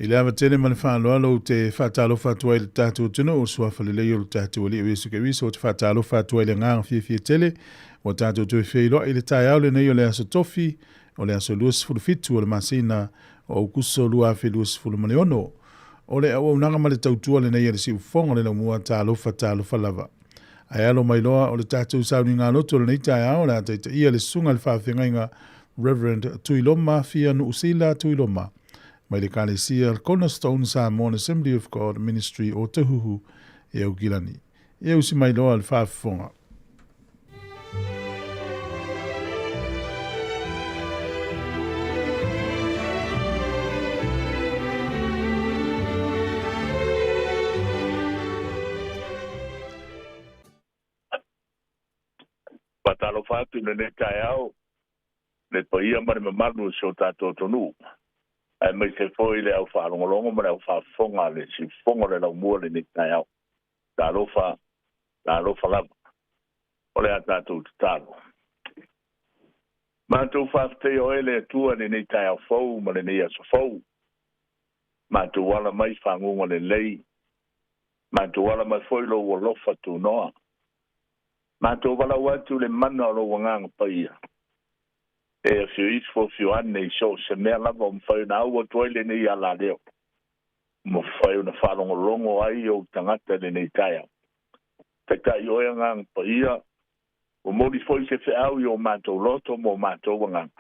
I le ava tele ma le faaaloalo ou te faatalofa atu ai i le tatou atunuu, o le Suafa lelei o le tatou Alii o Iesu Keriso, ou te faatalofa atu ai i le agaga fiafia tele ua tatou toe feiloai i le taeao lenei o le Aso Tofi, o le aso 27 o le masina o Aokuso 2026. O le auaunaga ma le tautua lenei a le Siufofoga o le Laumua, talofa, talofa lava. Ae alo mai loa o le tatou sauniga loto lenei taeao o le a taitaia le susuga i le faafeagaiga Reverend Tuiloma Fia Nuusila Tuiloma mai le Ekalesia Cornerstone Samoan Assembly of God Ministry o Tahuhu e Aukilani. E usi mai loa le faafofoga. Faatalofa atu i lenei taeao le paia ma le mamalu o si o tatou atunuu, aemaise foi le au faalogologo ma le au faafofoga a le Siufofoga o le Laumua i lenei taeao. Talofa, talofa lava. O le a tatou tatalo. Matou faafetaia oe le Atua i lenei taeao fou ma lenei aso fou. Matou ala mai faguga lelei. Matou ala mai foi lou alofa tunoa. Matou valaau atu i le mana o lou Agaga Paia e afio ifo afio ane i so o se mea lava o mafai ona au atu ai lenei alaleo, mafai ona faalogologo ai ou tagata i lenei taeao. Taitai oe Agaga Paia, ua moli foi se feau i o matou loto ma o matou agaga,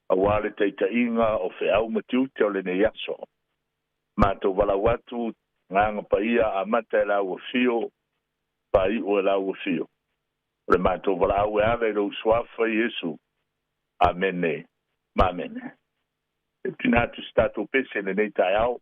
aua le taitaiga o feau ma tiute o lenei aso. Matou valaau atu, Agaga Paia, amata e lau afio, faaiu e lau afio. O le matou valaau e ala i lou Suafa Iesu. Amene ma amene. E tuuina atu se tatou pese i lenei taeao.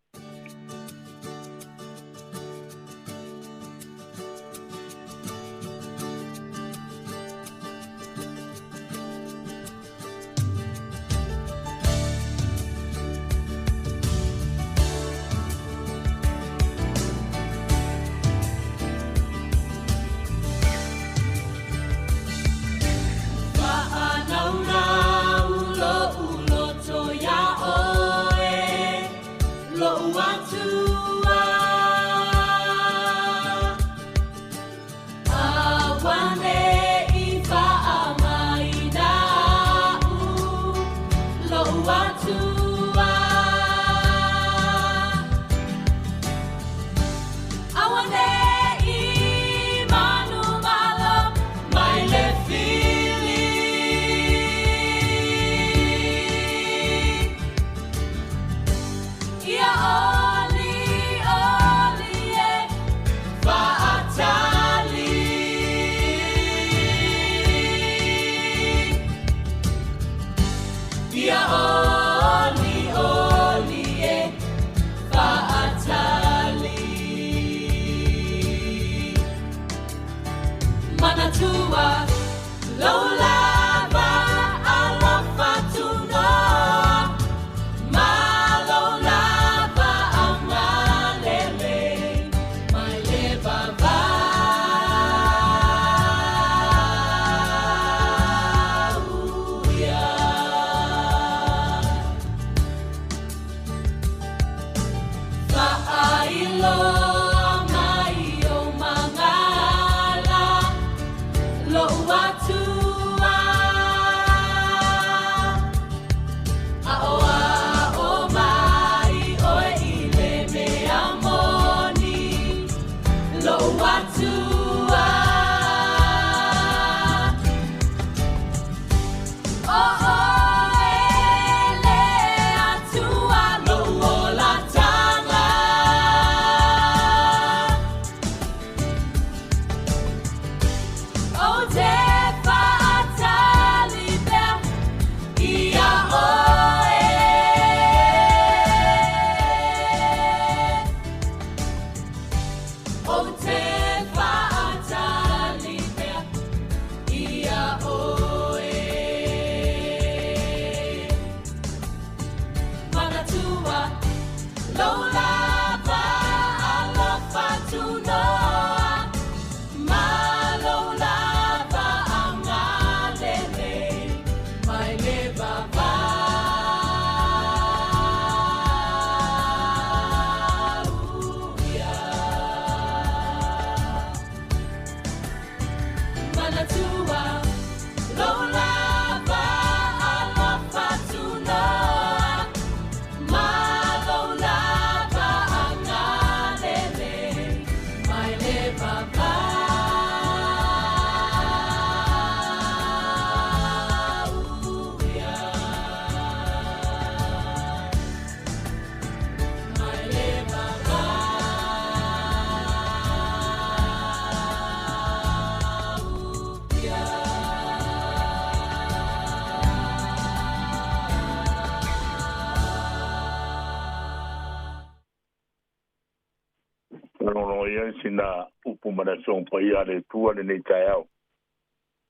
Logologo ia sina upu ma le Afioga Paia a le Atua lenei taeao.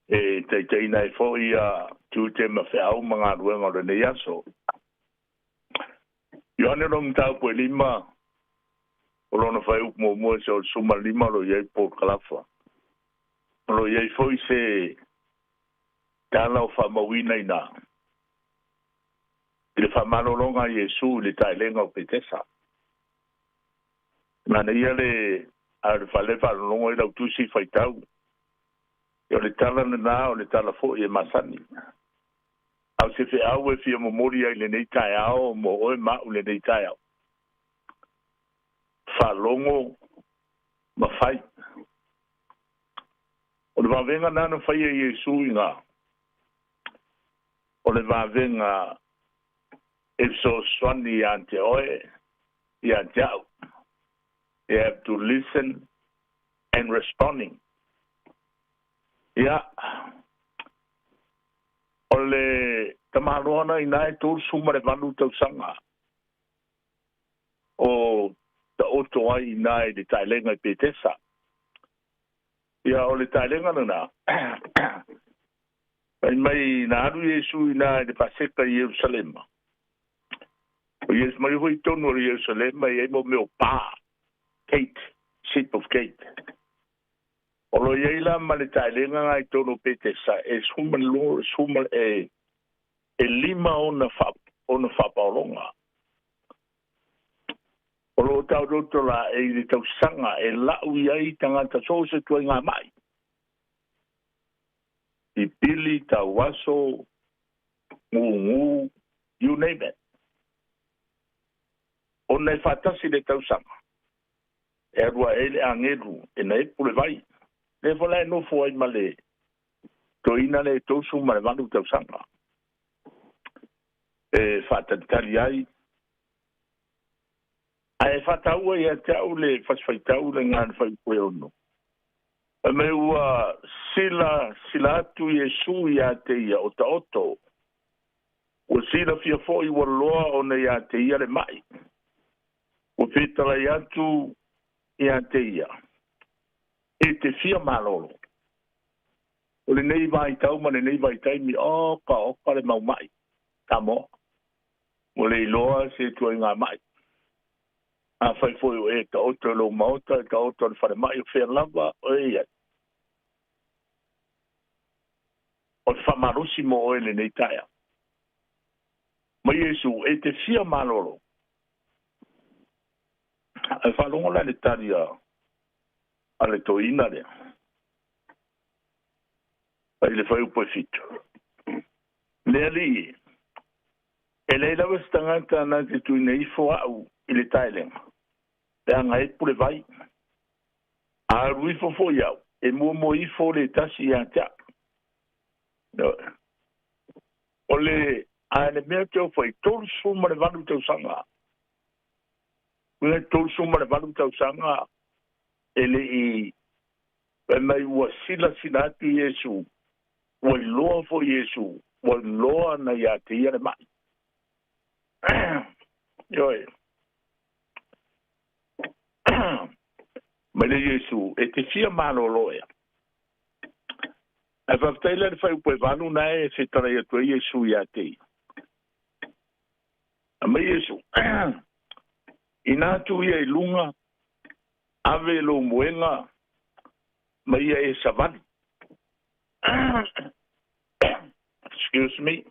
E taitaiina ai foi ia tiute ma feau ma galuega o lenei aso. Ioane lona mataupu e 5, o lona fuaiupu muamua seia oo i le 15 o lo o i ai Paul Kalafa. O lo o i ai foi se tala o faamauina i ina i le faamalologa a Iesu i le taelega o Petesa. Manaia le a le fale faalologo i lau tusi faitau. O le tala lena o le tala foi e masani. A o se feau e fia momoli ai lenei taeao mo oe ma au lenei taeao. Faalogo ma fai. O le vavega na faia e Iesu i ngā. O le vavega e fesoasoani ia te oe, ia te au. You have to listen and responding. Ia, o le tamaloana ina e 38 tausaga o taoto ai ina i le taelega i Petesa. Ia, o le taelega lena, fai mai na alu Iesu ina i le Paseka i Ierusalema. O Iesu mai foi tonu o Ierusalema i ai mo mea o pa, gate, shape of gate. O lo iai la ma le taelega nga i tonu o Petesa e 12, e 5 ona faapaologa. O lo tau la e i le tausaga e lau i ai tagata so se tuaiga mai. Pipili, tauaso, gugu, you name it. Ona e faatasi le tausaga. E alua e le agelu e na epu le vai. Le fola e nofo ai ma le toina le 38 tausaga. E faatalitali ai. Ae faataua ia te au le fasifaitau le ngā le whaipoe ono. E me ua sila atu Iesu ia te ia o taoto. Ua sila fia foi ua loa ona ia te ia le mai. Ua fetalai atu ia te ia. E te fia malolo. O le nei vaitau ma le nei vaitaimi o ka oka le mau mai. Ka mo. Ua le iloa se tuaiga mai. A fai foi o e taoto e lou maota, e taoto le whare mai o whea lava, o e ia. O le whamalosi mo oe le nei taea. Ma Iesu, e te fia malolo. E whalongo la le tari a le toina lea. Ai le whai upo e 7. Le ali, e lei lawa se tagata na te tuina ifo au i le taelega. Le anga e pule vai. A alu ifo foi au, e muamua ifo le tasi ia te au. O le, a le mea te au whai, 38 tausaga. Uia 38 tausaga e le i, e mai ua sila atu Iesu, ua iloa foi Iesu, ua iloa na ia te ia le mai. Ioe. Mai le Iesu, e te fia malolo ea. Ae faafetai la le fuaiupu e 8 na e fetalai atu ai Iesu ia te ia. A mai Iesu, ina atu ia i luga, ave lou moega ma ia e savali. Excuse me.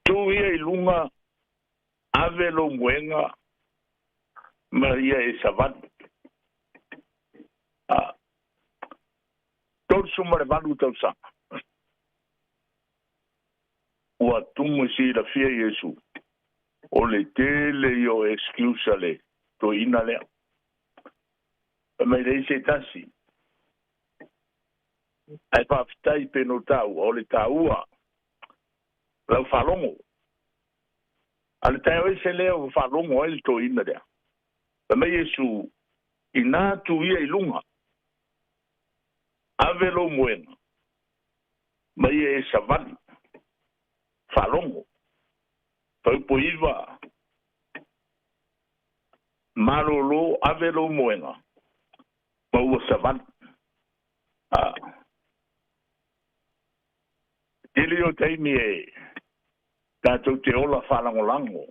Tu ia i luga, ave lou moega ma ia e savali. 38 tausaga. Ua tumu silafia Iesu. O le tele i o excuse le toina lea. E mai lei se tasi. Ai faafetai pe no taua, o le taua lau faalogo. A le taeao ese lea o faalogo ai le toina lea. E mai Iesu, ina atu ia i luga, ave lou moega, ma ia e savali, faalogo. Faupo iva, Malolo ave lou moega ma ua savali. Tele o taimi e tatou te ola faalagolago.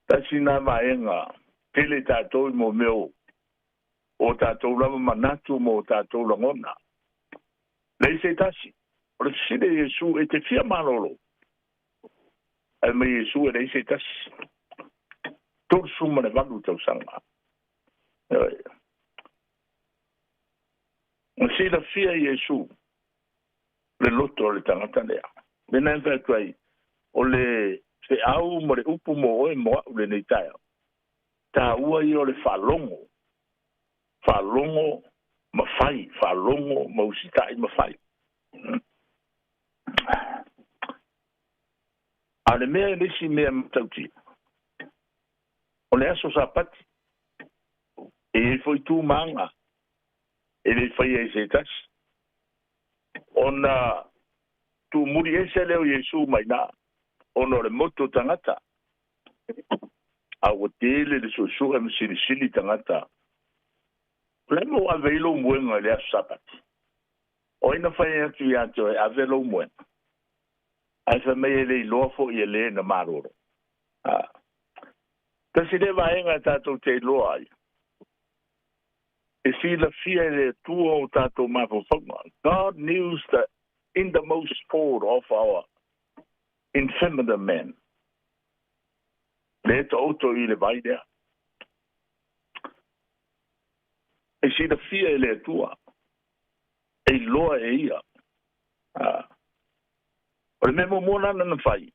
Tasi na vaega tele tatou i mo mea o tatou lava manatu ma o tatou lagona. Leai se tasi. O le fesili a Iesu e te fia malolo. Ae mai Iesu e leai se tasi. 38 tausaga. Na silafia Iesu le loto o le tagata lea. Lena e fai atu ai, o le feau ma le upu mo oe mo a'u lenei taeao. Taua ia o le faalogo. Faalogo ma fai, faalogo ma usitai ma fai. A le mea e le isi mea matautia, o le aso Sapati, e i ai foi tu ma aga e le faia i se tasi. Ona tumuli ese lea o Iesu mai i ina, ona o le moto tagata. A ua tele le suesue ma silisili tagata. O le a mo ave ai lou moega i le aso Sapati? O ai na fai atu ia te oe, ave lou moega? Ae fai mai e le iloa foi e le na malolo. Tasi lea vaega e tatou te iloa ai, e silafia e le Atua o tatou mafaufauga. God knew the innermost thought of our infirmity man. Le taoto i le vai lea. E silafia e le Atua, e iloa e ia. O le mea muamua lana na fai,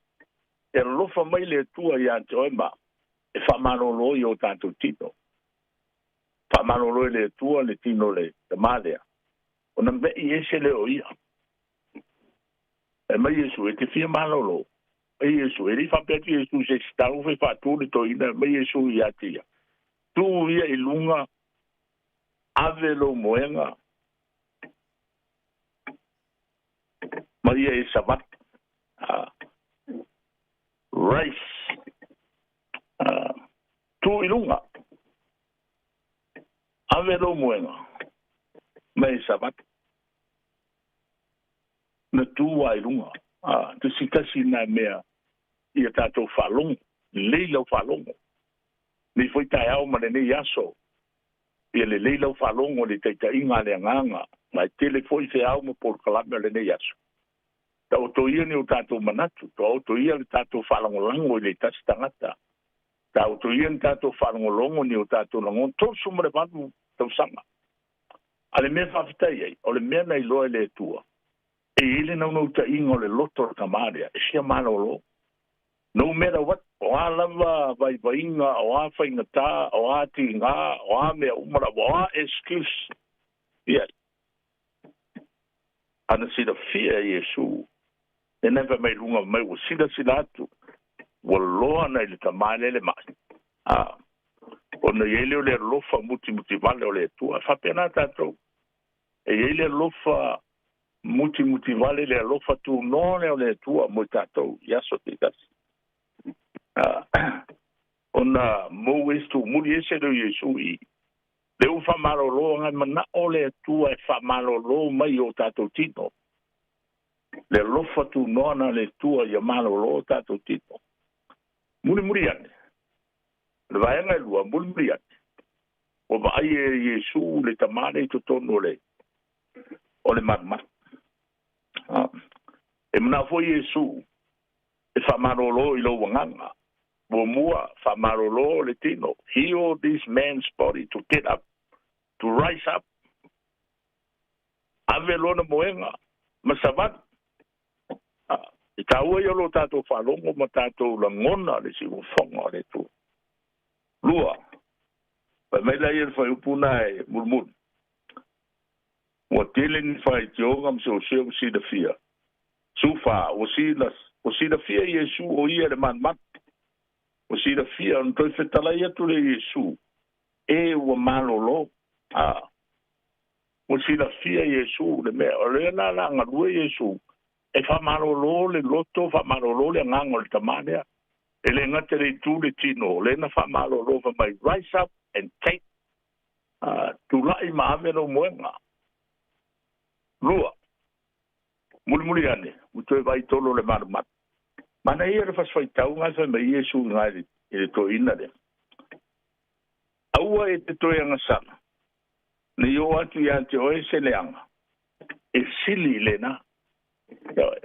e alofa mai le Atua ia te oe ma e faamalolo i o tatou tino. Faamalolo e le Atua le tino le tamā lea. Ona me'i ese lea o ia. E mai Iesu e te fia malolo. E Iesu, e le i faapea atu Iesu se isi tau fai faatu le toeaina, mai Iesu ia te ia. Tu ia i luga, ave lou moega, ma ia e savali. Rise. Tu i luga, ave lou moega, ma e savali. Na tu lava i luga. Tasi tasi nā mea ia tatou faalogo, lelei lau faalogo. Nei foi taeao ma lenei aso, ia lelei lau faalogo i le taitaiga a le Agaga, ma e tele foi feau ma polokalame o lenei aso. Taoto ia ni o tatou manatu, taoto ia le tatou faalagolago i le tasi tagata. Taoto ia ni tatou faalogologo ni o tatou lagona, 38 tausaga. A le mea faafetai ai, o le mea na iloa e le Atua, e i ai le naunautaiga o le loto o le tamā lea, e fia malolo. No matter what, o a lava vaivaiga, o a faigata, o a tiga, o a mea uma lava, o a excuse, ia, ana silafia e Iesu, lena e fai mai luga mai ua silasila atu, ua loa na i le tamā lea le mai. Ona i ai lea o le alofa mutimutivale o le Atua. E faapena tatou. E i ai le alofa mutimutivale, le alofa tunoa lea o le Atua mo i tatou i aso taitasi. Ona mou ese tumuli ese lea o Iesu i le ua faamalolo agai manao le Atua e faamalolo mai i o tatou tino. Le alofa tunoa na le Atua ia malolo o tatou tino. Mulimuli ane, le vaega e lua, mulimuli ane, ua vaai e Iesu le tamā lea i totonu o le malumalu. E manao foi Iesu e faamalolo i lou agaga. Muamua, faamalolo le tino. Heal this man's body to get up, to rise up. Ave lona moega ma savali. E taua ia o lo tatou faalogo ma tatou lagona le siufofoga o le Atua. Lua, fai mai laia le fuaiupu na e mulimuli. Ua tele ni faitioga ma seoseo ua silafia. 14, ua silafia Iesu o ia le malumalu. Ua silafia ona toe fetalai atu le Iesu, e ua malolo. Ua silafia Iesu le mea. O lea la la galue Iesu, e faamalolo le loto, faamalolo le agaga o le tamā lea. E le gata le itu le tino, o lea na faamalōlō fai mai, rise up and take, tula'i ma ave lou moega. Lua, mulimuli ane, ua toe vaai tolo le malumalu. Manaia le fasifaitauga ae fai mai Iesu i ina i le toeaina lea. Aua e te toe agasala, ne i oo atu ia te oe se leaga, e sili i lena. Ioe.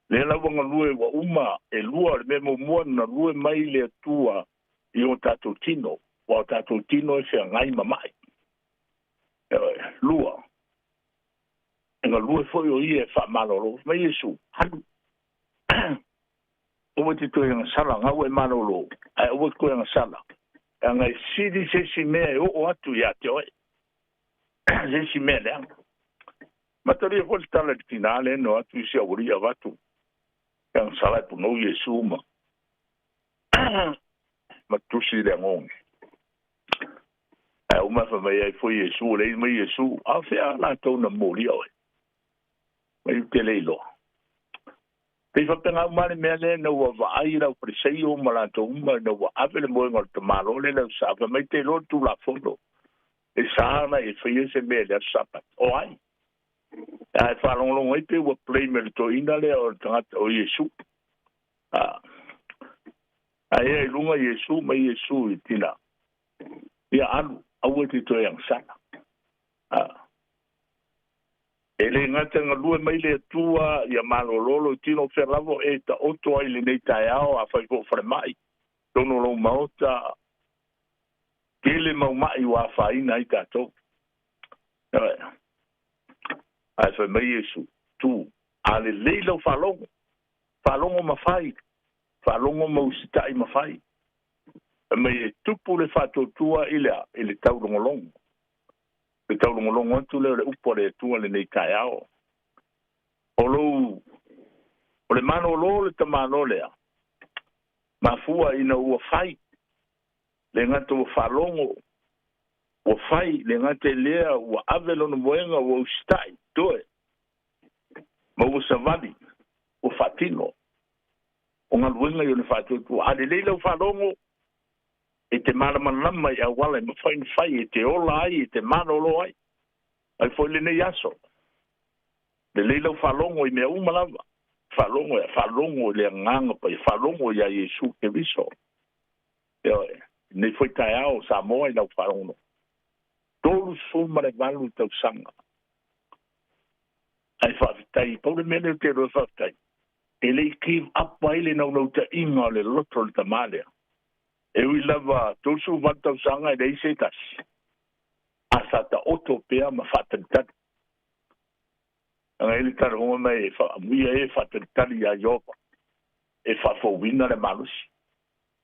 Lea la ua galue ua uma e lua, o le mea muamua na lue mai le Atua i o tatou tino, aua o tatou tino e feagai ma ma'i. Ioe. Lua, e galue foi o ia e faamalolo. Fai mai Iesu, Alu. Aua e te toe agasala, gau e malolo, ae aua e te toe agasala, leaga e sili se isi mea e oo atu ia te oe, se isi mea leaga. Matalia foi le tala i le tinā lea na o atu i si aualii avatu e agasala e punou Iesu ma ma tusi i le agoge. Ae uma fai mai ai foi Iesu, ua leai mai Iesu, a o fea latou na molia oe? Mai ou te le iloa. Pei faapena uma le mea lea ina ua vaai le aufaleseio ma latou uma ina ua ave le moega o le tamaloa lea i le aso Sa, fai mai te iloa le Tulafono e sa ona e faia se mea i le aso Sapati. O ai? Ae faalogologo ai pei ua blame e le toeaina lea o le tagata o Iesu. A. Ae i luga Iesu ma Iesu i tina. Ia alu, aua e te toe agasala. A. E le gata e galue mai le Atua ia malolo lou tino o fea lava o e taoto ai i lenei taeao, afai foi o falemai, totonu o lou maota, tele mau ma'i ua afaina ai tatou. Ioe. Ae fai mai Iesu, Tu, a lelei lau faalogo, faalogo ma fai, faalogo ma usitai ma fai. Fai mai e tupu le faatuatua i le a? I le taulogologo. Le taulogologo atu lea o le upu a le Atua lenei taeao. O lou, o le malolo o le tamaloa lea, mafua ina ua fai, le gata ua faalogo, ua fai, le gata i lea ua ave lona moega ua usitai, toe, ma ua savali, ua faatino. O galuega ia o le faatuatua. A lelei lau faalogo, e te malamalama i auala e mafai ona fai, e te ola ai, e te malolo ai. Ai foi lenei aso. Lelei lau faalogo i mea uma lava. Faalogo e faalogo i le Agaga Paia, faalogo iā Iesu Keriso. Ioe, lenei foi taeao Samoa i lau faalogo. 38 tausaga. Ae faafetai, pau le mea lea ou te iloa faafetai, e le i give up ai le naunautaiga o le loto o le tama lea. E ui lava 38 tausaga e leai se tasi, a sa taoto pea ma faatalitali. Leaga e i ai le talanoa mai e faamuia e faatalitali ia Ieova e faafouina le malosi.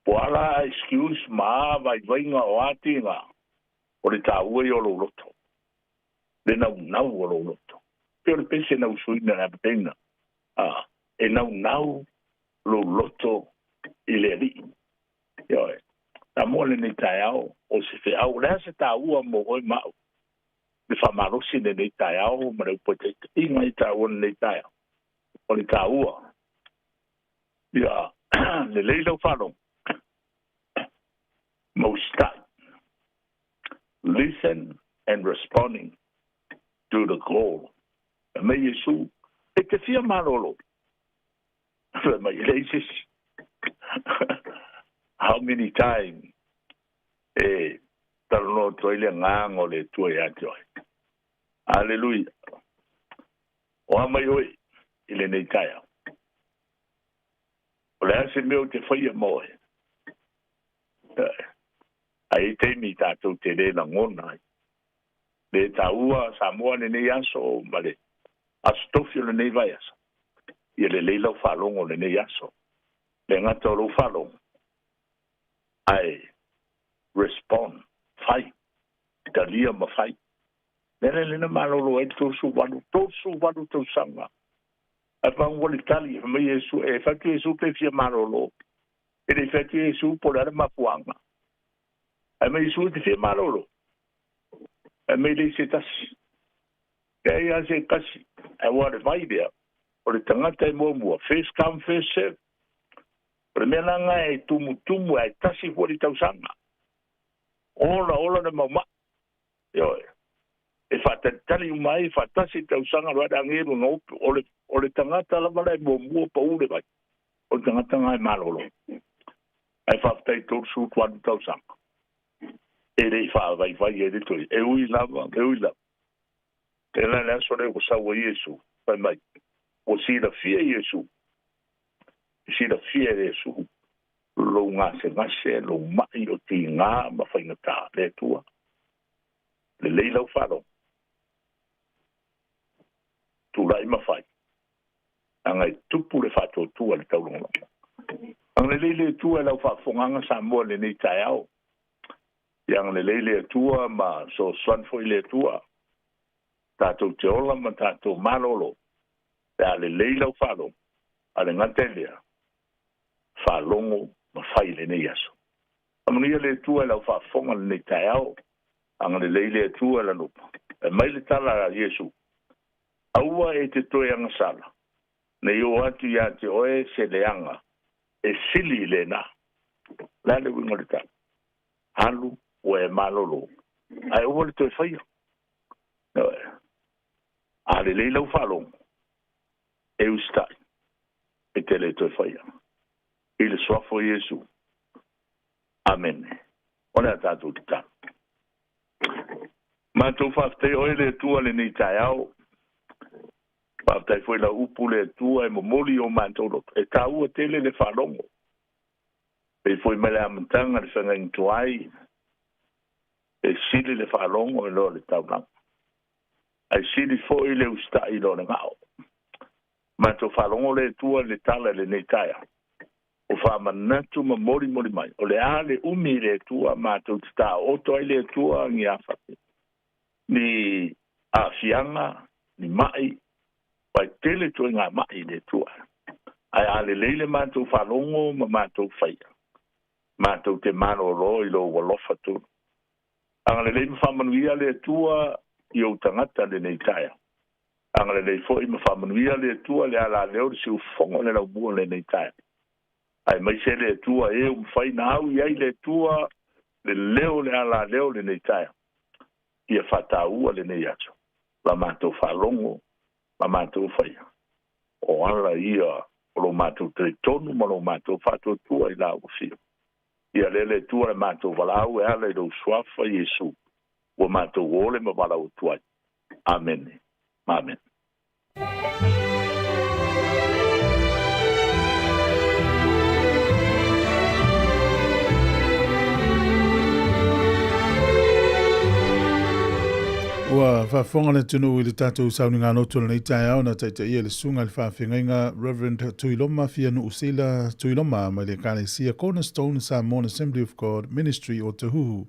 Po o a la excuse ma a vaivaiga o a tiga, o le taua ia o lou loto, le naunau o lou loto. Pei o le pese na usuina e le Apeteina, a, e naunau lou loto i le Alii. Ioe. Samoa lenei taeao, o se feau, o le a se taua mo oe ma au? Le faamalosi lenei taeao ma le upu e taitaiga i taua lenei taeao. O le taua, ia lelei lau faalogo ma usitai. Listen and responding to the call. Fai mai Iesu, E te fia malolo? Fai mai, E leai se isi. How many times e talanoa atu ai le Agaga o le Atua ia te oe. Aleluia. O a mai oe i lenei taeao? O le a se mea ou te faia ma oe? Ae i ai taimi tatou te le lagona ai. Le taua Samoa lenei aso ma le Aso Tofi o lenei vaiaso. Ia lelei lau faalogo lenei aso. Le gata o lou faalogo, ae respond, fai, talia ma fai. Le ala lea na malolo ai le 38, 38 tausaga. Ae pau ua le tali, fai mai Iesu, e fai atu Iesu pe fia malolo. E le i fai atu Iesu po o le a le mafuaaga. Ae mai Iesu e te fia malolo. Ae mai leai se tasi. Leai lava se tasi. Ae ua le vai lea, o le tagata e muamua, first come first serve. O le mea laga e tumutumu ae tasi foi le tausaga. Ola ola le maumai. Ioe. E faatalitali uma ai faatasi le tausaga loa le age luga upu. O le, o le tagata lava la e muamua pau le vai. O le tagata na e malolo. Ae faafetai 38 tausaga. E le i faavaivai ai le toe. E ui lava, e ui lava. E la le aso lea ua sau ai Iesu. Fai mai, ua silafia Iesu. Silafia e Iesu lou gasegase, lou mai o tigā ma faigatā. Le Atua. Lelei lau faalogo. Tulai ma fai. Aga e tupu le faatuatua le taulogologo. Agalelei le Atua i lau faafofogaga Samoa i lenei taeao. Ia agalelei le Atua ma fesoasoani foi le Atua. Tatou te ola ma tatou malolo pe a lelei lau faalogo, a le gata i lea, faalogo ma fai i lenei aso. Faamanuia le Atua i lau faafofoga i lenei taeao. Agalelei le Atua i lana upu. Fai mai le tala a Iesu, Aua e te toe agasala, ne i oo atu ia te oe se leaga e sili i lena. O le a le uiga o le tala? Alu ua e malolo, ae aua le toe faia. Ioe. A lelei lau faalogo, e usitai, e te le toe faia. I le suafa o Iesu. Amene. O le a tatou tatalo. Matou faafetai oe le Atua lenei taeao. Faafetai foi lau upu le Atua e momoli i o matou loto. E taua tele le faalogo. Pei foi mai le amataga le feagaiga tuai, e sili le faalogo i lo le taulaga. Ae sili foi le usitai i lo le gao. Matou faalogo le Atua i le tala i lenei taeao. O faamanatu ma molimoli mai, o le a le umi i le Atua matou te taooto ai le Atua ni afate, ni aafiaga, ni mai, aua e tele ituaiga mai i le Atua. Ae a lelei le matou faalogo ma matou faia, matou te malolo i lou alofa tonu. Agalelei ma faamanuia le Atua i ou tagata lenei taeao. Agalelei foi ma faamanuia le Atua le ala lea o le siufofoga o le laumua lenei taeao. Aemaise le Atua e ua mafai ona au i ai le Atua le leo o le ala lea o lenei taeao. Ia faataua lenei aso, la matou faalogo ma matou faia, o ala ia o lo matou talitonu ma lo matou faatuatua i la ua fia. Ia lea le Atua le matou valaau e ala i lou suafa Iesu, ua matou ole ma valaau atu ai. Amene. Amene. Ua faafofoga le atunuu i le tatou sauniga lotu o lenei taeao na taitaia e le Susuga i le Faafeagaiga Reverend Tuiloma Fianuusila Tuiloma mai le Ekalesia Cornerstone Samoan Assembly of God Ministry o Tahuhu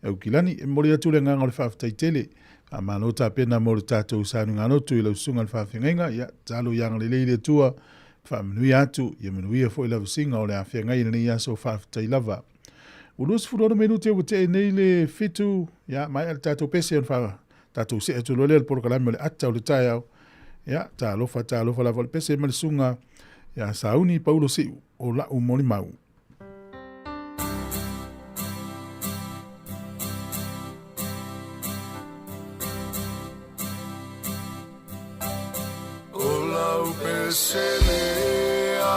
e Aukilani. E momoli atu le agaga o le faafetai tele. Faamalo tapena mo le tatou sauniga lotu i lau Susuga i le Faafeagaiga. Ia, tatalo ia agalelei le Atua, faamanuia atu, ia manuia foi lavasiga o le a feagai i lenei aso faafetai lava. Ua 26 minute ua tee nei le 7, ia, maea le tatou pese ona fa tatou see atu loa lea le polokalame o le ata o le taeao. Ia, talofa, talofa lava o le pese ma le susuga ia Sauni Paulo Siu o la'u molimau. O lau peselea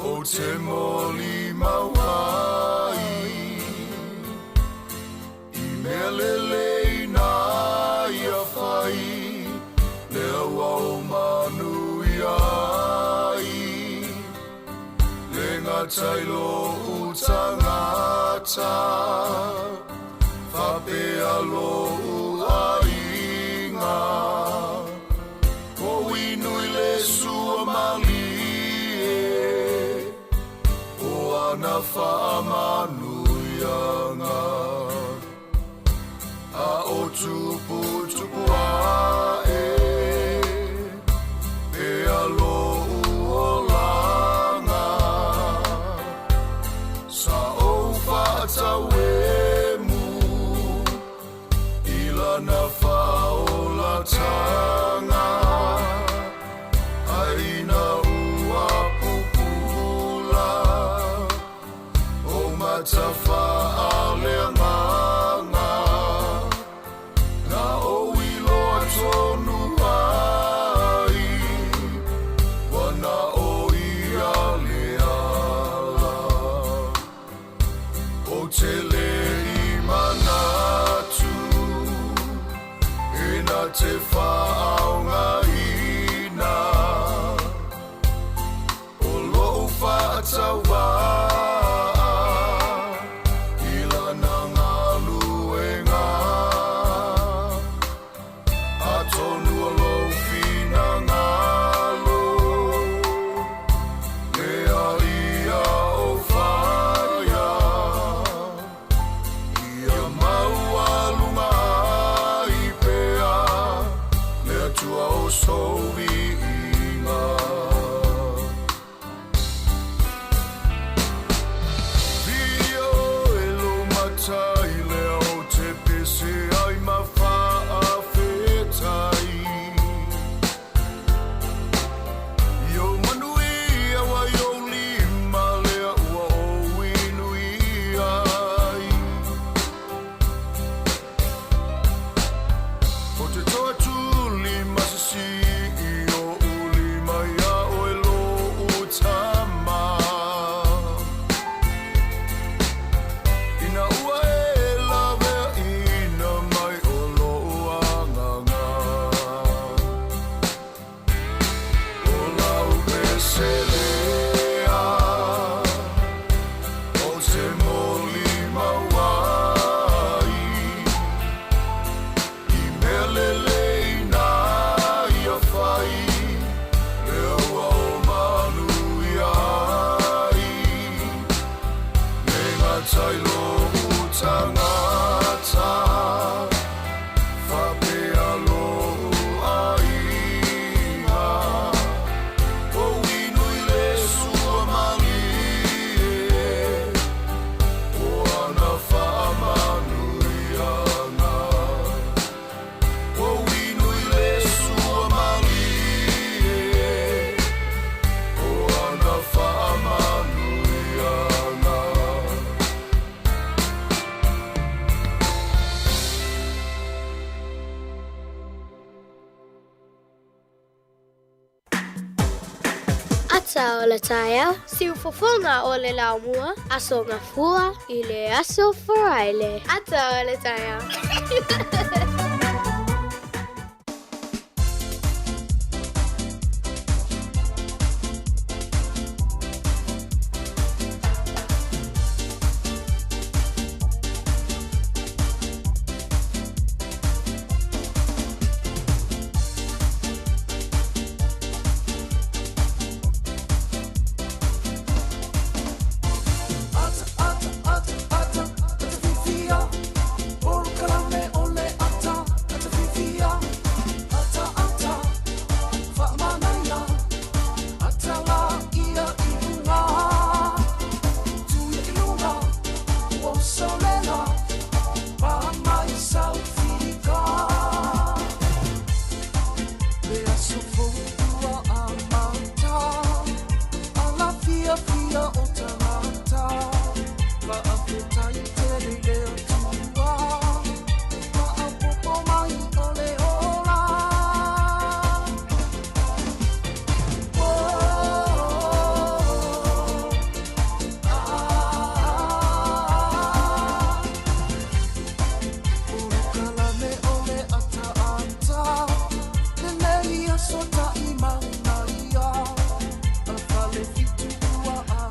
o te molimau ai I mea lelei na ia fai Lea ua ou manuia ai Le gata i lou tagata Faapea lou aiga Ko Winui le sua malie O ana faamanuiaga A o tuputupu ae Pea lou olaga Sa ou faatauemu I lana faaolatanga Aina ua pupula. Faatauvaa i lana galuega. Atonu o lou finagalo, lea ia ou faia, ia maualuga ai pea le Atua o sou viiga. Viia oe lou matai lea ou te pese ai ma faafetai. I ou manuia ua i ou lima lea ua ou inuia ai. O te toatuli ma sisii o uli mai ia oe lou tama. Ina ua e laveaina mai o lou agaga. O lau pese lea, ou te molimau ai, i mea lelei na ia fai, lea ua ou manuia ai. Le gata i lou tagata, faapea lou aiga. Ou inu i le sua malie, o ana faamanuiaga. Ou inu i le sua malie, o ana faamanuiaga. Ata o le taeao, siufofoga o le laumua, Aso Gafua i le Aso Faraile. Ata o le taeao.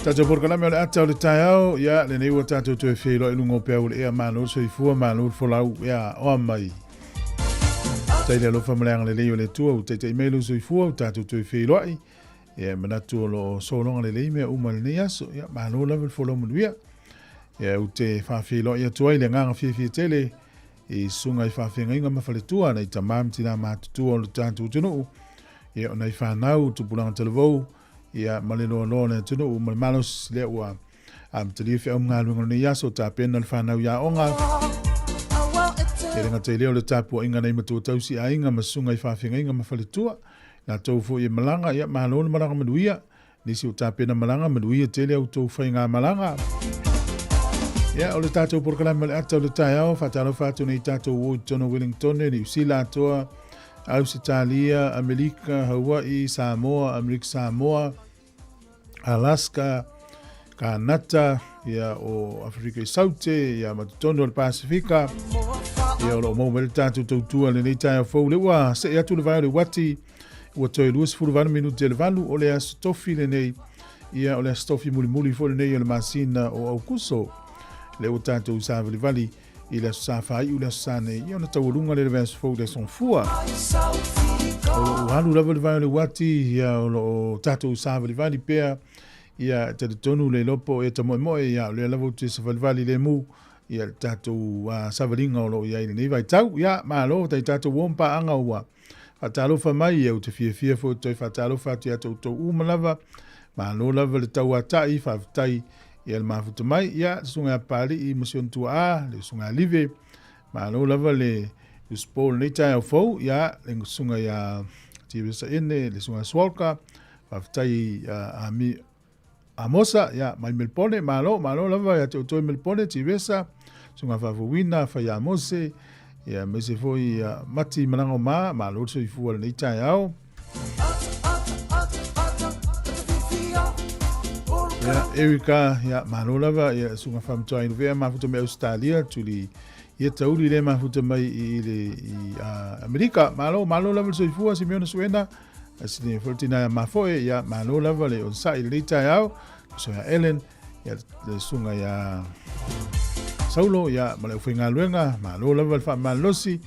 Tatou polokalame o le ata o le taeao, ia, lenei ua tatou toe feiloai i luga o peau o le ea, malo le soifua, malo le folau, ia, oa mai. Tai le alofa ma le agalelei o le Atua ua taitai mai lou soifua, ua tatou toe feiloai. Ia, e manatu o lo o sologa lelei mea uma i lenei aso. Ia, malo lava le folau manuia. Ia, ou te faafeiloai atu ai le agaga fiafia tele i susuga i faafeagaiga ma faletua, nai tama ma tina matutua o le tatou atunuu, ia, o nai fanau, tupulaga talavou, ia, ma le loaloa o le atunuu ma le malosi lea ua amatalia feau ma galuega o lenei aso, tapena le fanau i aoga. E le gata i lea o le tapuaiga nai matua tausi aiga ma susuga i faafeagaiga ma faletua, latou foi e malaga, ia malo le malaga manuia. Nisi o tapena malaga, manuia tele a outou faigamalaga. Ia, o le tatou polokalame o le ata o le taeao, faatalofa atu nei tatou o i totonu o Wellington, Niu Sila atoa, Ausetalia, Amerika, Hawaii, Samoa, Amerika Samoa, Alaska, Kanata, ia o Afrika i Saute, ia ma totonu o le Pasifika. Ia o lo o maua mai le tatou tautua lenei taeao fou. Le ua see atu le vae o le uati, ua toe 28 minute le valu o le aso tofi lenei. Ia, o le Aso Tofi mulimuli foi lenei o le masina o Aukuso, lea ua tatou savalivali i le Aso Sa faaiu le Aso Sa nei, ia ona taualuga lea i le vaiaso fou i le Aso Gafua. O lo o alu lava le vai o le uati, ia o lo o tatou savalivali pea, ia e talitonu le iloa po o ea tamoemoe, ia o lea lava ou te savalivali lemu, ia le tatou savaliga o lo o i ai i lenei vaitau. Ia, malo, tai tatou uo ma paaga ua faatalofa mai, ia ou te fiafia foi ou te toe faatalofa atu ia te outou uma lava. Malo lava le tauatai, faafetai ia le mafuta mai. Ia, le susuga ia Papalii ma si ona tuaa, le susuga ia Live, malo lava le usupo i lenei taeao fou. Ia, le susuga ia Tiresa Ene, le susuga ia Swalka, faafetai a Amosa, ia, mai Melpone, malo, malo lava ia te outou i Melpone, Tiresa, susuga Faafouina, Faia Mose, ia, aemaise foi ia Mati Malaga Ma, malo le soifua i lenei taeao. Ia, Erika, ia, malo lava, ia, susuga Faamatuaina Vea, mafuta mai Ausetalia, tuli ia tauli le mafuta mai i le i Amerika. Malo, malo lava le soifua, Simeona Suena, Sini foi tina ia mafoe, ia, malo lava le onosai i lenei taeao, susuga ia Ellen, ia, le susuga ia Saulo, ia, ma le aufaigaluega, malo lava le faamalolosi,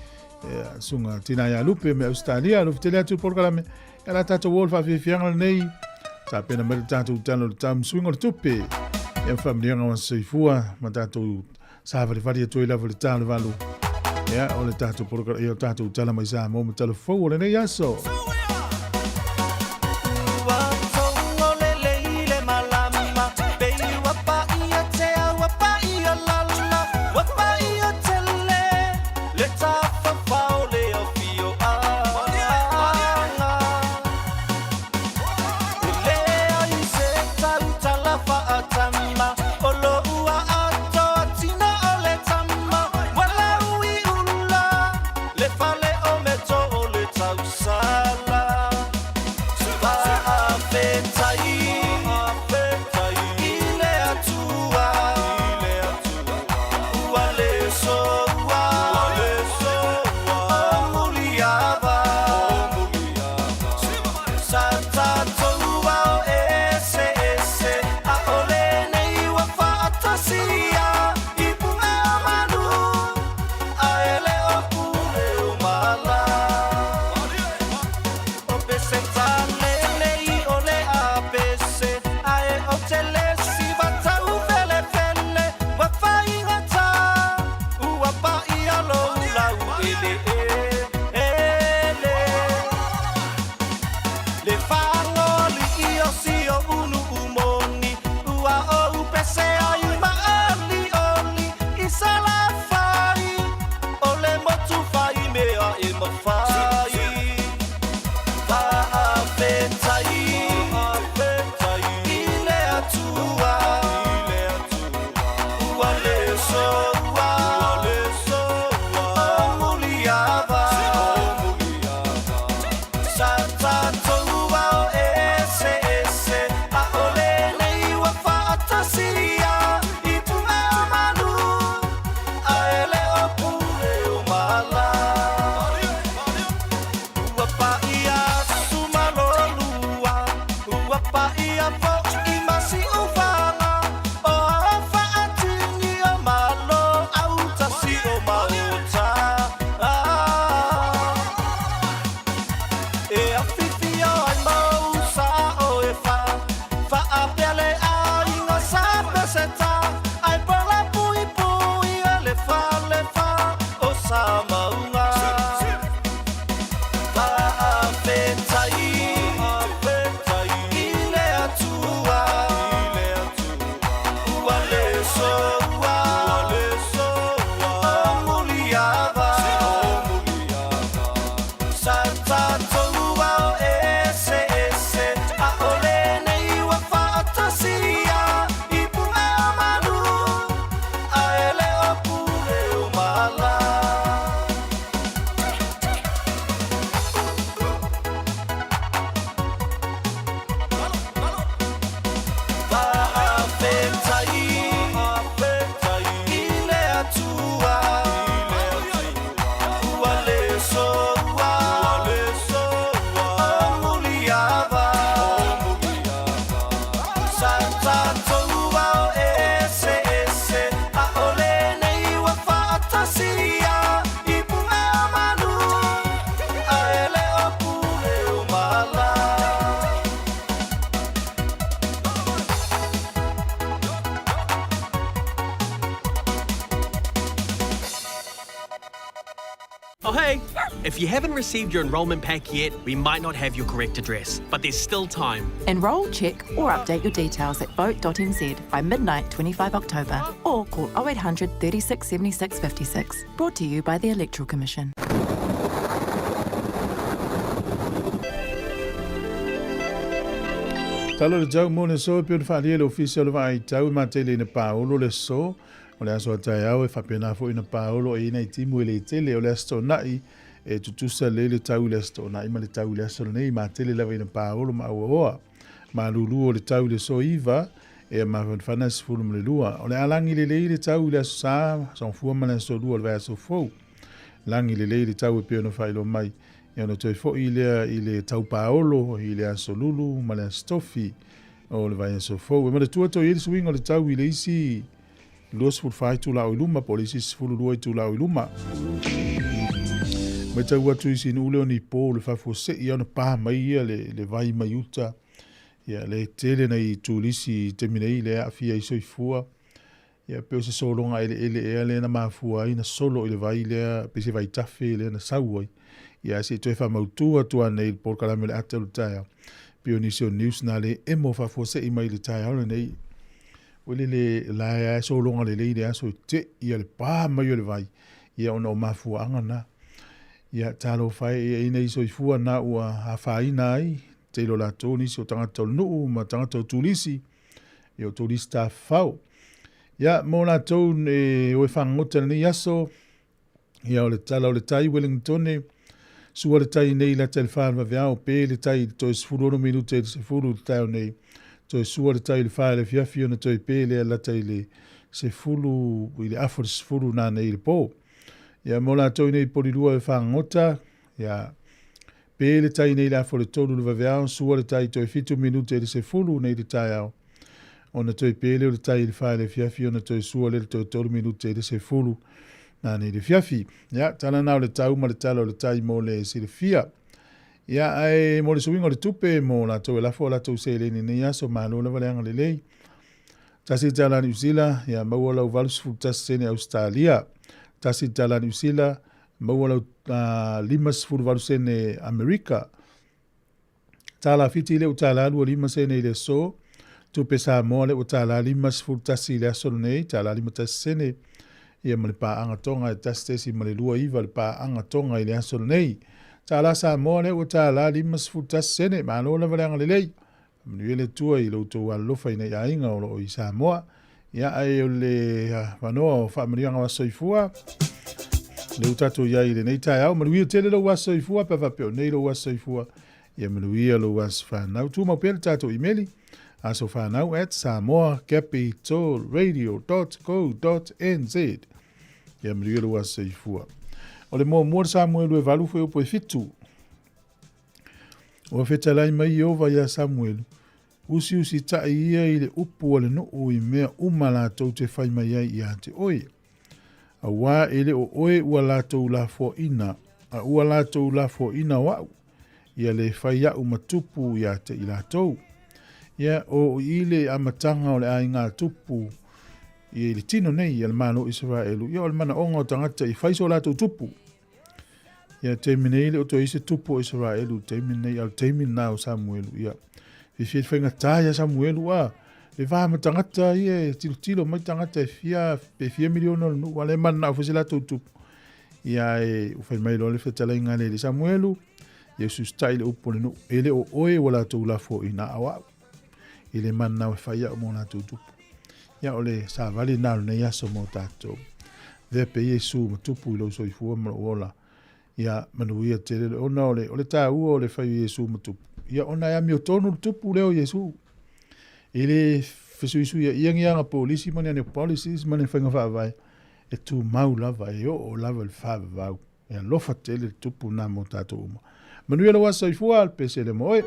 ia, susuga tina ia Lupe me Ausetalia, alofa tele atu le polokalame, ia la tatou o le faafiafiaga lenei, tapena mai le tatou tala o le tau ma suiga o le tupe, ia faamanuiaga o aso soifua ma tatou savalivali atu ai lava i le ta o le 8, ia, o le tatou polokalame, ia, o tatou tala mai Samoa ma tala fou o lenei aso. Oh, hey! If you haven't received your enrolment pack yet, we might not have your correct address, but there's still time. Enrol, check, or update your details at vote.nz by midnight 25 October or call 0800 36 76 56. Brought to you by the Electoral Commission. Talo le tau mo le so e pei ona faaalia e le Ofisa o le Vaai Tau e matele ina paolo le so o le aso a taeao e faapena foi ona paolo ai nai timu e le tele o le Aso Toonai e tutusa lelei le tau i le Aso Toonai ma le tau i le aso lenei matele lava ina paolo ma auaoa malulu o le tau i le so 9 e mafanafana 12. O le a lagi lelei le tau i le Aso Sa, Aso Gafua ma le Aso Lua o le vaiaso fou. Lagi lelei le tau e pei ona faailoa mai e ona toe foi lea i le tau paolo i le Aso Lulu ma le Aso Tofi o le vaiaso fou. E manatua toe i ai le suiga o le tau i le isi 24 itula o i luma po o le isi 12 itula o i luma. Matau atu i sinu lea o ni po le faafuasei ona pa mai ia le vai mai uta. Ia le tele nei turisi i taimi nei le aafia ai soifua. Ia pei o se sologa eleele ea lea na mafua ai na solo i le vai lea, pei se vaitafe lea na sau ai. Ia se i toe faamautu atu anei i le polokalame o le ata o le taeao. Pei o nisi o news na le emo faafuasei mai i le taeao lenei. Ua lele la e ae sologa lelei le aso e te ia le pa mai o le vai. Ia ona o mafuaaga na. Ia talofa e ia ina i soifua na ua afaina ai tele o latou nisi o tagata o le nuu ma tagata o turisi, ia o turisi tafafao. Ia, mo latou e o e fagagota i lenei aso, ia o le tala o le tai Wellingtone, sua le tai nei lata i le 4 i le vaveao, pe le tai i le toe 16 minute i le 10 i le taeao nei, toe sua le tai i le 4 i le afiafi ona toe pe lea lata i le 10 i le afa o le 10 nanei i le po. Ia mo latou nei polilua e fagagota, ia Pe le tai nei le afa o le 3 le vaveao, sua le tai toe 7 minute i le 10 nei le taeao. Ona toe pe lea o le tai i le 4 i le afiafi, ona toe sua lea le toe 3 minute i le 10 na nei le afiafi. Ia, tala na o le tau ma le tala o le tai mo le silafia. Ia, ae mo le suiga o le tupe mo latou e lafo a latou seleni nei aso, malo lava le agalelei. $1 Niu Sila, ia maua lau 81 sene Ausetalia. $1 Niu Sila, maua lau 58 sene Amerika. Tala Fiti le ua tala 25 sene i le aso. Tupe Samoa le ua tala 51 i le aso lenei, tala 51 sene. Ia ma le paaga Tonga e 1.29 le paaga Tonga i le aso lenei. Tala Samoa le ua tala 51 sene. Malo lava le agalelei. Manuia le Atua i lo outou alolofa i nai aiga o lo o i Samoa. Ia, ae o le avanoa o faamanuiaga o aso soifua, lea ua tatou i ai i lenei taeao. Manuia tele lou aso soifua, pe a faapea o nei lou aso soifua, ia manuia lou aso fanau. Tumau pea le tatou imeli, asofanau@samoacapitalradio.co.nz. Ia manuia lou aso soifua. O le muamua le Samuelu e 8 fuaiupu e 7. Ua fetalai mai Ieova iā Samuelu, Usiusitaʻi ia i le upu a le nuu i mea uma latou te fai mai ai iā te oe. Auā e le o oe ua latou lafoaina, a ua latou lafoaina o aʻu, ia le fai aʻu ma tupu iā te i latou. Ia, o i le amataga o le aiga tupu ia i le tino nei a le Malo o Isaraelu, ia o le manaoga o tagata i fai so latou tupu. Ia, taimi nei le o toe i se tupu o Isaraelu, taimi nei, a o le taimi lena o Samuelu, ia, fiafia i le faigata ia Samuelu, a, le va ma tagata ia e tilotilo mai tagata e fia, pe fia miliona o le nuu, a le mananao foi se latou tupu. Ia, e, ua fai mai loa le fetalaiga a le alii Samuelu, ia usiusitai le upu a le nuu, e le o oe ua latou lafoaina a o au. E le mananao e fai au mo latou tupu. Ia, o le savali lena o lenei aso mo tatou. Avea pea Iesu ma tupu i lou soifua ma lou ola. Ia, manuia tele le ona o le, o le taua o le fai o Iesu ma tupu. Ia, ona e amiotonu le tupu lea o Iesu. E le fesuisuiaia ni aga polisi ma ni ana policies ma ni faiga faavae, e tumau lava, e oo lava i le faavavau. E alofa tele le tupu lena mo tatou uma. Manuia lou aso soifua, le pese le mo oe.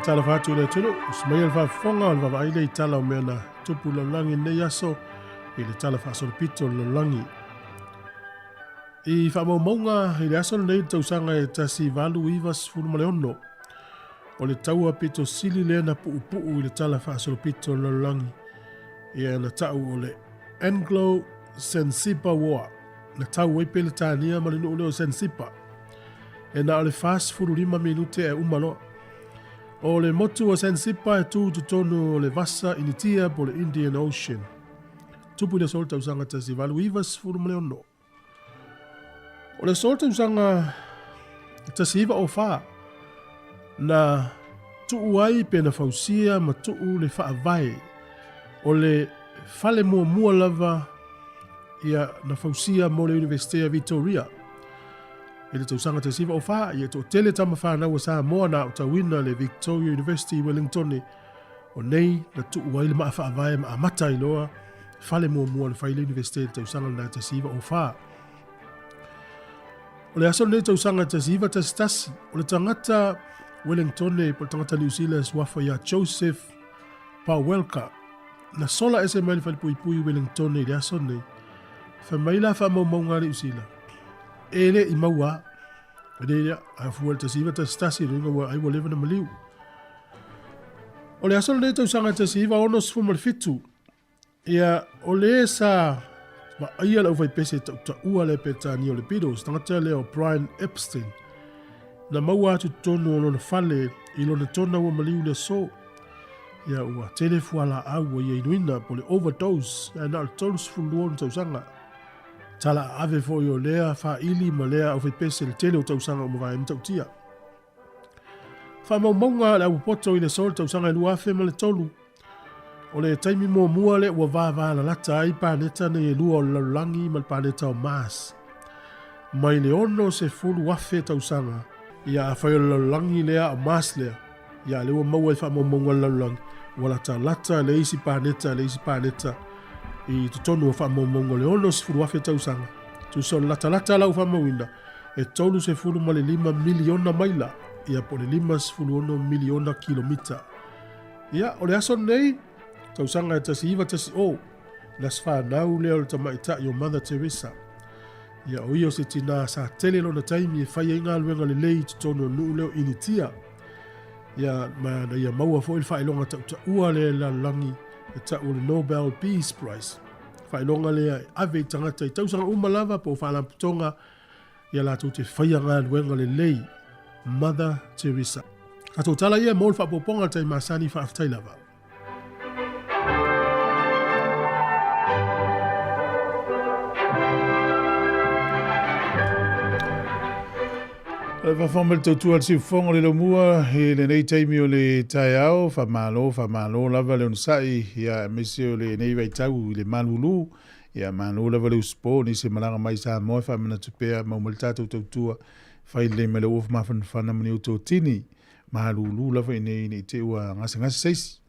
Faatalofa atu i le atunuu, usu maia le faafofoga o le vaavaai lea i tala o mea na tupu i le lalolagi i lenei aso i le Tala Faasolopito o le Lalolagi. I faamaumauga i le aso lenei i le tausaga e 1896, o le taua pito sili lea na puupuu i le Tala Faasolopito o le Lalolagi, ia na tau o le Anglo-Zanzibar War, na tau ai Peretania ma le nuu lea o Zanzibar. E na o le 45 minute ae uma loa. O le motu o Zanzibar e tu i totonu o le Vasa Initia po o le Indian Ocean. Tupu i le aso o le tausaga 1896. O le aso o le tausaga 1904, na tuu ai pe na fausia ma tuu le faavae o le fale muamua lava ia na fausia mo le Iunivesite a Victoria. I le tausaga 1904, ia toatele tama fanau a Samoa na aotauina le Victoria University i Wellingtone, o nei na tuu ai le maa faavae ma amata ai loa fale muamua na fai le Iunivesite i le tausaga lena 1904. O le aso lenei tausaga 1911, o le tagata Wellingtone po o le tagata New Zealand suafa ia Joseph Pawelka, na sola ese mai le falepuipui i Wellingtone i le aso lenei. Fai mai la faamaumauga a Niu Sila, e le i maua a. E le a fua le 1911 le ua ai ua leva na maliu. O le aso lenei tausaga 1967, ia o le sa vaaia le aufaipese tautaua le Peretania o le Beatles, tagata lea o Brian Epstein, na maua atu totonu o lona fale i lona tona ua maliu le aso. Ia ua tele fualaau ua ia inuina po o le overdose ae na o le 32 ona tausaga. Tala aave foi o lea faili ma lea aufaipese le tele o tausaga ua mavae matautia. Faamaumauga a le aupopoto i le aso o le tausaga e 2003, o le taimi muamua lea ua vavalalata ai paneta nei e lua o le lalolagi ma le paneta o Mars. Mai le 60,000 tausaga, ia afai o le lalolagi lea a o Mars lea, ia lea ua maua i faamaumauga a le lalolagi, ua latalata le isi paneta le isi paneta i totonu o faamaumauga o le 60,000 tausaga. Tusa o le latalata la ua faamauina, e 35 miliona maila, ia po o le 56 miliona kilomita. Ia, o le aso lenei, tausaga e 1910, le aso fanau lea o le tamaitai o Mother Teresa. Ia, o ia o se tinā sa tele lona taimi e fai ai galuega lelei i totonu o le nuu lea o Initia. Ia, ma na ia maua foi le faailoga tautaua lea i le lalolagi e tau o le Nobel Peace Prize. Faailoga lea e ave i tagata i tausaga uma lava po o faalapotopotoga ia latou te faia galuega lelei. Mother Teresa. Tatou tala ia mo le faaopoopoga o le taimi masani, faafetai lava. O le faafofoga mai le tautua a le siufofoga o le laumua i lenei taimi o le taeao, faamalo, faamalo lava le onosai, ia aemaise o lenei vaitau i le malulu, ia malo lava le usupo, nisi e malaga mai i Samoa e faamanatu pea, mau mai le tatou tautua, fai lelei mai le uafu mafanafana ma ni outou tini, malulu lava i nei nei te ua gasegase se isi.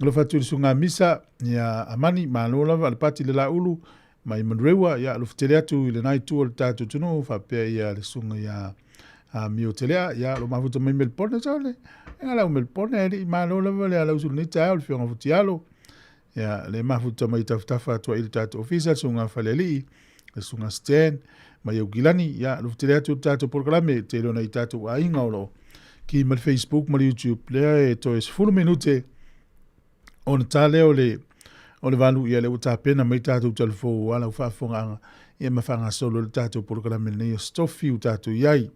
Alofa atu i le susuga Misa, ia Amani, malo lava, le pati le Laulu, mai Manurewa, ia alofa tele atu i lena itu o le tatou atunuu, faapea ia le susuga ia a Mio Telea, ia lo mafuta mai Melbourne, sa le, e ngala u Melbourne, e li malo lava le ala usu lenei taeao, le fioga Futialo, ia le mafuta mai tafatafa atu ai i le tatou ofisa, le susuga Falealii, le susuga Stan, mai Aukilani, ia alofa tele atu i le tatou polokalame, tele ona i tatou aiga o lo ki ma le Facebook ma le YouTube, lea e toe 10 minute ona ta lea o le o le valu ia lea ua tapena mai tatou talafou a lau faafofogaaga ia ma faagasolo le tatou polokalame lenei o Stofi ua tatou i ai.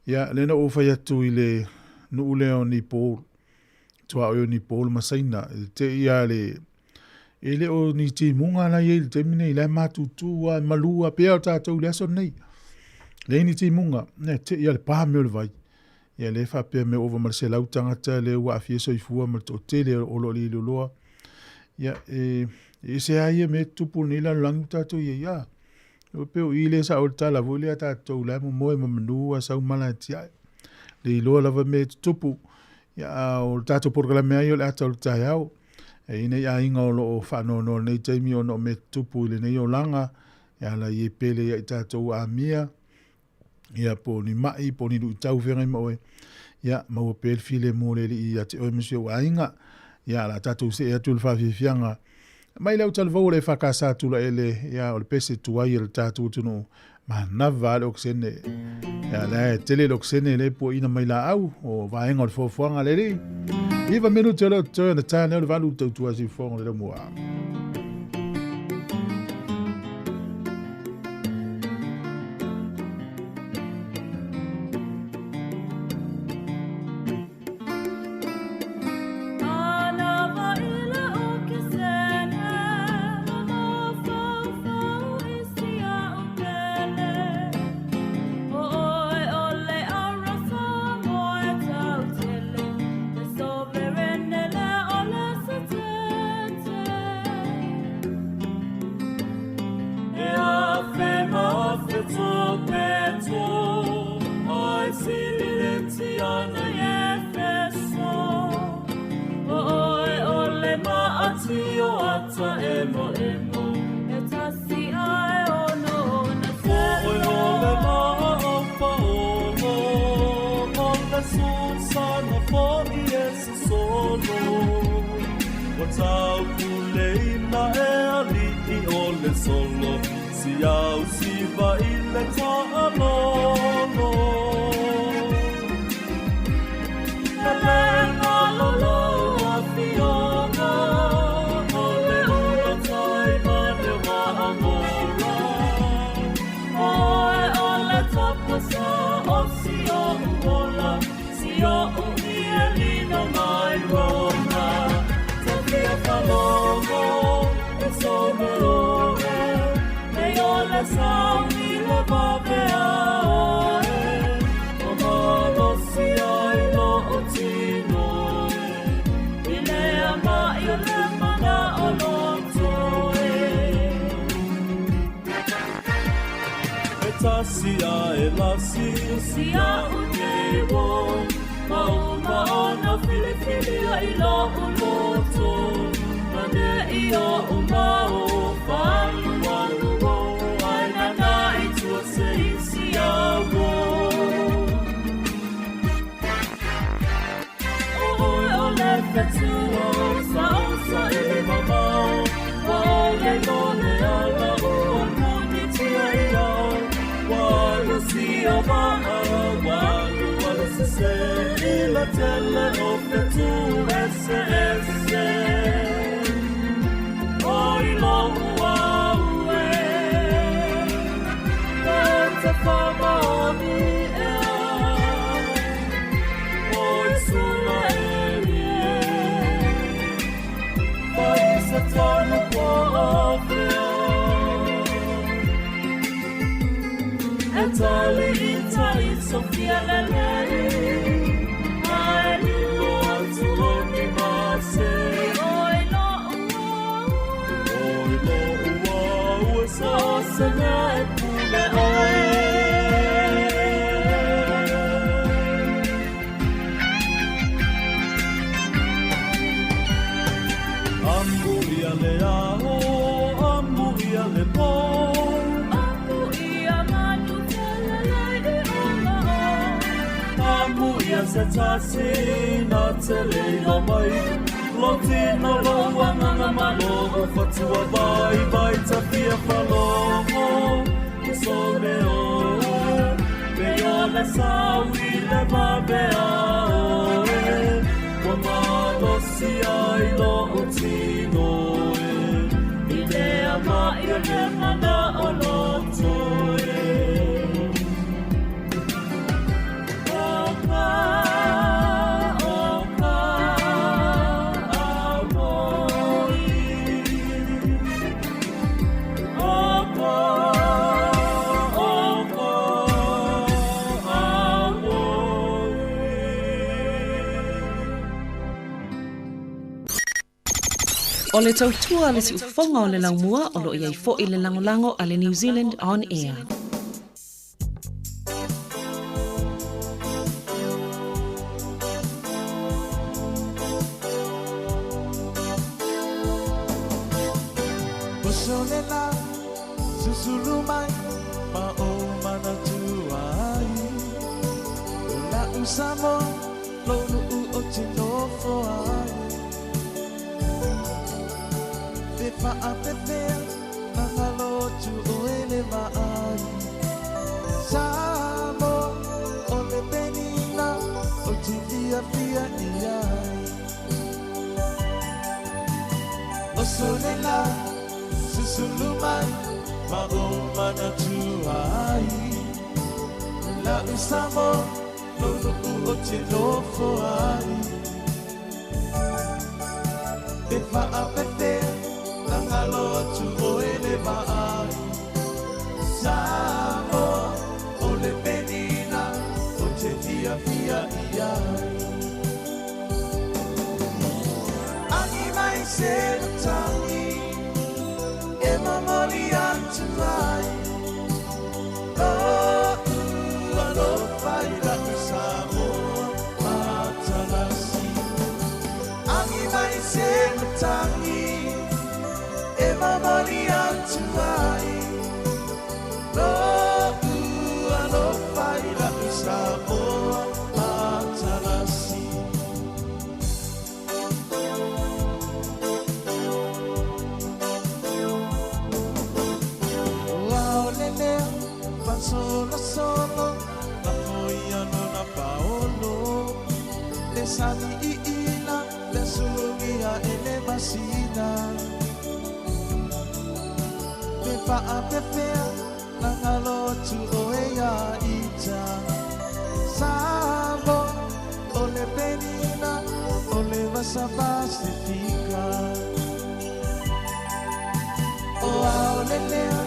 Ia lea na ou fai atu i le nuu lea o Nepal, tuaoi o Nepal ma Saina, i te i a le e le o ni timuga la i ai i le taimi nei, la e matutu a, e malu a, pea o tatou i le aso lenei. Leai ni timuga, ne, te i a le pa mea o le vai. Ia lea e faapea mea ova ma le 100 tagata lea ua aafia soifua ma le toatele o lo o liiloloa. Ia, e ese lava ia mea e tutupu i lenei lalolagi ua tatou i ai. A, e pei o i lea sa o le tala foi lea a tatou la e momoe ma manu a sau mala e tiae. Le iloa lava mea e tutupu. Ia, a o le tatou polokalame lava ia o le ata o le taeao. E i ai nai aiga o lo o faanoanoa i lenei taimi ona o mea e tutupu i lenei olaga, e ala i e pele ia i tatou amia, ia po o ni mai, po o ni luitau feagai ma oe. Ia, maua pea le filemu o le Alii ia te oe ma si ou aiga. Ia, o le a tatou see atu i le faafiafiaga mai le autalavou o le EFKS Tulaele, ia, o le pese tuai a le tatou atunuu, manava lava le okesene. Ia, lea e tele le okesene lea e puaina mai laau o vaega o le foafoaga a le Alii. 9 minute o leo totoe ona ta lea o le 8 tautua siufofoga o le laumua. O le tautua a le siufofoga o le laumua o lo o i ai foi le lagolago a le New Zealand On Air. Faapefea nagalo atu oe le vaai. Samoa o le penina o te fiafia i ai. Oso le la susulu mai ma o manatua ai. La'u Samoa lou nuu o te nofo ai. Pe faapefea nagalo atu oe le vaai. Samoa o le penina o te fiafia i ai. Agi mai se matagi e momoli atu ai. Lo'u alofa i la'u Samoa matalasi. Agi mai se matagi e momoli atu ai. Lo'u alofa i la'u Samoa matalasi. Ua o le lea fasolosolo na foia lona paolo. Le sami iila le sulugia e le masina. Pe faapefea nagalo atu oe ia ita. Samoa o le penina o le vasa Pasifika. O ao le lea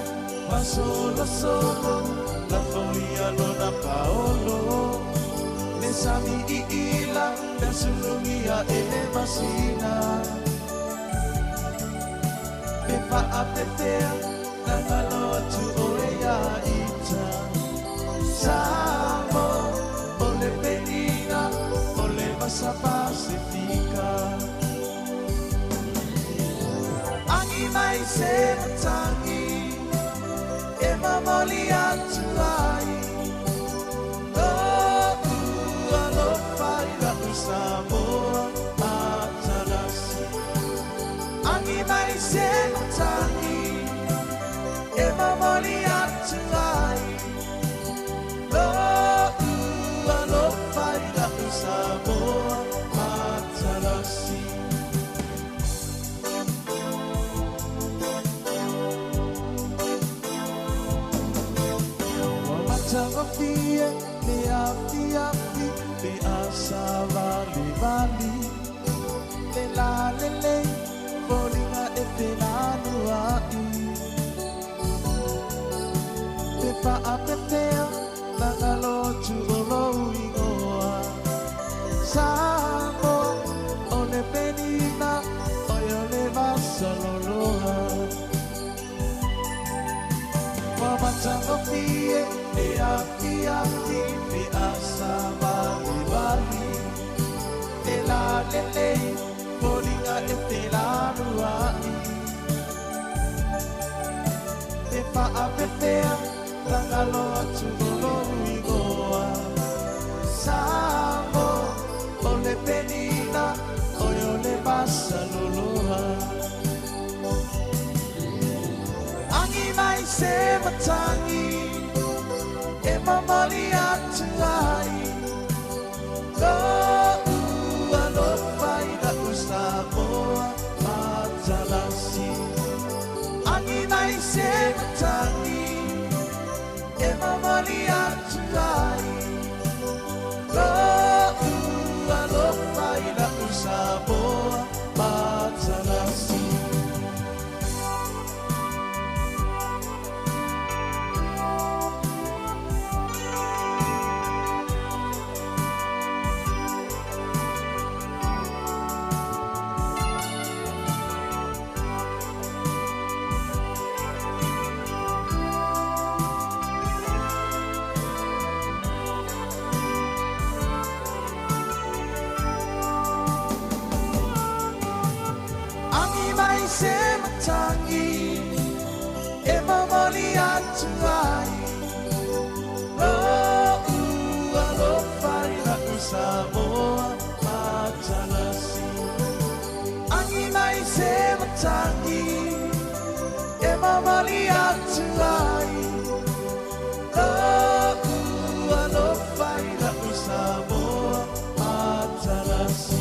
fasolosolo na foia lona paolo. Le sami iila le sulugia e le masina. Pe faapefea nagalo atu oe ia ita. Samoa o le penina o le vasa Pasifika. Agi mai se matagi e momoli atu ai. Lo'u alofa i la'u Samoa matalasi. Agi mai se matagi e momoli atu ai. Lo'u alofa i la'u Samoa matalasi. Ua matagofie le afiafi pe asa valivali. Le la lelei foliga e felanua'i. Pe faapefea nagalo atu o lou igoa. Samoa o le penina oe o le vasaloloa. Ua matagofie le afiafi pe asa valivali. Le la lelei foliga e felanua'i. Pe faapefea nagalo atu o lou igoa. Samoa o le penina oe o le vasaloloa. Agi mai se matagi e momoli atu ai. Lo'u alofa i la'u Samoa matalasi. Agi mai se matagi e momoli atu ai. Lo'u alofa i la'u Samoa matalasi. Agi mai se matagi e momoli atu ai. Lo'u alofa i la'u Samoa matalasi. Agi mai se matagi Momoli atu ai Lo'u alofa i la'u Samoa Atalasi.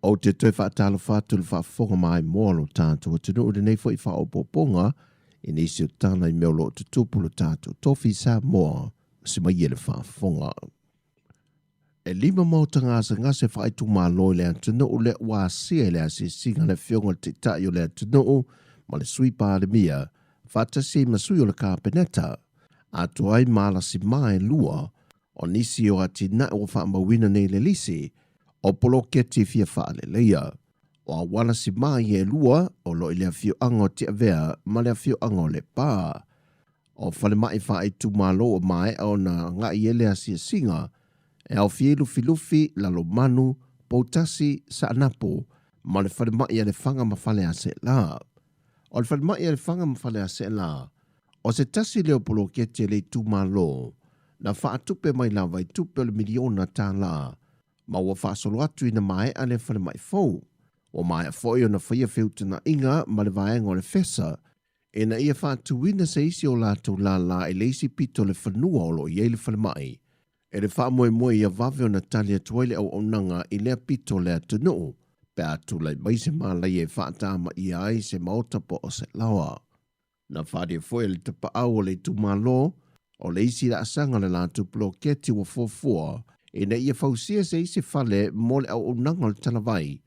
Ou te toe faatalofa atu i le faafofoga maimoa o lo tatou atunuu i lenei foi faaopoopoga i nisi o tala i mea o lo o tutupu lo tatou tofi Samoa se mai e le faafofoga. E lima maota gasegase faaitumalo i le atunuu lea ua asia i le asiasiga a le Afioga i le Taitai o le atunuu ma le Sui Palemia faatasi ai ma sui o le Kapeneta, atoa ai ma alasimā e lua o nisi o atinae ua faamauina nei i le lisi o poloketi fia faaleleia. O auala simā ia e lua o lo o i le afioaga o Tiavea ma le afioaga o Lepa. O falemai faaitumalo ua maea ona agai i ai le asiasiga e aofia ai Lufilufi, Lalomanu, Poutasi, Saanapu ma le falemai a Lefaga ma Faleaseela. O le falemai a Lefaga ma Faleaseela, o se tasi lea o poloketi a le itumalo na faatupe mai lava i tupe o le miliona tala ma ua faasolo atu ina maea lea falemai fou. Ua maea foi ona faia feutagaiga ma le vaega o le FESA ina ia faatuina se isi o latou lālā i le isi pito o le fanua o lo o i ai le falemai, e le faamoemoe ia vave ona tali atu ai le auaunaga i lea pito o le atunuu pe a tulai mai se mālaia e faatamaia ai se maota po o se laoa. Na faaalia foi e le tapaau o le itumalo o le isi laasaga o le latou poloketi ua fuafua ina ia fausia se isi fale mo le auaunaga o le talavai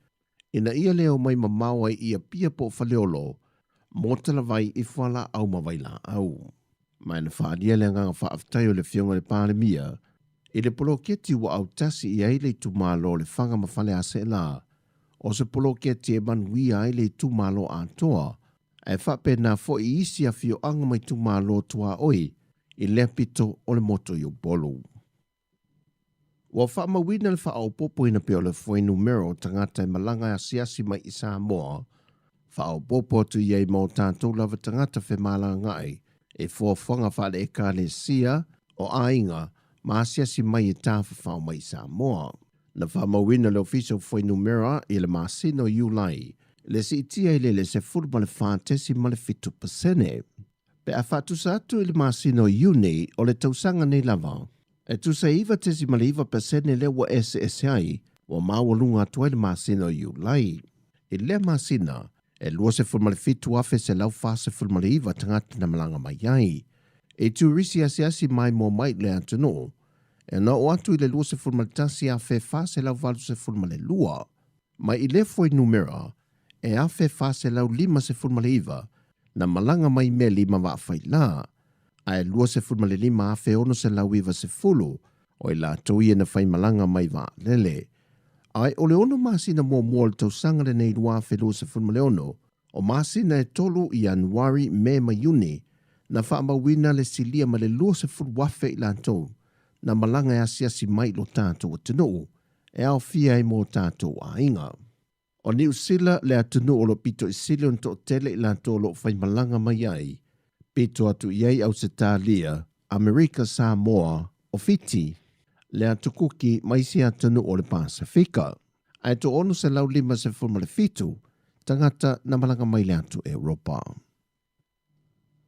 ina ia le omai mamao ai i Apia po o Faleolo mo talavai i fualaau ma vailaau. Ma na faaalia le agaga faafetai o le Afioga i le Palemia i le poloketi ua autasi i ai le itumalo o Lefaga ma Faleaseela, o se poloketi e manuia ai le itumalo atoa, ae faapena foi i isi afioaga ma itumalo tuaoi i lea pito o le motu i Upolu. Ua faamauina le faaopoopoina pea o le fuainumera o tagata e malaga e asiasi mai i Samoa, faaopoopo atu i ai ma o tatou lava tagata femalagaai i fuafuaga faale-Ekalesia, o aiga, ma asiasi mai e tafafao mai i Samoa. Na faamauina le Ofisa o Fuainumera i le masina o Iulai le siitia i le le 14.7%. Pe a faatusa atu i le masina o Iuni o le tausaga nei lava, e tusa e 9.9% lea ua eseese ai, ua maualuga atu ai le masina o Iulai. I lea masina, e 27,149 tagata na malaga mai ai. I turisi asiasi maimoa mai i le atunuu, e na oo atu i le 21,482. Mai i lea fuainumera, e 1,459 na malaga mai meli ma vaafailā, ae 25,690 o i latou ia na faimalaga mai vaalele. Ae o le ono masina muamua o le tausaga lenei 2026, o masina e tolu, Ianuari, Me ma Iuni, na faamauina le silia ma le 20,000 i latou na malaga e asiasi mai i lo tatou atunuu, e aofia ai mo tatou aiga. O Niu Sila le atunuu o lo o pito i sili ona toatele i latou o lo o faimalaga mai ai, pito atu i ai Ausetalia, Amerika Samoa, o Fiti, le Atu Kuki ma isi atunuu o le Pasefika. Ae toa 657 tagata na malaga mai le atu Europa.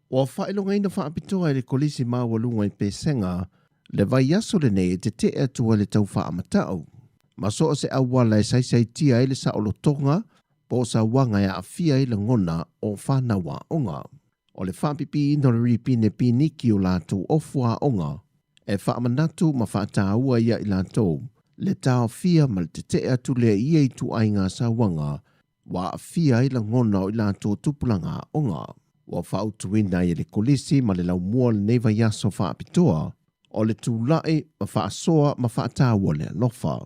Ua faailogaina faapitoa e le Kolisi Maualuga i Pesega le vaiaso lenei e tetee atu ai le tau faamatau ma so o se auala e saisaitia ai le saolotoga po o sauaga e aafia ai lagona o fanau aoga. O le faapipiina o le ripine piniki o latou ofu aoga e faamanatu ma faataua ia i latou le taofia ma le tetee atu lea i ia ituaiga sauaga ua aafia ai lagona o i latou tupulaga aoga. Ua faautuina ai e le Kolisi ma le Laumua lenei vaiaso faapitoa o le tulai ma faasoa ma faataua le alofa.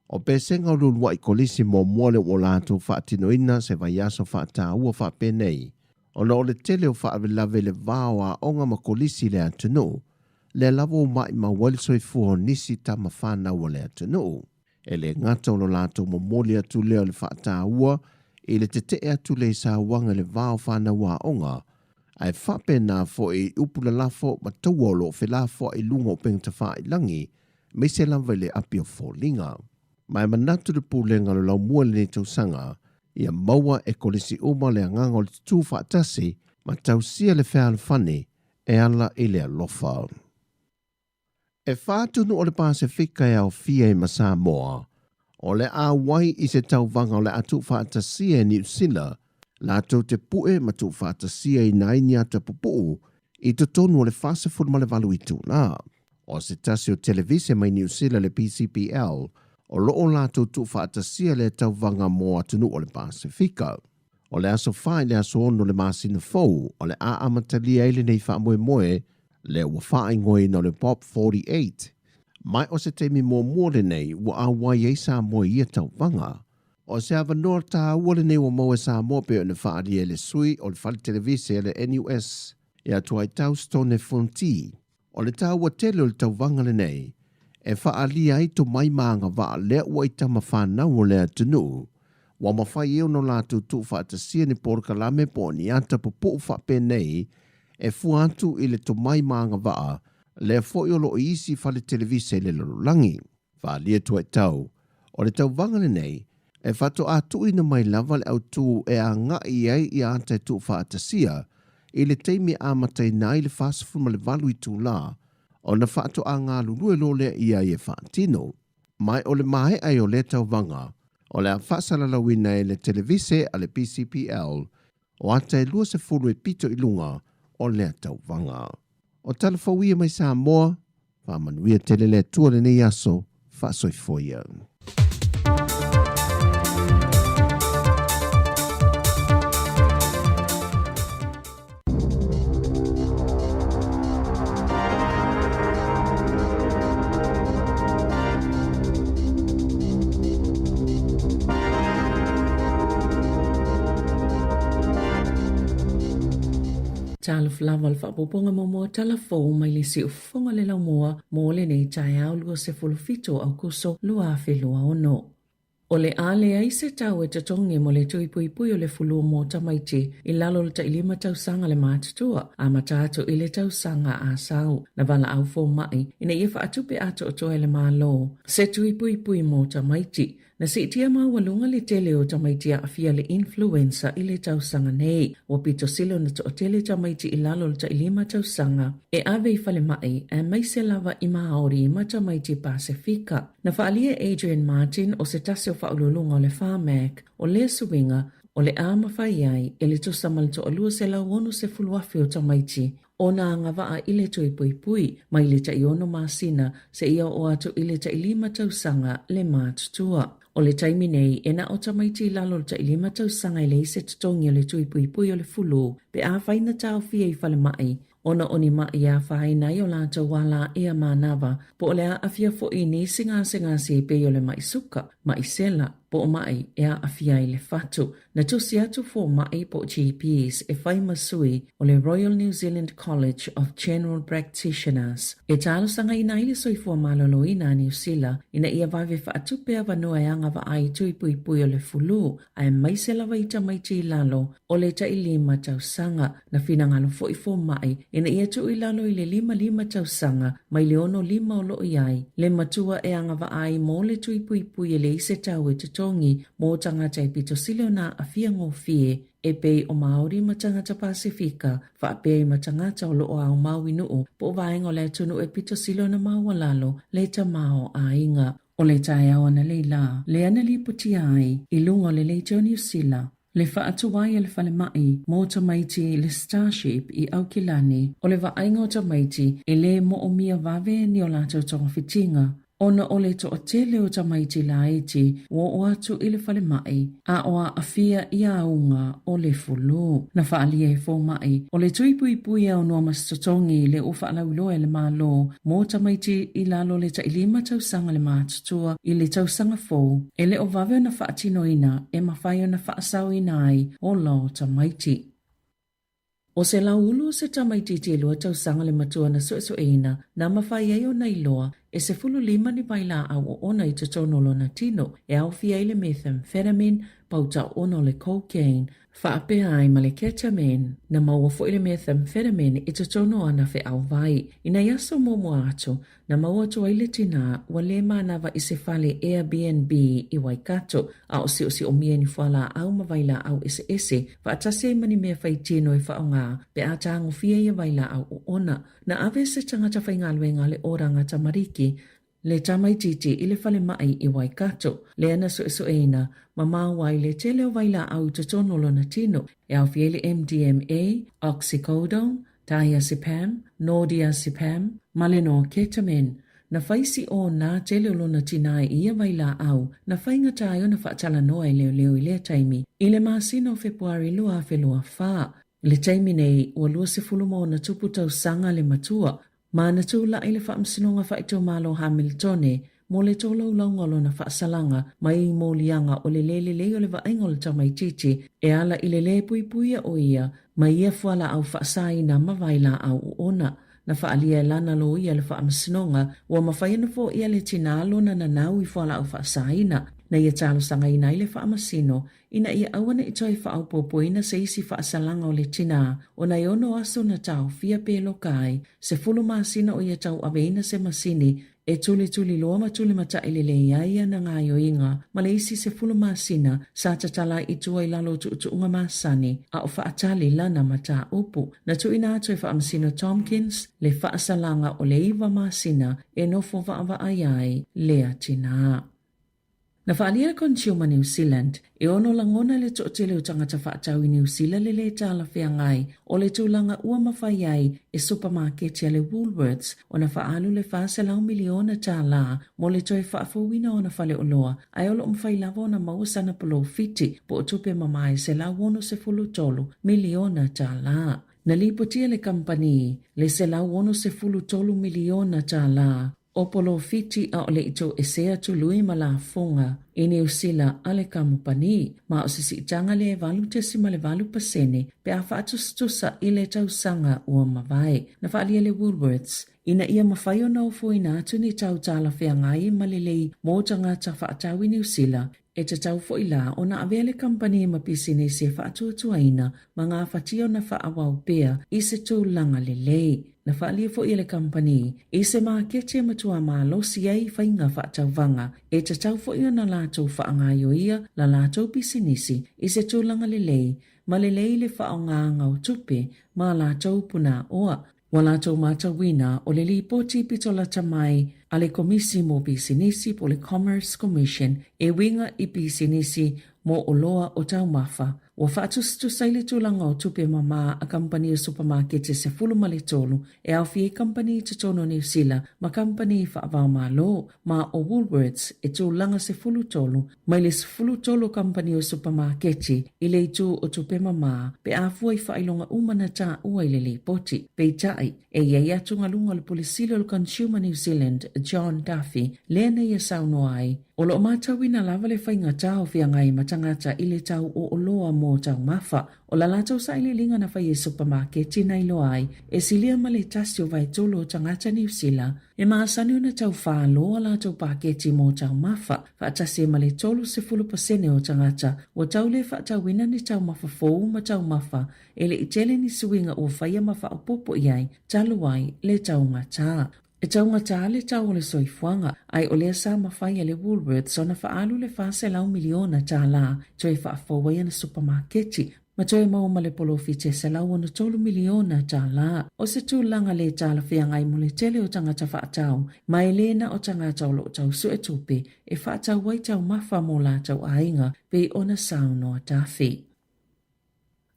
O Pesega o le uluai Kolisi muamua lea ua latou faatinoina se vaiaso faataua faapenei, ona o le tele o faalavelave i le va o aoga ma Kolisi i le atunuu, lea lava ua maimau ai le soifua o nisi tama fanau a le atunuu. E lē gata o lo latou momoli atu lea o le faataua i le teteʻe atu lea i sauaga i le va o fanau aoga, ae faapena foi i upu lalafo ma taua o lo o felafoaʻi i luga o upega tafailagi, aemaise lava i le api o foliga. Ma e manatu le Pulega o le Laumua i lenei tausaga, ia maua e kolisi uma le agaga o le tutū faatasi ma tausia le fealofani e ala i le alofa. E whā atunuu o le Pasefika e aofia ai ma Samoa, o le a auai i se tauvaga o le a tuufaatasia e Niu Sila latou te pue ma tuufaatasia i nai ni ata pupuu i totonu o le 48 itulā. O se tasi o televise mai Niu Sila le PCPL o loo latou tuufaatasia lea tauvaga mo atunuu o le Pasefika. O le aso 4 i le aso 6 o le masina fou o le a amatalia ai lenei faamoemoe lea ua faaigoaina o le Pop 48. Mai o se taimi muamua lenei ua auai ai Samoa i ia tauvaga. O se avanoa tāua lenei ua maua e Samoa pei ona faaalia e le sui o le fale televise a le NUS ia Tuaitau Stone Fonti. O le taua tele o le tauvaga lenei e faaalia ai tomai ma agavaa lea ua i tama fanau o le atunuu, ua mafai ai ona latou tuufaatasia ni polokalame po o ni ata pupuu faapenei e fua atu i le tomai ma agavaa lea foi o lo o i isi fale televise i le lalolagi. Faaalia Tuaitau, o le tauvaga lenei e faatoa tuuina mai lava le autū e agai i ai ia ata e tuufaatasia i le taimi e amataina ai le 48 itulā ona faatoa galulue loa lea i ai e faatino. Mai o le maea ai o lea tauvaga, o le a faasalalauina e le televise a le PCPL o ata e 20 e pito i luga o lea tauvaga. O tala fou ia mai Samoa, faamanuia tele le Atua lenei aso, faasoifua ia. Talofa lava le faaopoopoga muamua tala fou mai le siufofoga le laumua mo lenei taeao 27 Aokuso 2026. O le a leai se tau e totogi mo le tui puipui o le fulu mo tamaiti i lalo o le tailima tausaga le matutua, amata atu i le tausaga a sau. Na valaau fomaʻi ina ia faatupe atoatoa e le Malo se tui puipui mo tamaiti. Na siitia maualuga le tele o tamaiti aafia le influenza i le tausaga nei. Ua pito sili ona toatele tamaiti i lalo o le tailima tausaga e ave i falemai aemaise lava i Māori ma tamaiti Pasefika. Na faaalia e Adrian Martin o se tasi o faauluuluga o le Pharmac o lea suiga o le a mafai ai e le tusa ma le toalua 160,000 o tamaiti ona agavaa i le toe puipui mai le taiono masina seia oo atu i le tailima tausaga le matutua. O le taimi nei, e na o tamaiti i lalo o le tailima tausaga e leai se totogi o le tui puipui o le fulu pe afai na taofia i falemai ona o ni maʻi e afaina ai o latou ala ea manava, po o le aafia foi i nisi gasegase e pei o le maʻi suka, maʻi sela, po o maʻi e aafia ai le fatu. Na tusi atu fomaʻi po o GPs e fai ma sui o le Royal New Zealand College of General Practitioners e talosagaina ai le soifua maloloina a Niu Sila ina ia vave faatupe avanoa e agavaa ai tui puipui o le fulu aemaise lava i tamaiti i lalo o le tailima tausaga. Na finagalo foi fomaʻi ina ia tuu i lalo i le 55 tausaga mai le 65 o lo o i ai le matua e agavaa ai mo le tui puipui e leai se tau e totogi mō tagata e pito sili ona aafia gofie e pei o Māori ma tagata Pasefika faapea i ma tagata o lo o aumau i nuu po o vaega o le atunuu e pito sili ona maualalo le tamaoaiga. O le taeao analeila lea na lipotia ai i luga o le Leitio Niu Sila le faatuai a le falemai mō tamaiti le Starship i Aukilani o le vaaiga o tamaiti e lē moomia vave ni o latou togafitiga ona o le toatele o tamaiti laiti ua oo atu i le falemai a o aafia i auga o le fulu. Na faaalia e fomaʻi o le tui puipui e aunoa ma se totogi le ua faalauiloa e le Malo mō tamaiti i lalo o le tailima tausaga le matutua i le tausaga fou e le o vave ona faatinoina e mafai ona faasaoina ai ola o tamaiti. O se lauulu o se tamaitiiti e lua tausaga le matua na suesueina na mafai ai ona iloa E 15 ni vailaau oona i totonu o lona tino, e aofia ai le methamphetamine, pauta oona o le cocaine, faapea ai ma le ketamine. Na maua foi le methamphetamine i totonu o ana feauvai. I nai aso muamua atu, na maua atu ai le tinā ua lē manava i se fale Airbnb i Waikato, a o siosiomia i ni fualaau ma vailaau eseese, faatasi ai ma ni mea faitino e faaaoga pe a tagofia ia vailaau oona. Na ave se tagata faigaluega a le Oranga Tamariki le tamaitiiti i le falemai i Waikato, lea na suesueina ma maua ai le tele o vailaau i totonu o lona tino, e aofia ai le MDMA, oxycodone, diazepam, nordiazepam, ma le norketamine. Na fai siʻō tele o lona tinā i ia vailaau, na faigata ai ona faatalanoa e leoleo i lea taimi, i le masina o Fepuari 2024. I le taimi nei, ua 20+ tausaga le matua, ma na tulai i le Faamasinoga Faaitumalo o Hamiltone mo le tolaulauga o lona faasalaga mai i moliaga o le lē lelei o le vaaiga o le tamaitiiti e ala i le lē puipuia o ia mai ia fualaau faasaina ma vailaau oona. Na faaalia e lana loia i le Faamasinoga ua mafai ona foia le tinā lona nanau i fualaau faasaina na ia talosagaina ai le Faamasino ina ia aua ne i toe faaopoopoina se isi faasalaga o le tinā ona e ono aso na taofia pe loka ai, 10 masina o ia tauaveina se masini e tulituliloa ma tulimataʻi lelei ai ana gaoioiga ma le isi 10 masina sa tatala ai i tua i lalo o tuutuuga masani a o faatali lana mataupu. Na tuuina atu e Faamasino Tomkins le faasalaga o le iva masina e nofo vaavaai ai lea tinā. Na faaalia le Consumer New Zealand e ono lagona le toatele o tagata faatau i Niu Sila le lē talafeagai o le tulaga ua mafai ai e supamaketi a le Woolworths ona faaalu le $400 miliona tālā mo le toe faafouina o ana faleoloa ae o lo o mafai lava ona maua sana polofiti po o tupe mamae $163 miliona tālā. Na lipotia le kamupani le $163 miliona tālā O polofiti a o le i toesea tului ma lafoga i Niu Sila a le kamupani, ma o se siitaga lea e 8.8% pe a faatusatusa i le tausaga ua mavae. Na faaalia le Woolworths ina ia mafai ona ofoina atu ni tau talafeagai ma lelei mo tagata faatau i Niu Sila E tatau foi la ona avea le kamupani ma pisinisi e faatuatuaina ma gafatia ona faaauau pea i se tulaga lelei. Na faaalia foi e le kamupani i se maketi e matua malosi ai i faiga faatauvaga, e tatau foi ona latou faagaioia la latou pisinisi i se tulaga lelei ma lelei le faaaogaga o tupe ma latou punaoa. Ua latou matauina o le lipoti pito lata mai a le Komisi mo Pisinisi po o le Commerce Commission e uiga i pisinisi mo oloa o taumafa. Ua faatusatusa i le tulaga o tupe mamā a kamupani o supamakete 13 e aofia ai kamupani i totonu o Niu Sila ma kamupani faava-o-Malo ma o Woolworths e tulaga 13 mai le 13 o kamupani o supamaketi i le itu o tupe mamā pe a fua i faailoga uma na taua i le lipoti. Peitai, e i ai atugaluga o le Pule Sili o le Consumer New Zealand, John Duffy, lea na ia saunoa ai, o lo o matauina lava le faigata o feagai ma tagata i le tau o oloa mo taumafa. O la latou sailiiliga na fai e supamaketi na iloa ai, e silia ma le tasi o vaetolu o tagata Niu Sila E masani ona tau whālō a lātou pāketi mō taumafa, faatasi ai ma le 30% o tagata ua tau le faatauina ni taumafa fou ma taumafa e le i tele ni suiga ua faia ma faaopoopo i ai talu ai le taugatā. E taugatā le tau o le soifuaga, ae o lea sa mafai e le Woolworths ona faaalu le $400 miliona tālā toe faafou ai ana supamaketi Ma toe maua ma le polofiti e $163 miliona tālā. O se tulaga lē talafeagai mo le tele o tagata faatau, ma e lē na o tagata o lo o tau suetupe e faatau ai taumafa mo latou aiga, pei ona saunoa Duffy.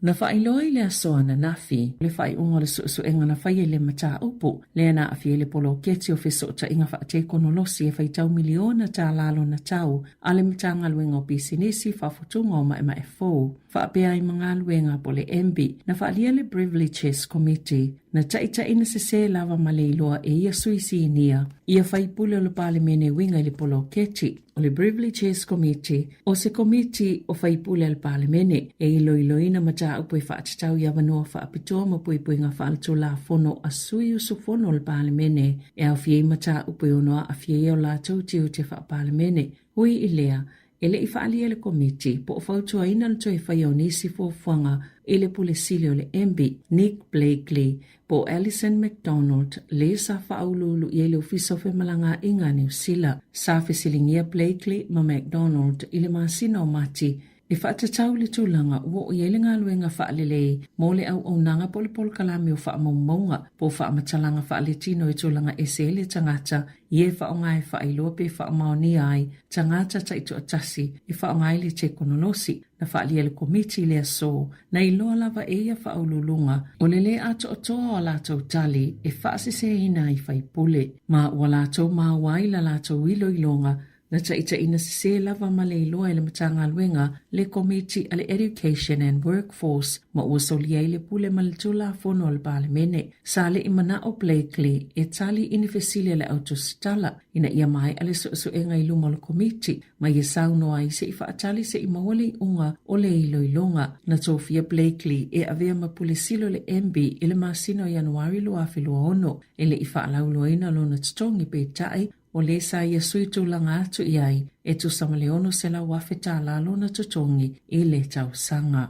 Na faailoa i le aso ananafi le faaiuga o le suesuega na faia i le mataupu lea na aafia ai le poloketi o fesootaiga faatekonolosi e faitau miliona tālā lona tau a le Matagaluega o Pisinisi, Faafotuga o Maemae Fou, faapea ai ma galuega po o le MB. Na faaalia le Privileges Committee. Na taʻitaʻina sesē lava ma le iloa e ia sui sinia, ia faipule o le Palemene e uiga i le poloketi o le Privileges Committee, o se komiti o faipule a le Palemene e iloiloina mataupu e faatatau i avanoa faapitoa ma puipuiga faaletulafono a sui usufono o le Palemene e aofia ai mataupu e ono aafia ai o latou tiute faapalemene. Ui i lea, E le i faaalia e le Komiti po o fautuaina le toe faia o nisi fuafuaga i le Pule Sili o le MB, Nick Blakely, po o Alison McDonald, le sa faauluulu i ai le Ofisa o Femalagaaiga a Niu Sila. Sa fesiligia Blakely ma McDonald i le masina o Mati e faatatau i le tulaga ua oo i ai le galuega faalelei mo le auaunaga po o le polokalame o faamaumauga po o faamatalaga faaletino i tulaga ese ai le tagata ia e faaaoga e faailoa pe faamaonia ai tagata taitoatasi e faaaoga ai le tekonolosi. Na faaalia e le Komiti i le aso, na iloa lava e ia faauluuluga o le lē atoatoa o a latou tali e faaseseina ai faipule, ma ua latou maua ai la latou iloiloga Na taitaiina sesē lava ma le iloa e le Matagaluega le Komiti a le Education and Workforce ma ua solia ai le pule ma le Tulafono a le Palemene. Sa le i mana'o Blakely e tali i ni fesili a le au tusitala ina ia mae'a le suesuega i luma o le Komiti ma ia saunoa ai se i faatali se i maua le iuga o le iloiloga. Na tofia Blakely e avea ma Pule Sili o le MB i le masina o Ianuari 2026. E le i faalauiloaina lona totogi peitai O lē sa ia sui tulaga atu i ai e tusa ma le $600,000 tālā lona totogi i le tausaga.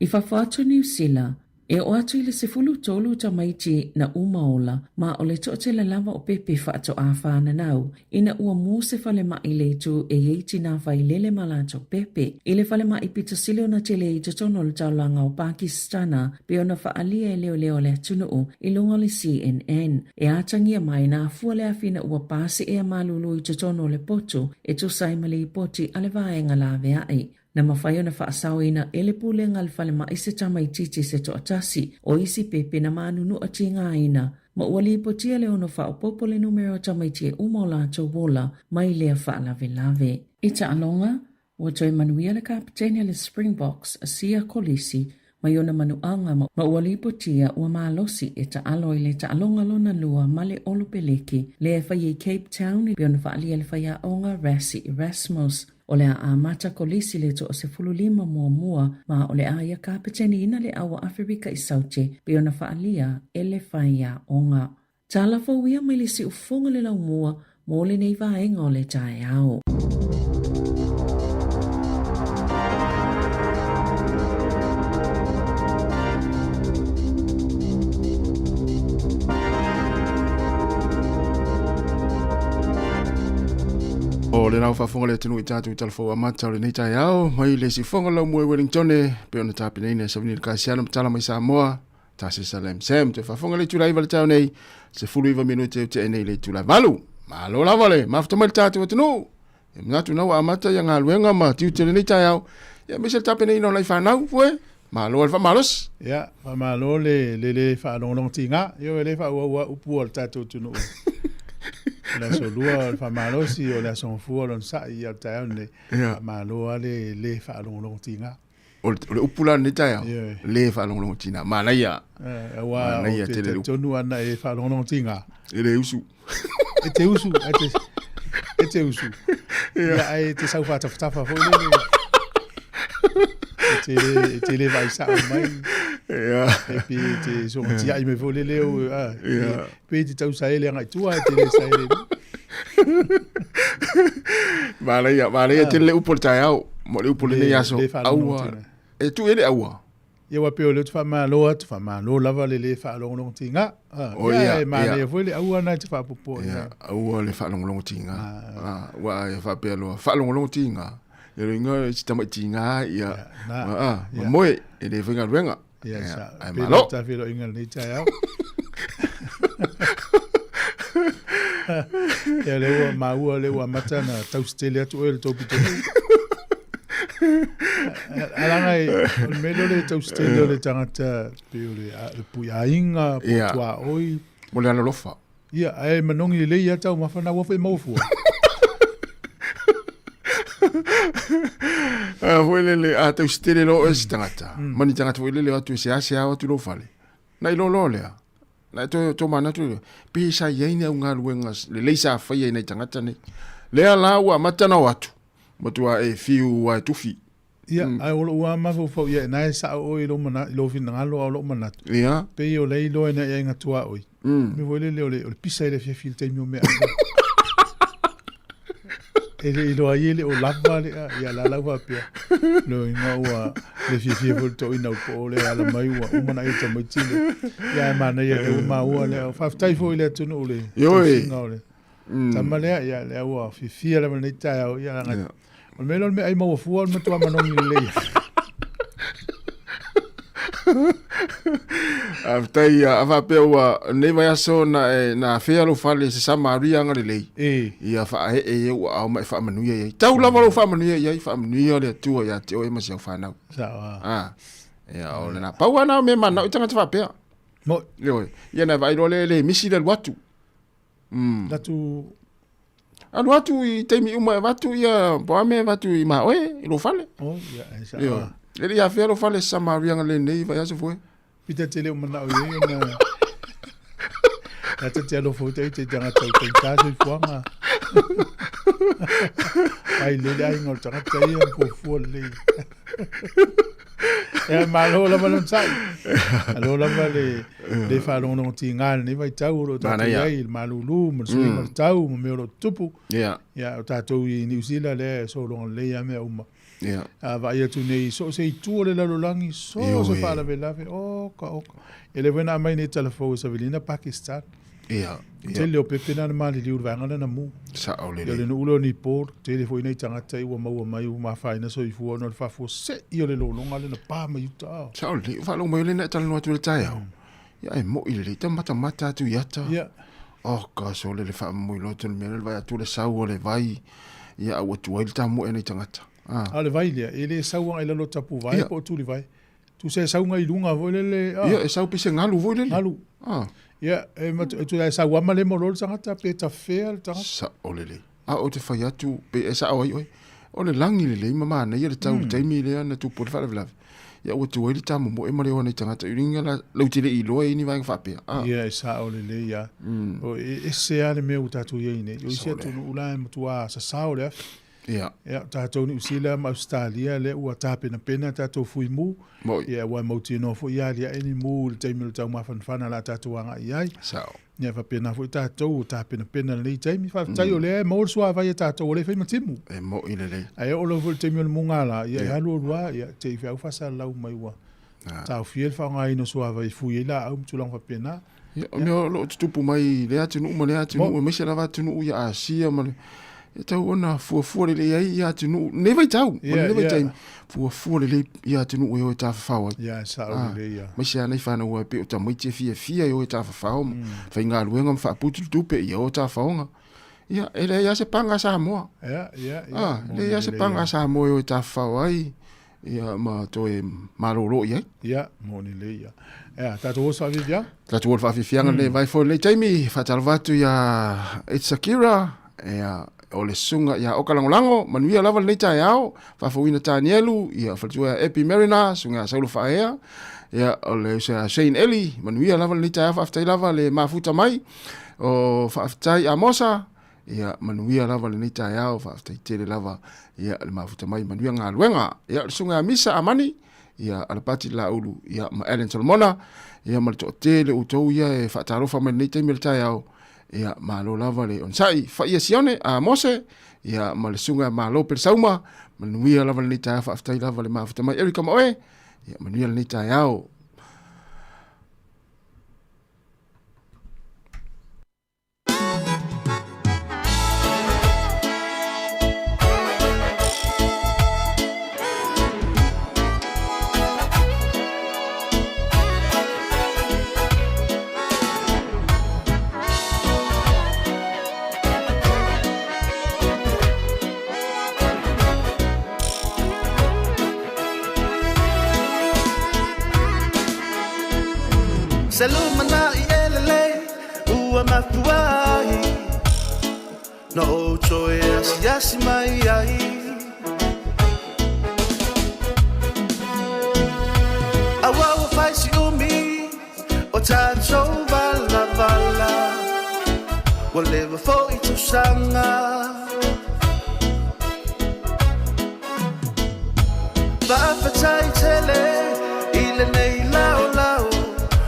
I fafo atu o Niu Sila, e oo atu i le 13 tamaiti na uma ola, ma o le toatele lava o pepe faatoa fananau ina ua mu se falemai i le itu e i ai tinā failele ma latou pepe. I le falemai pito sili ona tele i totonu o le taulaga o Pakisitana pei ona faaalia e leoleo a le atunuu i luga o le CNN. E atagia mai na afua le afi ina ua pasi ea malulu i totonu o le potu e tusa ai ma lipoti a le vaega laveai. Na mafai ona faasaoina e le pulega a le falemai se tamaitiiti se toatasi o isi pepe na manunua tigaina ma ua lipotia le ono faaopoopo le numera o tamaiti e uma o latou ola mai lea faalavelave. I taaloga, Ua toe manuia le kapeteni a le Springboks a Siya Kolisi mai ona manuaga ma ua lipotia ua malosi e taalo i le taaloga lona lua ma le Olopeleki lea e fai i Cape Town e pei ona faaalia e le faiaoga Rassie Erasmus. O le a amata Kolisi le toa 15 muamua ma o le a ia kapeteniina le au a Aferika i Saute pei ona faaalia e le faiaoga. Tala fou ia mai le siufofoga le laumua mo lenei vaega o le taeao. O le lau faafofoga le atunuu i tatou talafou amata o lenei taeao mai le siufofoga laumua i Wellington pei ona tapenaina e Savini le Kasiano ma tala mai Samoa Tasi Salem Sam te faafofoga le itula 9 le taeao nei, 19 minute e tea nei le itula 8. Malo lava le mafuta mai le tatou atunuu. E manatu na ua amata ia galuega ma tiute lenei taeao. Ia aemaise le tapenaina o nai fanau foe. Malo le faamalosi. Ia, faamalo le le le faalogologotiga. Ioe, e le faaauau upu a le tatou atunuu. O le aso lua o le faamalosi, o le aso gafua o le onosai, ia o le taeao lenei. Faamalo lava le le faalogologotiga. O le upu la lenei taeao, le faalogologotiga. Manaia. Aua ou te talitonu ana e faalogologotiga. E le usu. E te usu, e te usu. Ia, ae e te sau faatafatafa foi lele. E te le vaai sao mai. E pei e te soga tiai mai foi lele. Pei e te tau saele agai tua, e te le saele. Manaia, manaia tele le upu o le taeao. Mo le upu o lenei aso. Aua. E tuu i ai le aua. Ia aua pei o lea ou te faamalo atu, faamalo lava le le faalogologotiga. O ia, e manaia foi le aua lena e te faapopoa i ai. Aua le faalogologotiga. Aua e faapea loa, faalogologotiga. Ia lona uiga si tamai tiga ia, ma moe, e le faigaluega. Ia, sa, ae malo. Pei o feiloaiga lenei taeao. Ia lea ua maua lea ua amata ona tausi tele atu oe i le tou pitonuu. Ae leaga o le mea lea o le tausi tele o le tagata pei o le puiaiga po o tuaoi. Mo le alolofa. Ia, ae manogi lelei lava taumafa na ua foi maua fua. A foi lele, a tausi tele loa oe se tagata, ma ni tagata foi lele o atu e seasea o atu i lou fale. Na iloa loa lea, na e toe tomanatu lea, pe sa i ai ni au galuega lelei sa faia i nai tagata nei. Lea la ua amata ona o atu, matua e fiu lava e tufi. Ia, ae o lou lava mafaufau i ai, na e sao oe i lou mana, i lou finagalo a o lou manatu, pei o lea e iloa e nai aiga tuaoi, mea foi lele o le, o le pisa i le afiafi i le taimi o meaai. E le iloa ai e le o lava le a, ia la lau faapea. Lo inga ua le fiafia foi le toeaina o po o le ala mai ua uma na ai tamaiti le. Ia e manaia lea ua maua lea. Faafetai foi i le atunuu le tausiga o le tama lea. Ia lea ua fiafia lava lenei taeao. Ia leaga o le mea lea o le meaai maua fua o le matua manogi lelei. Faafetai a faapea ua lenei vaiaso na e na afea lou fale i se Samaria agalelei. Ia faaee e ou aao ma e faamanuia i ai. Tau lava lou faamanuia i ai, faamanuia le Atua ia te oe ma si au fanau. Sao. Ia o lena. Pau lava na o mea manao i tagata faapea. Moi. Ioe. Ia na vaai loa lea e le misi le alu atu. Atu Alu atu i taimi uma e avatu ia po o a mea e avatu i maoe i lou fale. Oh, ia, e sao. Ioe. E le i afea lou fale Samaria lenei vaiaso foi. Pita te le o manao i ai ona La te te alofa ute te tagata o tautā soifuaga. Ai lele aiga o le tagata ia ma fuafua lelei. Ia malo lava le onosai. Malo lava le le faalogologo tiga i lenei vaitau o lo o tatou i ai i le malulu ma le suiga o le tau ma mea o lo o tutupu. Ia o tatou i Niu Sila lea e sologa lelei lava mea uma. A vaai atu nei i so o se itu o le lalolagi, so o se faalavelave, oka oka. Ia lea foi na aumai nei tala fou e Savelina Pakistan. Ia. Tele o pepe na na maliliu i le vaega lea na mu. Sao lelei. Ia o le nuu lea o Nepal, tele foi nai tagata ua maua mai ua afaina soifua ona o le faafuasei o le lologa lea na pa mai uta. Sao lelei, o faalogo mai o lea na e talanoa atu i le taeao. Ia e moi lelei, ta matamata atu i ata. Ia. Oh gosh, o le le faamomoe loto le mea lea, le vaai atu le sau o le vai, ia a ua tuai le tamoe a nai tagata. Ah. A o le vai lea, e le sau agai i lalo o tapuvae po o tulivae. Tusa e sauga i luga foi lele. Ah. Ia, e sau pe se galu foi lele. Galu. Ah. Ia, e matu, e tusa e sau ama le molo le tagata pe tafea le tagata. Sao lelei. A ou te fai atu, pe e sao ai oe. O le lagi lelei ma manaia le tau i le taimi lea na tupu ai le faalavelave. Ia ua tuai le tamomoe ma le o a nai tagata i luga la, lau te le i iloa i ni vaega faapea. Ah. Ia, e sao lelei lava. O, e ese lava le mea ua tatou i ai nei. O isi atunuu la e matua sasao le afi. Ia. Ia, o tatou Niu Sila ma Ausetalia lea ua tapenapena tatou fui mu. Moi. Ia, ua mautinoa foi ia aliae ni mu i le taimi o le taumafanafana o le a tatou agai i ai. Sao. Ia, faapena foi tatou ua tapenapena i lenei taimi. Faafetai o lea e maua le suavai e tatou ua le fai ma timu. E moi lelei. Ae oo lava foi i le taimi o le mugala, ia, e alu alu lava, ia, te i feau faasalalau mai ua taofia le faaaogaina o suavai e fui ai laau ma tulaga faapena. Ia, o mea o lo o tutupu mai i lea atunuu ma lea atunuu, aemaise lava atunuu ia Asia ma le, e tau ona fuafua lelei ai ia atunuu, lenei vaitau, ma lenei vaitaimi, fuafua lelei ia atunuu e o e tafafao ai. Ia, e sao lelei ia. Aemaise lava nai fanau e pei o tamaiti e fiafia e o e tafafao, ma faigaluega ma faaputu le tupe, ia o tafaoga. Ia, e leai lava se paga a Samoa. Ia, ia, ia. E leai lava se paga a Samoa e o e tafafao ai. Ia ma toe malolo i ai. Ia, moni lelei ia. Ea, tatou oso faafiafiaga. Tatou oso faafiafiaga mm. le vai foi lenei taimi, faatalofa atu ia It's Akira, ia o le susuga ia Oka Lagolago, manuia lava lenei taeao, faafouina Tanielu, ia faletua ia Epi Mariner, susuga ia Saulo Faaea, ia o le uso ia Shane Eli, manuia lava lenei taeao, faafetai lava le mafuta mai, o faafetai Amosa, Ia manuia lava lenei taeao, faafetai tele lava ia le mafuta mai, manuia galuega. Ia le susuga ia Misa Amani, ia Alapati Laulu, ia ma Allen Solomona, ia ma le toatele o outou ia e faatalofa mai lenei taimi o le taeao. Ia malo lava le onosai, Faia Sione a Mose, ia ma le susuga ia Malo Pelesauma, manuia lava lenei taeao, faafetai lava le mafuta mai. Erika ma oe, ia manuia lenei taeao. Se lumanai e lelei ua mafua ai Na ou toe asiasi mai ai Aua ua fai si umi o Ua leva fo'i tausaga. Faafetai tele i lenei laolao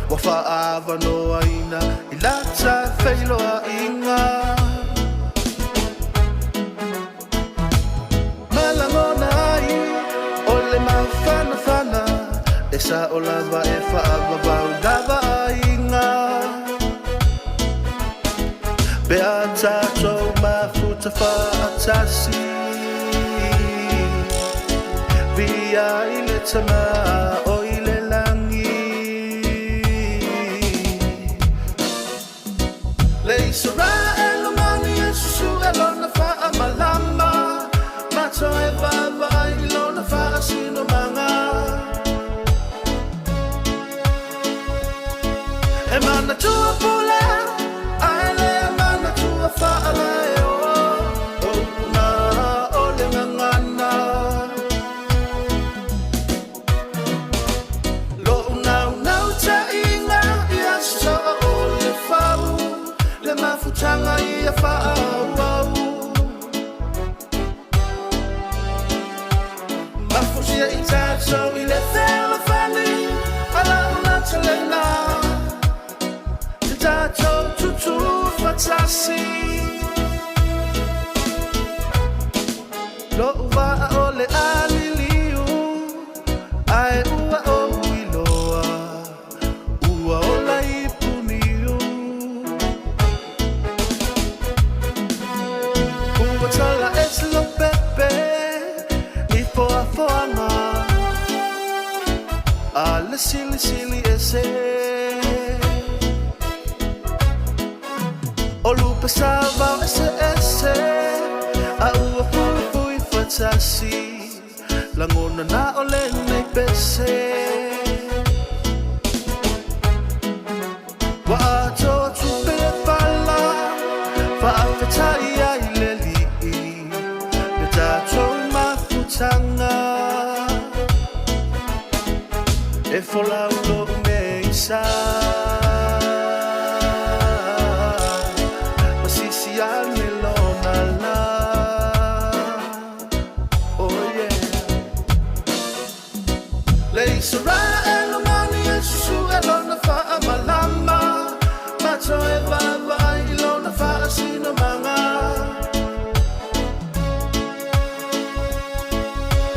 ua faaavanoaina i lata feiloaiga. Ma lagona ai o le mafanafana e sa'o lava e faavavau lava aiga. Pe a tatou mafuta faatasi Viia i le Tama o i le lagi. Le Isaraelu mani e susue lona faamalama, ma toe vaavaai i lona faasinomaga. E manatua pule, ae le manatua faalaeo, o upu na o le gagana. Lo'u naunautaiga ia soa o le fau, le mafutaga ia faaauau. Mafusia i tatou i le fealofani a lau natalena, te tatou tutu fatasi. Lo'u vaa o le a liliu, ae ua ou iloa, ua ola i puniu. Ua tala ese Lopepe i foafoaga a le silisili ese. O lupe sa vao eseese, a ua fuifui fatasi, lagona na o lenei pese. Ua atoa tupe le pala, faafetai ai le Alii, le tatou mafutaga. E folau lo'u meisa, ma sisi ane lona la. Oh yeah. Le Isaraelu mani e susue lona faamalama, ma toe vaavaai i lona faasinomaga.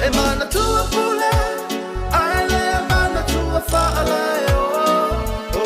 E manatua pule, ae le manatua faalaeo, o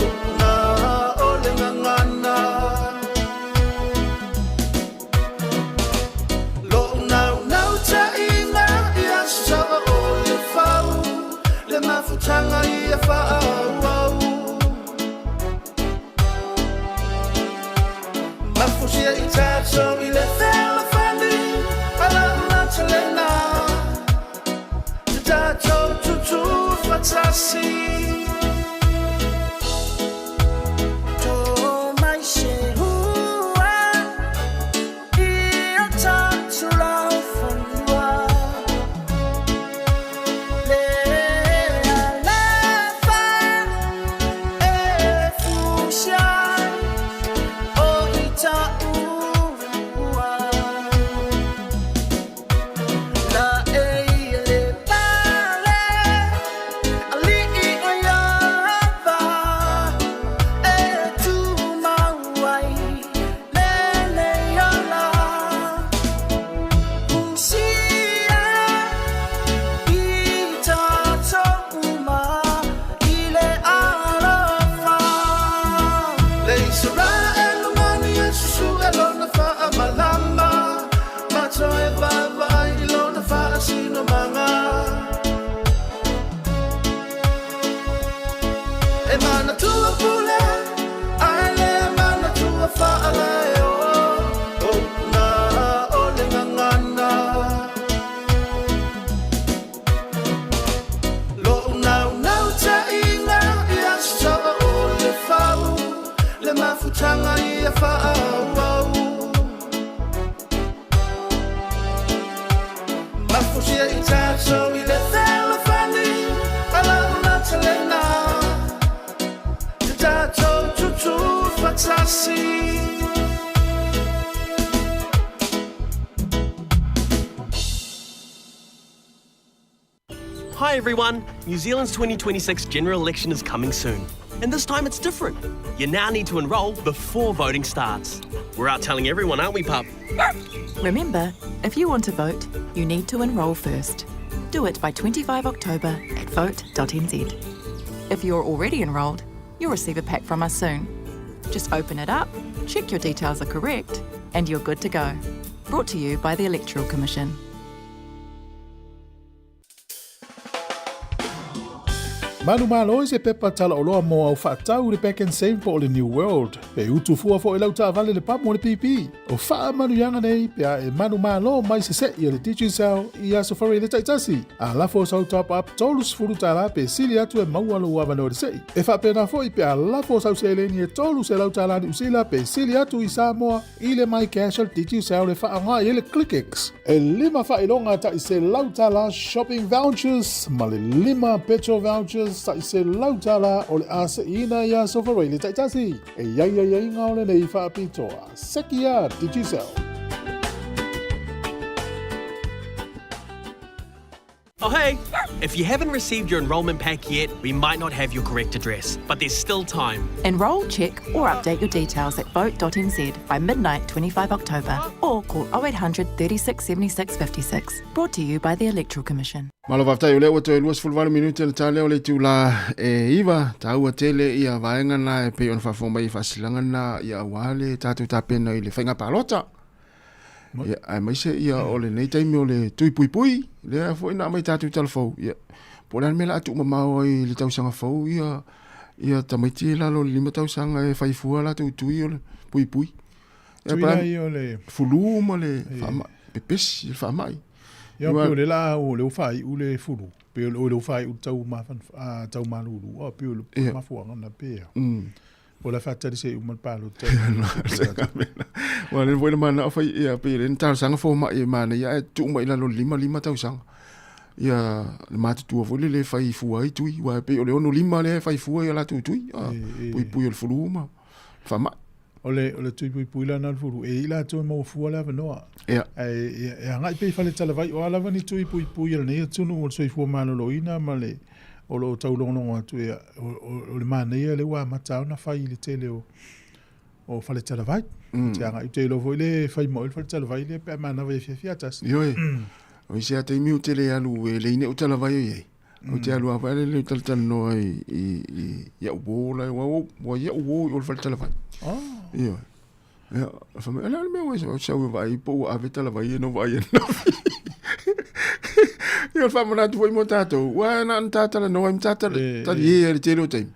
Hi everyone! New Zealand's 2026 general election is coming soon. And this time it's different. You now need to enrol before voting starts. We're out telling everyone, aren't we, pup? Remember, if you want to vote, you need to enrol first. Do it by 25 October at vote.nz. If you're already enrolled, you'll receive a pack from us soon. Just open it up, check your details are correct, and you're good to go. Brought to you by the Electoral Commission. Manumalo i se pepa talaoloa mo au faatau le Pak'nSave po o le New World. Pe utu fua foi lau taavale le pamu o le pipi. O faamanuiaga nei pe a e manumalo mai sese'i a le Digicel i Aso Faraile taitasi. A lafo sau top up $30 pe sili atu e maua lou avanoa i le se'i. E faapena foi pe a lafo sau seleni e $300 Niu Sila pe sili atu i Samoa i le MyCash a le Digicel e faaaoga i ai le ClickX. E lima faailoga tai $100 shopping vouchers ma le lima petrol vouchers tai $100 o le a se'iina i Aso Faraile taitasi. E i ai aiaiga o lenei faapitoa. Seki a Digicel. Oh hey! If you haven't received your enrolment pack yet, we might not have your correct address, but there's still time. Enrol, check, or update your details at vote.nz by midnight 25 October or call 0800 36 76 56. Brought to you by the Electoral Commission. Malo faafetai o lea ua toe 28 minute le tale o le itula e iva, taua tele ia vaega na e pei ona faafofoga mai i faasilaga na ia aua le tatou tapena i le faiga palota. Ia, aemaise ia o lenei taimi o le tui puipui, lea foi na aumai tatou tala fou. Ia, po o le a le mea o le a tuumamao ai i le tausaga fou ia ia tamaiti i lalo o le 5 tausaga e fai fua latou tui o le puipui. Ia, Tui la ia o le fulu ma le faamai, pepesi le faamai. Ia, pe o le la o le faaiu le fulu, pe o le faaiu tau mafan tau malulu, o pe o le mafuanga na pe. O la faatali se uma le palota. Ua le foi le mana o fai ia pe le talosaga fomai e manaia ae tuu mai i lalo o le 5 5 tausaga. Ia le matutua foi lele e fai fua ai tui aua e pei o le 65 lea e fai fua ai a latou tui puipui o le fulu ma faamai. O le, o le tui puipui la na o le fulu, e i latou e maua fua le avanoa. Ia. Ae e agai pea i fale talavai, o a lava ni tui puipui a lenei atunuu o le soifua maloloina ma le, o lo o taulogologo atu, ia, o, o, o le manaia lea ua amata ona fai i le tele o, o fale talavai. Te agai, te iloa foi le fai ma oe le fale talavai lea pe a manava i afiafi a tasi. Ioe. O isi a taimi ou te le alu e le ine o talavai o i ai. Ou te alu lava le leo talatalanoa i, i, i, i au uō la, ua, ua i au uō i o le fale talavai. Oh. Ioe. Ia, fai mai, ala le mea ua e sau e vaai po ua ave talavai e no vaai ananafi. Ia, o le faamanatu foi mo tatou, ua na ona ta talanoa ai ma ta tali e le tele o taimi.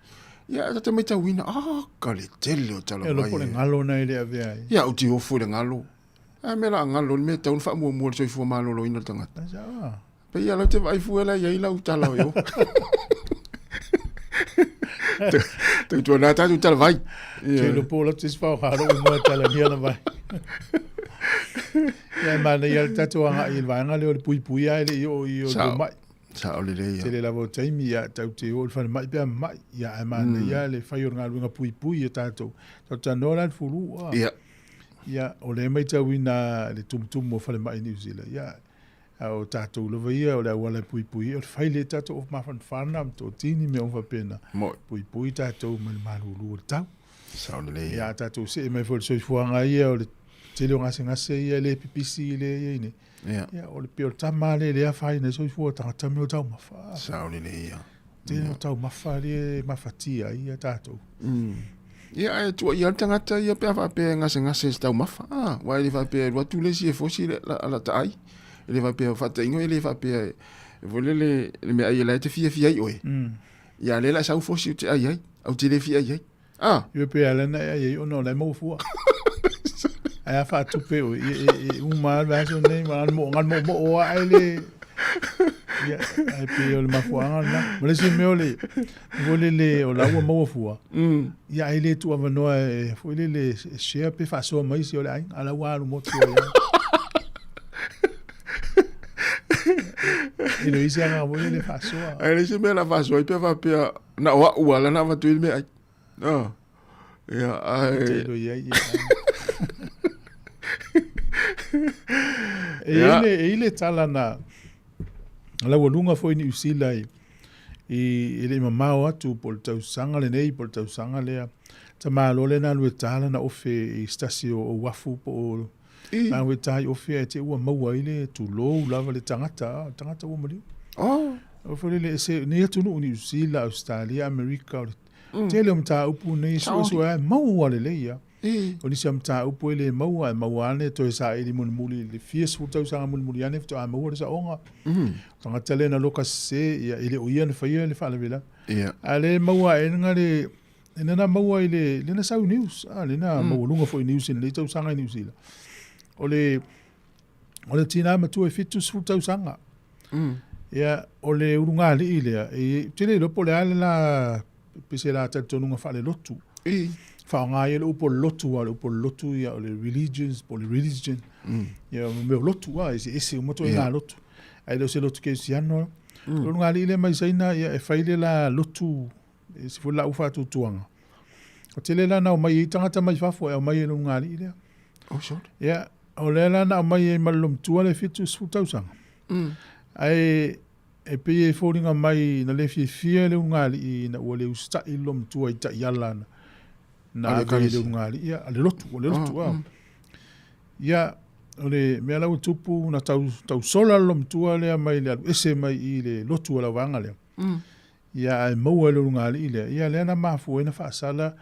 Ia, ta te matauina, ah, ka le tele o talavai. E loko le galo na e le avea ai. Ia, ou te ofo i le galo. A mea la a galo, le mea e tatau ona faamuamua le soifua maloloina o le tagata. Pei a lau te vaai fua la i ai lau tala o Tau tua nā tātou tala vai. Te lo pō lau tis whao haro i mua tala ni ana vai. Ia mana ia le tātou anga i le vaenga leo le pui pui ai le i o i o le mai. Sa o le lea. Tele lava o taimi ia tau te o le whane mai pea mai. Ia ai mana ia le whai o ngā luenga pui pui ia tātou. Tau tanoa la le fulu. Ia. Ia o le mai tau ina le tumutumu o whale mai New Zealand. Ia A o tatou lava ia, o le auala e puipui ai, o le fai lea tatou o mafanafana ma toatini mea uma faapena. Moi. Puipui tatou mai le malulu o le tau. Sao lelei. Ia, a tatou see mai foi i le soifuaga ia, o le tele o gasegase ia e le pipisi i le ia i nei. Ia. Ia, o le pei o le tama lea e le afaina ai soifua o tagata mea o taumafa. Sao lelei ia. Tele o taumafa lea e mafatia ai ia tatou. Ia, ae tuuaia le tagata ia pe a faapea e gasegase i se taumafa. A, aua e le faapea e alu atu le isi e fosi le, la, la taai. E le faapea, faataingo e le faapea e, e foi lele, le meaai e la e te fiafia ai oe. Ia, lea la e sau fosi ou te ai ai, au te le fia ai ai. A! Ia pe ala na e ai ai ona o la e maua fua. Ae a faatupe oe, ia e, e uma lava le vaiaso lenei ma ngana mo, ngana mo mo a ai le, ia, ae pei o le mafuaaga lena. Ma le isi mea o le, foi lele o la ua maua fua, ia ae le tuuavanoa e, foi lele e share pe faasoa mai isi o le aiga, a la ua alu motu ai lava. E le o isi agaga foi lele e faasoa. Ae le isi mea la faasoa ai pe faapea, na o au lava la na avatu ai le meaai. Oh. Ia, ae... Te ilo i ai, ia. E i le, e i le tala na, Laualuga foi i Niu Sila i, i, e le i mamao atu po o le tausaga lenei po o le tausaga lea. Tamāloa lea na alu e tā lana ofe i se tasi o, o uafu po o na alu e tā i ofe ae te ua maua ai le tulou lava le tagata, a, le tagata ua maliu. Oh. O foi lele e se, nei atunuu Niu Sila, Australia, Amerika, o le tele o mataupu nei suesue ai maua lelei ia. O nisi o mataupu e le maua, e maua ane toe saili mulimuli i le fia sefulu tausaga mulimuli ane faatoa maua le saoga. O tagata lea na loka sese, ia, e le o ia na faia le faalavelave. A le maua aena le, lena na maua i le, lena sau i news, a, lena maualuga foi i news i lenei tausaga i Niu Sila. O le, o le tinā matua e 70 tausaga. Ia, o le ulugalii lea, e, ou te le iloa po o le a le la, pe se la talitonuga faalelotu. Faaaoga ai le upu o le lotu, aua o le upu o le lotu, ia, o le religions, po o le religion. Ia, o mea o lotu, a, eseese uma ituaiga lotu. Ae le o se lotu kerisiano. O le ulugalii lea mai Saina, ia, e fai le la lotu, e ese foi le la faatuatuaga. O tele la na omai ai tagata mai fafo e aumai e le ulugalii lea. Oh, sorry. Ia, o lea la na aumai ai ma le loomatua le 70 tausaga. Ae e pei e foliga mai na le fiafia le ulugalii ina ua le usitai le loomatua i taiala na, na A le ave i le ekalesia. ulugalii. Ia, a le lotu, o le lotu, Oh, ah. Ia, o le mea la ua tupu na tau, tausola le loomatua lea mai le alu ese mai i le lotu a le auvaega lea. Ia, ae maua e le ulugalii lea, ia lea na mafua ai na faasala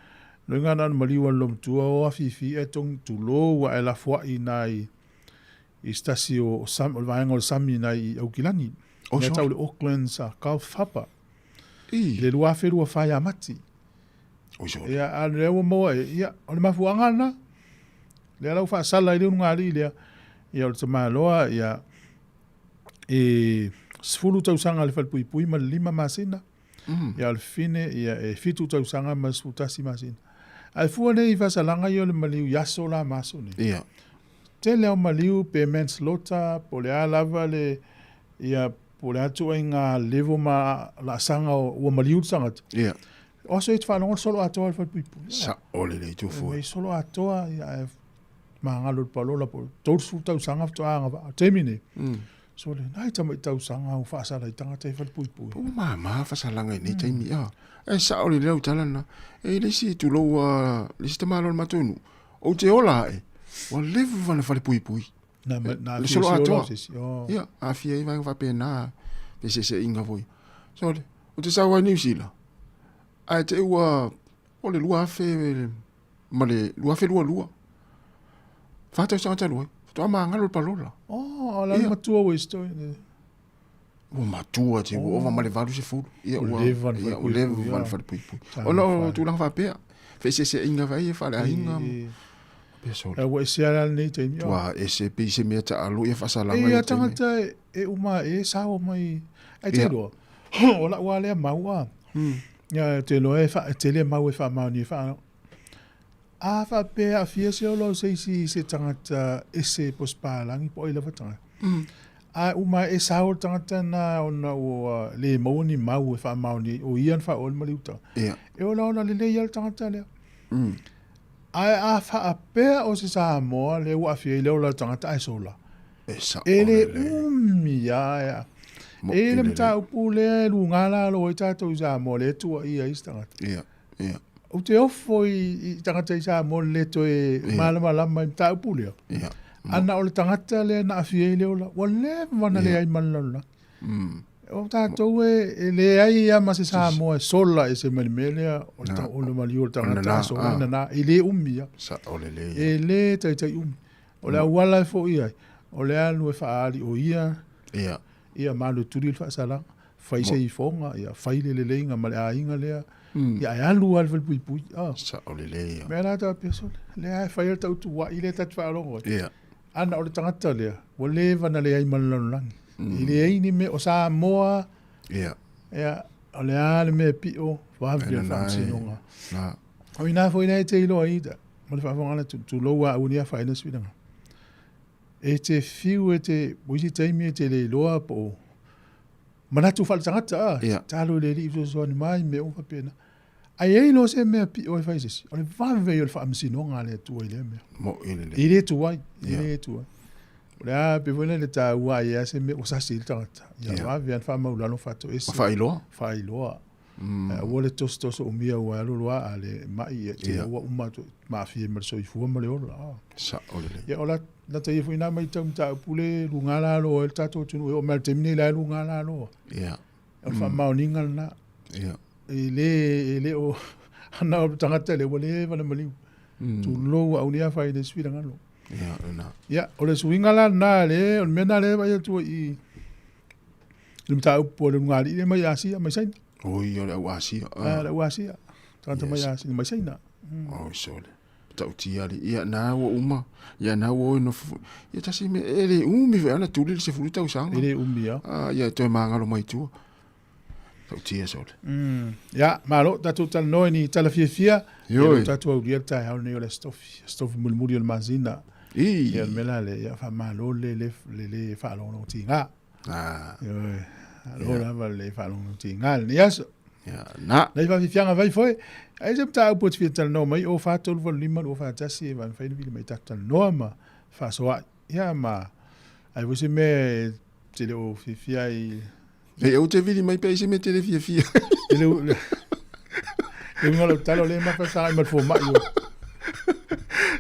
loiga na ona maliu a le loomatua o afifi ae togi tulou ae lafoai i na i i se tasi o, o, sam, o le vaega o le sami i na i Aukilani. Oh, Lea sure. tau le Auckland's Gulf Harbour. I. I le 2024 ia Mati. Oh, sure. Ia, a lea ua maua e, ia, o le mafuaaga lena. Lea la ua faasala ai le ulugalii lea. Ia, o le tamaloa, ia, e 10 tausaga le falepuipui ma le 5 masina. Ia, o le fine, ia, e 7 tausaga ma le 11 masina. Ae fua nei i faasalaga ia o le maliu i aso la ma aso nei. Ia. Tele o maliu pe manslaughter, po o le a lava le, ia, po o le a ituaiga level ma laasaga o ua maliu le tagata. Ia. O aso e te faalogo le solo atoa le falepuipui. Sa o le le tufu. Mai solo atoa, ia, ae magalo i le palola po o le 30 tausaga faatoa agavaa. O le taimi nei, so le nai tamai tausaga ua faasala i tagata i falepuipui. Ua mama faasalaga i nei taimi a. E sao le leo tala na. E le isi tulou a le isi tamaloa o le matou nuu. Ou te ola ae. Ua leva na falepuipui. Na, na Le afia solo si ola atoa. o se isi. Oh. Ia, afia ai vaega faapena. Feseeseaiga foi. So le, ou te sau ai Niu Sila. Ae te ua, o le 2000 ma le 2022. Fa tausaga talu ai. Faatoa magalo le palola. Oh, o la le Ia. matua ua isi toi. Ua matua te, ua ova ma le 80. Ia, Ua ua, leva na ia, ua falepuipui, leva ia. na falepuipui. Talofa. Ona o tulaga faapea. Feseeseaiga vai e faaleaiga. Pea sole. Ua ese ala lenei taimi. Oh. Ua ese pei se mea taalo ia faasalaga E i ia le taimi. tagata e, e uma e sao mai. Ai te Ia. loa. O lau lava lea mau a. Ia te loa e fa, e tele mau e faamaoni e faa. A faapea aafia se ola o se isi i se tagata ese po o se palagi po o ai lava tagata. A uma e sao le tagata na ona ua le maua ni mau e faamaoni ai, o ia na faaoa le maliutaga. Ia. E olaola lelei lava le tagata lea. Ae a faapea o se Samoa lea ua aafia ai le ola o le tagata ae sola. E sao E le lelei. umi lava e. Mo E i ai le lelei. mataupu lea e luga lalo ai tatou i Samoa lea e tuuaia ai isi tagata. Ia, ia. Ou te ofo i, i tagata i Samoa le le toe malamalama i mataupu lea. Ia. Ana o le tagata lea na aafia ai le ola, ua leva ona leai ma le lalolagi. O tatou e, e leai lava ma se Samoa e sola ese mai le mea lea o le, ta, o le maliu o le tagata nana, a sola, ah. nana, e le umi lava. Sao lelei. E le taitai umi. O le auala e foi ai, o le alu e faaali o ia, Ia. ia malu e tuli le faasalaga, fai se ifoga, ia fai le leleiga ma le aiga lea, ia ae alu lava le falepuipui. Ah. Sao lelei. Mea la faapea sole, lea e fai le tautuai lea ta te faalogo ai. Ia. Ana o le tagata lea, ua leva na leai ma le lalolagi. E leai ni mea o Samoa, Ia. ia, o le a le mea e pio, vave le nana e. faamasinoga. Na. O ina foi nei te iloa i ta, ma le faafofoga atu, tulou a au ni afaina suilaga. E te fiu e te, o isi taimi e te le iloa po o manatu faaletagata a, Ia. talo i le alii fesoasoani mai, mea uma faapena. Ae i ai loa se mea pio e fai se isi, o le vave o le faamasinoga a le Atua i lea mea. Mo i lelei. E le tuai, e Ia. le tuai. O le a pei foi lea le taua ai lava se mea ua sasi ai le tagata. Ia vave lava ona faamaulalo faatoese. Ma faailoa. Faailoa. Ae aua le tositoso umia aua e alu alu lava a le mai ia te ua uma atu ma aafia ai ma le soifua ma le ola. Sao lelei. Ia o lata ia foi na matau mataupu le luga lalo ai le tatou atunuu e oo mai lava i le taimi nei la e luga lalo. Ia. O le faamaoniga lena. Ia. E le, e le o ana o le tagata lea ua leva ona maliu. Tulou au nei afai le isi finagalo. Ia, lena. Ia, o le suiga la lena le, o le mea lena lea e vaai atu ai i le mataupu a le ulugalii lea mai Asia, mai Saina. Oi, o le au Asia. Ah, le au Asia. Tagata mai Asia, mai Saina. Oi, sole. Matautia alii. Ia, na ua uma. Ia, na ua oi nofo. Ia, tasi mea, e le umi foi ana tuli le 10 tausaga. E le umi lava. Ah, ia, toe magalo mai tua. Tautia sole. Ia, malo, tatou talanoa i ni tala fiafia. Ioe. Ia, tatou aulia le taeao lenei o le Aso Tofi. Aso Tofi mulimuli o le masina. I. Ia, o le mea la lea, ia, faamalo le le, le, le faalogologotiga. Ah. Ioe, malo lava le faalogologotiga lenei aso. Ia, na. Nai faafiafiaga fai foi. Ai se mataupu e te fia talanoa mai, o 4, 3, 8, 5, 2, 4, 1, e mafai ona vili mai tatou talanoa ma faasoa'i. Ia, ma ai foi se mea e te le o fiafia ai. E ou te vili mai pe ai se mea te le fiafia. E le le uiga o lau tala o lea e mafasagai ma le fomai o.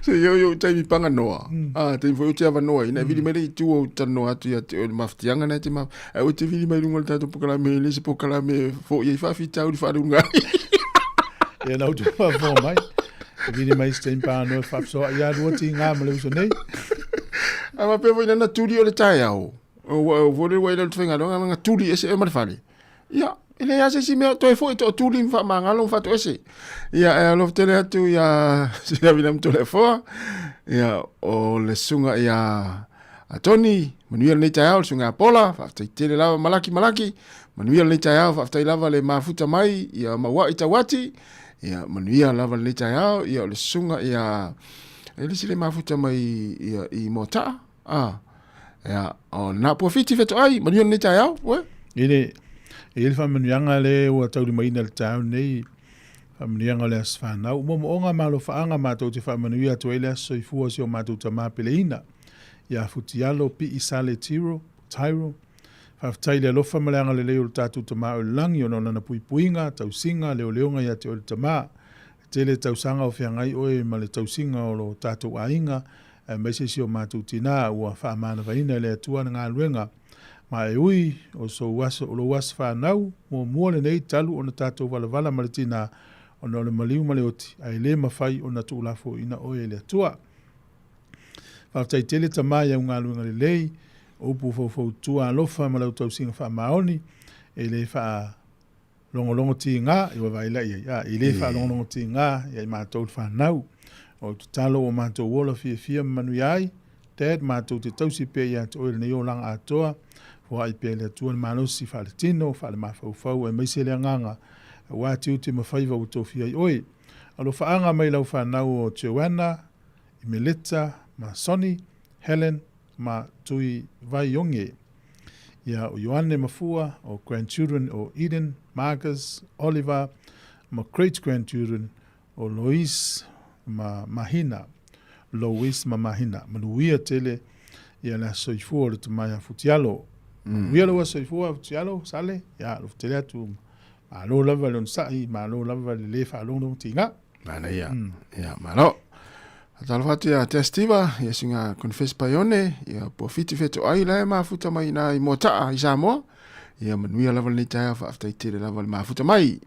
Se io io taimi panga noa. Ah, taimi foi o te avanoa ina vili mai le i tua o talanoa atu ia te oe le mafatiaga na e te ma. Ai o te vili mai lunga o le tatou pokalame le se pokalame foi ai faafitauli faaleuluga. Ia na utu faafofoga mai. E vili mai se taimi panga noa e faafisoa'i ia lua tiga ma le uso nei. A faapea foi lana tuli o le taeao. Ua foi le ua ile o le faigaluega na tuli ese oe ma le fale. Ia, e leai lava se isi mea, toe foi toatuli ma faamagalo ma faatoese. Ia, e alofa tele atu ia Siavina Matoleafoa, ia, o le susuga ia a Tony, manuia lenei taeao, le susuga ia Pola, faafetai tele lava Malaki Malaki, manuia lenei taeao, faafetai lava le mafuta mai, ia Mauai Tauati, ia, manuia lava lenei taeao, ia, o le susuga ia, e le isi le mafuta mai ia, i Moataa, a, ia, o lena Puafiti Fetoai, manuia lenei taeao, uē. E le, e i ai le faamanuiaga lea ua taulimaina i le taeao lenei, faamanuiaga o le Aso Fanau. O moomooga ma alofaaga matou te faamanuia atu ai le aso soifua o si o matou tama peleina, ia Futialo Pii Sale Tiro, Tyro. Faafetai i le alofa ma le agalelei o le tatou Tama o i le Lagi ona o lana puipuiga, tausiga, leoleoga ia te oe le Tama. E tele tausaga o feagai oe ma le tausiga o lo tatou aiga, aemaise si o matou tinā ua faamanavaina e le Atua ana galuega. Ma e ui o sou aso, o lou aso fanau muamua lenei talu ona tatou valavala ma le tinā, ona o le maliu ma le oti, ae le mafai ona tuulafoaiina oe e le Atua. Faafetai tele Tama i au galuega lelei, o upu faufautua alofa ma lau tausiga faamaoni, e le faa Logologo tiga, i vaavaai la i ai, a, i le faalogologo tiga ia i matou le fanau. O le tatalo ua matou ola fiafia ma manuia ai, Dad, matou te tausi pea ia te oe lenei olaga atoa, foai pea e le Atua le malosi faaletino, faalemafaufau aemaise le agaga, aua tiute ma faiva ua tofia ai oe. Alofaaga mai lau fanau o Joanna, Imeleta ma Sonny, Helen ma Tui Vaioge. Ia, o Ioane Mafua, o grandchildren o Eden, Marcus, Oliver, ma great grandchildren o Lois ma Mahina, Lois ma Mahina. Manuia tele ia le aso soifua o le tama ia Futialo. Manuia lou aso soifua Futialo, Sale, ia alofa tele atu. Malo lava le onosai, malo lava le le faalogologo tiga. Manaia. Ia, malo. Talofa atu ia Te Stiva, ia suga Confess Paione, ia Puafiti Fetoai la e mafuta mai ina i Moata'a i Samoa. Ia manuia lava lenei taeao, faafetai tele lava le mafuta mai.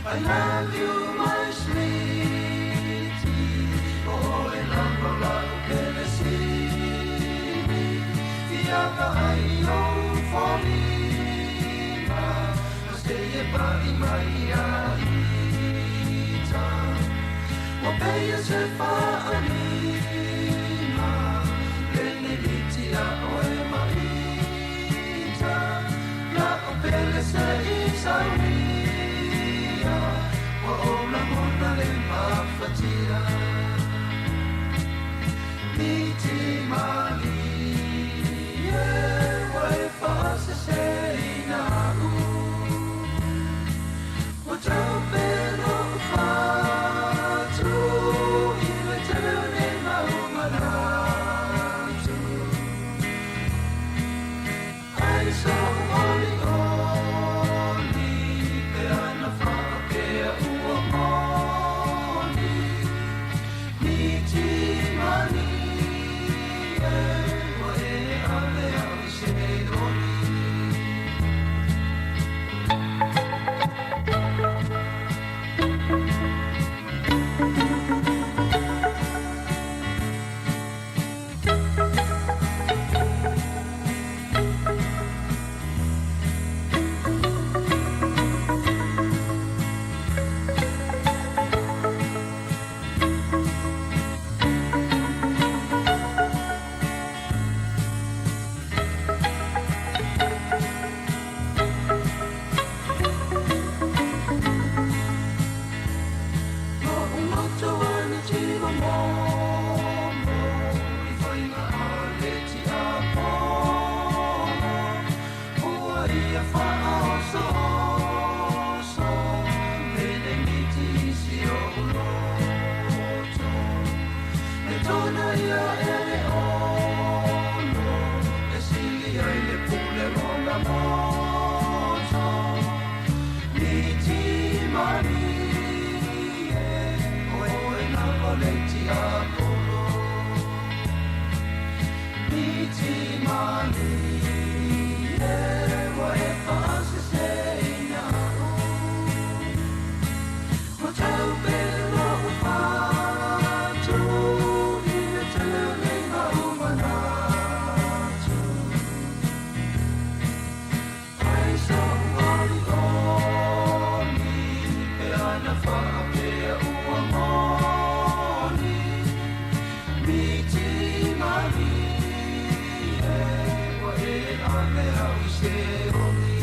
I love you my sweetie O oe lava la'u pelesini Fiaga ai i ou foliga Ma se e pa'i mai ia ita Ua peia se fa'aaliga Lenei miti a oe ma ita La'u pele se i sauia Ua ou lagona le mafatia Miti malie Ua e fa'aseseina a'u Ua taupe lo'u fatu I le tele o nei mau manatu Ai so'u olioli Pe ana fa'apea ua moni Miti malie Ua e ave au i se oli. Lo'u loto ana tivamomo I faiga a le tiakono Ua ia fa'aosooso Lenei miti i si o'u loto Le tona ia e le ono E sili ai le pule o na moto Miti malie O oe lava le tiapolo Miti malie Ua e fa'aseseina a'u Ua taupe lo'u fatu I le tele o nei mau manatu Ai so'u olioli Pe ana fa'apea ua moni Miti malie Ua e ave au i se oli.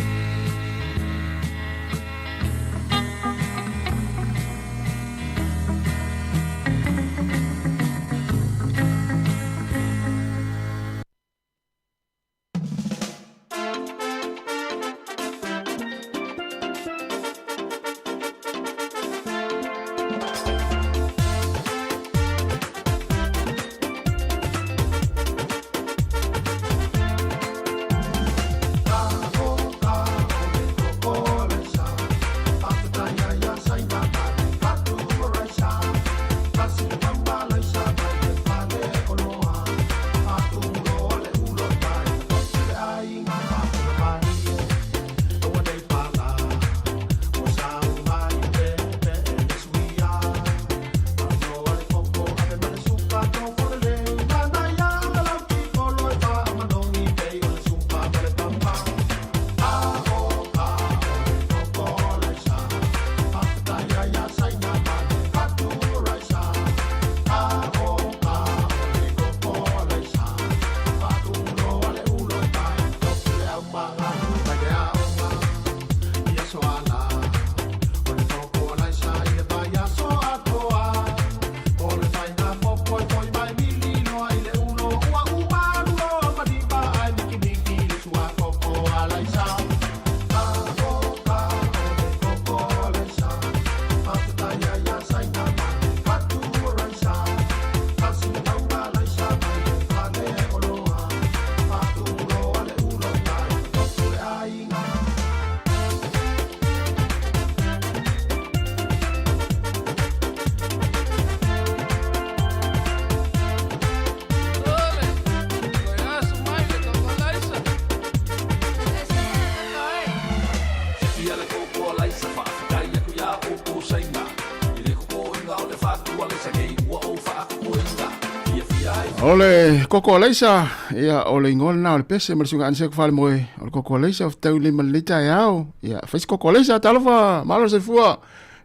O le koko alaisa, ia, o le ingoa lena o le pese ma le suga anse ko fale moe, o le koko alaisa o fitau le ma le taeao. Ia, faisi koko alaisa, talofa, malo soifua,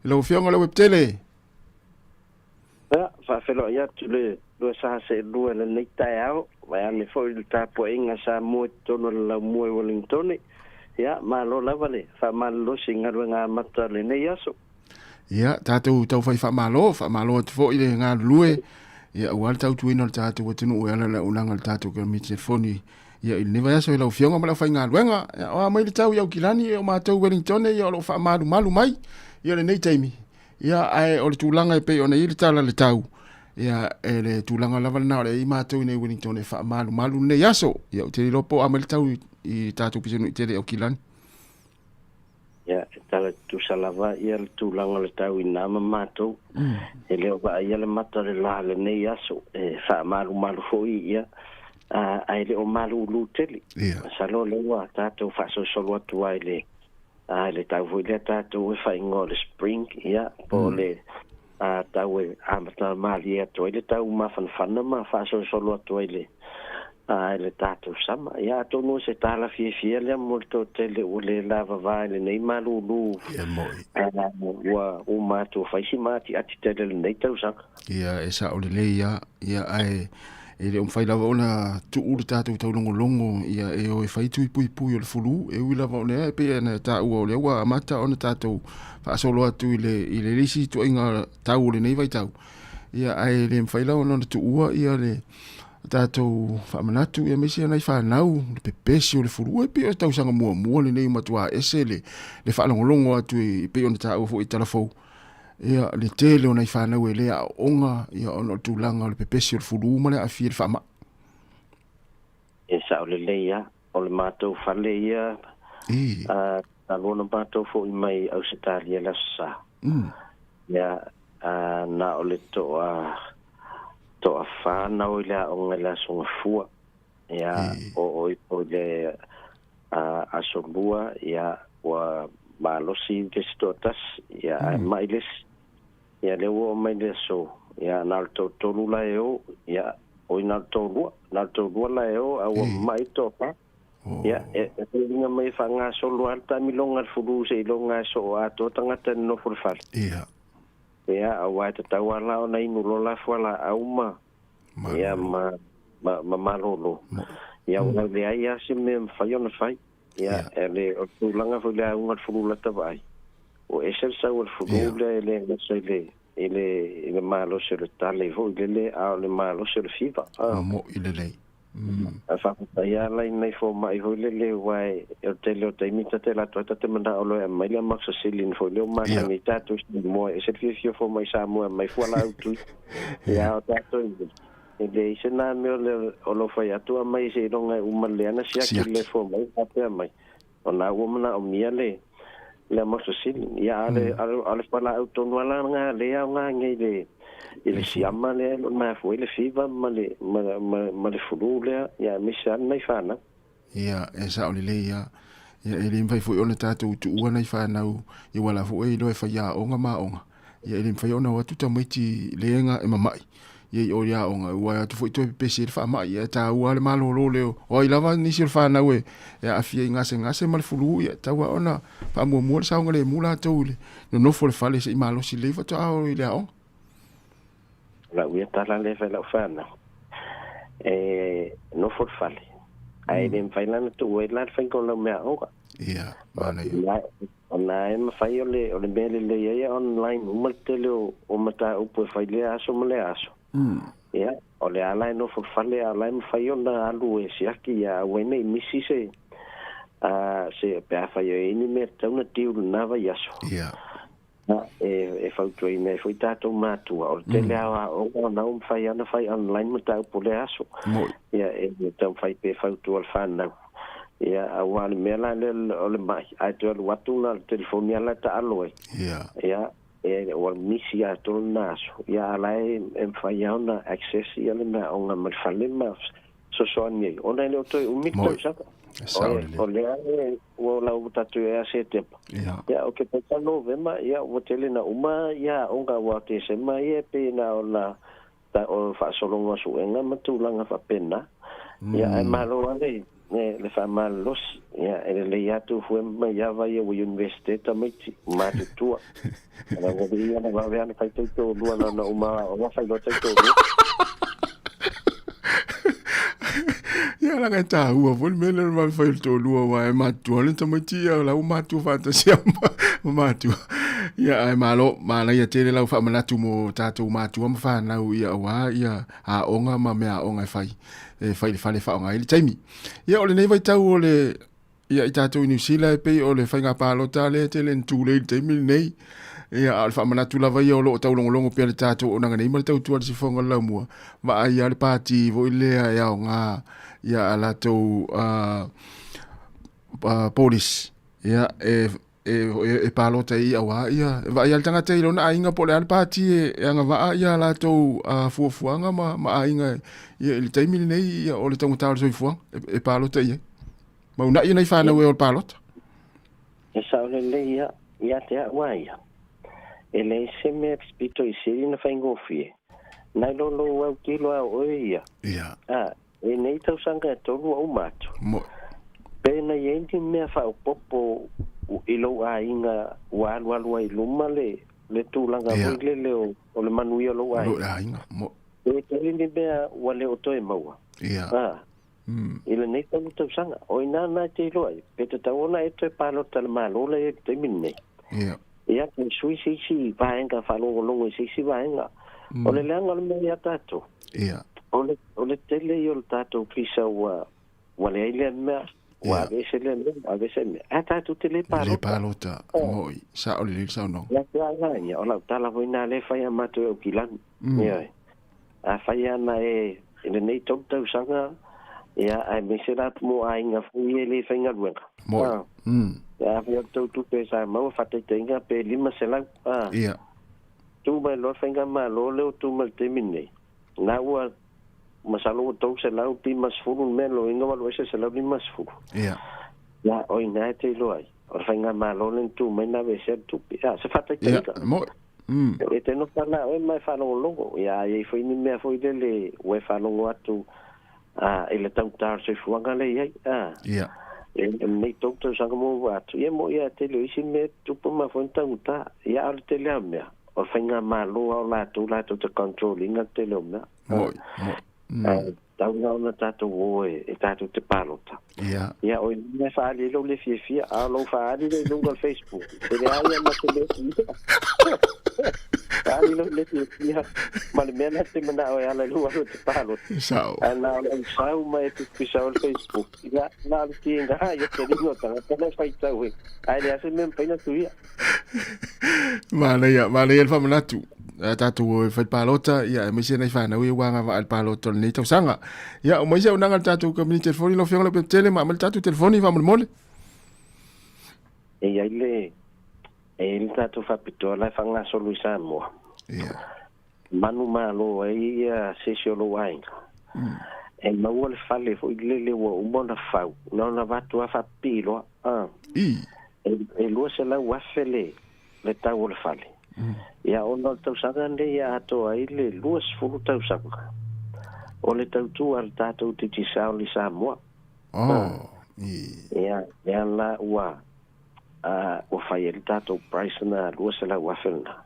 i lau afioga le webtele. Ia, faafeiloai atu le 242 i lenei taeao, vaeane foi le tapuaiga Samoa i totonu o le laumua i Wellingtone. Ia, malo lava le faamalolosi i galuega amata o lenei aso. Ia, tatou taufai faamalo, faamalo atu foi le galulue, ia aua le tautuaina o le tatou atunuu e ala i le auaunaga a le tatou Komiti Telefoni ia i lenei vaiaso i lau Afioga ma le aufaigaluega. Ia, o a mai le tau i Aukilani, o matou Wellingtone ia o lo o faamalumalu mai ia lenei taimi. Ia, ae o le tulaga e pei ona i ai le tala le tau, ia e le tulaga lava lena o le i matou i nei Wellingtone e faamalumalu lenei aso. Ia, ou te le iloa po o a mai le tau i tatou pisinuu tele i Aukilani. Ia, e tala tutusa lava ia le tulaga o le tau i na ma matou. E le o vaaia le mata o le la lenei aso, e faamalumalu foi ia, ae le o malulu tele. Masalo o lea ua tatou faasolosolo atu ai le a le tau foi lea tatou e faaigoa o le spring, ia, po o le tau e amata malie atu ai le tau mafanafana ma faasolosolo atu ai le a le tatou sama. Ia atonu o se tala fiafia lea mo le toatele ua le lavava i lenei malulu. Ia mo'i. Ua uma atu ua fai si maatiati tele lenei tausaga. Ia e sao lelei lava. Ia ae e le o mafai lava ona tuu le tatou taulogologo ia e o e fai tui puipui o le fulu e ui lava o lea e pei ona taua o lea ua amata ona tatou faasolo atu i le i le isi ituaiga tau o lenei vaitau ia ae le mafai lava ona tuua ia le tatou faamanatu ia aemaise nai fanau le pepesi o le fulu e pei o le tausaga muamua lenei ua matua ese le le faalogologo atu e pei ona taua foi i tala fou ia le tele o nai fanau e le aooga ia ona o le tulaga o le pepesi o le fulu ma le aafia i le faamai. E sao lelei lava, o le matou fale ia, talu ona matou foi mai Ausetalia i le Aso Sa. Ia, na o le toa toafa na o i le aoga i le Aso Gafua. Ia, oo ifo i le Aso Lua, ia, ua malosi le isi toatasi, ia, ae mai le isi. Ia, lea ua oo mai le aso, ia, na o le toatolu la e o, ia, oi na o le toalua, na o le toalua la e o, a ua mamai le toafa. Ia, e foliga mai e faagasolo lava le taamiloga a le fulu seiloga e soo atoa tagata e nonofo i le fale. Ia. Ia, aua e tatau lava la ona inu loa la fualaau ma, ia, ma, ma, ma malolo. Ia, ua leai lava se mea e mafai ona fai. Ia, e le, o le tulaga foi i le auga o le fulu lata vaai, ua ese le sau o le fulu lea e le gata i le, i le, i le malosi o le tale foi lele, a o le malosi o le fiva. Mo'i lelei. A faafetai lava la i nai fomai foi lele aua e o le tele o taimi ta te alu atu ai ta te manao loa e aumai le amoxicillin foi lea ua masani ai tatou i Samoa, e ese le fiafia o fomai Samoa e aumai fualaau tui. Ia a o tatou e leai se na mea o lo fai atu aumai seiloga e uma lelei ana siaki le fomai faapea mai ona ua manaomia le le amoxicillin. Ia a o le a o le fualaau tonu lava la lena lea e aoga nei i le i le siama lea e mafua ai le fiva ma le ma ma ma le flu lea, ia aemaise lava nai fanau. Ia, e sao lelei lava. Ia, e le mafai foi ona tatou tuua nai fanau ia aua o la foi e iloa e fai aoga ma aoga. Ia e le mafai ona o atu tamaiti le e mamai ia i o i aoga ua atu foi toe pepesi ai le faamai. Ia e taua lava le malolo lea o ai lava nisi o le fanau e aafia i gasegase ma le fulu, ia e tatau lava ona faamuamua le saogalemu latou i le nonofo i le fale se i malosi lelei faatoa o i le aoga. O lau ia tala lea e fai i lau fanau, e nofo i le fale, ae le mafai la ona tuu ai la le faiga o lau meaaoga. Ia, manaia. Ona e mafai o le, o le mea lelei ai e online uma le tele o, o mataupu e fai lea aso ma lea aso. Ia, o le a la e nofo i le fale a o la e mafai ona alu e siaki ia aua ai ne i misi se, a, se, pe afai o i ai ni mea e tatau ona due i lena vaiaso. Ia. E, e fautuaina ai foi tatou matua, o le tele lava o aoga o lena ua mafai lava ona fai online mataupu o lea aso. Moi. Ia, e taumafai pea e fautua le fanau. Ia, aua o le mea la lea o le mai, ae toe alu atu na o le telefoni lava la e taalo ai. Ia. Ia, e, ua misi atoa lena aso. Ia, a o la e, e mafai lava ona access ia le meaaoga mai le fale ma fesoasoani ai, ona e le o toe umi le tausaga. O lea e, ua ola uma tatou ia Setema. Ia, o ke peka Novema, ia, ua tele na uma ia aoga, aua o Tesema ia e pei na ona Ta o faasologa o suega ma tulaga faapena. Ia ae malo lava le le faamalolosi. Ia e lelei lava tufue ma mai ava ia ua Universite tamaiti ua matutua. Leaga o ia na vave lava ona fai taitoalua na ona uma aoaoga fai loa taitoalua. Ia laga e tāua foi le mea lea o le vave fai o le toalua aua e matutua le tamaiti ia o la ua matua faatasi ma matua. Ia ae malo, manaia tele lau faamanatu mo tatou matua ma fanau ia aua ia aoga ma mea aoga e fai e fai i le fale e faaaoga ai le taimi. Ia o lenei vaitau o le ia i tatou i Niu Sila e pei o le faiga palota lea e tele ina tulei i le taimi lenei. Ia, a o le faamanatu lava ia o lo o taulogologo pea le tatou auaunaga nei ma le tautua a le sifoga o le laumua, vaai lava le pati foi lea e aoga ia a latou polisi, ia, e e palota i auā ia e vaai lava le tagata i lona aiga po o le a le pati e agavaa ia latou fuafuaga ma aiga ia i le taimi lenei ia o le taugata o le soifuaga e palota i ai. Ma uunai nai fanau e o le palota. E sao lelei ia, ia te au a ia. E leai se mea pito i sili na faigofie. Nai lo lou autilo a o oe ia. Ia. A, e nei tausaga e tolu ua uma atu. Mo. Pe na i ai ni mea faaopoopo i lou aiga ua alualu ai i luma le, le tulaga Ia. foi lele o, o le manuia o lou aiga. Lou aiga. Mo. Pe tele ni mea ua le o toe maua. Ia. A, I lenei tolu tausaga, o i ina na e te iloa ai, pe tatau ona e toe palota le Malo la i ai i le taimi lenei. Ia. Ia, pe sui se isi vaega faalogologo i se isi vaega. O le leaga o le mea ia tatou. Ia. O le, o le tele ia o le tatou pisa ua, ua leai lea mea, ua aveese lea mea, ua aveese mea. Ae tatou te le palota. Le palota, moi, sao lelei le saunoaga. Ia te au la ia, o lau tala foi na lea e fai a matou e Aukilani. Ioe. Afai ana e i lenei tolu tausaga, ia, aemaise la mo aiga foi ia e le faigaluega. Moi. A. Ia, afai o le tou tupe sa maua faataitaiga pe 500, a. Ia. Tu mai loa le faigamalo lea ua tu mai i le taimi lenei, na ua masalo ua 350 le mea loiga ua alu ese 150. Ia. Ia, o i ina e te iloa ai, o le faigamalo lea na tu mai na aveesea le tupe. A, se faataitaiga. Ia, moi. Mm. E te nofa la oe ma e faalogologo, ia a i ai foi ni mea foi lele ua e faalogo atu a, i le taugata o le soifuaga lea e i ai, a. Ia. E, lenei tou tausaga muamua atu, ia mo ia tele o isi mea e tutupu ma foi ni taugata. Ia a o le tele lava o mea, o le faigamalo lava o latou, latou te control ina le tele o mea. Moi, moi. Mm. Ae tau na ona tatou o e, e tatou te palota. Ia. Ia, o i mea whaali ai lou le fiafia, a o lou whaali lea i luga o le Facebook. E leai a ma te mea fia. Whaali lou le fiafia, ma le mea na te manao e ala i lou alu e te palota. Sao. A na o lau sau ma e pisapisa o le Facebook. Ia, na o le tiga ia te ringo tangata na e whaitau e. Ae leai se mea mafai na tuia. Manaia, manaia le faamanatu. A tatou e fai palota, ia, aemaise nai fanau ia ua agavaa i le palota o lenei tausaga. Ia, o mai se auaunaga a le tatou kamupani telefoni, lau Afioga Leupepetele, ma aumai le tatou telefoni faamolemole. E i ai le, e i ai le tatou faapitoa la e faagasolo i Samoa. Ia. Manumalo ai ia se isi o lou aiga. E maua le fale foi lele ua uma ona fau, na ona avatu lava faapipii loa. A. I. E 200,000 le, le tau o le fale. Ia ona o le tausaga lenei e atoa ai le 20 tausaga o le tautua a le tatou Digicel i Samoa. Oh, i. Ia, lea la ua, a, ua fai ai le tatou price na 200,000 lena.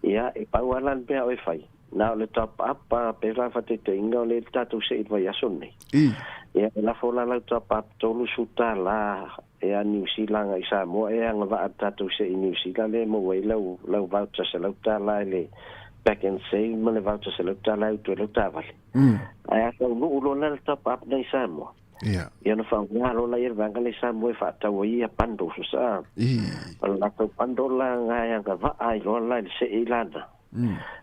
Ia, e pau lava la le mea o e fai, na o le top up a, pe la faataitaiga o lea i le tatou see i le vaiaso lenei. I. Ia, e lafo la lau top up $30 ea Niu Sila agai i Samoa, ea agavaa le tatou see i Niu Sila lea e maua ai lau, lau voucher $100 i le Pack and Save ma le voucher $100 e utu ai lau taavale. Ae a taunuu loa la le top up lena i Samoa, Ia. Ia ona faaaoga loa lea i le vaega lea i Samoa e faatau ai ia bundles a. I. O le latou bundle la na e agavaa ai loa la i le see i lana.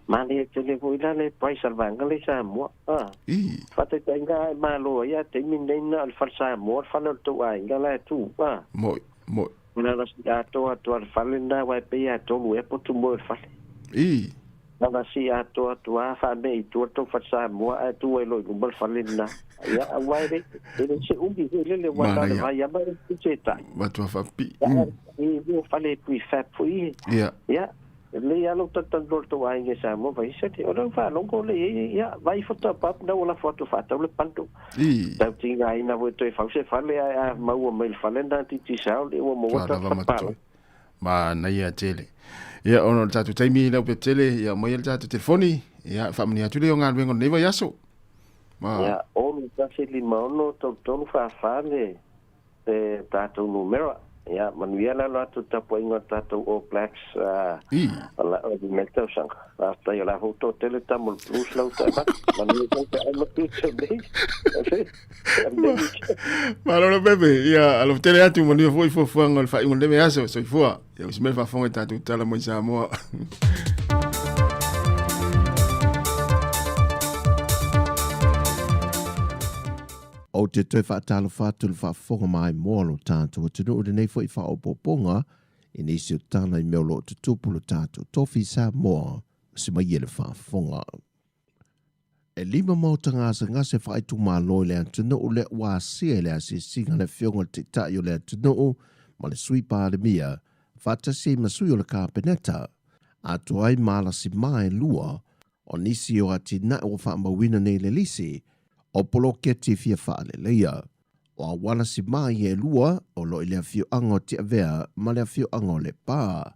Manaia tele foi la le price a le vaega lea i Samoa a. I. Faataitaiga a e malo ai a taimi lenei na o le fale Samoa le fale o le tou aiga la e tu a. Moi, moi. Na ona sii atoa atu lava le fale lena aua e pei lava e tolu ea potu moe o le fale. I. Na ona sii atoa atu lava faamea i tua le tou fale Samoa ae tu ai loa i luma le fale lena. Ia aua e le e le se umi foi lele aua na o le Manaia. vai lava e te tai. Matua faapipii. Ia i lua fale prefab foi ia. Ia. Ia. E lelei lava lou talatalanoa i le tou aiga i Samoa fai sole o lea ua faalogo lea i ai ia vai faatoa pap na ua lafo atu e faatau le bundle. Tau tigaina foi e toe fau se fale ae a maua mai le fale lena Digicel lea ua maua ta fale palota. Manaia tele. Ia ona o le tatou taimi lau pe tele ia aumai le tatou telefoni ia faamanuia atu lea o galuega o lenei vaiaso. Ma Ia 6 1 5 6 3 3 4 4 le le tatou numera. Ia, manuia le alo atu i le tapuaiga o le tatou All Blacks o la o lenei tausaga. Faafetai o la foi ua toatele tama o le Blues lau taavale. Manuia foi pe ai matua tau nei. Malo Leaupepe, ia alofa tele atu manuia foi fuafuaga o le faaiuga o lenei vaiaso. Soifua. Ia usi mai le faafofoga i tatou tala mai Samoa. Ou te toe faatalofa atu i le faafofoga maimoa o lo tatou atunuu i lenei foi faaopoopoga i nisi o tala i mea o lo o tutupu lo tatou tofi Samoa se mai e le faafofoga. E lima maota gasegase faaitumalo i le atunuu lea ua asia i le asiasiga a le Afioga i le Taitai o le atunuu ma le Sui Palemia faatasi ai ma sui o le Kapeneta, atoa ai ma alasima e lua O nisi o atinae ua faamauina nei le lisi, o poloketi fia faaleleia, o auala simā ia e lua o lo o i le afioaga o Tiavea ma le afioaga o Lepa.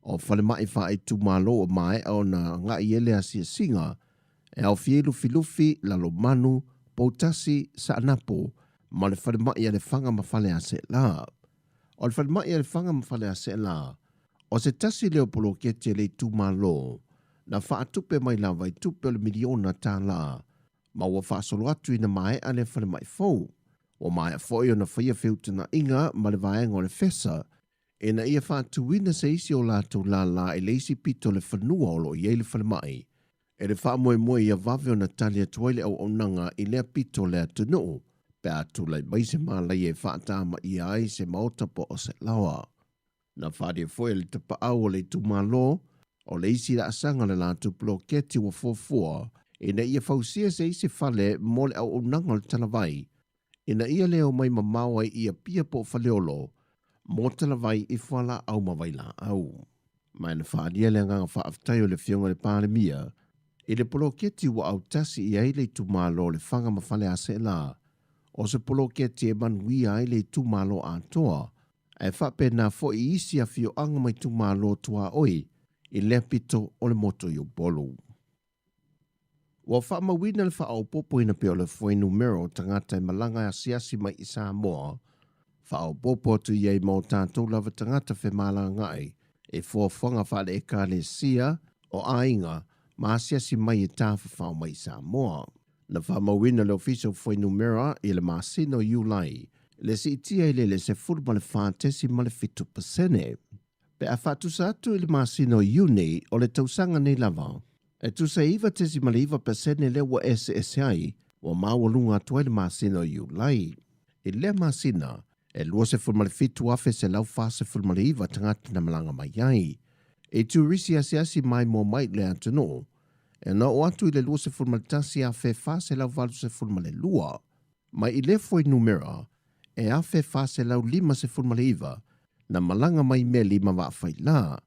O falemai faaitumalo ua maea ona agai ai le asiasiga, e aofia ai Lufilufi, Lalomanu, Poutasi, Saanapu ma le falemai a Lefaga ma Faleaseela. O le falemai a Lefaga ma Faleaseela, o se tasi lea o poloketi a le itumalo na faatupe mai lava i tupe o le miliona tālā, ma ua faasolo atu ina maea lea falemai fou. Ua maea foi ona faia feutagaiga ma le vaega o le FESA ina ia faatuina se isi o latou lālā i le isi pito o le fanua o lo o i ai le falemai, e le faamoemoe ia vave ona tali atu ai le auaunaga i lea pito o le atunuu pe a tulai mai se mālaia e faatamaia ai se maota po o se laoa. Na faaalia foi e le tapaau o le itumalo o le isi laasaga o le latou poloketi ua fuafua ina ia fausia se isi fale mo le auaunaga o le talavai ina ia le omai mamao ai i Apia po o Faleolo mo talavai i fualaau ma vailaau. Ma na faaalia le agaga faafetai o le Afioga i le Palemia i le poloketi ua autasi i ai le itumalo o Lefaga ma Faleaseela, o se poloketi e manuia ai le itumalo atoa, ae faapena foi i isi afioaga ma itumalo tuaoi i lea pito o le motu i Upolu. Ua faamauina le faaopoopoina pea o le fuainumera o tagata e malaga e asiasi mai i Samoa, faaopoopo atu i ai ma o tatou lava tagata femalagaai i fuafuaga faale-Ekalesia o aiga ma asiasi mai e tafafao mai i Samoa. Na faamauina le Ofisa o Fuainumera i le masina o Iulai le siitia i le 14.7%. Pe a faatusa atu i le masina o Iuni o le tausaga nei lava, e tusa e 9.9% lea ua eseese ai, ua maualuga atu ai le masina o Iulai. I lea masina, e 27,149 tagata na malaga mai ai. I turisi asiasi maimoa mai i le atunuu, e na oo atu i le 21,482. Mai i lea fuainumera, e 1,459 na malaga mai meli ma vaa failā,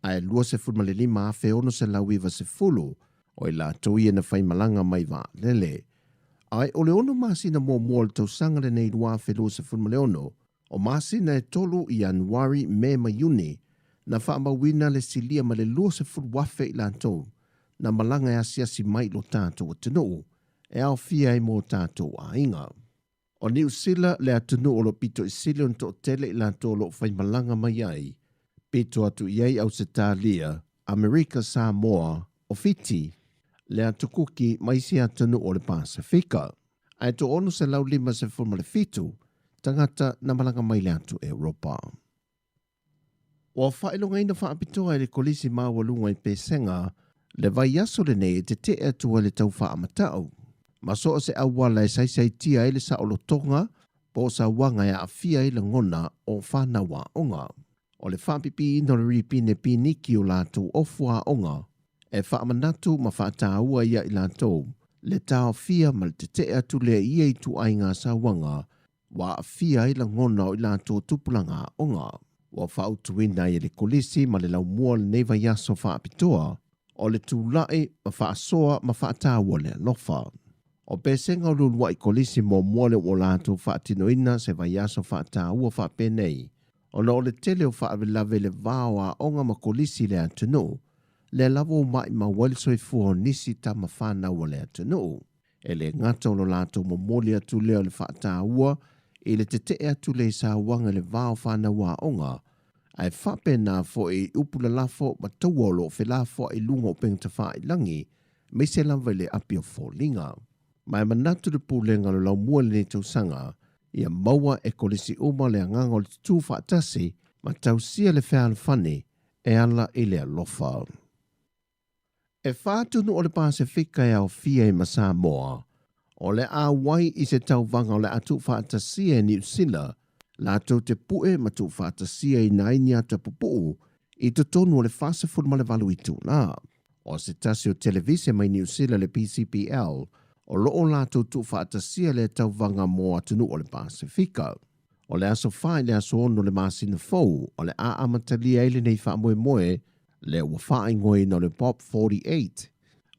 ae 25,690 o i latou ia na faimalaga mai vaalele. Ae o le ono masina muamua o le tausaga lenei 2026, o masina e tolu, Ianuari, Me ma Iuni, na faamauina le silia ma le 20,000 i latou na malaga e asiasi mai i lo tatou atunuu e aofia ai mo tatou aiga. O Niu Sila le atunuu o lo o pito i sili ona toatele i latou o lo o faimalaga mai ai, pito atu i ai Ausetalia, Amerika Samoa, o Fiti, le Atu Kuki ma isi atunuu o le Pasefika. Ae 657 tagata na malaga mai le atu Europa. Ua faailogaina faapitoa e le Kolisi Maualuga i Pesega le vaiaso lenei e tetee atu ai le tau faamatau ma so o se auala e saisaitia ai le saolotoga po o sauaga e aafia ai lagona o fanau aoga. O le faapipiina o le ripine piniki o latou ofu aoga e faamanatu ma faataua ia i latou le taofia ma le tetee atu lea i ia ituaiga sauaga ua aafia ai lagona o i latou tupulaga aoga. Ua faautuina ai e le Kolisi ma le Laumua lenei vaiaso faapitoa o le tula'i ma faasoa ma faataua le alofa. O pesega o le ulua'i Kolisi muamua lea ua latou faatinoina se vaiaso faataua faapenei, ona o le tele o faalavelave i le va o aoga ma Kolisi i le atunuu, lea lava ua maimau ai le soifua o nisi tama fanau a le atunuu. E le gata o lo latou momoli atu lea o le faataua i le tetee atu lea i sauaga i le va o fanau aoga, ae faapena foi i upu lalafo ma taua o lo o felafoai i luga o upega tafailagi, aemaise lava i le api o foliga. Ma e manatu le Pulega o le Laumua i lenei tausaga, ia maua e kolisi uma le agaga o le tutū faatasi ma tausia le fealofani e ala i le alofa. E whā atunuu o le Pasefika e aofia ai ma Samoa, o le a auai i se tauvaga o le a tuufaatasia e Niu Sila latou te pue ma tuufaatasia ina ai ni ata pupuu i totonu o le 48 itulā. O se tasi o televise mai Niu Sila le PCPL o lo o latou tuufaatasia lea tauvaga mo atunuu o le Pasefika. O le aso 4 i le aso 6 o le masina fou o le a amatalia ai lenei faamoemoe lea ua faaigoaina o le Bob 48.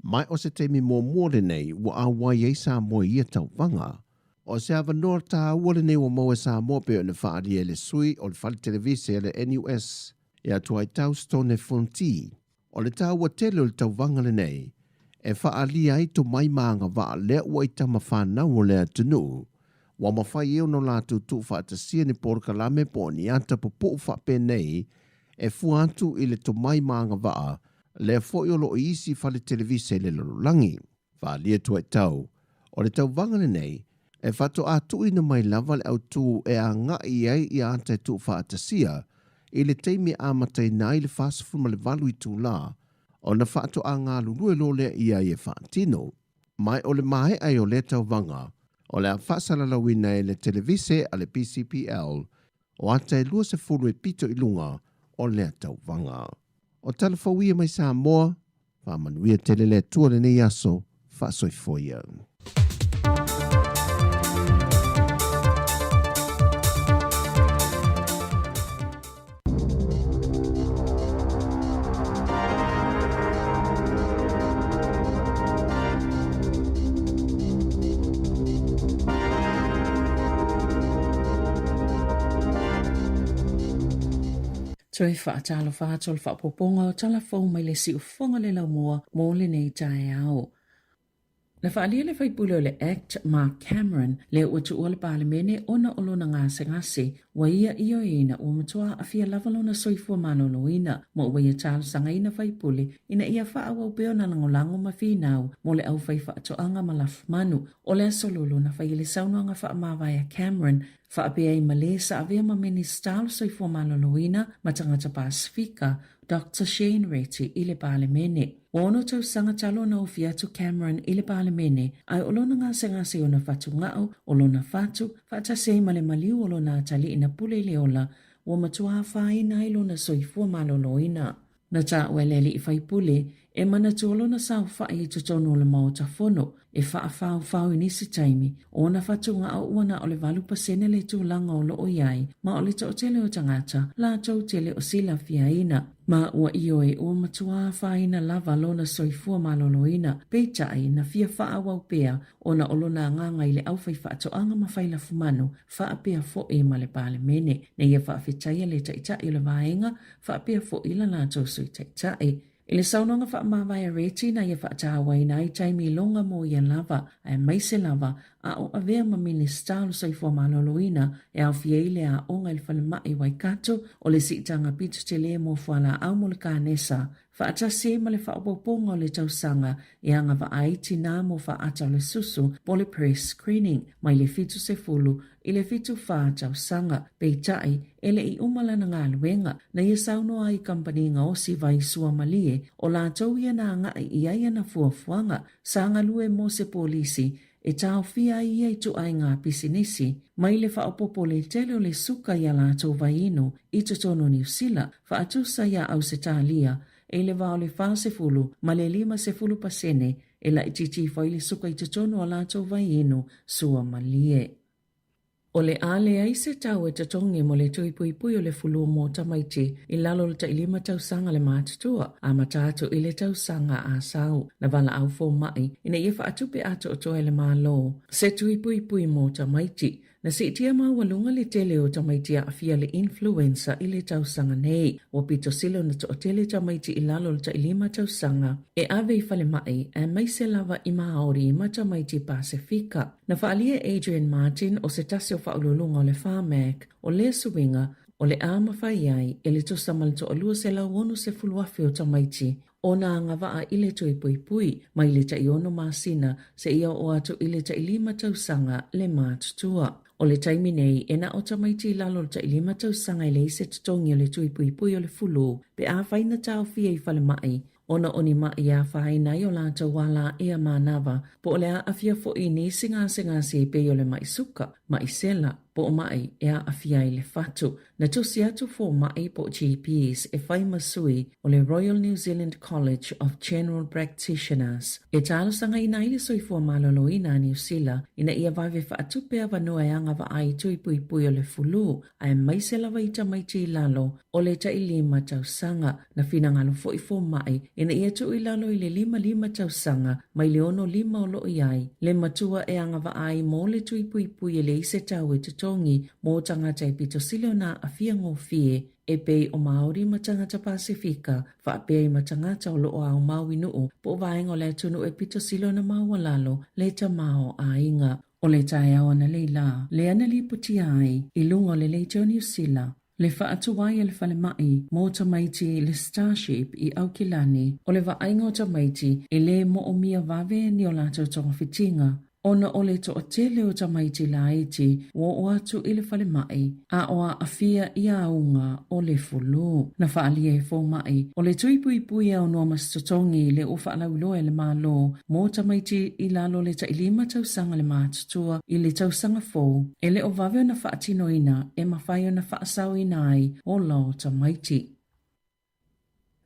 Mai o se taimi muamua lenei ua auai ai Samoa i ia tauvaga. O se avanoa tāua lenei ua maua e Samoa pei ona faaalia e le sui o le fale televise a le NUS ia Tuaitau Stone Fonti. O le taua tele o le tauvaga lenei e faaalia ai tomai ma agavaa lea ua i tama fanau o le atunuu, ua mafai ai ona latou tuufaatasia ni polokalame po o ni ata pupuu faapenei e fua atu i le tomai ma agavaa lea foi o lo o i isi fale televise i le lalolagi. Faaalia Tuaitau, o le tauvaga lenei e faatoa tuuina mai lava le autū e agai i ai ia ata e tuufaatasia i le taimi e amataina ai le 48 itulā ona faatoa galulue loa lea i ai e faatino. Mai o le maea ai o lea tauvaga, o le a faasalalauina e le televise a le PCPL o ata e 20 e pito i luga o lea tauvaga. O tala fou ia mai Samoa, Faamanuia tele le Atua lenei aso, faasoifua ia. Toe faatalofa atu o le faaopoopoga o tala fou mai le siufofoga le laumua mo lenei taeao. Na faaalia le faipule o le Act, Mark Cameron, lea ua tuua le Palemene ona o lona gasegase, ua ia ioeina ua matua aafia lava lona soifua maloloina ma ua ia talosagaina faipule ina ia faaauau pea ona lagolago ma finau mo le aufai faatoaga ma lafumanu. O le aso lolo na fai ai le saunoaga faamavae a Cameron Faapea ai ma le sa avea ma Minisita o le Soifua Maloloina ma Tagata Pasifika, Doctor Shane Reti i le Palemene. Ua ono tausaga talu ona ofi atu Cameron i le Palemene, ae o lona gasegase i ona fatugao, o lona fatu, faatasi ai ma le maliu o lona atalii na pule i le ola, ua matua afaina ai lona soifua maloloina. Na taua e le alii faipule e manatua lona saofai i totonu o le Maota Fono e faafaofao i nisi taimi o ona fatugao ua na o le 8% le tulaga o lo o i ai ma o le toatele o tagata latou te le o silafiaina. Ma ua ioe ua matua afaina lava lona soifua maloloina, peitai na fia faaauau pea ona o lona agaga i le aufaifaatoaga ma failafumanu faapea foi ma le Palemene. Na ia faafetaia le Taitai o le Vaega faapea foi la latou Sui Taitai. I le saunoaga faamavae a Reti na ia faatauaina ai taimi iloga mo ia lava, aemaise lava a o avea ma Minisita o le Soifua Maloloina e aofia ai le aoga i le falemai Waikato o le siitaga pito tele mo fualaau mo le kanesa, faatasi ai ma le faaopoopoga o le tausaga e agavaa ai tinā mo faata o le susu po o le pre-screening mai le 70 i le 74 tausaga. Peitai, e le i uma lana galuega, na ia saunoa ai i kamupani gaosi vai suamalie o latou ia na agai i ai ana fuafuaga sa galue mo se polisi e taofia ai ia ituaiga pisinisi mai le faaopoopo le tele o le suka i a latou vaiinu i totonu o Niu Sila, faatusa iā Ausetalia e le va o le 40 ma le 50% e laitiiti ifo ai le suka i totonu o a latou vaiinu sua malie. O le a leai se tau e totogi mo le tui puipui o le fulu mo tamaiti i lalo o le tailima tausaga le matutua, amata atu i le tausaga a sau. Na valaau fomaʻi ina ia faatupe atoatoa e le Malo se tui puipui mo tamaiti. Na siitia maualuga le tele o tamaiti aafia le influenza i le tausaga nei. Ua pito sili ona toatele tamaiti i lalo o le tailima tausaga e ave i falemai aemaise lava i Māori ma tamaiti Pasefika. Na faaalia e Adrian Martin o se tasi o faauluuluga o le Pharmac o lea suiga o le a mafai ai e le tusa ma le toalua 160,000 o tamaiti ona agavaa i le tui puipui mai le taiono masina seia oo atu i le tailima tausaga le matutua. O le taimi nei, e na o tamaiti i lalo o le tailima tausaga e leai se totogi o le tui puipui o le fulu pe afai na taofia i falemai ona o ni maʻi e afaina ai o latou ala ea manava, po o le aafia foi i nisi gasegase e pei o le maʻi suka, maʻi sela, po o maʻi e aafia ai le fatu. Na tusi atu fomaʻi po o GPs e fai ma sui o le Royal New Zealand College of General Practitioners e talosagaina ai le soifua maloloina a Niu Sila ina ia vave faatupe avanoa e agavaa ai tui puipui o le fulu aemaise lava i tamaiti i lalo o le tailima tausaga. Na finagalo foi fomaʻi ina ia tuu i lalo i le 55 tausaga mai le 65 o loo i ai le matua e agavaa ai mo le tui puipui e leai se tau e totogi mo tagata e pito sili ona aafia gofie e pei o Māori ma tagata Pasefika faapea i ma tagata o loo aumau i nuu po o vaega o le atunuu e pito sili ona maualalo le tamaoaiga. O le taeao analeila lea na lipotia ai i luga o le Leitio Niu Sila le faatuai a le falemai mo tamaiti le Starship i Aukilani o le vaaiga o tamaiti e lē moomia vave ni o latou togafitiga ona o le toatele o tamaiti laiti ua oo atu i le falemai a o aafia i auga o le fulu. Na faaalia e fomaʻi o le tui puipui e aunoa ma se totogi lea ua faalauiloa e le Malo mo tamaiti i lalo o le tailima tausaga le matutua i le tausaga fou e le o vave ona faatinoina e mafai ona faasaoina ai ola o tamaiti.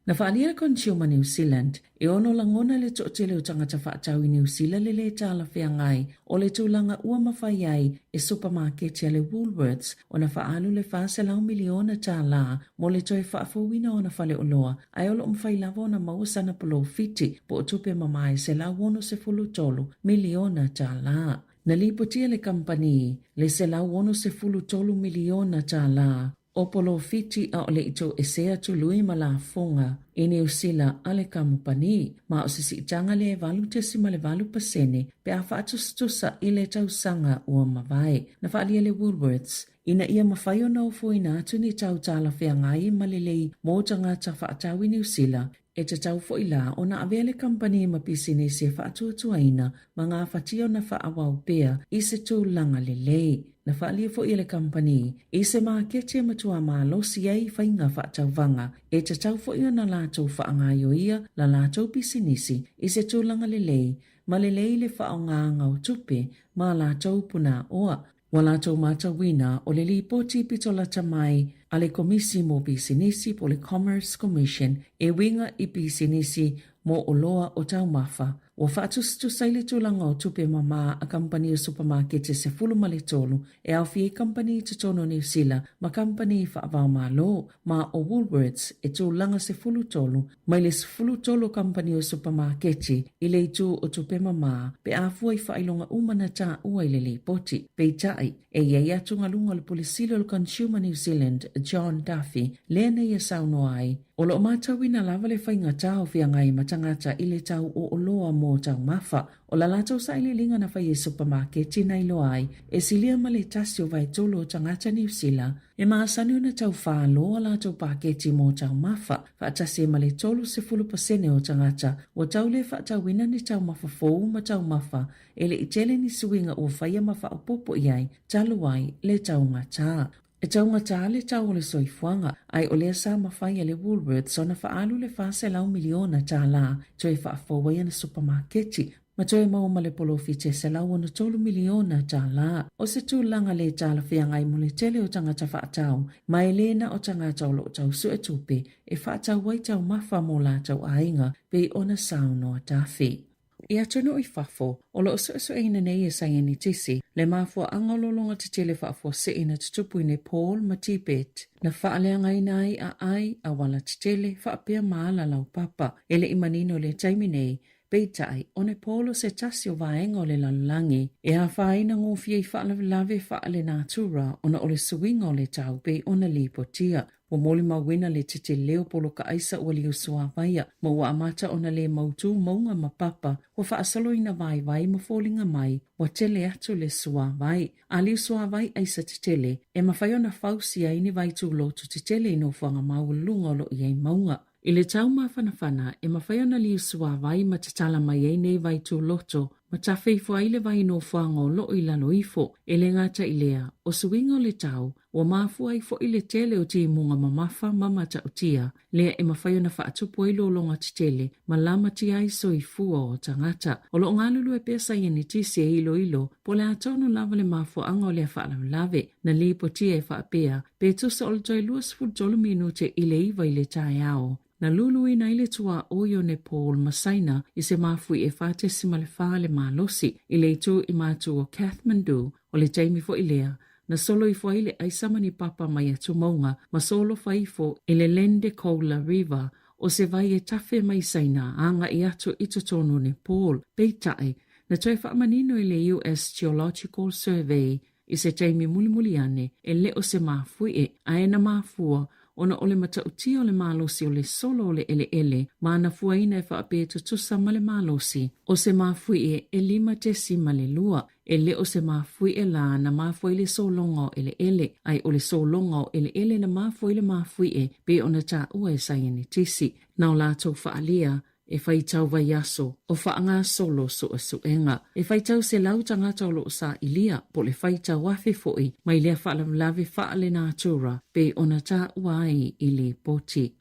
Na faaalia le Consumer New Zealand e ono lagona le toatele o tagata faatau i Niu Sila le lē talafeagai o le tulaga ua mafai ai e supamaketi a le Woolworths ona faaalu le $400 miliona tālā mo le toe faafouina o ana faleoloa ae o loo mafai lava ona maua sana polofiti po o tupe mamā e $163 miliona tālā. Na lipotia le kamupani le $163 miliona tālā o polofiti a o le i toesea tului ma lafoga i Niu Sila a le kamupani, ma o se siitaga lea e 8.8% pe a faatusatusa i le tausaga ua mavae. Na faaalia le Woolworths ina ia mafai ona ofoina atu ni tau talafeagai ma lelei mo tagata faatau i Niu Sila, e tatau foi la ona avea le kamupani ma pisinisi e faatuatuaina ma gafatia ona faaauau pea i se tulaga lelei. Na faaalia foi e le kamupani i se maketi e matua malosi ai faiga faatauvaga e tatau foi ona latou faagaoioia la latou pisinisi i se tulaga lelei ma lelei le faaaogaina o tupe ma latou punaoa. Ua latou matauina o le lipoti pito lata mai a le Komisi mo Pisinisi po o le Commerce Commission e uiga i pisinisi mo oloa o taumafa. Ua faatusatusa ai le tulaga o tupe mamā a kamupani o supamakete 13 e aofia ai kamupani i totonu o Niu Sila ma kamupani faava-o-Malo, ma o Woolworths e tulaga 13 mai le 13 o kamupani o supamaketi i le itu o tupe mamā pe a fua i faailoga uma na taua i le lipoti. Peitai, e i ai atugaluga o le Pule Sili o le Consumer New Zealand, John Duffy, lea na ia saunoa ai, O loo matauina lava le faigata o feagai ma tagata i le tau o oloa mo taumafa. O la latou sailiiliga na fai e supamaketi na iloa ai e silia ma le tasi o vaetolu o tagata Niu Sila e masani ona tau faaloa latou paketi mo taumafa, faatasi ai ma le 30% o tagata ua tau le faatauina ni taumafa fou ma taumafa e le i tele ni suiga ua faia ma faaopoopo i ai talu ai le taugata. E taugata le tau o le soifuaga, ae o lea sa mafai e le Woolworths ona faaalu le $400 miliona tālā toe faafou ai ana supamaketi ma toe maua ma le polofiti e $163 miliona tālā. O se tulaga lē talafeagai mo le tele o tagata faatau, ma e lē na o tagata o loo tau sue tupe e faatau ai taumafa mo latou aiga pei ona saunoa Duffy. I atunuu i fafo, o lo o suesueina nei e saienitisi le mafuaaga o lologa tetele faafuasei na tutupu i Nepal ma Tibet, na faaleagaina ai aai, auala tetele, faapea ma ala laupapa. E le i manino i le taimi nei, peitai, o Nepal o se tasi o vaega o le lalolagi e afaina gofie i faalavelave faalenatura ona o le suiga o le tau pei ona lipotia. Ua molimauina le tetele o poloka aisa ua liusuāvaia, ma ua amata ona lē mautū mauga ma papa, ua faasoloina vaivai ma foliga mai, ua tele atu le suāvai. A liusuāvai aisa tetele, e mafai ona fausia ai ni vai tūlotu tetele i nofoaga maualuluga o lo o i ai mauga. I le tau mafanafana, e mafai ona liusuāvai ma tatala mai ai nei vai tūloto ma tafe ifo ai le vai nofoaga o loo i lalo ifo. E le gata i lea, o suiga o le tau, ua mafua ai foi le tele o timuga mamafa ma matautia, lea e mafai ona faatupu ai lologa tetele ma lamatia ai soifua o tagata. O lo o galulue pea saienitisi e iloilo po o le a tonu lava le mafuaaga o lea faalavelave. Na lipotia e faapea, pe tusa o le toe 23 minute i le 9 i le taeao, na luluina ai le tuaoi o Nepal ma Saina i se mafui e 4.4 le malosi i le itu i matu o Kathmandu. O le taimi foi lea, na solo ifo ai le aisa ma ni papa mai atumauga ma solofa ifo i le Lende Khola River o se vai e tafe mai Saina agai atu i totonu o Nepal. Peitai, na toe faamanino e le US Geological Survey I se taimi mulimuli ane, e le o se mafuie, ae na mafua ona o le matautia o le malosi o le solo o le eleele ma ana fuaina e faapea tutusa ma le malosi o se mafuie e 5.2. E le o se mafuie la na mafua ai le sologa o eleele, ae o le sologa o eleele na mafua ai le mafuie pei ona taua e saienitisi. Na o latou faaalia E faitau vaiaso o faagasolo suesuega. E faitau selau tagata o lo o sailia, po o le faitau afe foi mai lea faalavelave faalenatura pei ona taua ai i lipoti.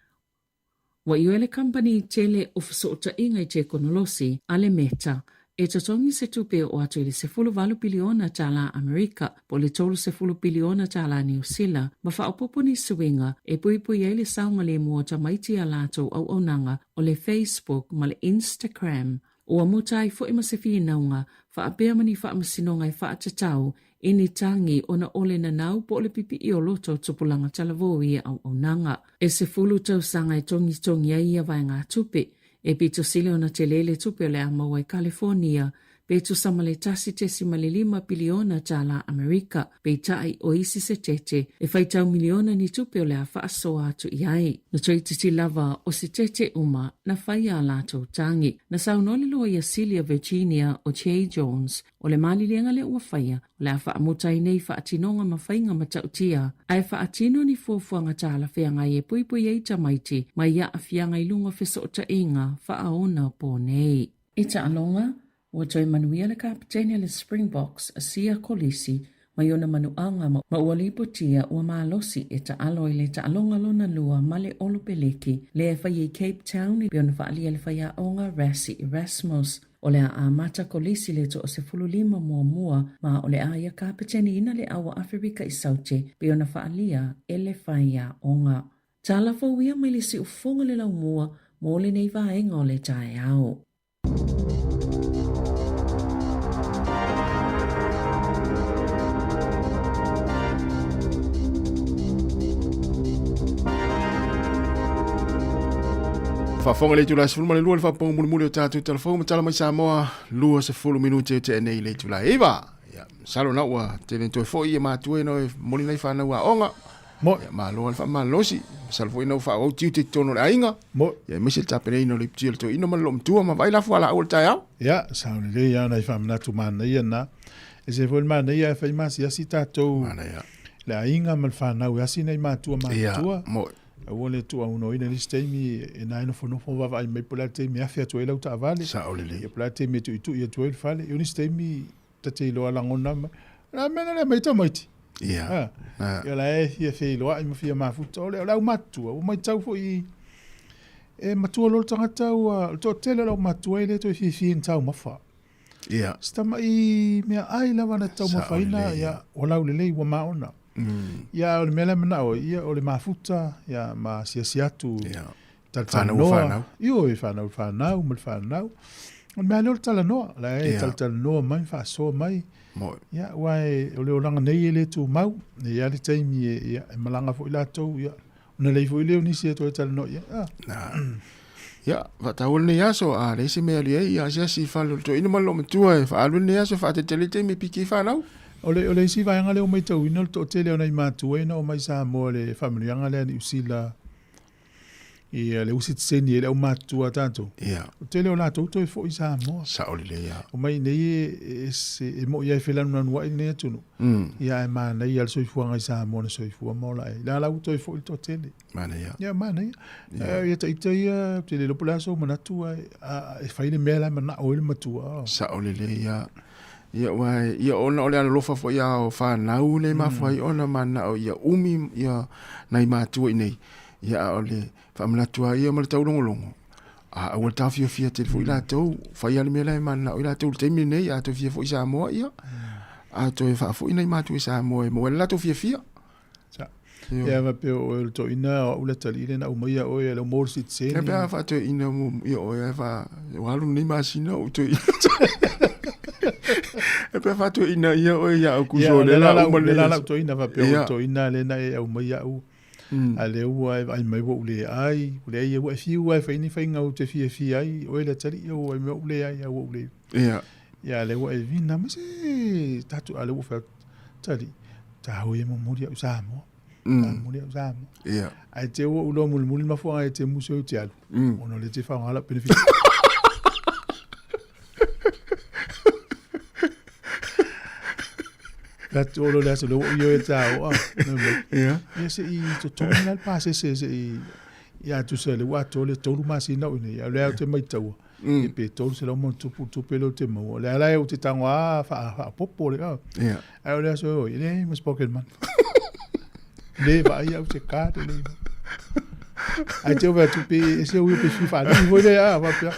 Ua ioe le kamupani tele o fesootaiga i tekonolosi a le Meta e totogi se tupe e oo atu i le 18 piliona tālā Amerika po o le 30 piliona tālā Niu Sila ma faaopoopo ni suiga e puipui ai le saogalemu o tamaiti i a latou auaunaga o le Facebook ma le Instagram. Ua muta ai foi ma se finauga faapea ma ni faamasinoga e faatatau i ni tagi ona o le nanau po o le pipii o loto o tupulaga talavou i ia auaunaga. E 10 tausaga e togitogi ai ia vaegatupe E pito sili ona tele le tupe o le a maua i Kalifonia, pe tusa ma le 1.5 piliona tālā Amerika, peitai o isi se tete e faitau miliona ni tupe o le a faasoa atu i ai. Na toeitiiti lava o se tete uma na fai ā latou tagi. Na saunoa le loia sili o Virginia o Jay Jones O le maliliega lea ua faia, o le a faamuta ai nei faatinoga ma faiga matautia, ae faatino ni fuafuaga talafeagai e puipui ai tamaiti mai aafiaga i luga o fesootaiga faaona po nei. I taaloga, ua toe manuia le kapetene a le Springboks a Siya Kolisi mai ona manuaga ma ua lipotia ua malosi e taalo i le taaloga lona lua ma le Olopeleki lea e faia i Cape Town e pei ona faaalia e le faiaoga Rassie Erasmus. O le a amata Kolisi le toasefululima muamua ma o le a ia kapeteniina le Aua Aferika i Saute pei ona faaalia e le faiaoga. Tala fou ia mai le siufofoga le laumua mo lenei vaega o le taeao. Faafofoga le itula e 12 le faapopoga mulimuli o tatou talafou ma tala mai Samoa 20 minute o tea nei le itula e 9. Ia, masalo na ua tele toe foi ia matua ina e moli nei whanau a onga. Mo. Ia, malo le faamalosi. Masalo foi na ua faaauau tiute i totonu o le aiga. Mo. Ia, aemaise le tapenaina o le iputi o le toeaina ma le loomatua ma vaai la fualaau o le taeao. Ia, sao lelei lava nai faamanatu manaia na. E se foi le manaia e fai masiasi tatou. Manaia. Le aiga ma le whanau e asi nei matua matutua. Ia, mo. Aua le tuuaunoaina i le isi taimi e na e nofonofo ma vaavaai mai po o le a le taimi e afe atu ai lau taavale. Sao lelei. Ia po o le a le taimi e tuitui atu ai le fale. Ia o nisi taimi ta te iloa lagona mai, o le a le mea na le aumai ai tamaiti? Ia. Ha. Ia la e fia feiloai ma fia mafuta. O le, o le aumatutua, ua matau foi e matua loa le tagata ua, o le toatele o le aumatutua e le toe fiafia i ni taumafa. Ia. Si tama'i meaai lava na taumafaina, ia, ua laulelei, ua maona. Ia, o le mea lea e manao ai, ia, o le mafuta, ia, ma asiasi atu, Ia. talatalanoa. Ioe, fanau i fanau ma le fanau. O le mea lea o le talanoa, la e talatalanoa mai, faasoa mai. Ia, aua o le olaga nei e le tumau. E i ai le taimi e, ia, e malaga foi latou, ia, ona leai foi lea o nisi e toe talanoa i ai. Ah. Ia, faataua lenei aso, a leai se mea e alu ai, ia asiasi i fale o le toeaina ma le loomatua e faaalu lenei aso e faatetele taimi e piki ai fanau. O le isi vaega lea ua matauina o le toatele o nai matua ia na omai i Samoa i le faamanuiaga lea a Niu Sila Ia, le ua sitiseni ai le aumatutua a tatou. Ia. O tele o latou toe foi i Samoa. Sao lelei lava. Omai i inei e, e, e moi lava e felanunanuai lenei atunuu. Ia, ae manaia le soifuaga i Samoa na soifua ma ola ai. La la ua toe foi le toatele. Manaia. Ia, manaia. Ia, ia ita ia, ou te le iloa po o le a sou manatu, ae e fai le mea la e manao ai le matua. Sao lelei lava. Ia, aua ia ona o le alolofa foi a o fanau le mafua ai ona mananao ia umi ia nai matua i nei. Ia, a o le faamanatu lava ia ma le taulogologo, a aua le taofiofia tele foi latou, fai lava le mea la e mananao ai latou i le taimi lenei, a toe fia foi i Samoa, ia, a toe faafoi nai matua i Samoa e maua ai le latou fiafia. Sa. Ia, faapea o oe o le toeaina o au le atalii lea na aumaia oe e le au maua le sitiseni. E pe a faatoeaina mo ia oe ae fa ua alu lenei masina o ou toeaina. E pe a faatoeaina ia oe ia Aukuso lea la uma lea la lau toeaina faapea o le toeaina lea na e aumaia au. A lea ua e vaai mai ua ou le ai, ua leai ua e fiu lava e fai ni faiga ou te fiafia ai, oe le atalii ua vaai mai ua ou leai a ua ou le. Ia. Ia a lea ua e vina mai se tatou a lea ua fai atu, atalii, taua ia momoli au i Samoa. Momoli au i Samoa. Ia. Ae te ua ou iloa mulimuli le mafuaaga e te musu ai ou te alu, ona o lea e te faaaoga lau benefit. Atu o le aso le ua io e tāo a. Ia. Ia se i totogi la le pasese se i ia tusa le ua atoa le tolu masina o i nei. A o lea ou te maitaua. E pe 300 ma ona tupu le tupe lea ou te maua. O lea la ou te tago a faaopoopo le a. Ia. Ae o le aso e oi, e leai ma se pocket money. Le vaai au se card e le. Ae te ove atu pe ese ui pe fia faalii foi lea a faapea.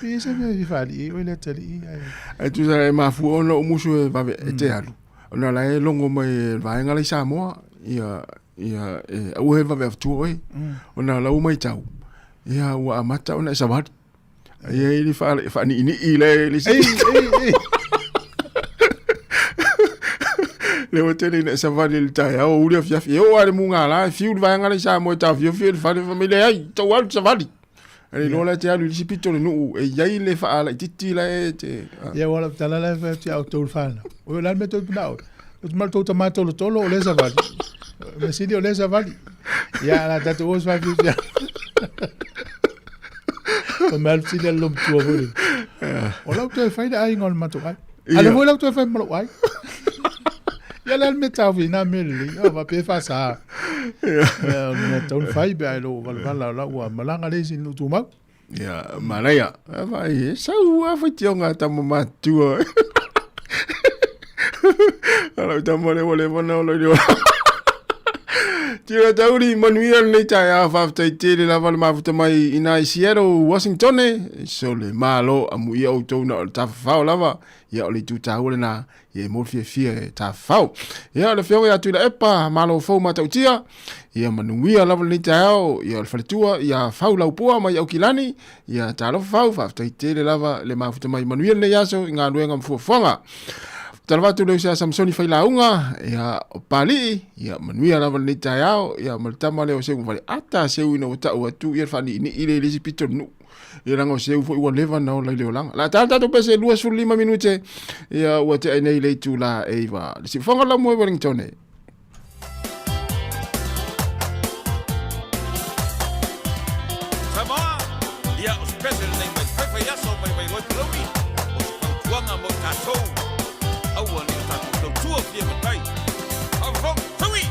Pe ese mea e fia faalii ai oe le atalii ae. Ae tusa e mafua ona ou musu e vave e te alu. Ona la e logo mai e le vaega la i Samoa ia ia e aua he vave avatua oe. Ona lau matau ia ua amata ona e savali. Ia i le faaniinii le le Ei, ei, ei. Le ua tele ina e savali i le taeao uli afiafi. E oo lava i le mugala e fiu le vaega la i Samoa e taofiofi ai le fale fai mai leai, tau alu te savali. E le iloa la e te alu i le isi pito o le nuu e i ai le faalaitiiti la e te... Ia ua lau tala la e fai atu ia outou le fanau. O le a le mea tou te manao ai? Ou te manao tou tama tolotolo o lea e savali. O le mea sili o lea e savali. Ia la tatou o se O mea alu sili ale matua foi lele. O lau toe fai le aiga o le matou aiga. A lea foi lau toe fai ma lou aiga. Ia le a le mea taofi i nā mea lelei. O faapea e faasa. Ia o le mea tatau ona fai pe a e lou valavala o la ua malaga le isi i nuu tumau. Ia, manaia. Vaai, e sau lava faitioga a tama matutua. A lau tama lea ua leva ona ola i le ola. Tira tauri, manuia lenei taeao, faafetai tele lava le mafuta mai i nai Seattle, Washington, so le malo amuia outou na o le tafafao lava, ia o le itu taua lena, ia e mo le fiafia e tafafao. Ia o le afioga ia Tuilaepa, malo fou matautia, ia manuia lava lenei taeao, ia o le faletua, ia Fau Laupua mai Aukilani, ia talofa Fau, faafetai tele lava le mafuta mai, manuia lenei aso i galuega ma fuafuaga. Talofa atu le uso ia Samsoni Failauga, ia o Palii, ia manuia lava lenei taeao, ia ma le tama lea o Seu Faleata, Seu ina ua tau atu ia le faaniinii le i le isi pito o le nuu. Ia leaga o Seu foi ua leva ona ola i le olaga. La tala tatou pese 25 minute, ia ua tea nei le itula e iva. Le siufoga la moe Wellington e. Samoa, ia o se pese lenei mai faifaiaso mai Vailoe Palauli, o se fautuaga mo i tatou, aua ne i o tatou tautua fia matai. Faafofoga, taui!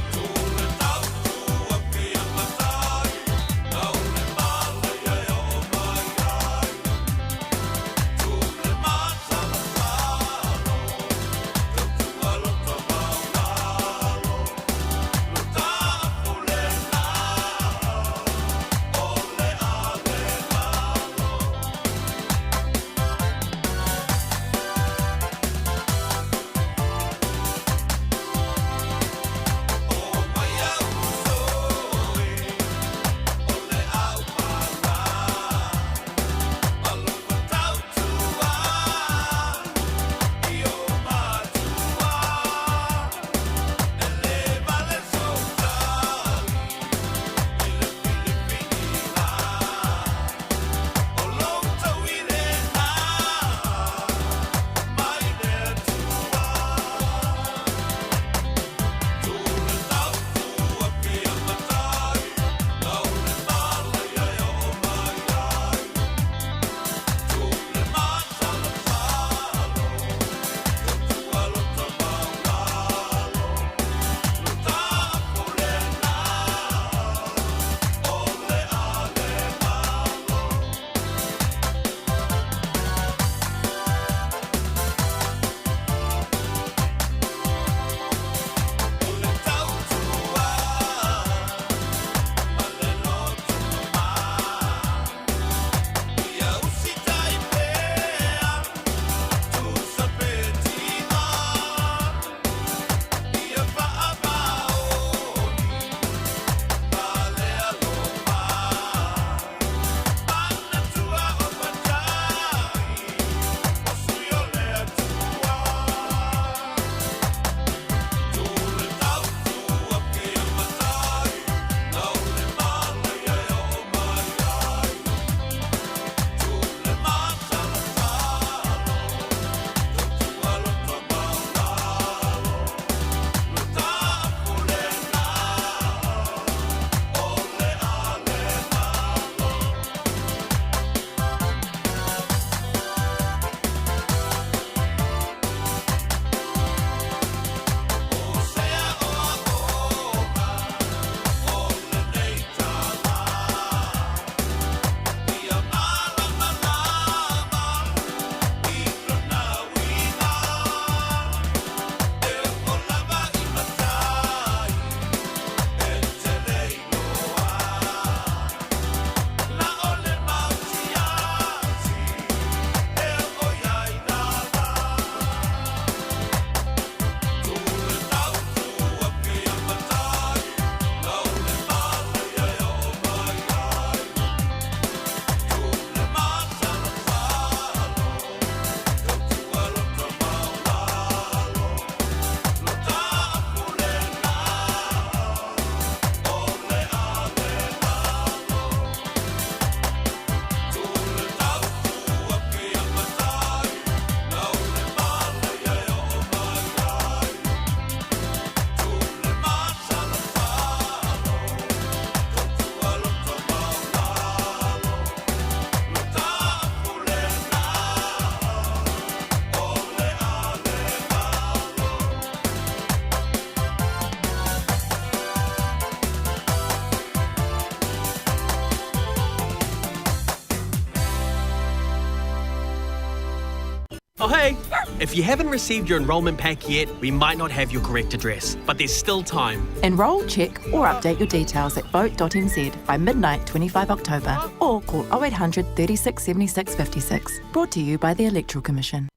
Oh, hey! If you haven't received your enrolment pack yet, we might not have your correct address, but there's still time. Enrol, check, or update your details at vote.nz by midnight 25 October or call 0800 36 76 56. Brought to you by the Electoral Commission.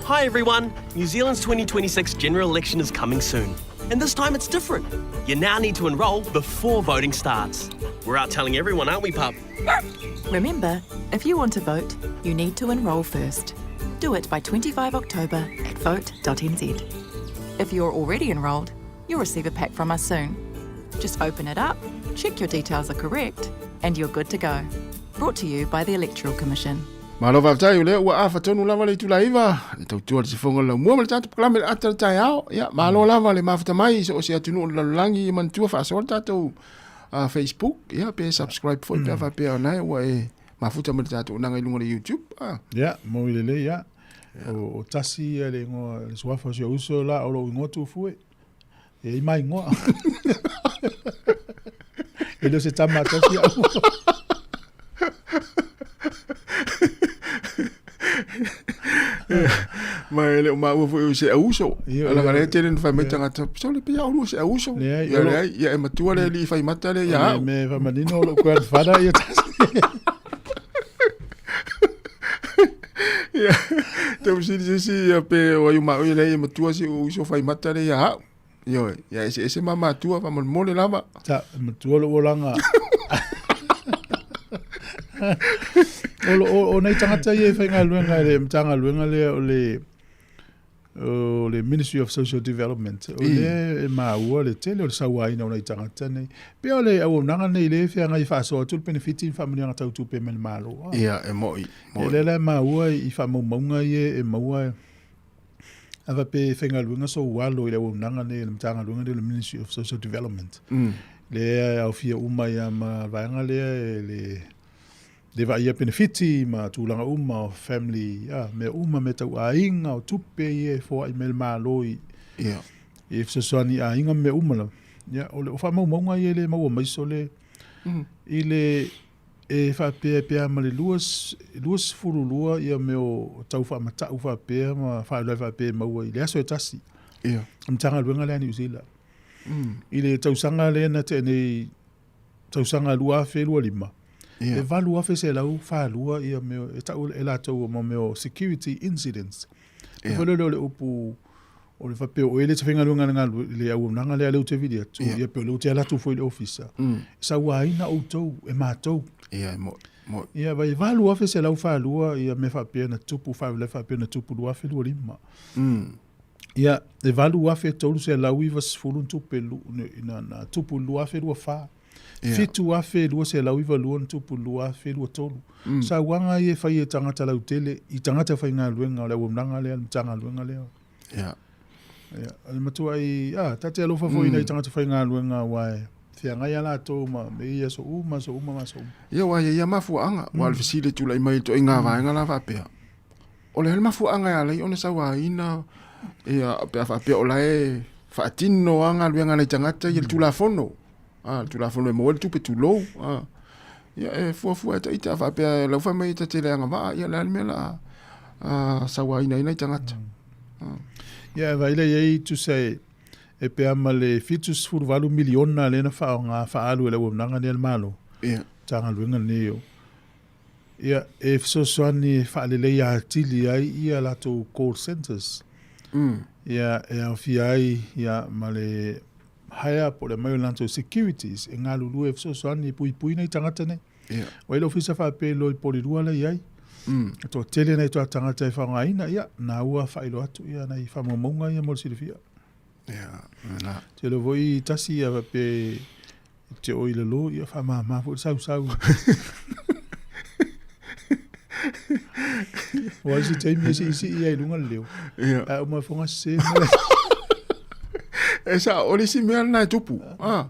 Hi everyone! New Zealand's 2026 general election is coming soon. And this time it's different. You now need to enrol before voting starts. We're out telling everyone, aren't we, pup? Remember, if you want to vote, you need to enrol first. Do it by 25 October at vote.nz. If you're already enrolled, you'll receive a pack from us soon. Just open it up, check your details are correct, and you're good to go. Brought to you by the Electoral Commission. Malo faafetai o lea ua afa tonu lava le itula iva le tautua le sifoga le laumua ma le tatou polokalame le ata le taeao. Ia, malo lava le mafuta mai i so o se atunuu o le lalolagi ia manatua faasoa le tatou Facebook, ia pe subscribe foi pe a faapea o nae ua e mafuta ma le tatou onaga i luga o le YouTube. Ah. Ia, mo i lelei, ia. O, o tasi ia le ingoa, le suafa o si ou uso la o lou ingoa Tufue. E i mai ingoa. E le o se tama a tasi au. Ma e le o maua foi o se auso. Ia, Ala ia. le tele na fai mai tagata, so le pia o se auso. Leai, Ia leai, ia e matua le li fai mata le ia au. Me whamanino o lou grandfather ia tasi. Ia, te usili se si ia pe o ai ma o le ia matua si o uso fai mata le ia au. Ioe, ia ese ese ma matua fa molemole lava. Ta, matua lou olaga. O, o, o nei tagata ia e faigaluega i le Matagaluega lea o le o le Ministry of Social Development, o lea e maua le tele o le sauaina o nai tagata nei. Pea o le auaunaga nei lea e feagai e faasoa atu le penefiti ma faamanuiaga tau tupe mai le Malo. Ia, e mo'i, mo'i. Ia lea la e maua i faamaumauga ia e maua a faapea e faigaluega sou alo i le auaunaga nei a le Matagaluega lea o le Ministry of Social Development. Lea e aofia uma ai lava ma le vaega lea e le le vaaia penefiti ma tulaga uma o family, a, mea uma, mea tau aiga, o tupe ia e foai mai le Malo i, yeah. i fesoasoani i aiga ma mea uma lava. Ia, o le o faamaumauga ia e le maua mai sole i le e faapea pe a ma le 22 ia mea o tau faamatau faapea ma faalavelave faapea e maua i le aso e tasi. Ia. Matagaluega lea a Niu Sila. I le tausaga lea na tea nei, tausaga 2025, Ia. e 8,142 ia mea e tau e latou mo mea o security incidents. Ia. Foi lele o le upu o le faapea o oe le te faigaluega i le galue- i le auaunaga lea lea ou te vili atu, Ia. ia pe o lea ou te alu atu foi i le ofisa. Sauaina outou e matou. Ia, e mo'i, mo'i. Ia, vai 8,142 ia mea faapea na tupu, faalavelave faapea na tupu 2025. Ia, e 8,390 na tupe lu, na, na tupu i le 2024. Ia. 7,292 na tupu i le 2023. Sauaga ia e fai e tagata lautele i tagata faigaluega o le auaunaga lea, le Matagaluega lea. Ia. Ia, o le matuai, a, ta te alofa foi i nai tagata faigaluega aua e feagai lava latou ma mea ia i aso uma, aso uma ma aso uma. Ia, aua e i ai lava mafuaaga, aua o le fesili e tulai mai i le ituaiga vaega la faapea, o le a le mafuaaga e ala ai ona sauaina ia pe a faapea o la e faatino lava galuega a nai tagata ia le Tulafono, a, le Tulafono e maua ai le tupe tulou, a. Ia e fuafua e ita a faapea o lau fai mai ta te le agavaa, ia o le a le mea o le a sauaina ai nai tagata. Ia e vaai la i ai tusa e e pea ma le 78 miliona lea na faaaoga faaalu e le auaunaga lea a le Malo. Ia. Matagaluega lenei o ia e fesoasoani e faaleleia atili ai ia latou call centres. Ia e aofia ai ia ma le hire po o le aumai o latou securities e galulue e fesoasoani e puipui nai tagata nei. Ia. Ua i le ofisa faapea i loi Polirua la i ai. E toatele nai toa tagata e faaaogaina, ia, na ua faailoa atu ia nai faamaumauga ia mo le silafia. Ia, la. Tele foi tasi ia faapea e te o i lalo, ia faamama foi le sausau. Ua isi taimi e siisii ai i luga le leo. Ia. Ae uma foga sese mai. E sa, o le isi mea lena e tupu. Ah.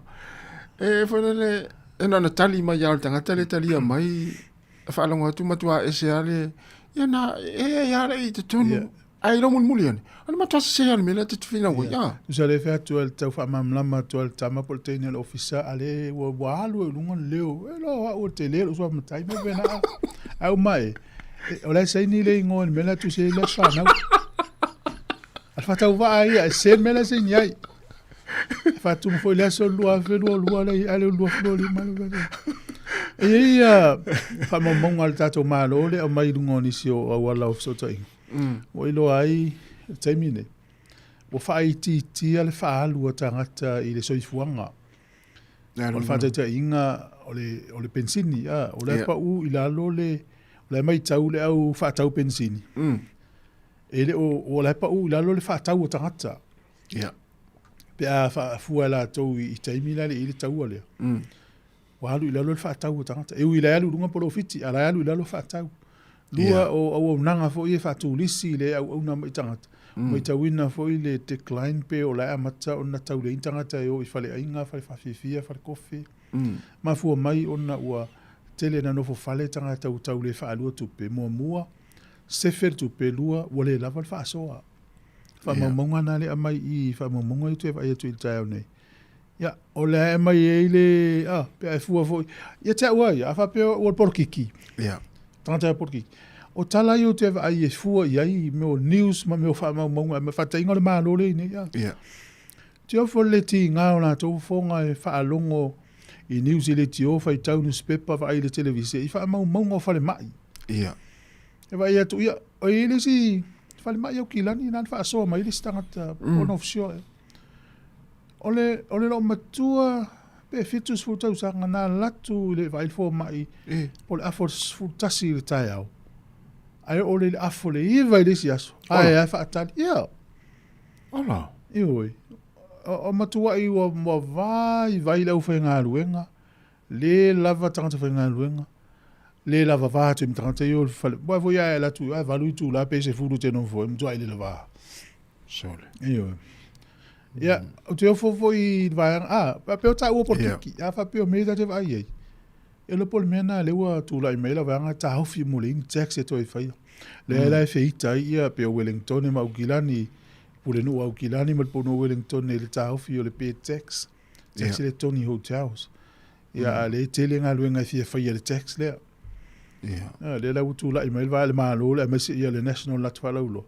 E foi lele, e na ona tali mai lava o le tagata lea e talia mai, e faalogo atu matua ese lava le, ia na, e ia le i totonu. Ia. Ae i lou mulimuli ane, o le matua sese lava o le mea lea e te finau ai. Ah. Tusa le fai atu ai le tau faamalamalama atu ai le tama po o le teine o le ofisa, a le ua, ua alu ai i luga le leo, e loa au o le tele lou suafa matai, me pena a. Ae uma e, O la e saini le igoa i le mea la e tusi ai le aso fanau. A le faatauvaa ia, e sē le mea la e saini ai. E faatumu foi le aso 2022 le a le 2025. E i ai ia faamaumauga a le tatou Malo le aumai i luga o nisi o auala o fesootaiga. Ua iloa ai le taimi nei, ua faaitiitia le faaalu a tagata i le soifuaga. O le faataitaiga o le, o le penisini, a, o la e pau i lalo le, o la e matau le au faatau penisini. E le o, o la e pau i lalo le faatau a tagata. Yeah. Pe a faafua e latou i taimi la le i le taua lea. Ua alu i lalo le faatau a tagata. E ui la e alu i luga polofiti, a la e alu i lalo faatau. Lua, yeah. o auaunaga foi e faatulisi le auauna mai tagata. Matauina foi le decline pe o la e amata ona tau leai ni tagata e o i faleaiga, fale faafiafia, fale kofi. Mafua mai ona ua tele ina nofo fale tagata ua tau le faalua tupe. Muamua, sefe le tupe, lua, ua le lava le faasoa. Faamaumauga na lea aumai i i faamaumauga ia ou te vaai atu i le taeao nei. Ia, o lea e aumai ai le, a, pe a e fua foi, ia te au lava ia, a faapea ua le polokiki, yeah. tagata e polokiki, o tala ia ou te vaai e fua i ai mea o news ma mea o faamaumauga, ma faataitaiga o le Malo lea i nei, a. Yeah. Tiofa le tiga o latou fofoga e faalogo i news i leitio, faitau newspaper, vaai i le televise, i faamaumauga o falemai. Yeah. E vaai atu, ia, o i ai le isi falemai Aukilani na na faasoa mai le isi tagata ona ofisio ea. O le, o le loomatua pe 70 tausaga na alu atu i le vaai fomai po o le afa o le 11 i le taeao, ae oo lea i le afa o le 9 i le isi aso, ae lava e faatali. Ia. Ola. Ioe. O, o matuai ua, ua vaivai le aufaigaluega, le lava tagata faigaluega, le lava va atu i ma tagata ia o le fale. Aua foi a e alu atu, a e 8 itula pe 10 e te nofo ai, matuai le lava. Sole. Ioe. Ia, ou te ofo foi i le vaega, a, faapea o taua polokiki, yeah. a faapea o mea ia ta te vaai ai. E le po le mea na lea ua tulai mai la vaega taofi mo le ink tax e toe faia. Lea la e feita ai ia pe o Wellington ma Aukilani, Pulenuu Aukilani ma le Pulenuu Wellington i le taofi o le bed tax. Tax yeah. le toni hotels. Ia, a lea e tele galuega e fia faia i le tax lea. Yeah. A, lea la ua tulai mai le vae le Malo le aemaise ia le National Lat Faalauiloa.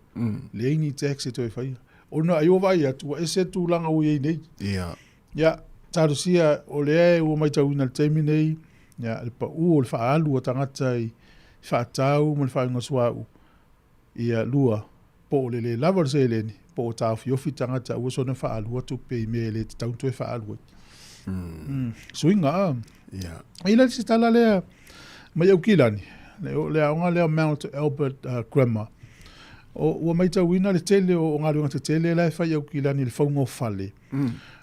Leai ni tax e toe faia. Ona ai ua vaai atu, ua ese le tulaga ua i ai nei. Yeah. Ia, talosia, o lea ua matauina i le taimi nei, ia, le pau o le faaalu a tagata i faatau ma le faaiuga suauu, Ia, 2, po o le le lava o le seleni, po o taofiofi tagata aua soona faalua tupe i mea e le tatau ona toe faalu ai. Mm. Suiga, a. Yeah. E i le isi tala lea mai Aukilani, le, le aoga lea Mount Albert uh, Grammar, o, ua maitauina le tele o, o galuega tetele la e fai i Aukilani i le fauga o fale.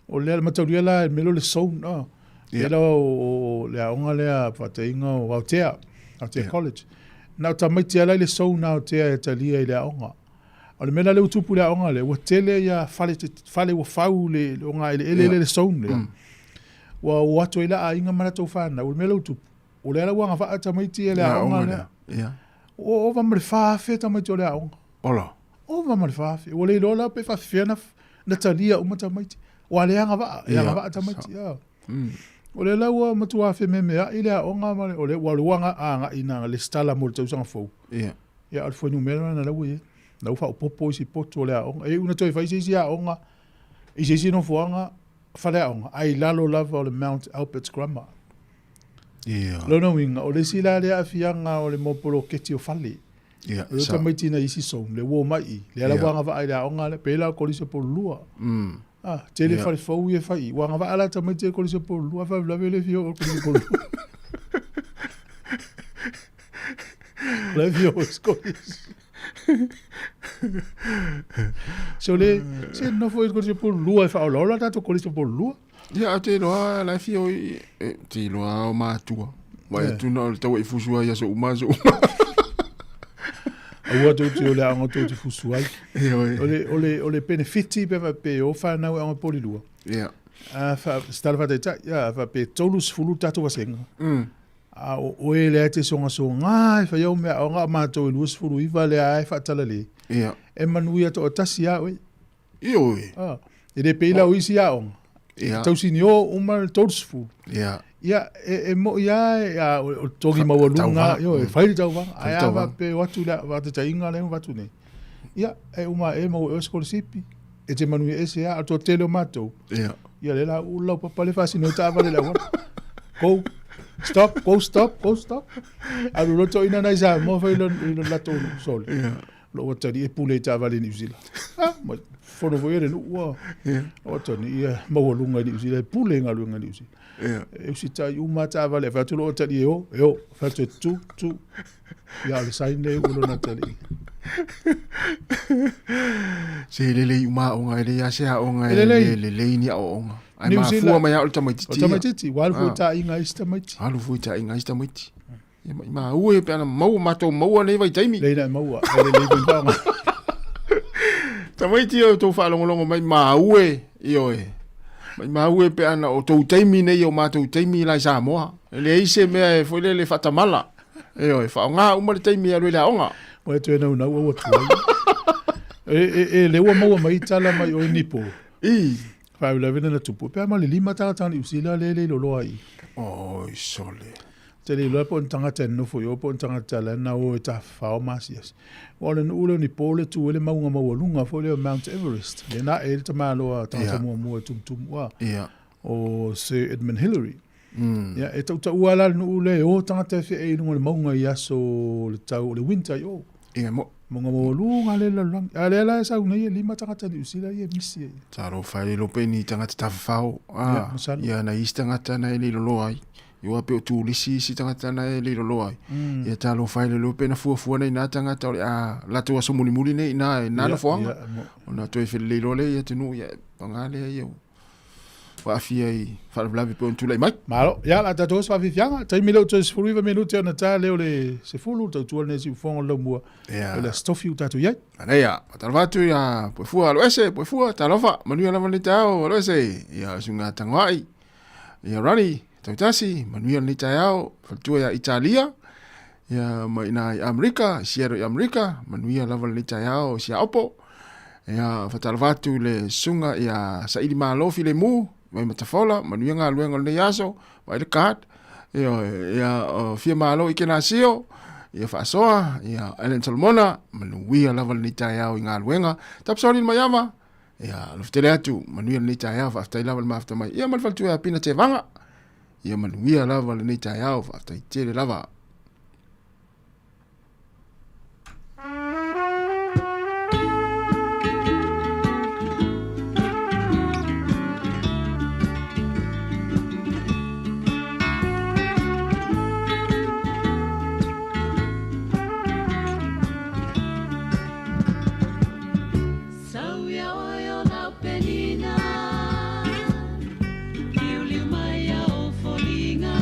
O lea, mataulia la, e melo le zone, a. Yeah. la o, o le aoga lea faataiga o Aotea, Aotea yeah. College. Na o tamaiti ala i le sou na Aotea e talia i le aoga. O le mea la lea ua tupu i le aoga lea, ua tele ia fale, fale ua fau le, le ogaeleele yeah. le zone lea. Ua o atu ai la aiga ma latou fanau, o le mea la ua tupu. O lea la ua agavaa tamaiti e le aoga lea. Yeah. Ua ova ma le 4,000 tamaiti o le aoga. Ola. Ova ma le 4,000. Ua le iloa la pe faafefea na, na talia uma tamaiti. Ua le agavaa, e agavaa tamaiti. Yeah. O lea la ua matua fememeai le aoga ma le, o lea ua ua agai ina lesitala mo le tausaga fou. Yeah. Ia, o le fuainumera lena la ua i ai. La ua faaopoopo isi potu o le aoga. E iu ina toe fai se isi aoga i se isi nofoaga faleaoga, ae i lalo lava o le Mount Albert's Grammar. Yeah. Lona uiga, o le isi la lea aafiaga o le mo poloketi o fale. Yeah, O le tamaiti na isi zone, le ua omai i, lea la ua agavaa i le aoga lea, pe la o Kolisi o Pololua. Ah, tele Yeah. fale fou ia e fai i, ua agavaa la tamaiti e Kolisi o Pololua, faalavelave le fia oo i Kolisi o Pololua. O la e fia oo i Kolisi. So le, se nofo i Kolisi o Pololua e faaolaola tatou Kolisi o Pololua. Ia, a te iloa la e fia o i, e, te iloa o matua. Vai Yeah. atu na o le taua i fusu ai aso uma, aso uma. Aua tou te o le aoga tou te fusu ai. E oi. O le, o le, o le penefiti pe faapea o fanau e aoga Polilua. Yeah. A fa, se tala faataitai, ia, a faapea e 30 tatou vasega. A o oe lea e te sogasoga e fai au mea aoga a matou e 29 lea e faatalale. Yeah. E manuia toatasi a oe. Ioe. Ah, e le pei la o isi aoga. Ia. Tausini o uma le 30. Ia. Ia, e mo'i lava e, a, o le togi maualuga, ioe, e fai le tauvaga. Fai Ae le a tauvaga. faapea e o atu i le faataitaiga lea ua avatu nei, ia, e uma ea maua e oe sikolasipi, e te manuia ese lava, a o le toatele o matou, Ia. ia lea la ua laupapa le faasino ai taavale i le auala. Go, stop, go, stop, go, stop. Alu loa toeaina nai Samoa fai i lo latou sole. Ia. Lou atalii e pule i taavale i Niu Sila. Ah, ma fono foi e le nuu ua. Ia. O atalii ia maualuga i Niu Sila e pule i galuega i Niu Sila. Ia. E usitai uma lava taavale, e fai atu lou atalii e o, e o, fai atu e tu, tu. Ia o le sign lea e iu lona atalii. Se lelei uma aoga, e leai lava se aoga E e lelei. le lelei ni aoaoga. Ae New mafua Zealand. mai lava o le tamaitiiti O ia. tamaitiiti, ua alu foi Ah. taaiga a isi tamaiti. Alu foi taaiga a isi tamaiti. Ia maimau e pe ana maua matou maua nei vaitaimi. Lei na maua, e lelei foi faaaoga. Tamaiti o tou faalogologo mai maue, ioe. Maimau e pe ana o tou taimi nei o matou taimi la i Samoa. E leai se mea e foi lele faatamala. Ioe, faaaoga uma le taimi e alu ai le aoga. Ua e toe naunau au atu ai. E le ua maua mai tala mai o nipo. I. Faalavelave na tupu. Pe a ma le lima tagata Niu Sila le le loloa i. Oi sole. Te le iloa po o ni tagata e nonofo i o po o ni tagata la na o e tafafao ma asiasi. Aua o le nuu lea o Nipo le tu ai le mauga maualuga foi lea o Mount Everest. Lea na ae ai le tamaloa tagata muamua e tumutumu a o Sir Edmund Hillary. Ia, e tautaua la le nuu lea e o tagata e fe'e i luga o le mauga i aso o le tau o le winter i o. Ia, mo. Mauga maualuga lea i le lalolagi. A lea la e sau nei e lima tagata Niu Sila ia e misi ai. Talofa e le iloa pe ni tagata tafafao. Ia, Ah, masalo. ia nai isi tagata na e le loloa ai. Iua pe o turisi isi tagata na e le loloa ai. Ia talofa e le iloa pe na fuafua nei nā tagata o le a latou aso mulimuli nei ina e nā Ia, nofoaga. ia, mo. Ona toe felelei loa lea i atunuu ia paga lea ia ua aafia i faalavelave pe ona tulai mai. Malo, ia la tatou se faafiafiaga, taimi lea ua toe 19 minute ona ta lea o le 10, tautua lenei siufofoga o le laumua, Ia. o le Aso Tofi ua tatou i ai. Manaia, faatalofa atu ia Puefua Aloese, Puefua, talofa, manuia lava lenei taeao Aloese, ia suiga tagoai, ia Rani, Tautasi, manuia lenei taeao, faletua ia Italia, ia ma ina i Amerika, Seattle i Amerika, manuia lava lenei taeao Siaopo, ia faatalofa atu le susuga ia Saili Malo Filemu, mai Matafola, manuia galuega o lenei aso, vaai le card, ia, ia o Fia Malo i Kenasio, ia faasoa, ia Ellen Solomona, manuia lava lenei taeao i galuega, Tapsoni le Maiava, ia alofa atu, manuia lenei taeao, faafetai lava le mafuta mai, ia ma le faletua ia Pina Tevaga, ia manuia lava lenei taeao, faafetai tele lava. Sau ia oe o lau penina, liuliu mai ia o foliga.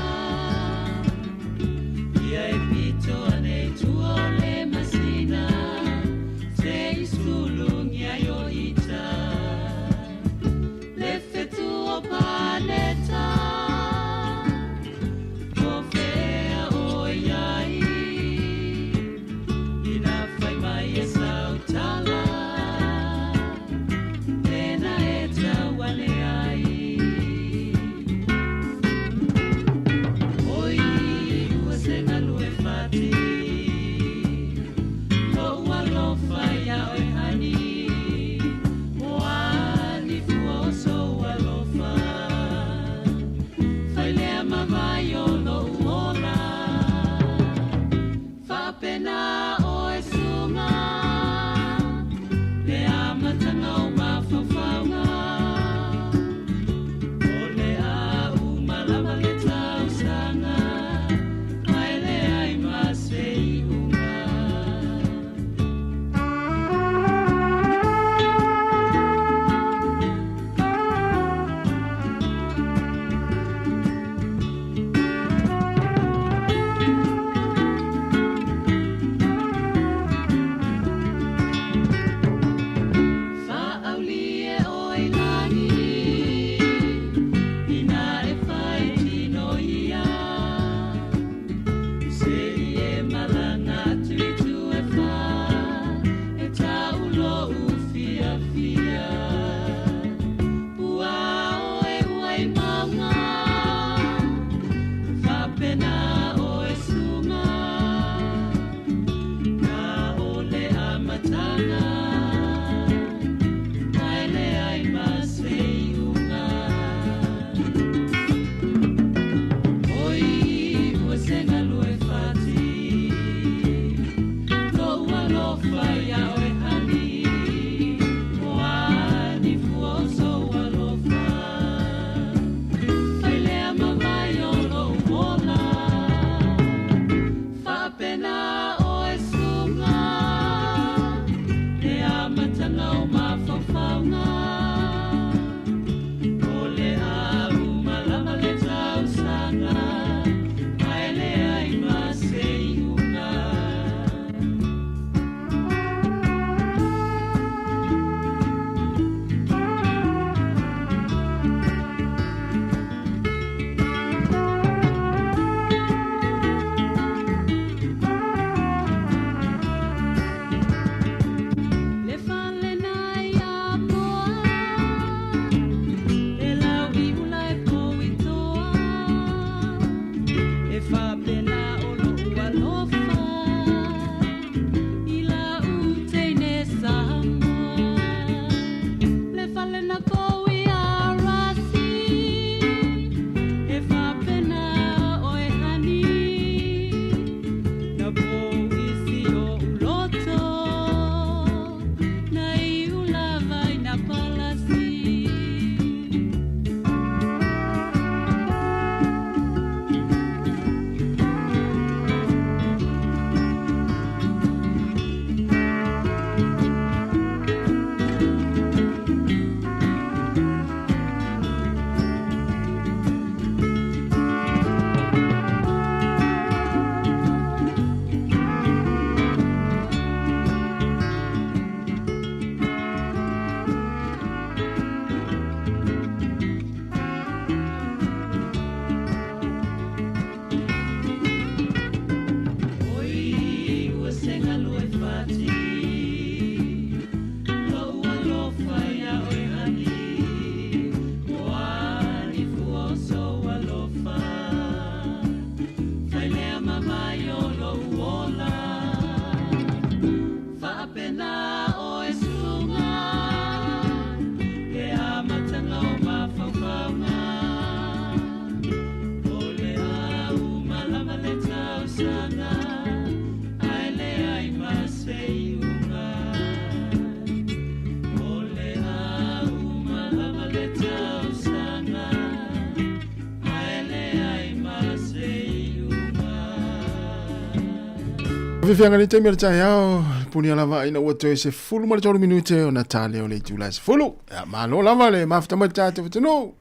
Fiafiaga le taimi o le taeao, punia lava ina ua toe 13 minute ona tale o le itula e 10. Ia, malo lava le mafuta mai le tatou atunuu.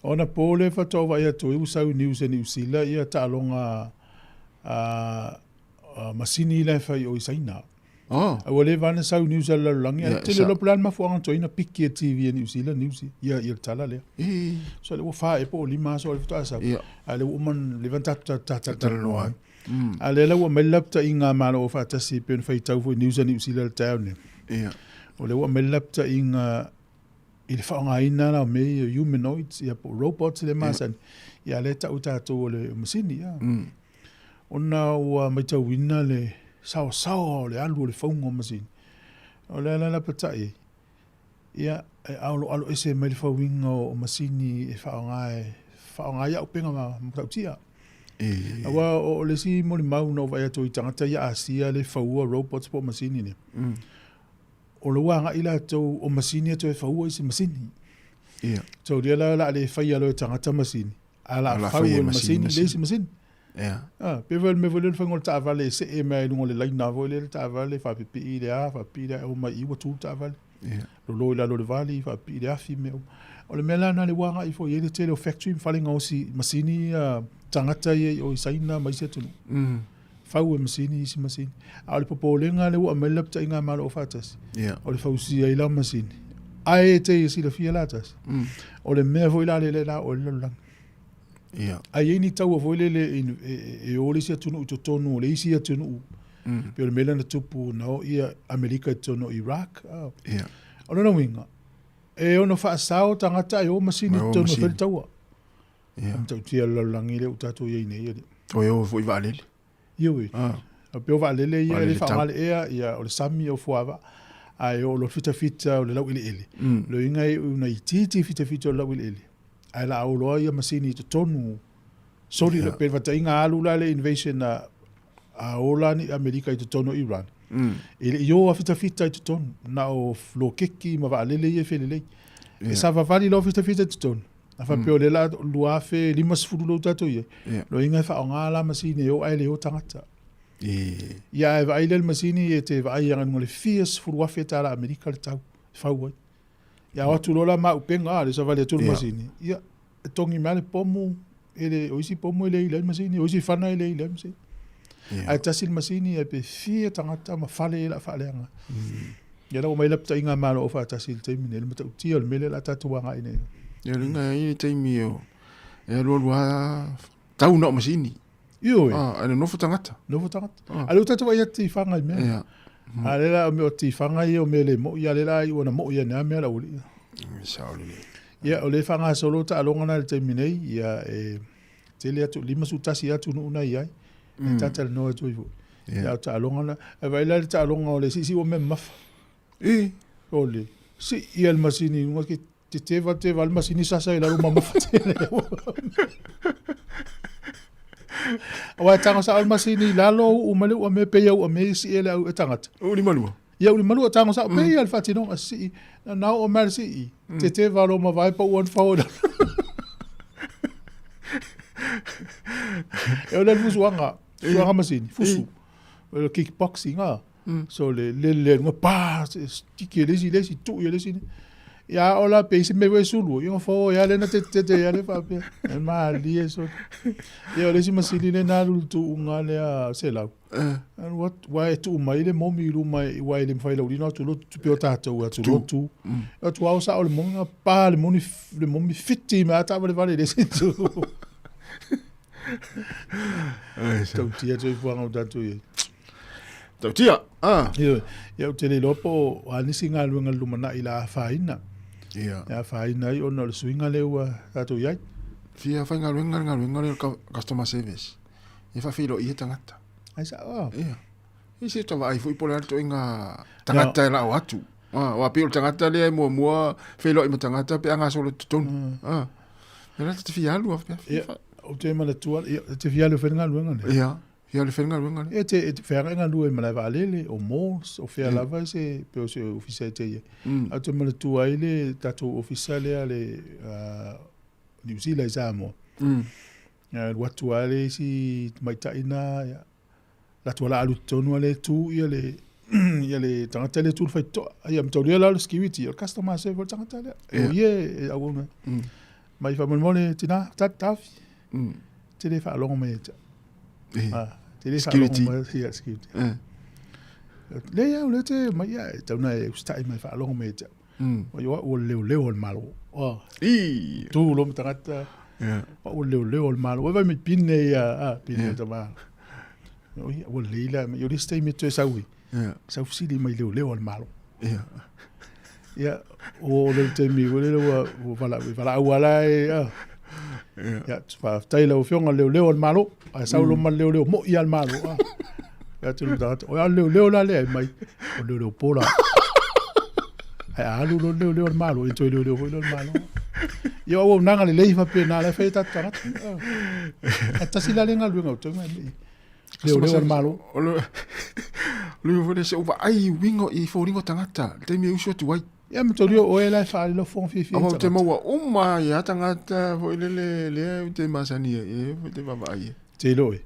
Ona po le faatoa vaai atu ai ua sau i news a Niu Sila ia taaloga a masini la e fai o i Saina. Oh. A ua leva ona sau news a le lalolagi, ae Ia, tele sa- loa po o le a le mafuaaga na tuai ona piki e TV a Niu Sila news ia, ia le tala lea. E. So lea ua fa ea po o lima aso o lea faatoa sau. Ia. A lea ua uma ona leva ona tatou talatalanoa ai. Mm. A lea la ua aumai le lapataiga a Malo Aufaatasi pei ona faitau foi news a Niu Sila i le taeao nei. Ia. O lea ua aumai le lapataiga i le faaaogaina la o mea ia humanoids ia po o robots lea e masani. Ia lea e tau e tatou o le masini. Ia. Mm. Ona ua matauina le saosaoa o le alu o le fauga o masini. O le ala lapatai ai, ia, e aloaloese mai le fauina o masini e faaaoga e faaaoga ai auupega matautia. E. Aua o le isi molimau na ou vaai atu i tagata ia Asia le faua robots po o masini nei. O le ua agai latou o masini e toe faua isi masini. Ia. Taulia la o le a le faia loa e tagata masini, ae o le a fau e le masini le isi masini. Ia. Ah, pe foi le mea foi lea le faiga o le taavale e see mai i luga o le laina foi lea le taavale, faapipii le a, faapipii le a, e oo mai i i ua tu le taavale. Ia. Lolo i lalo o le vali, faapipii le afi, mea uma. O le mea la lena lea ua agai foi i ai le tele o factory ma fale gaosi masini ia tagata ia i o i Saina ma isi atunuu. Fau e masini isi masini. A o le popolega lea ua aumai le lapataiga a Malo Aufaatasi, Ia. o le fausia ai la o masini. Ae e te silafia la tasi, o le mea foi la lea la o le lalolagi. Ia. Ae i ai ni taua foi lele e o le isi atunuu i totonu o le isi atunuu. Pei o le mea lea na tupu na o ia Amerika i totonu o Iraq. Ia. O lona uiga, e ono faasao tagata ae o masini i Ae o totonu e masini. fai le taua. Ia. Matautia o le lalolagi lea ua tatou i ai nei. Alii. Toe o foi vaalele. Ioe. Ah. A pei o vaalele ia e Vaalele le tau. faaaoga le ea, ia, o le sami o fuava, ae o lo fitafita o le laueleele. Loiga e una itiiti fitafita o le laueleele. Ae la au loa ia masini i totonu. Soli Ia. yeah. pe fataiga alu la le invasion a ola ni Amerika i totonu o Iran. E le i o a fitafita i totonu. Na o lokeki ma vaalele ia e felelei. Ia. E savavali loa fitafita i totonu. A faapea o lea la 2050 lou tatou i ai. Ia. Loiga e faaaoga la masini e o ae le o tagata. E. Ia ae vaai lea le masini e te vaai aga luga le fia sefulu afe tala Amerika le tau e fau ai. Ia o atu loa la maupega a le savali atu le Ia. masini. Ia e togi mai le pomu e le o isi pomu e le i le masini, o isi fana e le i le masini. Ia. Ae tasi le masini e pe fia tagata ma fale e la faaleaga. Ia la ua mai lapataiga a Malo Aufaatasi i le taimi nei, le matautia o le mea lea o le a tatou agai nei. Ia luga e i le taimi o e alu alu a tau na o masini. Ioe. Ah, e nofo tagata. Nofo tagata. Ah. A lea ua tatou vaai atu i tifaga i mea. Ia. A lea la o mea o tifaga ia o mea le mo'i, a lea la ai ua na mo'i ane a mea la ua li'a. Sao lelei. Ia, o lea e faagasolo taaloga na i le taimi nei, ia e tele atu, 51 atunuu na i ai, e tatalanoa atu ai foi. Ia. Ia, o taaloga na, e vaai la le taaloga o le siisii ua mea mamafa. E. O le sii ia le masini i luga ke te teva teva le masini sasa i lalo mamafa tele. Aua e tago sao le masini i lalo uu mai le ua mea pei au mea sii e le au e tagata. O lima lua. Ia uli malua tago sao pei ia le faatinoga sii. Na na oo mai le sii. Te teva lo mavae pa ua fao i lalo. E o le fusuaga, fusuaga masini, fusu. O le kickboxing ah. So le le le luga pa, tiki e le isi le isi, tuu i le isi. Ia o la pe isi mea e sulu, ia fao ia le na te te te ia le faapea. E malie so. Ia o le isi masini le na alu i le tuuga lea selau. Alu atu, ua e tuu mai le momi i luma i ua e le mawhai laulina atu lotu tupe o tātou atu lotu. Atu ao sao le momi, nga pa le momi, le momi fiti me ata vale vale le isi tu. Tautia tui fuanga o tātou i. Tautia. Ah. Ia, ia ou te le iloa po o a nisi galuega i le lumanai la afaina. Ia. E afaina ai ona o le suiga lea ua tatou i ai. Fia faigaluega le galuega lea o le customer service. Ia faafeiloai ia tagata. Ai sao. Ia. I se tavaai foi po o le a le toaiga tagata e lao atu. Ah, aua pei o le tagata lea e muamua feiloai ma tagata pe a gasolo i totonu. Ah. Ia la te fia alu a pea. Ia, ou te manatua, ia, te fia alu e fai le galuega lea. Ia, fia alu e fai le galuega lea. E te, e te feagai galue i malae vaalele, o malls, o fea lava se, pe o se ofisa e te i ai. Ae ou te manatua ai le tatou ofisa lea le New Zealand i Samoa. Ia, alu atu lava le isi tamaitai na, ia, Latu ala alu tonu ale tu ia le ia le tagata le tu le faitotoa. Ia mataulia la o le security, o le customer service o le tagata lea. E o ia e auauna. Mai faamolemole tina, tafi. Te le faalogo mai ia te au. Ah, te le faalogo mai ia security. Le ia, o lea te mai ia, e tau na e usitai mai faalogo mai ia te au. O ia ua leoleo o le Malo. Oh. I. Tu lo ma tagata. Yeah. Ua leoleo o le Malo. Ua vai mai pine ia, ah, pine yeah. tama. O ia, ua leila, mai o le stay me toe sau i. Yeah. Sau sili mai leoleo o le Malo. Yeah. Ia, o le taimi, ua lele ua, ua vala, ua vala aua la e, ah. Yeah. Ia, faafetai lau afioga leoleo o le Malo. Ae sau lo ma leoleo moi a le Malo. Ah. Ia tu le tagata, o ia leoleo la lea e mai, o leoleo pola. Ae a alu lo leoleo o le Malo, e toe leoleo foi lea o le Malo. Ia o auaunaga lelei faapena la e fai e tatou tagata. Ah. Ae tasi la le galuega o tauga e mei. Leoleo o le Malo. O le le foi le se uva ai uiga i foliga o tagata, le taimi e usu atu ai. Ia ma taulia o oe la e faaali lau fofoga fiafia i Aua ou te tagata. maua uma ai a tagata foi lele lea ou te masani ai e ou te vaavaai ai. Te iloa e.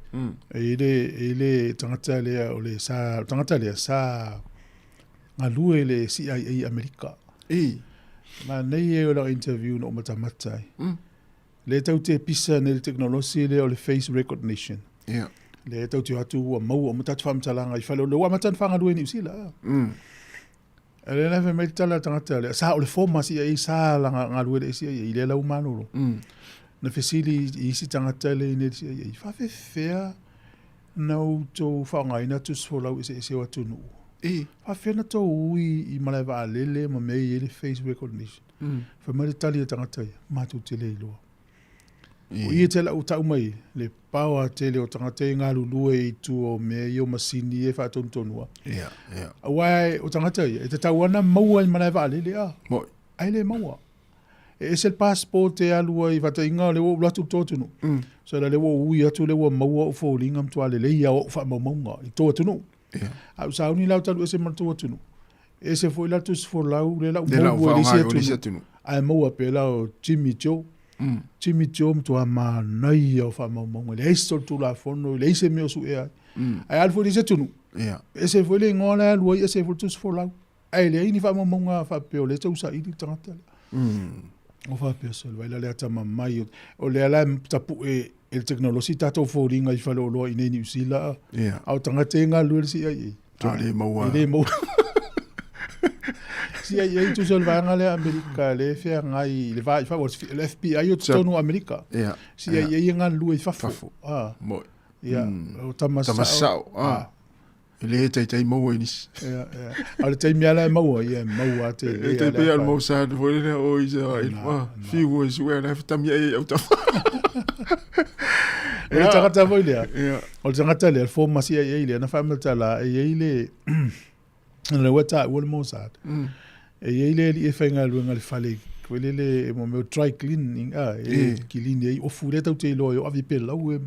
E i le, e i le tagata lea o le sa, o le tagata lea sa galue i le CIA i Amerika. I. Manaia ia o lau interview na ou matamata ai. Lea tau te pisa nei le tekonolosi lea o le face recognition. Ia. Lea tau te o atu ua maua uma tatou faamatalaga i fale o le ua amata ona faagalue i Niu Sila. A lea la fai mai le tala a le tagata lea, sa o le former CIA sa la galue le CIA i lea lau malolo. Na fesili i isi tagata lea i nei le CIA, faafefea na outou faaaogaina tusifolau eseese o atunuu? I. Faafefea na tou ui i malae vaalele ma mea e i ai le face recognition? Fai mai le tali a le tagata ia, matou te le iloa. O i e te lau tau mai le paoa tele o tagata e galulue i tua o mea ia o masini e faatonutonua. Ia, ia. Aua o tagata ia, e tatau ana maua i malae vaalele a. Moi. Ai le maua. E ese le passport e alu ai faataiga o lea ua ou alu atu i le tou atunuu. So la lea ua ou ui atu lea ua maua ou foliga matua lelei lava o au faamaumauga i tou atunuu. Ia. A ou sauni la ou te alu ese ma le tou atunuu. E ese foi la tusi folau lea la Lea la maua i le isi faaaoga i le isi atunuu. atunuu. Ae maua pea la o Jimmy Joe. Jimmy Joe matua manaia o faamaumauga. E leai se solitulafono, e leai se mea o suea ai. Ae alu foi i le isi atunuu. Ia. Ese foi le igoa la e alu ai, ese foi le tusi folau. Ae leai ni faamaumauga faapea o lea e tausaili le tagata lea. O faapea sole, vai la le atamamai. O lea la e tapue e le tekonolosi tatou foliga i faleoloa i nei Niu Sila. Ia. A o tagata e galulue i le CIA. Toa le maua. E le maua. CIA tusa o le vaega lea Amerika lea e feagai i le va i fafo, o le FBI o totonu o Amerika. Ia. CIA e galulue i fafo. Fafo. Ah. Moi. Ia, o tama Tama sao. Ah. E le taitai maua i nisi. Ia, ia. A o le taimi lava la e maua, ia e maua ate. E tai pei a le mau sa foi lea o i sa i ah, fiu e sue la fitami ai au tafa. O le tagata foi lea. Ia. O le tagata lea, le former CIA lea, na faamatala, e i ai le, le ua taua le Mossad. E i ai le alii e faigaluega i le fale, foi lele, mo mea o dry cleaning, ah, e kilini ai ofu lea tatou te iloa ai o ave pea lau e.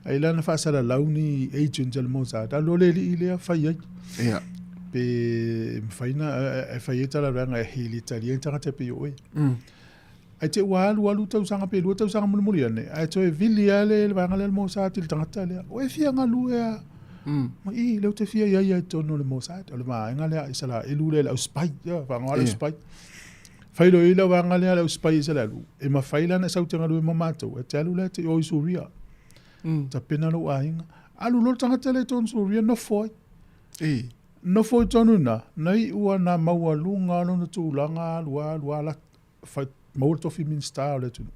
Ai la na faasalalau ni agent a le Mossad, alu loa le alii lea fai ai. Ia. Pe mafai na, e fai ai talavaega e hili tali ai tagata pei o oe. Ae te ua alu alu tausaga pe lua tausaga mulimuli ane, ae toe vili lava le vaega lea le Mossad i le tagata lea. O e fia galue a. Ma i, lea ou te fia i ai i totonu o le Mossad, o le vaega lea a Isaraelu lea, le au spy, ia, faaaoga le au spy. Fai loa i ai le vaega lea a le au spy a Isaraelu, e mafai la ona e sau e te galue ma matou, e te alu la e te o i Suria. Tapena lou aiga. Alu loa le tagata lea i totonu o Suria, nofo ai. Nofo i totonu i ina, na iu lava na maualuga lona tulaga, alu alu alu, fai, maua le tofi Minisita o le atunuu.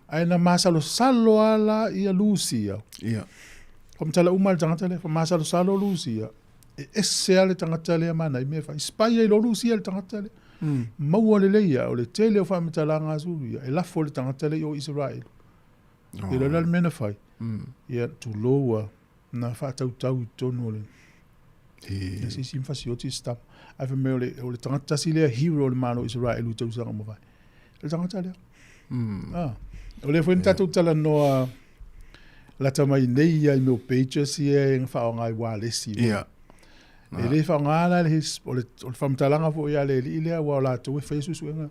Ae na masalosalo lava la ia Lusia. Ia. Faamatala uma le tagata lea, masalosalo Lusia, e ese lava le tagata lea ma nai mea e fai. Spy ai loa Lusia i le tagata lea. Maua lelei lava, o le tele o faamatalaga a Suria, e lafo i le tagata lea i o Isaraelu. Oh. Ia la le mea na fai. Ia, tulou lava, na faatautau i totonu o le e se isi ma fasioti se tama. Ae fai mai o le, o le tagata tasi lea hero o le Malo o Isaraelu i tausaga ua mavae. O le tagata lea. Ah. O lea foi na tatou talanoa lata mai nei ia i mea o pagers ia e faaaoga i ualesi. Ia. E le faaaoga la le his, o le, o le faamatalaga foi a le alii lea aua o latou e faia suesuega.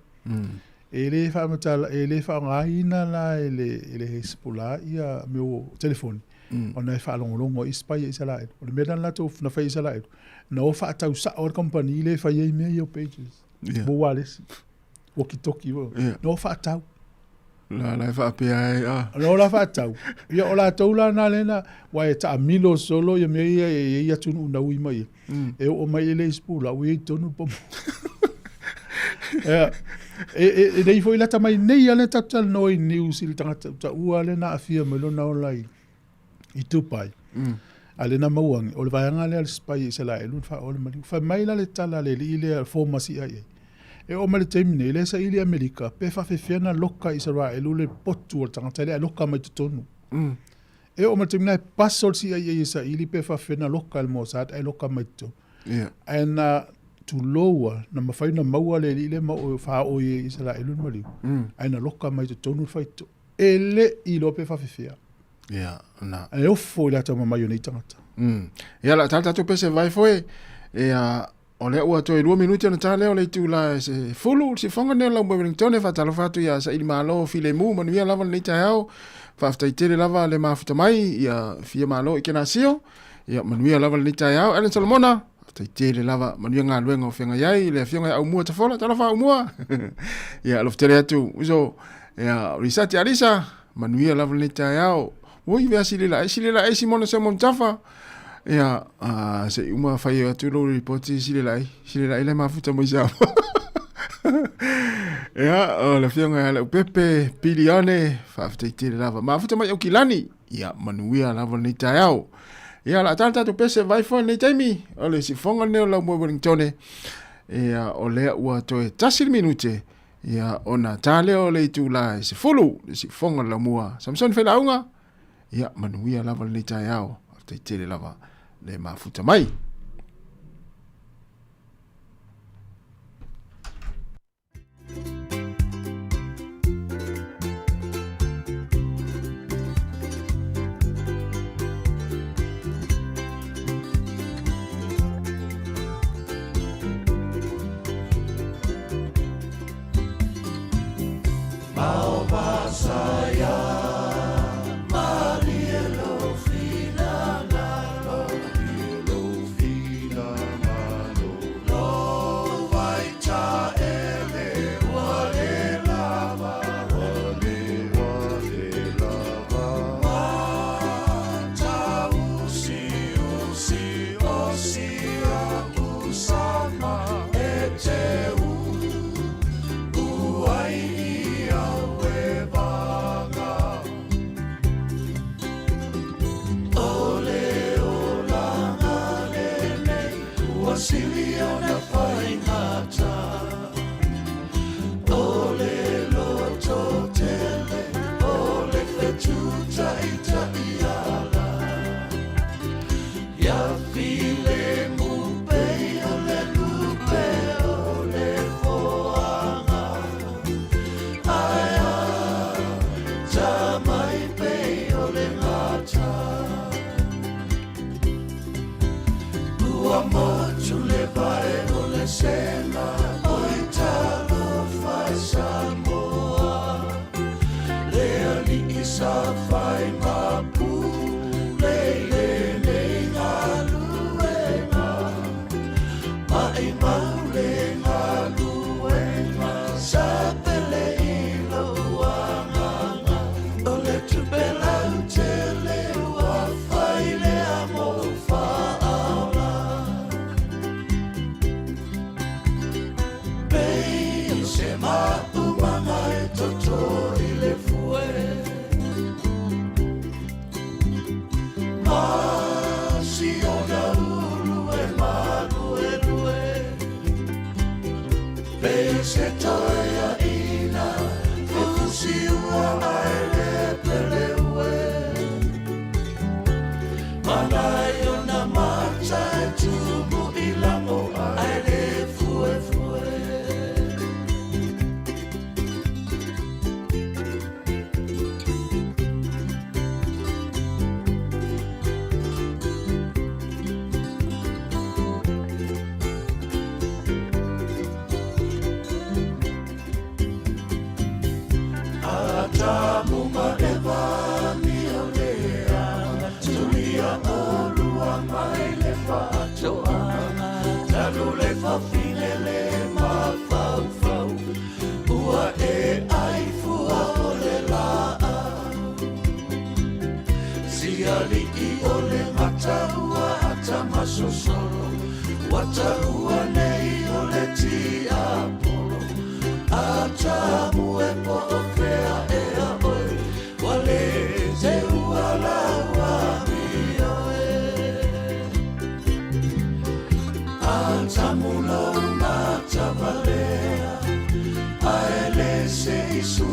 E le faamatala, e le faaaogaina la e le, e le Hezbollah ia mea o telefoni. Ona e faalogologo ai spy a Isaraelu. O le mea lena na latou na fai e Isaraelu, na o faatau sao ai le kamupani lea e fai ai mea ia o pages. Mo ualesi. Walkie-talkie foi. Na o faatau. La la e faapea ai a. Na o la faatau. Ia o latou la na lea na, aua e taamilo solo ia mea ia e i ai atunuu na ui mai ai. E oo mai i le isi pula ua i ai tonu le pomo. Ia, e nei foi lata mai nei lava lea tatou te talanoa i news i le tagata taua lea na aafia mai lona ola i Dubai. A lea na maua ane, o le vaega lea a le spy a Isaraelu na faaoa le maliu. Fai mai la le tala a le alii lea, le former CIA, e oo mai le taimi nei, lea e saili Amerika pe faapefea ona loka e Isaraelu le potu o le tagata lea ae loka mai totonu. E oo mai le taimi lena e puzzle le CIA e saili pe faapefea ona loka e le Mossad ae loka mai totonu. Ae na tulou lava, na mafai ona maua le alii lea ma faaoo i Isaraelu le maliu, ae na loka mai totonu le faitotoa. E le i iloa pe faapefea. Ia, na. E ofo i le atamamai o nei tagata. Ia, la tala tatou pese vai foe, ia, o lea ua toe 2 minute ona ta lea o le itula e 10, le sifoga lenei o le Laumua Wellington, e faatalofa atu ia Saili Malo Filemu, manuia lava lenei taeao, faafetai tele lava le mafuta mai, ia fia malo i Kenasio, ia manuia lava lenei taeao. Ellen Solomona, faafetai tele lava, manuia galuega o feagai ai, le afioga ia Aumua Tafola, talofa Aumua, ia alofa tele atu, uso, ia Risati Alisa, Manuia lava lenei taeao. Oi vea sili la ai, sili la ai Simona Simon Tafa. Ia, se i uma fai atu lou ripoti sili la ai, sili la ai le mafuta mai sa. Ia, o le afioga ia Leaupepe, Pilione, faafetai tele lava. Mafuta mai Aukilani. Ia, manuia lava lenei taeao. Ia, la tala tatou pese vai foi lenei taimi. O le sifoga lenei o lau moe Wellingtone. Ia, o lea ua toe 1 minute. Ia, ona ta lea o le itula e 10, le siufoga o le laumua. Samsoni Failauga, ia, manuia lava lenei taeao. Faafetai tele lava le mafuta mai.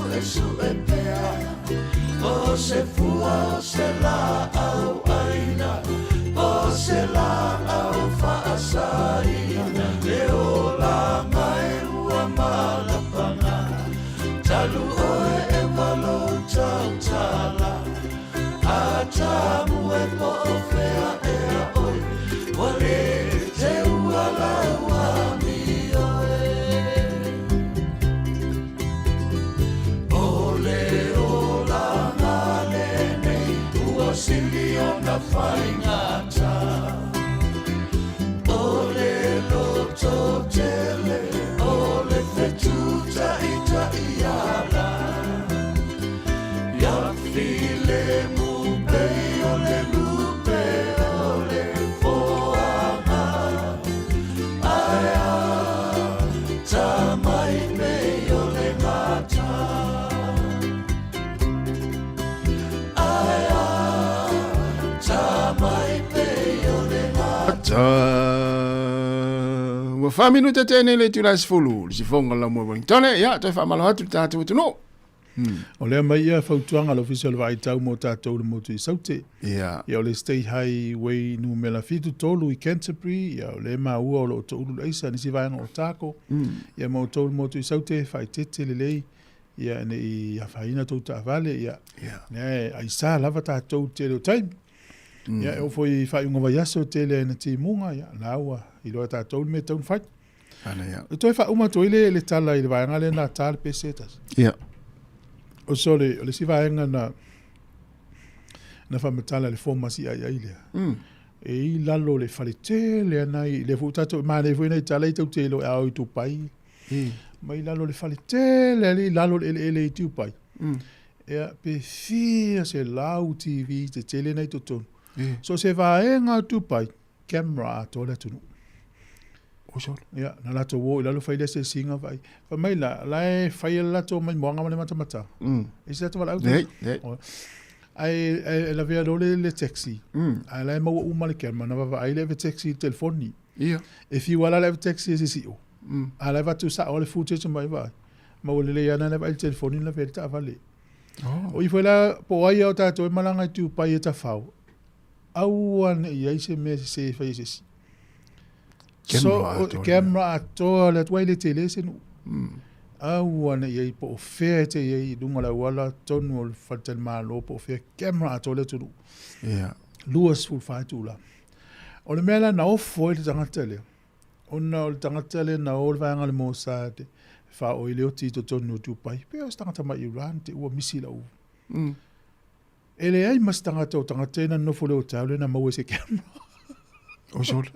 suʻesuʻe pea O se fua o se laʻau ʻaina O se laʻau faʻasaina Le olaga e ua malapana Talu ʻoe ʻEva lou tautala A tamu e po o fea ea ʻoe Ua lē te ua lau amio e O le olaga lenei Ua sili ona faigata O le loto tele O le fetuʻitaʻi ala Ia filemu pei o le lupe o le foaga Ae a tamai pei o le gata Ae a tamai pei o le gata Ua 4 minute tēnei le itula e 10, le sifoga la moe Wellingtone, ia, toe faamalo atu le tatou atunuu. O lea mai ia fautuaga a le Ofisa o le Vaai Tau mo tatou le motu i Saute. Ia o le State Highway numera 73 i Canterbury, ia o lea e maua o lo o toulu le aisa nisi vaega o Otago. Ia ma outou le motu i Saute, faaeteete lelei, ia ne i afaina tou taavale, ia. Lea e aisa lava tatou i le tele o taimi. Ia e oo foi i faaiuga vaiaso e tele ai ina timuga, ia la ua iloa e tatou le mea e tatau ona fai. Ana ia. E toe faauma atu ai le, le tala i le vaega lea na ta le pese e tasi. Ia. O so le, o le isi vaega na, na faamatala le forma CIA lea. E i lalo o le fale tele ana i, lea foi ua tatou, manaia foi nai tala ia tatou te iloa e ao i Dubai. Mai lalo o le fale tele lea i lalo o le eleele i Dubai. Ia, pe fia 100 TV tetele na i totonu. So o se vaega o Dubai, camera atoa le atunuu. Oi sole. Ia, na latou o i lalo fai le asiasiga vaai. Fai mai la, la e fai e le latou maimoaga ma le matamataga. E se latou valaau. Leai, leai. Ae e lavea loa le, le taxi. Ae la e maua uma le camera, na vaavaai le ave taxi i le telefoni. Ia. E fiu lava la le ave taxi e se sio. A la e avatu sao le footage mai vaai. Maua lelei lava na vaai i le telefoni na lavea ai le taavale. Oh. O i foi la, po o ai lava o tatou e malaga i Dubai e tafao, Aua ne i ai se mea sese e fai e se isi. So, camera atoa le atu ai le tele se nuu. Aua ne i ai po o fea e te i ai i luga o le auala tonu o le faletalimalo po o fea camera atoa le atunuu. Yeah. 24 itula. O le mea la na ofo ai le tagata lea, ona o le tagata lea na o le vaega o le Mossad e faaoo i le oti i totonu o Dubai. Pei o se tagata mai Iran te ua misi lau. E leai ma se tagata o tagata ia na nonofo i le hotel lea na maua i se camera. Oi sole.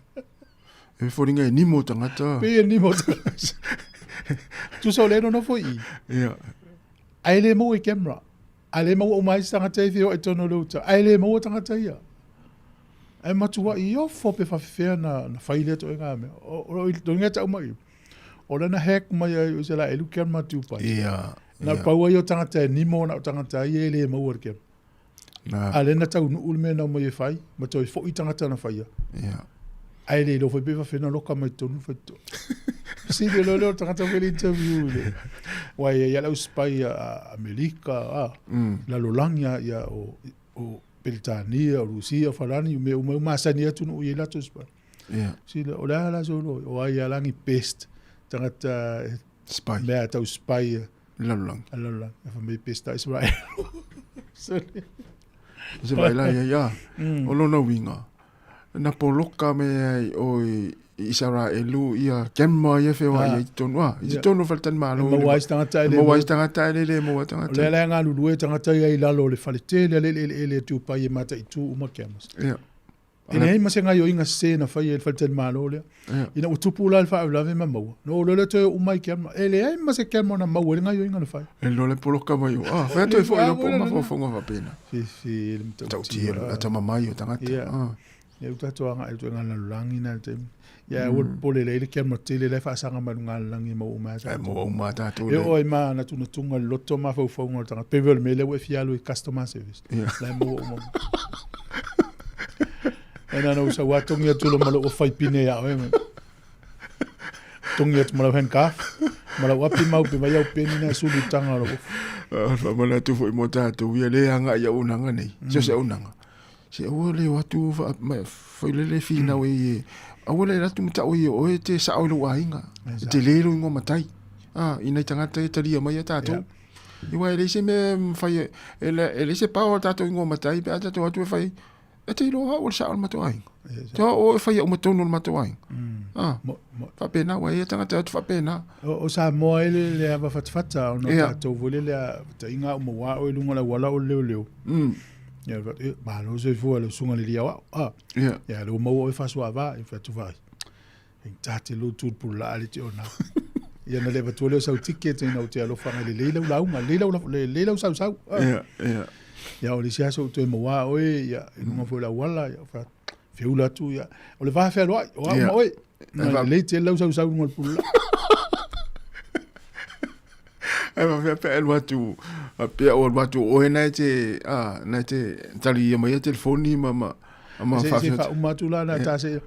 E foliga e nimo tagata. Pei e nimo tagata. Tusa o lea e nonofo i i. Ia. Ae le maua i camera. Ae le maua uma ai se tagata e feoai i totonu o le hotel. Ae le maua tagata ia. Ae matuai ofo pe faafefea na, na fai lea toega mea. O, o, o, o tau mai. O lea na hack mai ai o se la elu camera Dubai. Ia. Na pau ai o tagata e nimo na o tagata ai e le maua le camera. Na. A lea na taunuu le mea na omai e fai, ma toe foi tagata na faia. Ia. Ae le iloa foi pe faafefea na loka mai totonu faitotoa. Sili loa lea o le tagata foi le interview i le aua e i ai lava le au spy a Amerika a, lalolagi a ia o o Peretania, o Rusia, o Farani, mea uma e masani atunuu i ai latou spy. Ia. Sili o le a la solo, o ai a lagi best tagata Spy. Mea tau spy. Lalolagi. Lalolagi. E fai mai best a Israel. Sorry. Se vai la ia ia. O lona uiga, na poloka me ai o i Isaraelu ia camera ia feoai ai i totonu a, i totonu o faletalimalo. E maua ai se tagata e le maua ai se tagata e le maua tagata. O lea la e galulue tagata ia i lalo o le fale tele a le eleele e Dubai e mataitu uma cameras. Ia. E leai ma se gaioiga sese na faia e le faletalimalo lea. Ina ua tupu la le faalavelave ma maua, na ou loa lea toe oo mai i camera. E leai ma se camera na maua ai le gaioiga na fai. E loa le poloka mai o, ah, fai atu ai foi po o mafaufauga faapena. Fifi le matautia. Tautia le atamamai o tagata. Ia. Lea ua tatou agai atu i luga lalolagi na le taimi. Ia aua le popole leai le camera tele la e faasaga mai luga lalolagi e maua uma ai tatou. E maua uma lava tatou. E oo ai ma natunatuga i le loto ma mafaufauga o le tagata. Pei foi o le mea lea ua e fia alu i customer service. La e maua uma. E na na sau atogi atu lo ma lou fai pine ia oe. Togi atu ma lau handcuff. Ma lau api mau pe vai au peni na sulu tanga o lau ofu. Faamanatu foi mo tatou ia lē agaʻi i auaunaga nei, so o se auaunaga, se aua le o atu failele finau ai e, aua le alu atu ma tau ai e oe e te sao i lou aiga, e tele lou igoa matai, a, i nai tagata ia e talia mai ia tatou. Aua e leai se mea e mafai e, e leai se power o le tatou igoa matai pe a tatou o atu e fai, E te iloa au o le sao o le matou aiga. Te o e fai au ma tonu o le matou aiga. Ah, faapena, ua ia tagata atu faapena. O Samoa e le le ava fatafata ona yeah. tatou foi le le tainga o maua o lunga la wala o leo leo. Ya e malo soifua le usuga le lia au. Ah. Yeah. Ya le maua o e fasua va e fatu vai. E tate lo tu pula ale te ona. Ia na le vatua leo sau ticket ina o te alofa ngai le leila lauga, leila le leila sau sau. Ah. Yeah, yeah. Ia o le isi aso toe maua oe ia i luga foi o le auala ia fa feula atu ia o le va fealoai o au ma oe. Na lelei tele lau sausau luga o le pululaa. Ae faapea pe alu atu, faapea o alu atu o oe na e te, a, na e te tali ia mai ia telefoni ma, ma, ma Se, se faauma atu la na ta se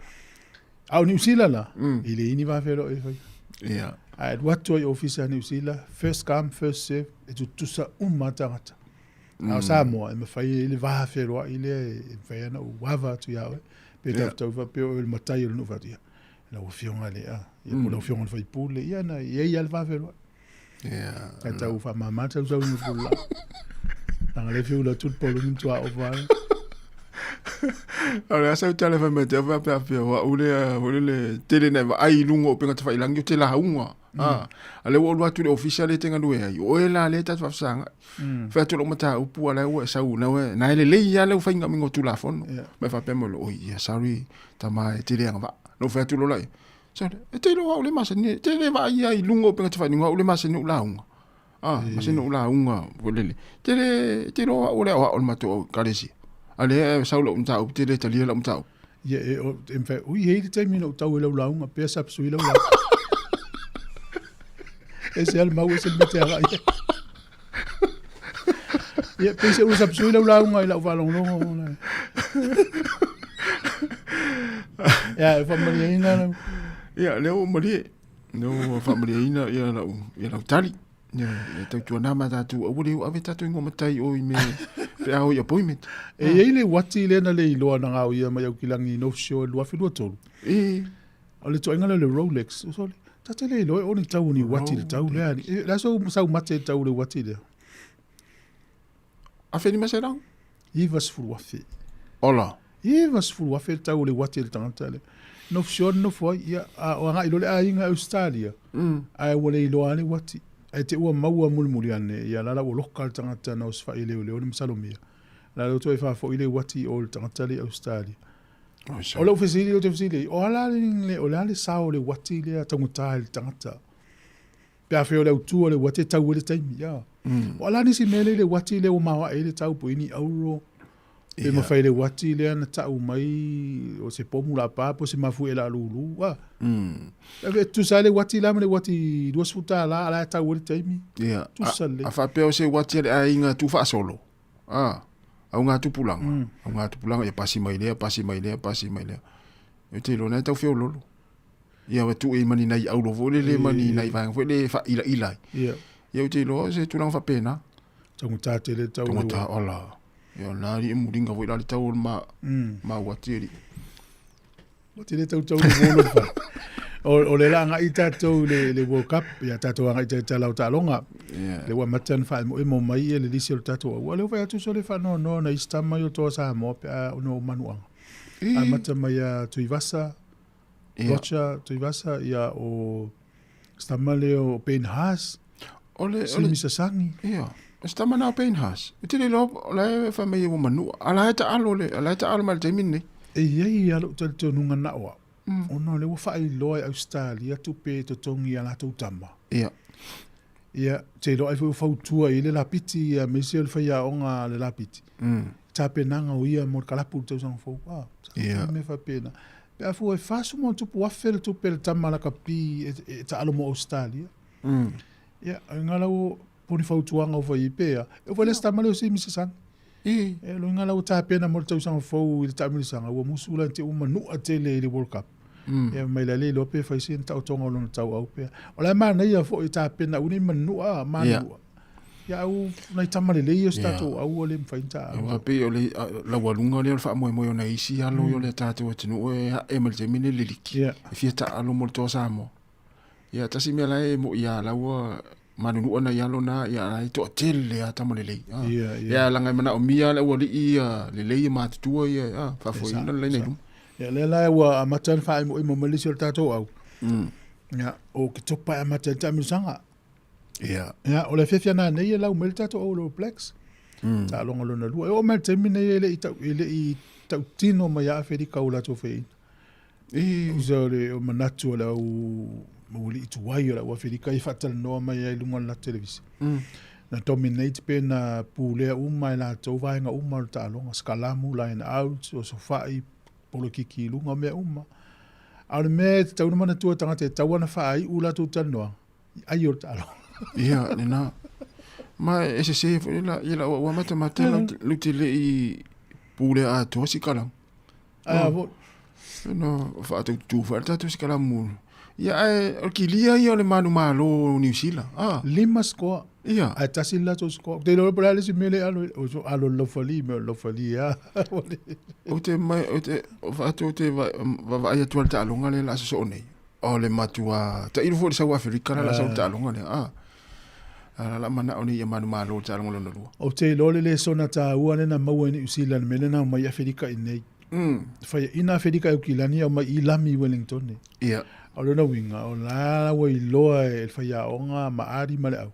A o Niu Sila la, i leai ni va feloai e faia. Ia. Ae alu atu ai i ofisa a Niu Sila, first come, first serve, e tutusa uma lava tagata. A o Samoa, e mafai ai le va feloai lea e mafai lava ona ou ava atu ia oe, pe tautau faapea o oe o le matai o le nuu fai atu, ia, lau Afioga i le, a, ia po o lau Afioga i le sui usufono, ia na i ai lava le va feloai. Ia. Ae tau faamama le sausau i le pululaa. Leaga lea e feula atu le poloni ma tuaofa ai. O le a sau tala fai mai te au faapea faapea o au lea foi lele tele na e vaai i luga o upega tafailangi ou te lauga. A, a lea ua ou alu atu i le ofisa lea e te galue ai, o oe la lea e tatou faafesagai. Fai atu lau mataupu a la ua e sau na ua na e lelei lava lau faiga o Tulafono. Ma e faapea mai loa, oi ia sorry tama e te le agavaa. Na ou fai atu loa laia, Sole, e te iloa au le masani, e te le vaai ai i luga o upega tafailangi au le masani ou lauga. Ah, masani ou lauga, foi lele. Te le, te iloa au le aoao o le matou au ekalesia. A lea e sau lau mataupu, te le talia lau mataupu. Ia, e, o, e mafai, ui, e i ai le taimi na ou tau ai lau lauga, pea sa sui lau lauga. Ese lava le mau, ese le mea te agai ai. Ia, pei se ua sapsui lau lauga i lau faalogologo. Ia, e faamalieina lau. Ia, lea ua malie. Lea ua faamalieina ia lau, ia lau tali. Ia, e tautuana ma tatou, aua le ave tatou ingoa matai o i me pe a o i appointment. E i ai le uati lea na le iloa na gaoia mai Aukilagi i North Shore i le 2023. E. O le tuaiga lea o le Rolex. O sole, ta te le iloa e o ni tau o ni uati le tau lea. E, le aso sau mate i le tau o le uati lea. 1500? 90,000. Ola. 90,000 le tau o le uati a le tagata lea. Nofo siona nofo ai, ia, a o agai loa le aiga i Ausetalia, ae ua le iloa lava le uati. Ae te ua maua mulimuli ane, ia la la ua loka le tagata na osofai e leoleo le masalomia. La lea ua toe faafoi le uati i o i le tagata lea i Ausetalia. O lou fesili ou te fesili ai, o a la le, o le a le sao o le uati lea taugata i le tagata? Pe afai o le autu o le uati e tau ai le taimi, ia. O a la nisi mea lea i le uati lea ua maoae ai le tau po o i ni euro, pe mafai e le uati lea na tau mai o se pomu lapa po o se mafuie laalulu, a. E tutusa ai le uati la ma le uati $20 a la e tau ai le taimi. Ia. Tutusa lelei. A faapea o se uati a le aiga tuufaasolo, a, augatupulaga, augatupulaga, ia pasi mai lea, pasi mai lea, pasi mai lea. Ou te iloa na e tau feololo. Ia ua tuu i ai ma ni nai aulo foi lele ma ni nai vaega foi lele e faaila'ila ai. Ia. Ia ou te iloa o se tulaga faapena. Taugata tele tau. Taugata, ola. Ia na alii e muliga foi la le tau o le ma, ma uati alii. Ua tele tautau le volo fa. O le la agai tatou i le World Cup, ia tatou agai i tala o taaloga. Yeah. Le ua amata ona faaemoemo mai ia le lisi o le tatou au. A lea ua fai atu sole faanoanoa na isi tama i o toa Samoa pe a ona o manuaga. Amata mai ia Tuivasa, Yeah. Roger Tuivasa, ia o se tama lea o Ben Haas, O le, o le, Simi Sasangi. ia, o se tama na o Ben Haas. Ou te le iloa, o la e fai mai e ua manua. A la e taalo le, a la e taalo mai le taimi lenei. E i ai lava lou talitonuga na o au, ona o lea ua faailoa e Ausetalia tupe e totogi i a latou tama. Ia. Ia, ou te iloa ai foi ua fautua i ai le lapiti aemaise o le faiaoga a le lapiti, tapenaga o ia mo le kalapu i le tausaga fou. A, sa Ia. mea faapena. Pe a fua e 40 plus le tupe a le tama lakapi e taalo mo Ausetalia. Ia, o luga la ua po ni fautuaga ua fai ai pe a. E oo foi le isi tama lea o Simi Sasagi. I. E, o luga la ua tapena mo le tausaga fou i le taamilosaga, ua musu la te ua manua tele i le World Cup. Ia mai la le iloa pe fai sina taotoga o lona tauau pea. O la e manaia foi tapena aua ne i manua, manua. Ia au nai tama lelei ia o si tatou au ua le mafai ona taalo. Aua pei o le laualuga lea o le faamoemoe o nai isi alo o le tatou atunuu e ae mai le taimi lenei i le liki. E fia taalo mo le Toa Samoa. Ia tasi mea la e moi a la ua manunua nai alo na ia la e toatele lava tama lelei. Ia leaga e manaomia le aualii ia lelei e matutua ia faafoeina le laina i luma. Ia lea la ua amata ona faaimoimo mai le isi o le tatou au. Ia o Oketopa e amata ai le taamilosaga. Ia. Ia, o le afiafi a nanei e lau mai le tatou au All Blacks. Taaloga lona lua. E oo mai le taimi nei e le i tau, e le i tautino mai ia Aferika o latou faiaina. Usa o le o manatu o le au maualii tuai o le au Aferika i faatalanoa mai ai i luga o le latou televisa. Na dominate pe na pulea uma e latou vaega uma o le taaloga, skalamu, line out, osofai, polokiki i luga, mea uma. A o le mea e tatau ona manatua e tagata e tatau ona faaiu latou talanoaga, i ai o le taaloga. Ia, lena. Ma e sese foi la, ia la ua matamata lau te le i pulea atoa si kalamu. Ai a foi. No, faataututu foi le tatou sikalamu. Ia, ae o le kilia ia o le manumalo o Niu Sila. Ah. Lima scoa. Ia. Ae tasi le latou scoa. Ou te iloa po o le a le isi mea lea e alo ai. O so alo i le laufali, mea o le laufali lava. Ou te mai, ou te, faatu ou te vaavaai atu i le taaloga lea o le a sosoo nei. O le matua tailo foi i le sau Aferika la sau taaloga lea. Ah. A la manao nei ia manumalo le taaloga lona lua. Ou te iloa le lesona taua lea na maua e Niu Sila i le mea lea na aumai i Aferika i inei. Faiaina Aferika e Aukilani aumai i lami i Wellington. Ia. O lona uiga, o la ua iloa e le faiaoga ma Ali ma le au.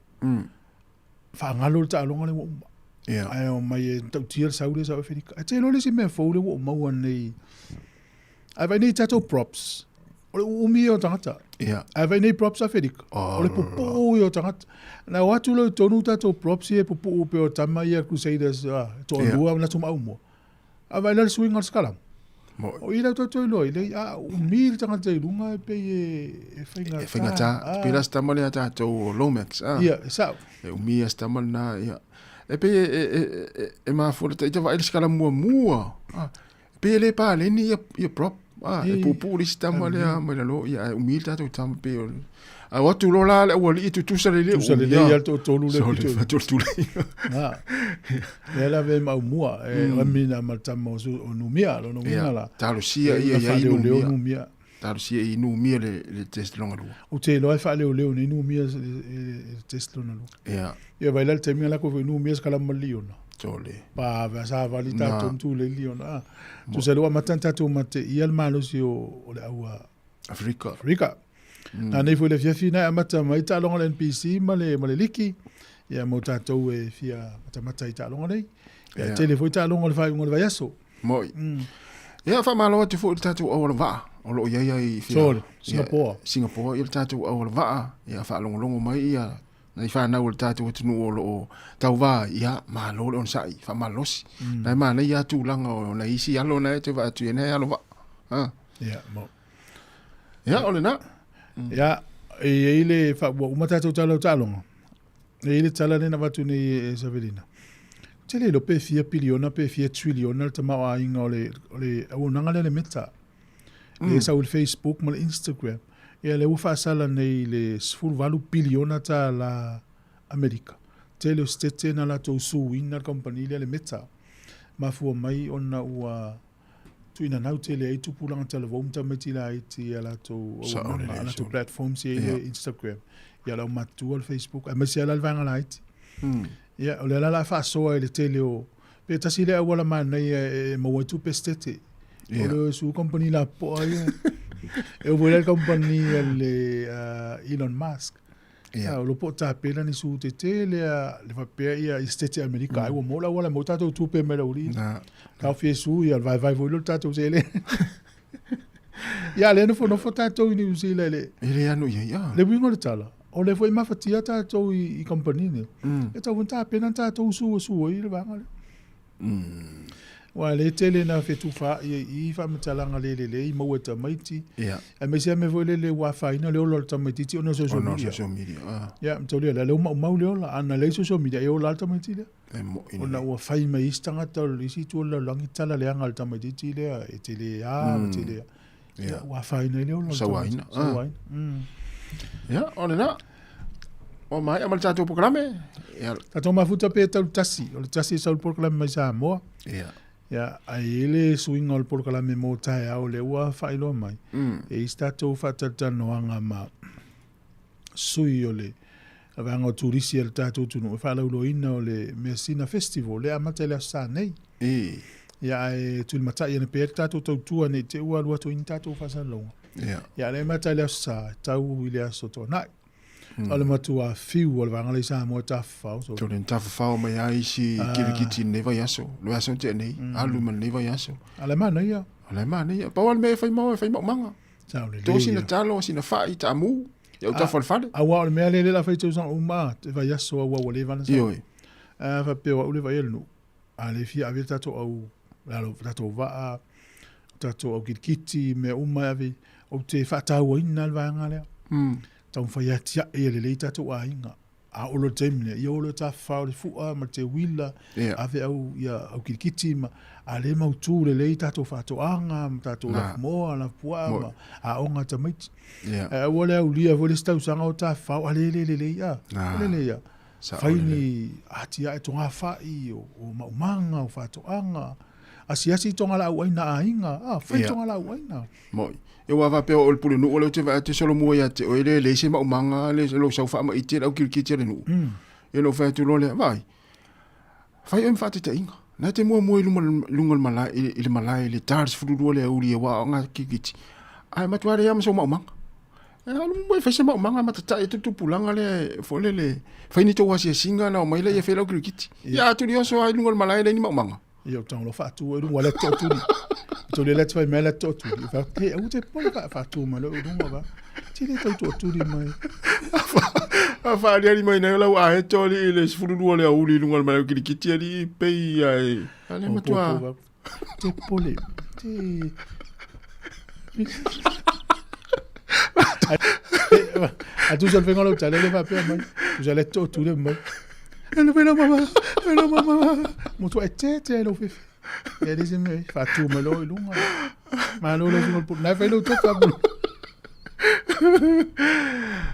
Faagalo le taaloga lea ua uma. Ia. Ae omai e matautia le sau lea sau Aferika. Ae te iloa le isi mea fou lea ua ou maua nei. Ae vaai nei tatou props, o le uumi ia o tagata. Ia. Ae vaai nei props Aferika, o le pupuu ia o tagata. Na o atu loa i totonu tatou props ia e pupuu pei o tama ia Crusaders, ah, toalua yeah. na tumaau mua. Ae vaai la le suiga o le sikalamu. O i lau tatou iloa i lei, a umi le tagata i luga e pei e faigata. E faigata. Ah. Pei la se tama lea tatou o Lomax. Ah. Ia, e sao. E umi a se tama lena, ia. E pei e mafua le taita vaai le sikala muamua. Ah. Pei e le paleni ia, ia prop. Ah, e puupuu le isi tama lea mai lalo, ia, ae umi le tatou tama pei o le... A o atu loa la le aualii tutusa lelei. Tutusa lelei ia le toatolu le pito. Sole toatolu. Ah. Lea la ve maumua, e amina ma le tama o Numia, lona uiga la. Talosia ia ia i Numia. Numia. Talosia i Numia le test lona lua. Ou te iloa e faaleoleo nei Numia le test lona lua. Ia. Ia vai la le taimi la ko Numia se kalama liona. Tole. Pa va sa vali tatou tu le liona. Ah. Tu se lo amata tatou mate ia le malosi o le aua Afrika. Afrika. Na nei foi le fiafi na amata mai taaloga le NPC ma le liki. Ia mo tatou e fia matamata i taaloga nei. Ia tele foi taaloga o le faaiuga o le vaiaso. Moi. Ia faamalo atu foi i le tatou auala vaa o lo o i ai ai fia. Sole, Singapore. Singapore ia le tatou auala vaa ia faalogologo mai ia nai fanau o le tatou atunuu o lo o tauva ia malo le onosai faamalosi. Na e manaia lava tulaga o nai isi alo na e toe vaai atu i ai nai alo vaa. Ah. Ia, mo. Ia, o lena. Ia, e i ai le fa, ua uma tatou tala o taaloga. E i ai le tala lea na avatu nei e Savelina. Ou te le iloa pe fia piliona pe fia triliona le tamaoaiga o le, o le auaunaga lea le Meta. Mm. Lea sau i le Facebook ma le Instagram. Ia lea ua faasala nei i le 18 piliona tālā Amerika. Tele o setete na latou suina le kamupani lea le Meta. Mafua mai ona ua tuuina nau tele ai tupulaga talavou ma tamaiti laiti i a latou auaunaga, a latou platforms ia i le Instagram, ia le aumatutua le Facebook, aemaise lava la le vaega laiti. Ia, o lea la o le a faasoa i le tele o, pe tasi lea auala manaia e maua ai tupe setete. O le su company lapopoa ia. E oo foi la i le company a le Elon Musk. Yeah. O lo po tapena ni su te tele a le faapea ia i States Amerika ai ua maua le auala e maua tatou tupe mai le aualii. Na. Tau fia su ia le vaevae foi lea o le tatou seleni. Ia lea nofonofo tatou i Niu Sila i le E le anu i ai, ah. Le uiga o le tala, o lea foi e mafatia tatou i kamupani nei. E tatau foi ona tapena tatou su e su ai le vaega lea. Aua o lea e tele ina fetufaai ai i i faamatalaga le lelei maua e tamaiti. Ia. Aemaise lava mea foi lele ua afaina le ola o le tamaitiiti ona o social Ona o media. social media, ah. Ia, mataulia lea, lea ua maumau le ola. A na leai social media, e ola lava le tamaiti lea. E moi Ona lelei. ua fai mai isi tagata o le isi itu o le lalolagi tala leaga a le tamaitiiti lea, e tele a ma tele a. Ia, ua afaina ai le ola o le Sauaina. tamaiti. Sauaina. Ia, o lena. Ua maea ma le tatou polokalame. Ia. Tatou mafuta pe tau tasi, o le tasi e sau le polokalame mai Samoa. Ia. Ia, ae i ai le suiga o le polokalame mo taeao lea ua faailoa mai. E i ai se tatou faatalatalanoaga ma sui o le vaega o turisi a le tatou atunuu e faalauiloaina o le Measina Festival lea e amata i le Aso Sa nei. Ia, ae tulimatai ane pea le tatou tautua ne i te i ua alu atu ai ni tatou faasalalauga. Ia, lea e amata i le Aso Sa e tau i le Aso Toonai. O le matua fiu o le vaega lea i Samoa e tafafao. So. Tole tafafao mai ai isi kirikiti i lenei vaiaso. Le vaiaso na tea nei, alu ma lenei vaiaso. A le manaia. O le manaia. Pau lava le mea e fai mau, e fai maumaga. Sao lelei. To sina talo, sina fai, taamu, i autafa o le fale. Aua o le mea lea la fai tausaga uma, te vaiaso aua ua leva ona sau. Ioe. A faapea o au le vaai a le nuu, a le fia ave le tatou au, lalo, tatou vaa, tatou au kilikiti, mea uma e ave, ou te faatauaina le vaega lea. Taumafai e atiae ia lelei tatou aiga. A oo loa i le taimi lea, ia o loa tafafao le fua ma le teuila, ave au, ia, au kilikiti ma, a le mautu lelei tatou faatoaga ma tatou lafumoa, lafupuaa ma aoga a tamaiti. Ae aua le aulia foi le isi tausaga o tafafao, a le le lelei a. O lelei a. Fai ni atiae togafai o, o maumaga, o faatoaga. Asiasi i togalaau aina a aiga. A, fai yeah. togalaau aina. Moi. E ua faapea o le pulenuu o lea ou te vaai atu e solomua ia te oe le leai se maumaga le lou sau faamaite le au kilikiti a le nuu. Ia ona ou fai atu loa lea, vaai, fai oe ma faataitaiga. Na te muamua i luma luga o le malae, i le malae i le ta le 12 le aoauli e aoga kilikiti. Ae matua leai lava ma sou maumaga. E alu muamua e fai se maumaga ma tatai atu le tupulaga lea foi lele, fai ni tou asiasiga ona omai lea e fai lau kilikiti. Ia a tulioso lava i luga o le malae leai ni maumaga. Ia o tago loa faatu ai luga le tootuli. Tuli le fai mai le tootuli. Fa te au te pole fa faatu mai le luga va. Ti le tau tootuli mai. A faaliali mai nei lau aeto alii i le 12 le aoauli i luga o le malae o kilikiti alii pei ai. A le matua. Te pole. Te A tu sal fenga lo tale le faapea mai. Tu le tootuli mai. Hello, hello, mama. Hello, mama. Mo tua e te te lo fefe. E le se me faatu mai lo i luga. Malo le sunga pu. Na fai lo toka pu.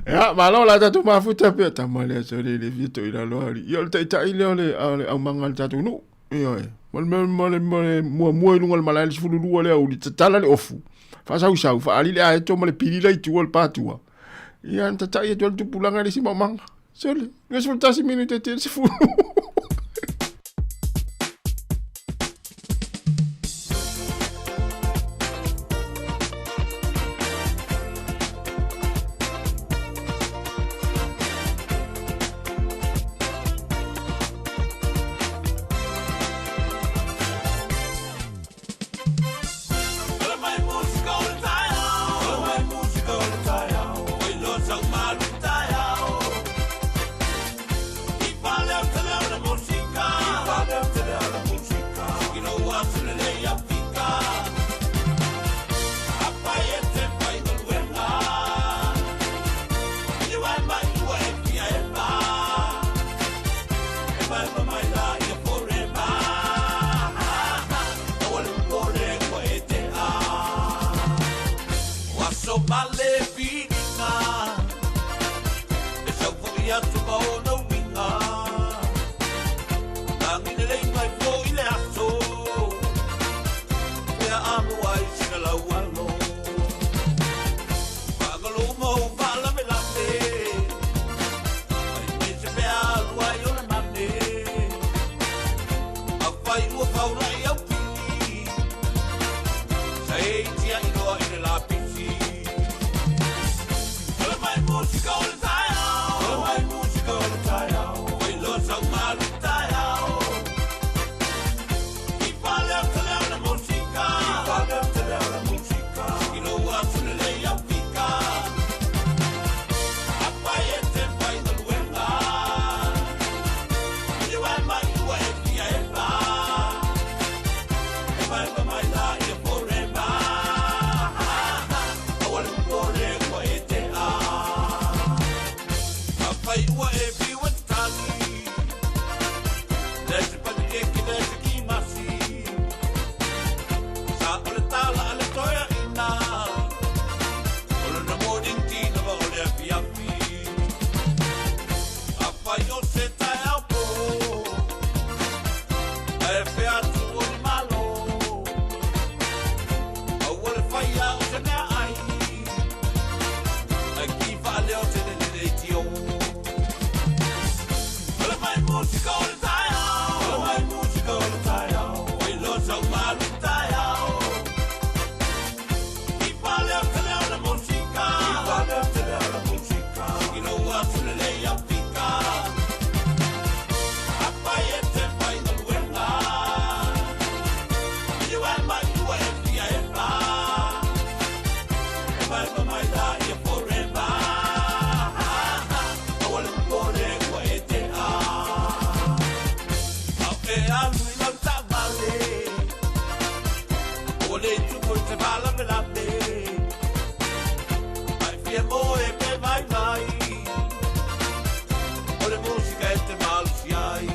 Ia, malo la tatou mafuta pea tama lea sole le fia toi lalo ali. Ia o le taitai lea o le o le aumaga a le tatou nuu. Ioe. Ma le mea ma le ma le muamua i luga o le malae le 12 le aoauli tatala le ofu. Faasausau, faaali le aeto ma le pili la i tua o le patua. Ia na tatai atu ai le tupulaga i le isi maumaga. Sole, 21 minute te le sefulu. alu i lau taavale Ua le tupu i se faalavelave Ae fia moe pe vaivai O le musika e te malosi ai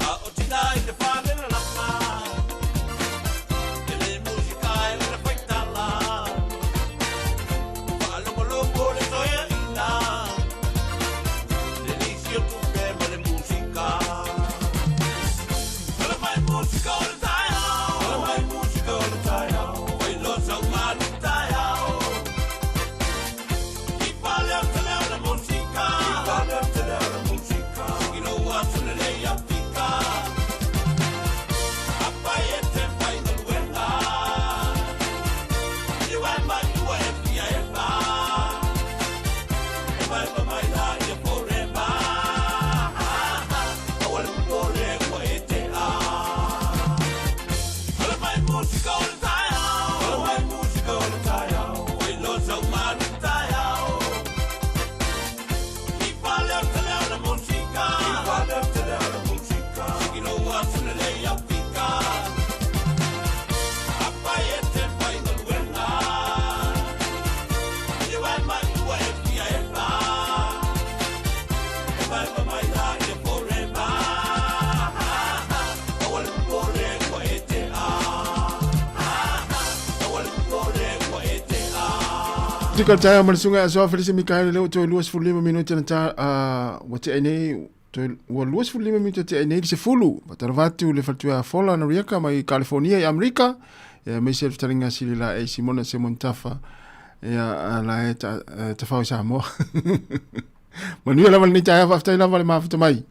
A o tina i te fale lalama E le musika e le faitala Faalogologo le toeaina Le lisi o tupe ma le musika Tala mai musika o le taeao Tala mai musika o le taeao Fai loa sau malu taeao I fale o te leo le musika I fale o te leo le musika I lou aso lelei Afika Apai e te faigaluega Niu e mai ua e fia eva E maeva mai laia forever Aua le popole ua e tea Tala mai musika o le taeao Tala mai musika o le taeao Fai loa sau malu taeao I fale o te leo le musika I fale o te leo le musika Siki lou aso lelei Afika Apai e te faigaluega Niu e mai ua e fia eva E maeva mai laia forever Aua le popole ua e tea Aua le popole ua e tea Tika le taeao ma le susuga ia Asoa Felisi Mikaele lea ua toe 25 minute na ta ua tea ai nei toe ua 25 minute tea ai nei le 10. Faatalofa atu le faletua Fola Noriaka mai California i Amerika. Ia aemaise le fetalaiga sili la e Simona Simon Tafa. Ia la e ta, tafao i Samoa. Manuia lava lenei taeao, faafetai lava le mafuta mai.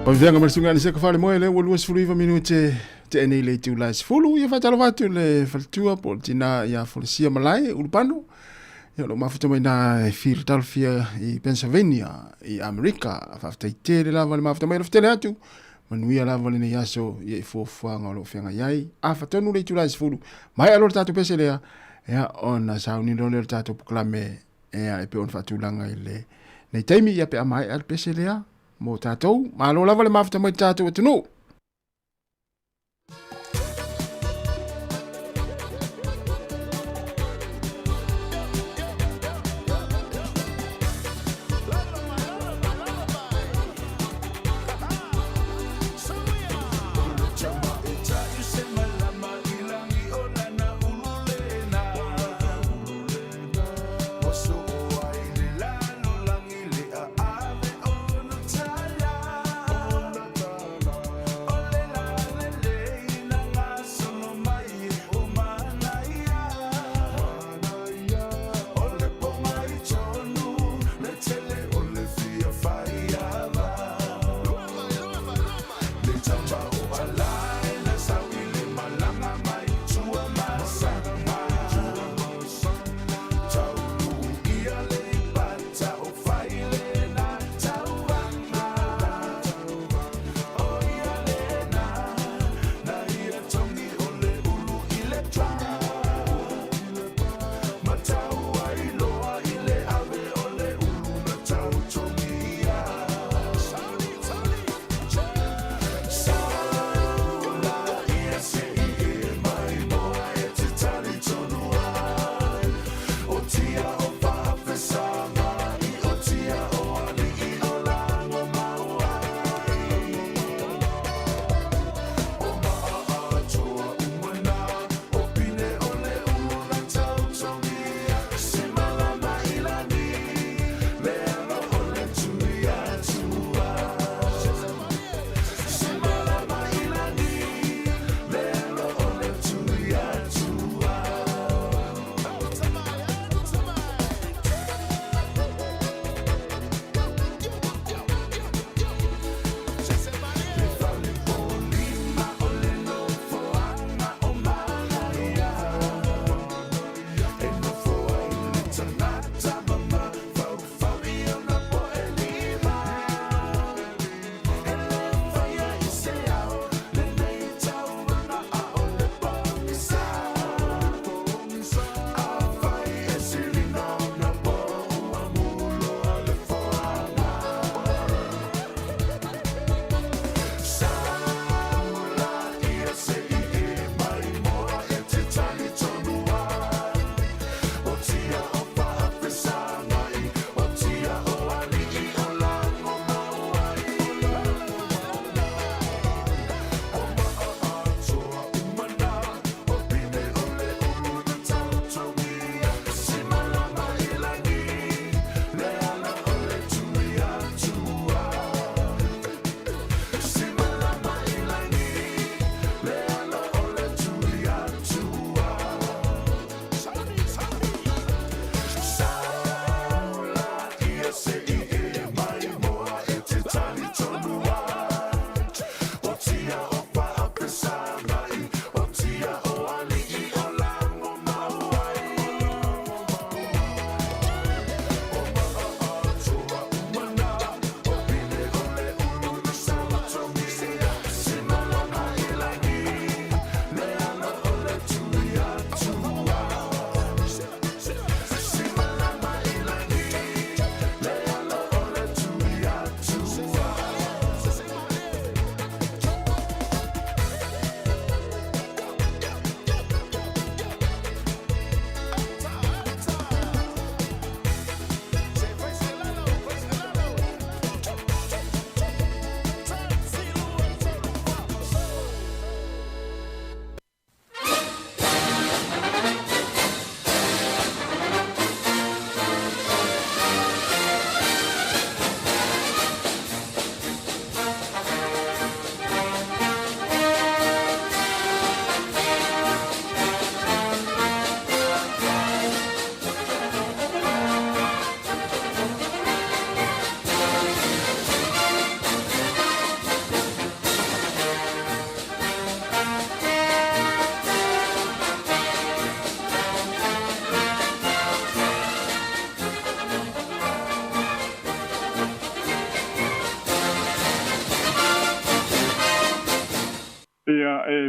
Paveanga ma le susuga Aniseka Falemoe lea ua 29 minute tea nei le itula e 10. Ia faatalofa atu i le faletua po o le tinā ia Folasia Malae Ulupano. Ia o lo o mafuta mai na i Philadelphia i Pennsylvania i Amerika. Faafetai tele lava le mafuta mai alofa tele atu. Manuia lava lenei aso ia i fuafuaga o lo o feagai ai. Afa tonu le itula e 10. Maea loa le tatou pese lea, ia ona sauni loa lea o le tatou polokalame ia e pei ona faatulaga i le nei taimi ia pe a maea le pese lea mo tatou. Malo lava le mafuta mai le tatou atunuu.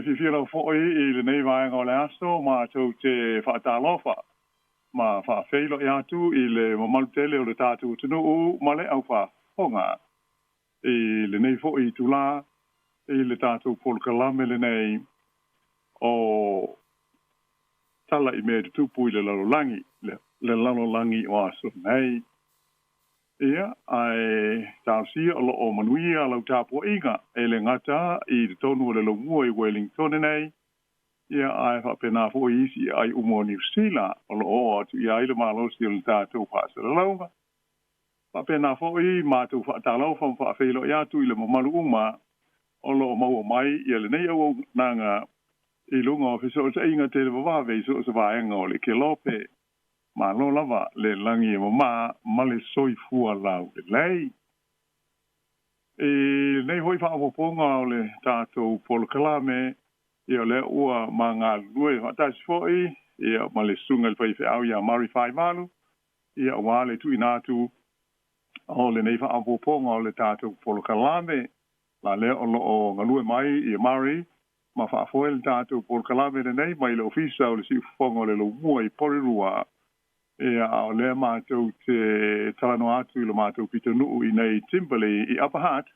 fiafia lava foʻi i lenei vaega o le aso matou te faatalofa ma faafeiloai atu i le mamalu tele o le tatou atunuu ma le aufaafofoga i lenei foʻi itulā i le tatou polokalame lenei o Tala i Mea e Tutupu i le Lalolagi, le lalolagi o aso nei. Ia, ae talosia o lo o manuia lau tapuaiga e le gata i totonu o le laumua i Wellingtone nei, ia ae faapena foi i isi aai uma o Niu Sila o lo o oo atu i ai le malosi o le tatou faasalalauga. Faapena foi matou faatalofa ma faafeiloai atu i le mamalu uma o lo o maua mai ia lenei auaunaga i luga o fesootaiga televavave i so o se vaega o le kelope. Malo lava le lagi e mamā ma le soifua laulelei. I lenei foi faaopoopoga o le tatou polokalame, ia o lea ua ma galulue faatasi foi ia ma le Susuga i le Faifeau ia Murray Faivalu, ia aua le tuuina atu o lenei faaopoopoga o le tatou polokalame. La lea o lo o galue mai ia Murray ma faafoe le tatou polokalame lenei mai le Ofisa o le Siufofoga o le Laumua i Porirua. Ia, a o lea matou te talanoa atu i lo matou pitonuu i nei Timberlea i Upper Hutt,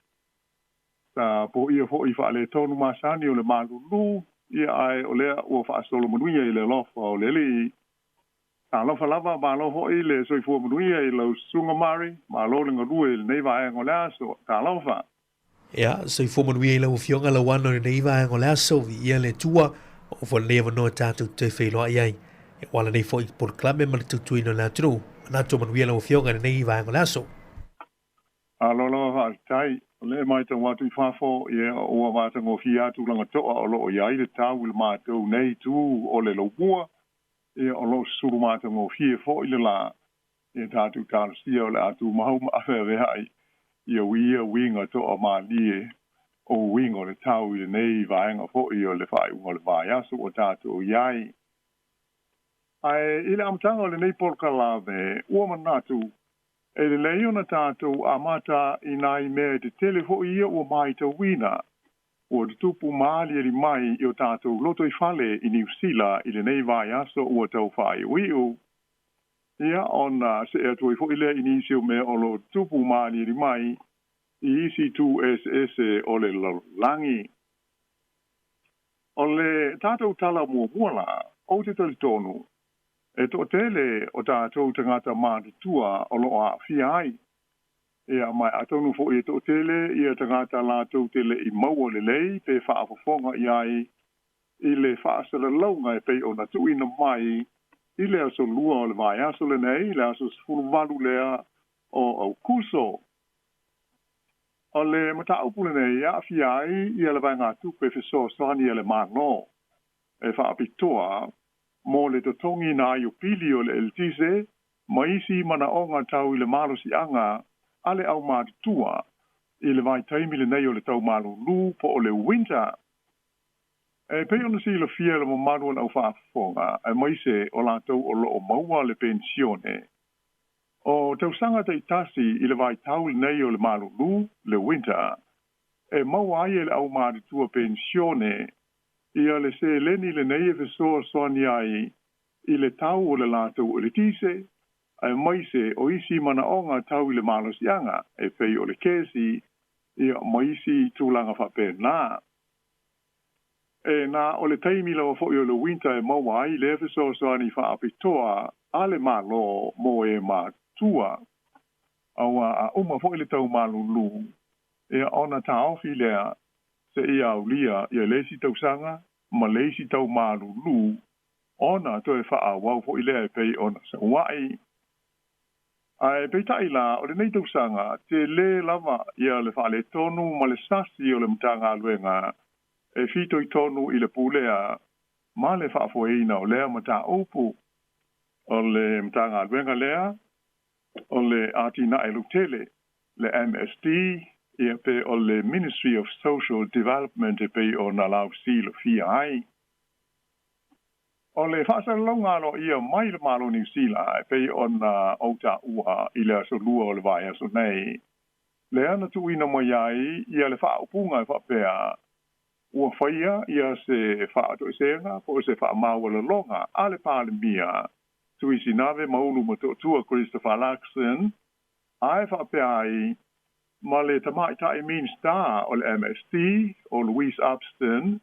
sa poia foi faaletonu masani o le malulu, ia ae o lea ua faasolo manuia i le alofa o le Alii. Talofa lava, malo foi le soifua manuia i lau Susuga Murray, malo le galue i lenei vaega o le aso. Talofa. Ia, soifua manuia i lau Afioga Lauano i lenei vaega o le aso, viia le Atua, ua foi lenei avanoa tatou te toe feiloai ai. Ia, ua ala nei foi polokalame ma le tautuaina o le atunuu. Manatu manuia lau Afioga i lenei vaega o le aso. Malo lava faafetai. O lea e matau atu i fafo, ia, ua matagofie lava tulaga toa o lo o i ai le tau i le matou nei itu o le laumua, ia, o lo o susulu matagofie foi le la, ia tatou talosia o le a tumau ma aveaveai ia ia uiga toa malie o uiga o le tau i lenei vaega foi o le faaiuga o le vaiaso ua tatou i ai. Ae i le amataga o lenei polokalame, ua manatu e lelei ona tatou amata i nai mea e tetele foi ia ua matauina ua tutupu ma aliali mai i o tatou lotoifale i Niu Sila i lenei vaiaso ua tau faaiuiu. Ia, ona see atu ai foi lea i nisi o mea o lo o tutupu ma aliali mai i isi itu eseese o le lalolagi. O le tatou tala muamua la, ou te talitonu, e toatele o tatou tagata matutua o lo o aafia ai. Ia, ma atonu foi e toatele ia tagata latou te le i maua lelei pe faafofoga i ai i le faasalalauga e pei ona tuuina mai i le aso Lua o le vaiaso lenei, le aso 18 lea o Aokuso. O le mataupu lenei e aafia ai ia le vaegatupe fesoasoani a le Malo e faapitoa mo le totogiina ai o pili o le eletise ma isi manaoga tau i le malosiaga a le aumatutua i le vaitaimi lenei o le tau malulu po o le winter. E pei ona silafia e le mamalu o le aufaafofoga, aemaise o latou o lo o maua le penisione, o tausaga taitasi i le vaitau lenei o le malulu, le winter, e maua ai e le aumatutua penisione ia le seleni lenei e fesoasoani ai i le tau o le latou eletise, aemaise o isi manaoga tau i le malosiaga, e pei o le kesi, ia ma isi tulaga faapena. E na o le taimi lava foi o le winter e maua ai lea fesoasoani faapitoa a le Malo mo e matutua. Aua a uma foi le tau malulu, ia ona taofi lea seia aulia ia le isi tausaga ma le isi tau malulu ona toe faaauau foi lea e pei ona saua'i. Ae peitai la, o lenei tausaga, tele lava ia le faaletonu ma le sasi o le Matagaluega e fitoitonu i le pulea ma le faafoeina o lea mataupu. O le Matagaluega lea o le Atinae Lautele, le MSD, ia pe o le Ministry of Social Development e pei ona lausilafia ai. O le faasalalauga aloaia mai le Malo o Niu Sila e pei ona ou taua i le aso Lua o le vaiaso nei, lea na tuuina mai ai ia le faaupuga e faapea, Ua faia ia se fa'ato'esega po o se fa'amaualaloga a le Palemia Tuisinave Maulu Motootua Christopher Luxon, ae fa'apea ai ma le tama'ita'i Minista o le MSD o Louise Upston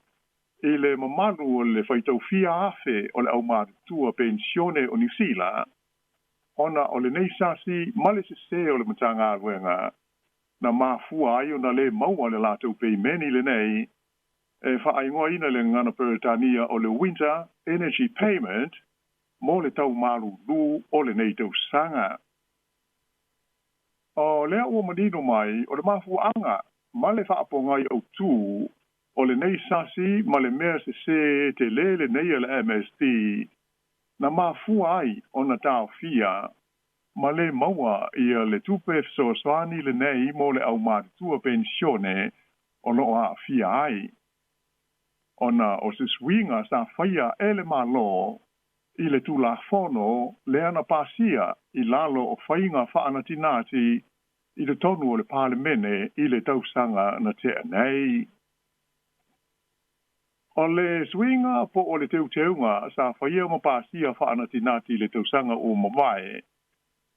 i le mamalu o le faitaufia afe o le aumatutua penisione o Niusila, ona o lenei sasi ma le sesē o le Matagaluega na mafua ai ona lē maua le latou peimeni lenei e faaigoaina i le gagana Peretania o le Winter Energy Payment mo le tau malūlū o lenei tausaga. O lea ua manino mai o le mafuaaga ma le faapogai autū o lenei sasi ma le mea sesē telē lenei a le MSD na mafua ai ona taofia ma lē maua ia le tupe fesoasoani lenei mo le aumatutua penisione o loo aafia ai ona o se suiga sa faia e le Malo i le Tulafono lea na pasia i lalo o faiga faanatinati i totonu o le Palemene i le tausaga na tea nei. O le suiga po o le teuteuga sa faia ma pasia faanatinati i le tausaga ua mavae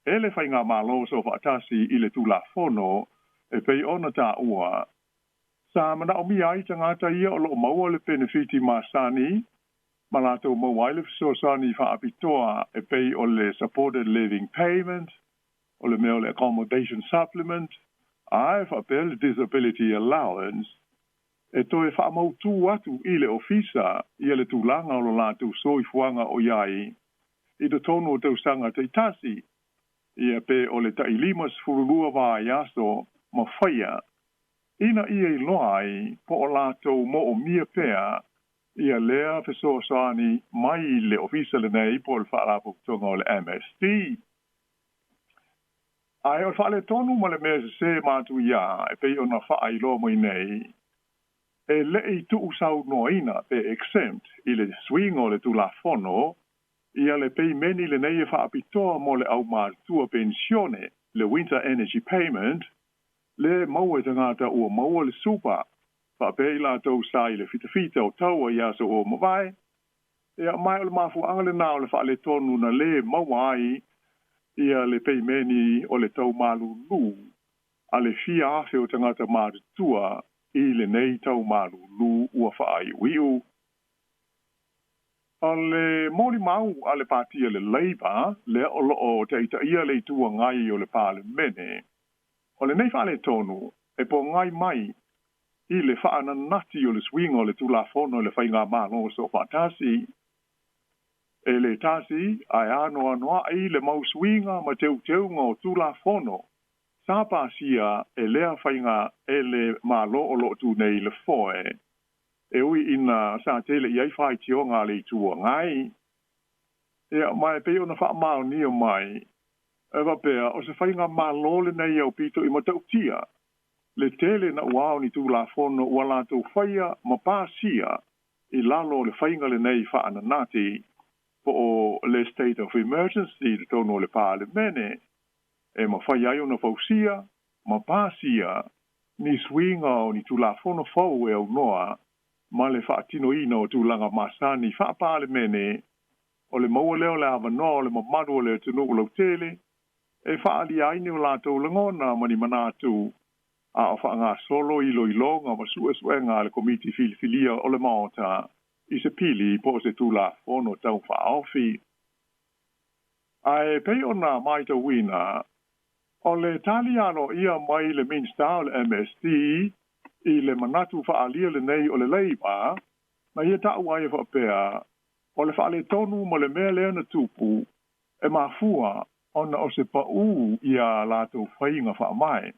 e le Faigamalo Soofaatasi i le Tulafono e pei ona taua, sa manaomia ai tagata ia o loo maua le penefiti masani ma latou maua ai le fesoasoani faapitoa e pei o le Supported Living Payment, o le mea o le Accommodation Supplement, ae faapea le Disability Allowance, e toe faamautū atu i le Ofisa ia le tulaga o lo latou soifuaga o i ai i totonu o tausaga taitasi, ia pe o le tai 52 vaiaso ma faia, ina ia iloa ai po o latou moomia pea ia lea fesoasoani mai le Ofisa lenei po o le Faalapotopotoga o le MSD. Ae o le faaletonu ma le mea sesē matuiā e pei ona faailoa mai nei, e le'i tu'usaunoaina pe exempt i le suiga o le Tulafono ia le peimeni lenei e faapitoa mo le aumatutua penisione, le Winter Energy Payment, le maua e tagata ua maua le super faapea i latou sa i le fitafita o taua i aso ua mavae. Ia ma o le mafuaaga lenā o le faaletonu na lē maua ai ia le peimeni o le tau malūlū a le fia afe o tagata matutua i lenei tau malūlū ua faaiuiu. O le molimau a le Patia le Labour lea o loo taitaia le Itu Agai o le Palemene, o lenei faaletonu e pogai mai i le faananati o le suiga o le Tulafono i le Faigamalo Soofaatasi. E lē tasi ae anoanoa'i le mau suiga ma teuteuga o Tulafono sa pasia e lea faiga e le Malo o loo tu nei i le foe, e ui ina sa tele i ai faitioga a le Itu Agai. Ia ma e pei ona faamaonia mai e faapea o se faigamalo lenei aupito i matautia le tele nauā o ni Tulafono ua latou faia ma pasia i lalo o le faiga lenei faananati po o le state of emergency i totonu o le Palemene e mafai ai ona fausia ma pasia ni suiga o ni Tulafono fou e aunoa ma le faatinoina o tulaga masani faa-Palemene o le maua lea o le avanoa o le mamalu o le atunuu lautele e faaalia ai ni o latou lagona ma ni manatu a o faagasolo iloiloga ma suesuega a le Komiti Filifilia o le Maota i se pili po o se Tulafono Tau Faaofi. Ae pei ona matauina, o le tali aloaia mai le Minisita o le MSD i le manatu faaalia lenei o le Labour, na ia taua ai e faapea, o le faaletonu ma le mea lea na tupu e mafua ona o se paū ia latou faiga faavae.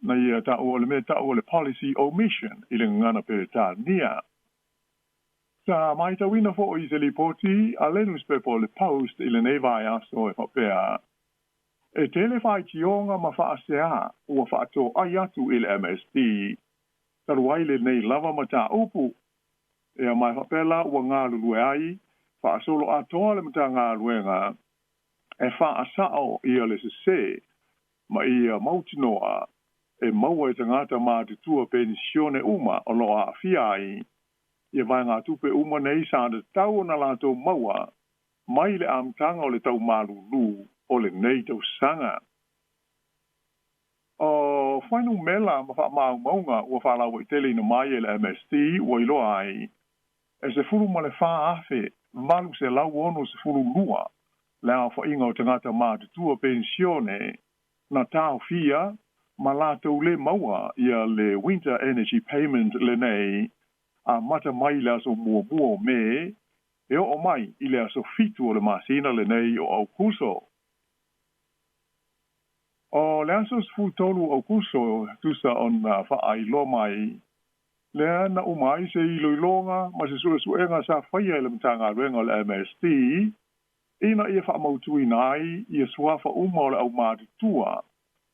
Na ia taua o le mea taua o le policy omission i le gagana Peretania. Sa matauina fo'i i se lipoti a le nusipepa o le Post i lenei vaiaso e faapea, e tele faitioga ma faaseā ua faatoai atu i le MSD talu ai lenei lava mataupu. Ia ma e faapea la ua galulue ai faasolo atoa le Matagaluega e faasao ia le sesē ma ia mautinoa e maua e tagata matutua penisione uma o loo aafia ai ia vaegatupe uma nei sa tatau ona latou maua mai le amataga o le taumalūlū o lenei tausaga. O fuainumela ma faamaumauga ua faalauaiteleina mai e le MST ua iloa ai e 14,862 le aofaiga o tagata matutua penisione na taofia ma latou lē maua ia le Winter Energy Payment lenei amata mai le aso muamua o Me e oo mai i le aso 7 o le masina lenei o Aukuso. O le aso 13 o Aukuso tusa ona faailoa mai lea na uma ai se iloiloga ma se suesuega sa faia e le Matagaluega o le MST ina ia faamautuina ai ia suafa uma o le aumatutua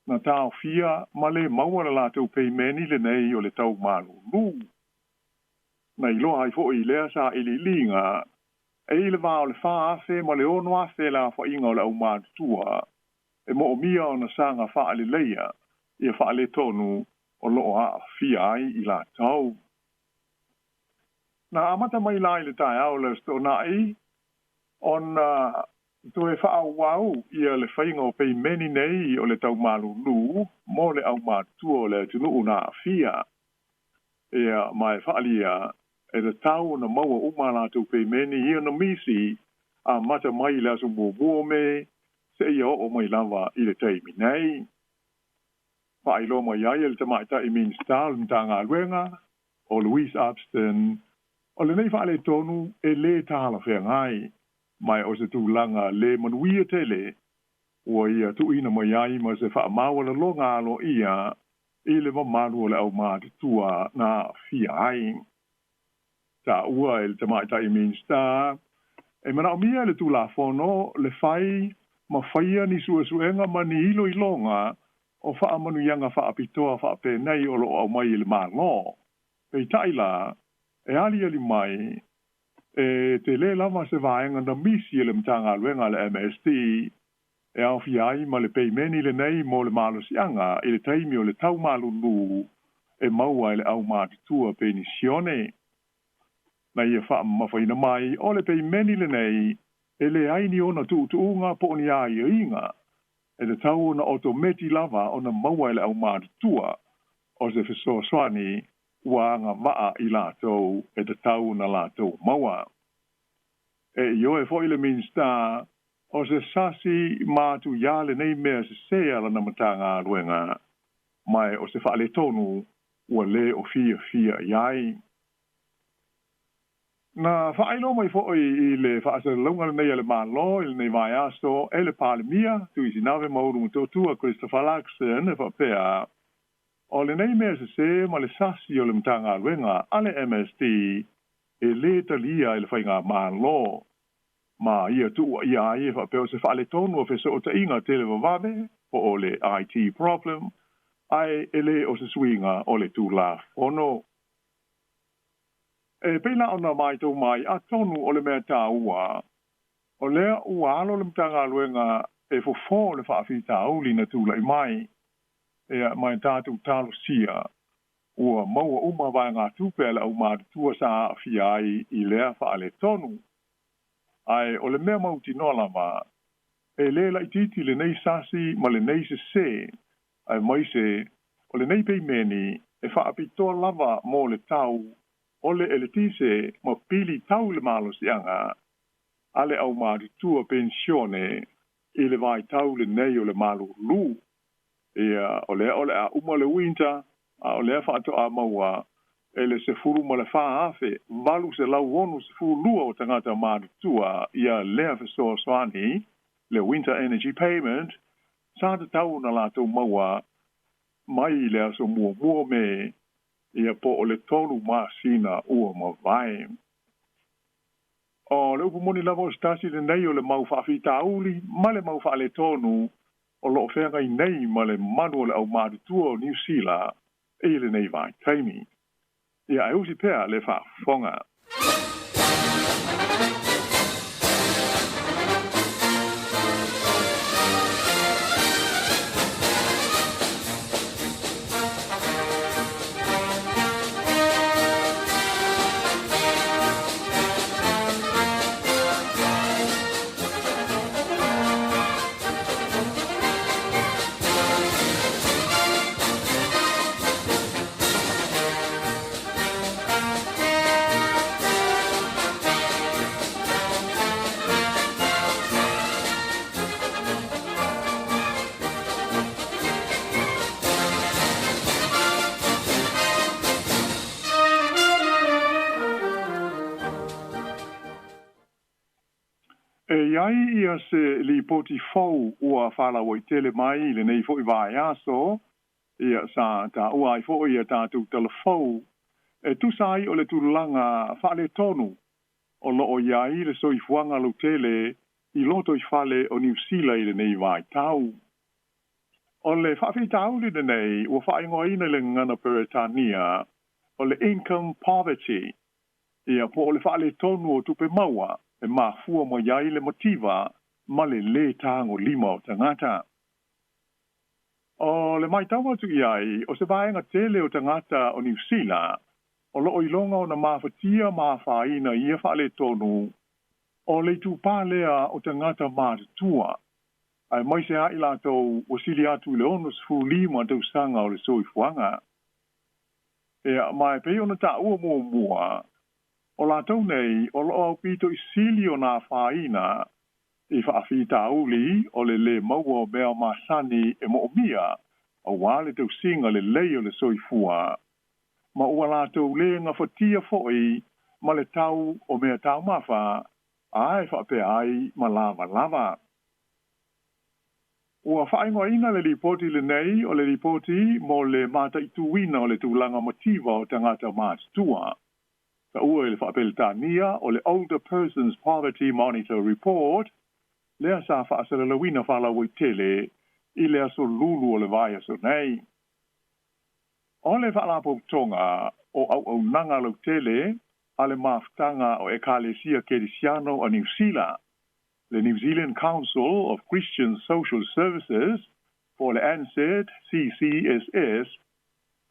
na taofia ma lē maua le latou peimeni lenei o le taumalūlū. Na iloa ai foʻi lea sa iliiliga e i le vā o le 4,000 ma le 6,000 le aofaiga o le aumatutua e moomia ona saga faaleleia ia faaletonu o loo aafia ai i latou. Na amata mai la i le taeao le Aso Toonai ona toe faaauau ia le faiga o peimeni nei o le taumalūlū mo le aumatutua o le atunuu na aafia. Ia ma e faaalia e tatau ona maua uma a latou peimeni ia na misi amata mai le aso muamua o Me seia oo mai lava i le taimi nei. Faailoa mai ai e le tamaitai Minisita o le Matagaluega o Louise Upston o lenei faaletonu e lē talafeagai ma o se tulaga lē manuia tele ua ia tuuina mai ai ma se faamaualaloga aloaia i le mamalu o le aumatutua na aafia ai. Taua e le tamaitai Minisita e manaomia le Tulafono le fai ma faia ni suesuega ma ni iloiloga o faamanuiaga faapitoa faapenei o loo aumai i le Malo. Peitai la e aliali mai e telē lava se vaega na misi e le Matagaluega a le MST e aofia ai ma le peimeni lenei mo le malosiaga i le taimi o le taumalūlū e maua e le aumatutua penisione. Na ia faamamafaina mai o le peimeni lenei e leai ni ona tuutuuga po o ni aiaiga e tatau ona otometi lava ona maua e le aumatutua o se fesoasoani ua agavaa i latou e tatau ona latou maua. E ioe foʻi le Minisita o se sasi matuiā lenei mea sesē a lana Matagaluega ma e o se faaletonu ua lē o fiafia i ai. Na faailoa mai foʻi i le faasalalauga lenei a le Malo i lenei vaiaso e le Palemia Tuisinave ma Ulumotootua Christopher Luxon e faapea o lenei mea sesē ma le sasi o le Matagaluega a le MST e lē talia e le faigamalo ma ia tuuaia ai e faapea o se faaletonu o fesootaiga televavave po o le IT problem ae e lē o se suiga o le Tulafono. E pei la ona matau mai atonu o le mea taua o lea ua alo le Matagaluega e fofō le faafitauli na tulaʻi mai ia ma e tatou talosia ua maua uma vaegatupe a le aumatutua sa aafia ai i lea faaletonu. Ae o le mea mautinoa lava e lē laitiiti lenei sasi ma lenei sesē aemaise o lenei peimeni e faapitoa lava mo le tau o le eletise ma pili tau le malosiaga a le aumatutua penisione i le vaitau lenei o le malūlū. Ia o lea o le a uma le winter a o lea faatoa maua e le 14,862 o tagata matutua ia lea fesoasoani le Winter Energy Payment sa tatau ona latou maua mai le aso muamua o Me ia po o le 3 masina ua mavae. O le upu moni lava o se tasi lenei o le mau faafitauli ma le mau faaletonu o loo feagai nei ma le mamalu o le aumatutua o Niu Sila i lenei vaitaimi. Ia ae usi pea le faafofoga. E i ai ia se lipoti fou ua faalauaitele mai i lenei fo'i vaiaso, ia sa taua ai fo'i ia tatou talafou, e tusa ai o le tulaga faaletonu o loo i ai le soifuaga lautele i lotoifale o Niusila i lenei vaitau. O le faafitauli lenei ua faaigoaina i le gagana Peretania o le income poverty, ia po o le faaletonu o tupe maua e mafua mai ai le mativa ma le lē tagolima o tagata. O le matau atu i ai o se vaega tele o tagata o Niusila o loo iloga ona mafatia ma afaina i ia faaletonu, o le itupā lea o tagata matutua, aemaise ai latou ua sili atu i le 65 tausaga o le soifuaga. Ia ma e pei ona taua muamua, o latou nei o loo aupito i sili ona afaina i faafitauli o le lē maua o mea masani e moomia auā le tausiga lelei o le soifua, ma ua latou lē gafatia fo'i ma le tau o mea taumafa ae faapea ai ma lavalava. Ua faaigoaina le lipoti lenei o le lipoti mo le mataituina o le tulaga mativa o tagata matutua, taua i le faapeletania o le Older Persons Poverty Monitor Report, lea sa faasalalauina faalauaitele i le aso Lulu o le vaiaso nei. O le Faalapotopotoga o Auaunaga Lautele a le Mafutaga o Ekalesia Kerisiano a Niusila, le New Zealand Council of Christian Social Services po o le NZCCSS,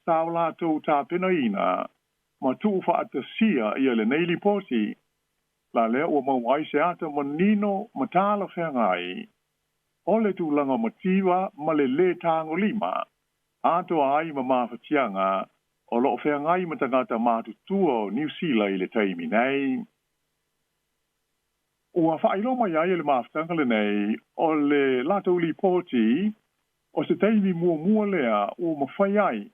sa o latou tapenaina ma tuufaatasia ia lenei lipoti, la lea ua maua ai se ata manino ma talafeagai o le tulaga mativa ma le lē tagolima atoa ai ma mafatiaga o loo feagai ma tagata matutua o Niusila i le taimi nei. Ua faailoa mai ai e le mafutaga lenei o le latou lipoti o se taimi muamua lea ua mafai ai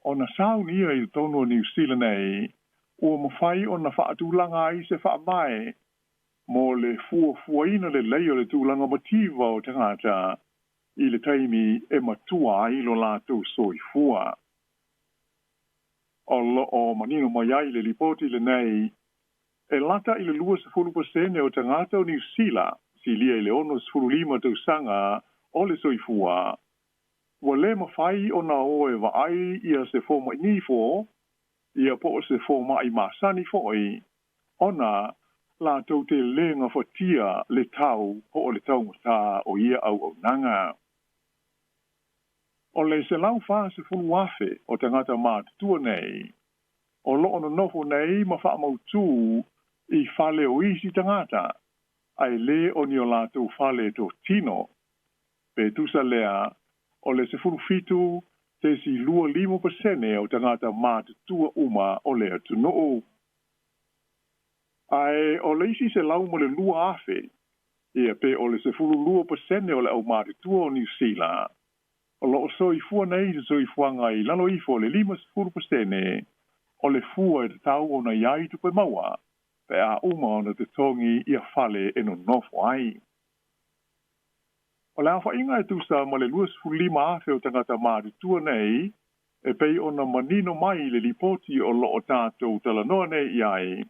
ona saunia i totonu o Niusila nei ua mafai ona faatulaga ai se faavae mo le fuafuaina lelei o le tulaga mativa o tagata i le taimi e matua ai lo latou soifua. O loo manino mai ai le lipoti lenei e lata i le 20% o tagata o Niusila silia i le 65 tausaga o le soifua ua lē mafai ona o e vaai ia se fomaʻi nifo ia po o se fomaʻi masani foʻi ona latou te lē gafatia le tau po o le taugatā o ia auaunaga. O le 140,000 o tagata matutua nei o loo nonofo nei ma faamautū i fale o isi tagata ae lē o ni o latou fale totino, pe tusa lea o le 17.25% o tagata matutua uma o le atunuu. Ae o le isi 102,000, ia pe o le 12% o le aumatutua o Niusila o loo soifua nei se soifuaga i lalo ifo o le 50% o le fua e tatau ona i ai tupe maua pe a uma ona totogi ia fale e nonofo ai. O le aofaiga e tusa ma le 25,000 o tagata matutua nei e pei ona manino mai le lipoti o loo tatou talanoa nei i ai,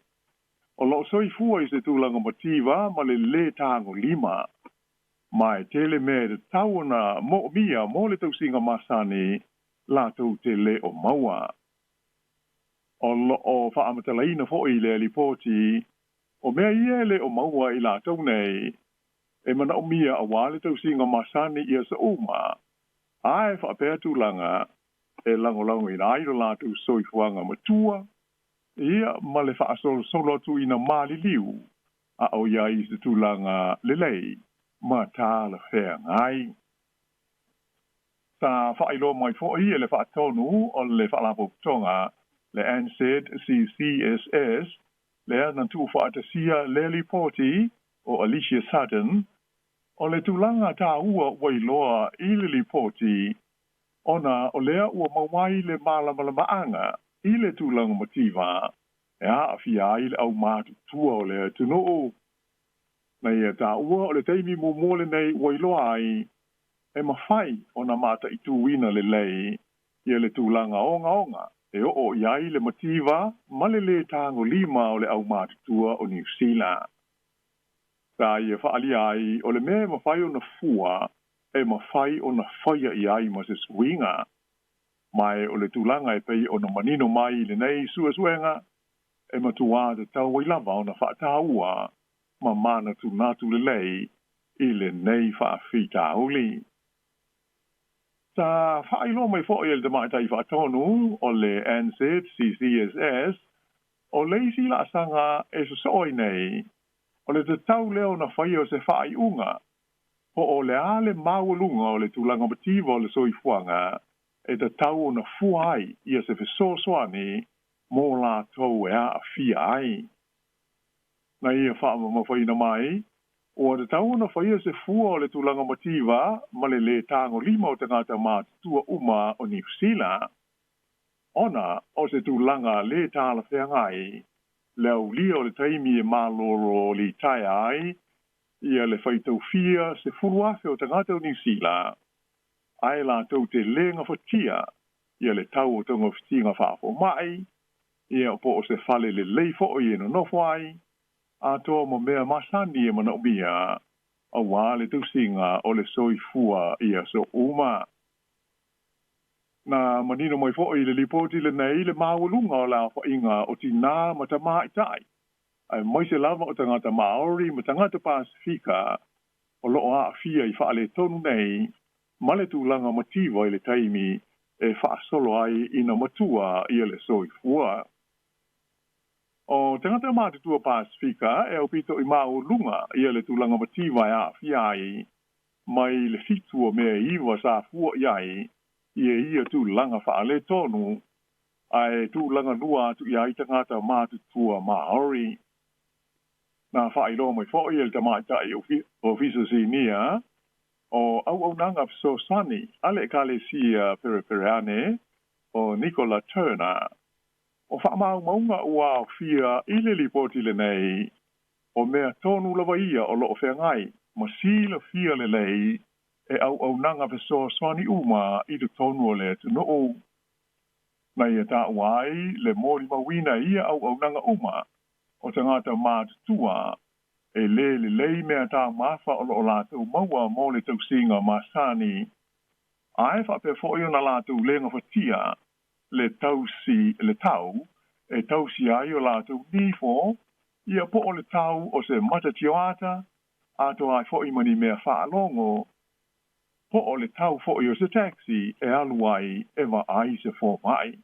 o loo soifua i se tulaga mativa ma le lē tagolima, ma e tele mea e tatau ona moomia mo le tausiga masani latou te lē o maua. O loo faamatalaina foʻi le lipoti o mea ia e lē o maua i latou nei e manaomia auā le tausiga masani i aso uma, ae faapea tulaga e lagolagoina ai lo latou soifuaga matua ia ma le faasolosolo atu ina maliliu a o iai i se tulaga lelei ma talafeagai. Sa faailoa mai foʻi e le faatonu o le Faalapotopotoga le NZCCSS lea na tuufaatasia le lipoti o Alicia Sutton, o le tulaga tāua ua iloa i le lipoti ona o lea ua maua ai le malamalamaaga i le tulaga mativa e aafia ai le aumatutua o le atunuu. Na ia taua o le taimi muamua lenei ua iloa ai e mafai ona mataituina lelei ia le tulaga ogaoga e oo i ai le mativa ma le lē tagolima o le aumatutua o Niusila. Sa ia faaalia ai o le mea e mafai ona fua e mafai ona faia i ai ma se suiga. Ma e o le tulaga e pei ona manino mai i lenei suesuega e matuā tatau ai lava ona faataua ma manatunatu lelei i lenei faafitauli. Sa faailoa mai foʻi e le tamaitai faatonu o le NZCCSS o le isi laasaga e sosoo ai nei o le tatau lea ona faia o se faaiuga po o le a le maualuga o le tulaga mativa o le soifuaga e tatau ona fua ai ia se fesoasoani mo latou e aafia ai. Na ia faamamafaina mai ua tatau ona faia se fua o le tulaga mativa ma le lē tagolima o tagata matutua uma o Niusila ona o se tulaga lē talafeagai le aulia o le taimi e malōlō litaea ai ia le faitaufia 10,000 o tagata o Niusila ae latou te lē gafatia ia le tau o togafitiga faafomaʻi ia po o se fale lelei foʻi e nonofo ai atoa ma mea masani e manaomia auā le tausiga o le soifua i aso uma. Na manino mai foʻi le lipoti lenei le maualuga o le aofaʻiga o tinā ma tamāʻitaʻi aemaise lava o tagata Maori ma tagata Pasifika o loo aafia i faaletonu nei ma le tulaga mativa i le taimi e faasolo ai ina matua ia le soifua. O tagata matutua Pasifika e aupito i maualuga ia le tulaga mativa e aafia ai mai le 7 o mea 9 sa fua i ai ia ia tulaga faaletonu ae tulaga lua atu i ai tagata matutua Maori. Na faailoa mai foʻi e le tamaitai ofisa sinia o auaunaga fesoasoani a le Ekalesia Perepereane o Nicola Turner o faamaumauga ua aofia i le lipoti lenei o mea tonu lava ia o loo feagai ma silafia lelei e auaunaga fesoasoani uma i totonu o le atunuu. Na ia taua ai le molimauina ia auaunaga uma o tagata matutua e lē lelei mea taumafa o loo latou maua mo le tausiga masani ae faapea foʻi ona latou lē gafatia le tausi le tau e tausi ai o latou nifo ia po o le tau o se matatioata atoa ai foʻi ma ni mea faalogo po o le tau foʻi o se taxi e alu ai e vaai se fomaʻi.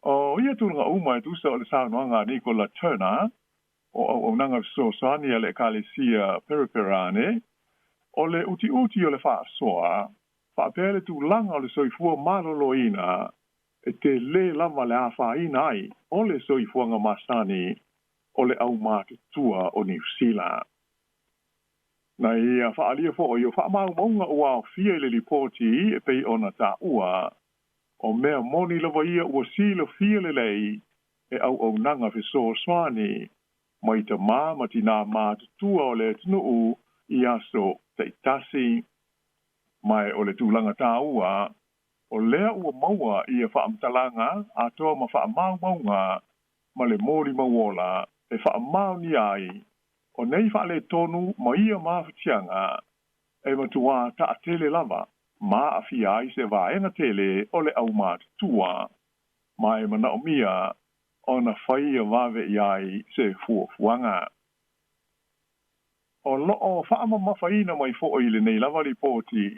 O ia tulaga uma e tusa o le saunoaga a Nicola Turner o auaunaga fesoasoani a le Ekalesia Pereperane o le utiuti o le faasoa faapea le tulaga o le soifua malōlōina e telē lava le afaina ai o le soifuaga masani o le aumatutua o Niusila. Na ia faaalia foʻi o faamaumauga ua aofia i le lipoti e pei ona taua o mea moni lava ia ua silafia lelei e auaunaga fesoasoani mai tamā ma tinā matutua o le atunuu i aso taʻitasi. Ma e o le tulaga tāua o lea ua maua ia faamatalaga atoa ma faamaumauga ma le molimauola e faamaonia ai o nei faaletonu ma ia mafatiaga e matuā taatele lava ma aafia ai se vaega tele o le aumatutua ma e manaomia ona faia vave i ai se fuafuaga. O loo faamamafaina mai foʻi lenei lava lipoti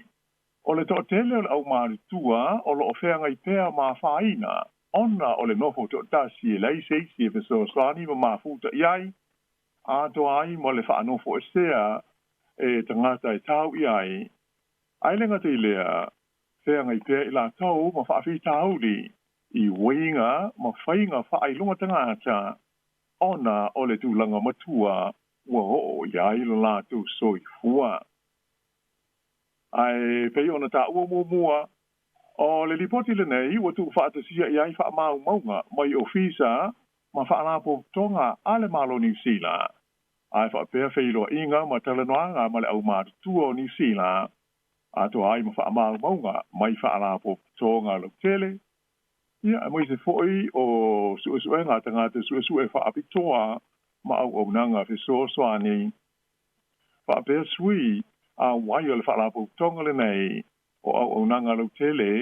o le toatele o le aumatutua o loo feagai pea ma afaina ona o le nofo toatasi e leai se isi e fesoasoani ma mafutaʻi ai atoa ai ma le faanofo esea e tagata e tau i ai ae le gata i lea feagai pea i latou ma faafitauli i uiga ma faiga faailoga tagata ona o le tulaga matua ua oo i ai lo latou soifua. Ae pei ona taua muamua o le lipoti lenei ua tuufaatasia i ai faamaumauga mai ofisa ma faalapotopotoga a le Malo Niusila Ae faapea feiloaiga ma talanoaga ma le aumatutua o Niusila atoa ai ma faamaumauga mai faalapotopotoga lautele ia aemaise foʻi o suʻesuʻega a tagata suʻesuʻe faapitoa ma auaunaga fesoasoani faapea sui auai o le faalapotopotoga lenei o auaunaga lautele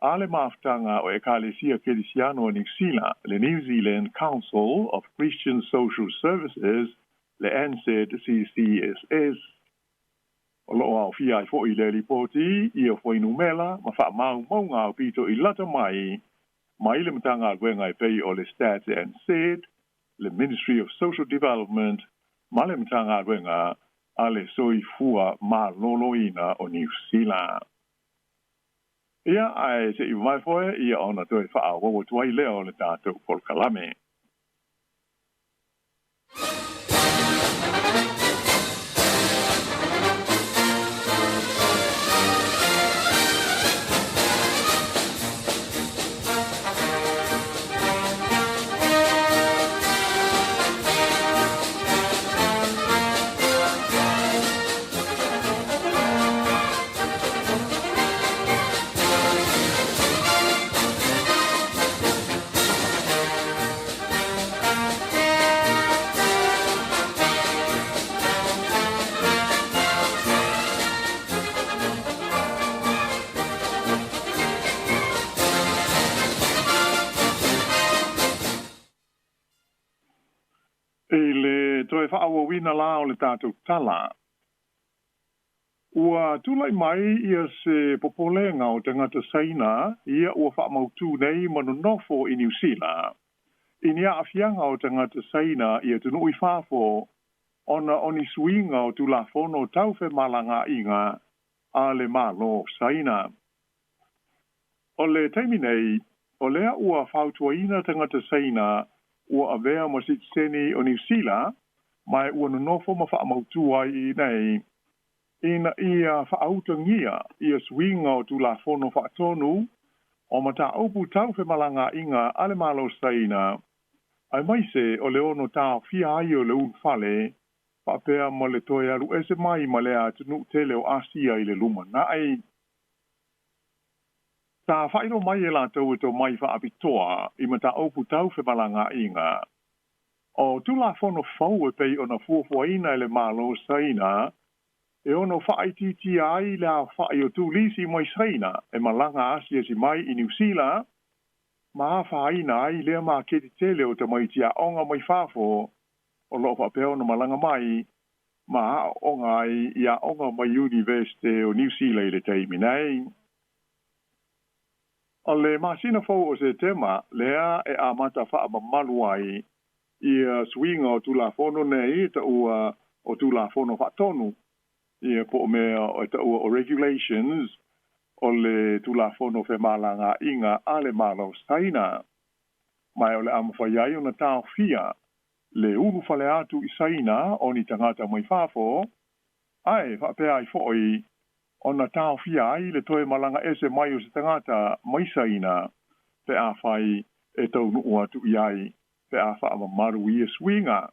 a le mafutaga o Ekalesia Kerisiano o Niusila, le New Zealand Council of Christian Social Services, le NZCCSS. O loo aofia ai foʻi le lipoti ia fuainumela ma faamaumauga aupito i lata mai mai le Matagaluega e pei o le Stats NZ, le Ministry of Social Development ma le Matagaluega a le Soifua Maloloina o Niusila. Ia ae seʻi mamae foe ia ona toe faaauau atu ai lea o le tatou polokalame. I le toe faaauauina la o le tatou tala, ua tulai mai ia se popolega o tagata Saina ia ua faamautū nei ma nonofo i Niu Sila i ni aafiaga o tagata Saina i atunuu i fafo ona o ni suiga o Tulafono tau femalagaaiga a le Malo Saina. O le taimi nei, o lea ua fautuaina tagata Saina ua avea ma sitiseni o Niu Sila ma ua nonofo ma faamautū ai i nei ina ia faautagia ia suiga o Tulafono Faatonu o mataupu tau femalagaaiga a le Malo Saina, aemaise o le ono taofia ai o le ulufale faapea ma le toe alu ese mai ma lea atunuu tele o Asia i le lumanai. Sa faailoa mai e latou e tomai faapitoa i mataupu tau femalagaaiga o Tulafono fou e pei ona fuafuaina e le Malo Saina e ono faaitiitia ai le aofaʻi o tulisi mai Saina e malaga asiasi mai i Niu Sila ma afaina ai lea maketi tele o tamaiti aoga mai fafo o loo faapea ona malaga mai ma aooga ai i aoga mai Iunivesite o Niu Sila i le taimi nei. O le masina fou o Setema lea e amata faamamalu ai ia suiga o Tulafono nei e taua o Tulafono Faatonu ia po o mea e taua o Regulations o le Tulafono Femalagaaiga a le Malo Saina. Ma o le a mafai ai ona taofia le ulufale atu i Saina o ni tagata mai fafo, ae faapea ai foʻi ona taofia ai le toe malaga ese mai o se tagata mai Saina pe afai e taunuu atu i ai pe a faamamalu ia suiga.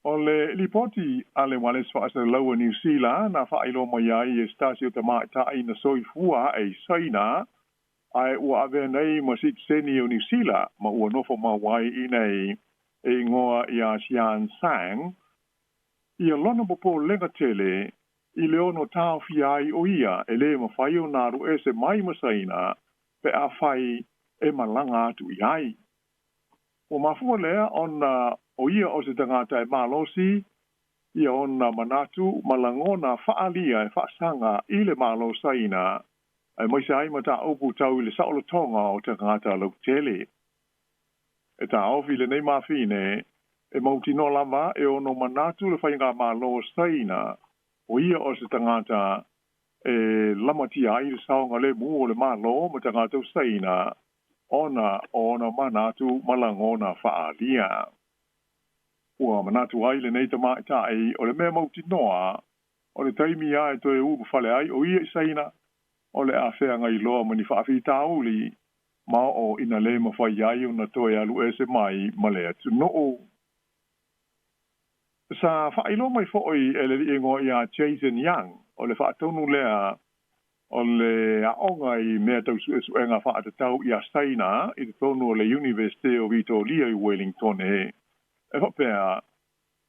O le lipoti a le Ualesi Faasalalaua o Niu Sila na faailoa mai ai e se tasi o tamaitai na soifua ae i Saina ae ua avea nei ma sitiseni o Niu Sila ma ua nofo mau ai i nei e igoa ia Xian Sang ia lona popolega tele i le ono taofia ai o ia e lē mafai ona alu ese mai ma Saina pe afai e malaga atu i ai. Ua mafua lea ona o ia o se tagata e malosi ia ona manatu ma lagona faaalia e faasaga i le Malo Saina aemaise ai mataupu tau i le saolotoga o tagata lautele. E taofi lenei mafine e mautinoa lava e ono manatu le faigamalo Saina o ia o se tagata e lamatia ai le saogalemu o le Malo ma tagata o Saina ona o ona manatu ma lagona faaalia. Ua manatu ai lenei tamaitai o le mea mautinoa o le taimi lava e toe ulufale ai o ia i Saina o le a feagai loa ma ni faafitauli ma oo ina lē mafai ai ona toe alu ese mai ma le atunuu. Sa faailoa mai foi e le alii igoa ia Jason Young, o le faatonu lea o le aoga i mea tau suesuega faatatau iā Saina i totonu o le Iunivesite o Vitolia i Wellington e faapea,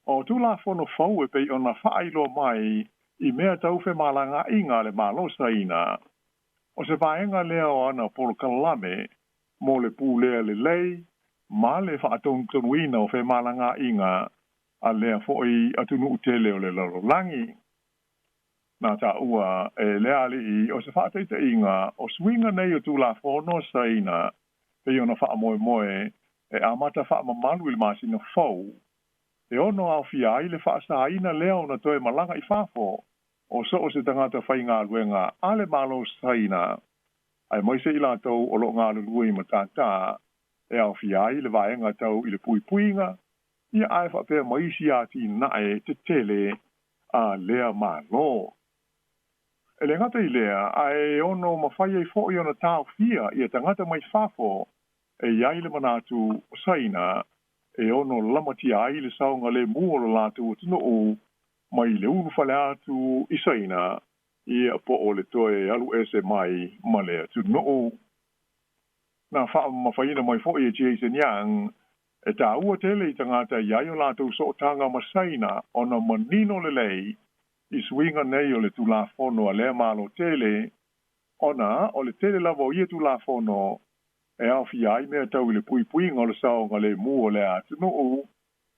O Tulafono fou e pei ona faailoa mai i mea tau femalagaaiga a le Malo Saina, o se vaega lea o ana polokalame mo le pulea lelei ma le faatonutonuina o femalagaaiga a lea foi atunuu tele o le lalolagi. Na taua e le alii o se faataitaiga o suiga nei o Tulafono Saina pei ona faamoemoe e amata faamamalu i le masina fou, e ono aofia ai le faasaina lea ona toe malaga i fafo o so o se tagata faigaluega a le Malo Saina, aemaise i latou o lo o galulue i matata e aofia ai le vaega tau i le puipuiga, ia ae faapea ma isi atinae tetele a lea Malo. E le gata i lea, ae ono mafai ai foi ona taofia ia tagata mai fafo e i ai le manatu o Saina e ono lamatia ai le saogalemu o lo latou atunuu mai le ulufale atu i Saina, ia po o le toe alu ese mai ma le atunuu. Na faamamafaina mai foi e Jason Yang, e taua tele i tagata e i ai o latou sootaga ma Saina ona manino lelei i suiga nei o le Tulafono a lea Malo tele, ona o le tele lava o ia Tulafono e aofia ai mea tau i le puipuiga o le saogalemu o lea atunuu,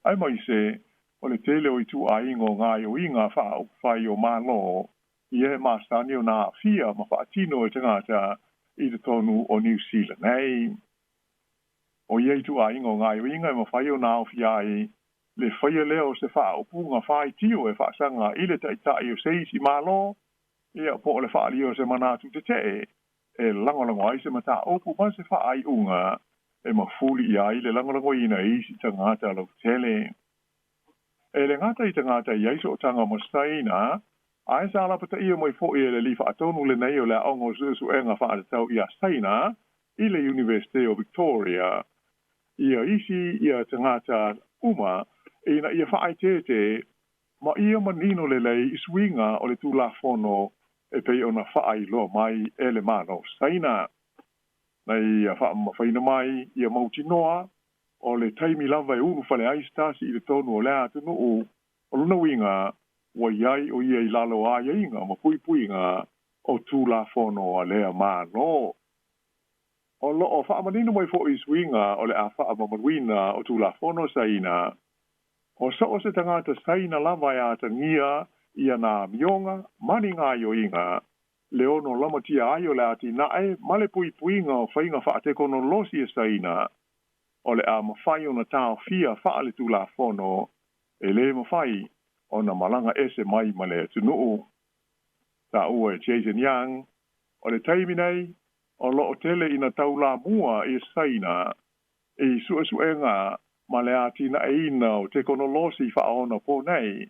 aemaise o le tele o ituaiga o gaoioiga faaupufai o Malo ia e masani ona aafia ma faatino e tagata i totonu o Niu Sila nei. O ia ituaiga o gaoioiga e mafai ona aofia ai le faia lea o se faaupuga faitio e faasaga i le taitai o se isi Malo, ia po o le faaalia o se manatu tetee e lagolago ai se mataupu ma se faaiuga e mafuli i ai le lagolagoina e isi tagata lautele. E le gata i tagata e i ai sootaga ma Saina, ae sa lapataia mai foi e le alii faatonu lenei o le Aoga o Suesuega Faatatau iā Saina i le Iunivesite o Victoria ia isi ia tagata uma ina ia faaeteete ma ia manino lelei i suiga o le Tulafono e pei ona faailoa mai e le Malo Saina. Na ia faamamafaina mai ia mautinoa o le taimi lava e ulufale ai se tasi i totonu o lea atunuu, o lona uiga ua i ai o ia i lalo o aiaiga ma puipuiga o Tulafono a lea Malo. O lo o faamanino mai foi i suiga o le a faamamaluina o Tulafono Saina, o so o se tagata Saina lava e atagia i ana amioga ma ni gaoioiga, le ono lamatia ai o le atinae ma le puipuiga o faiga faatekonolosi e Saina, o le a mafai ona taofia faaletulafono e lē mafai ona malaga ese mai ma le atunuu. Taua e Jason Young, o le taimi nei, o lo o tele ina taulamua i Saina i suesuega ma le atinaeina o tekonolosi faaonaponei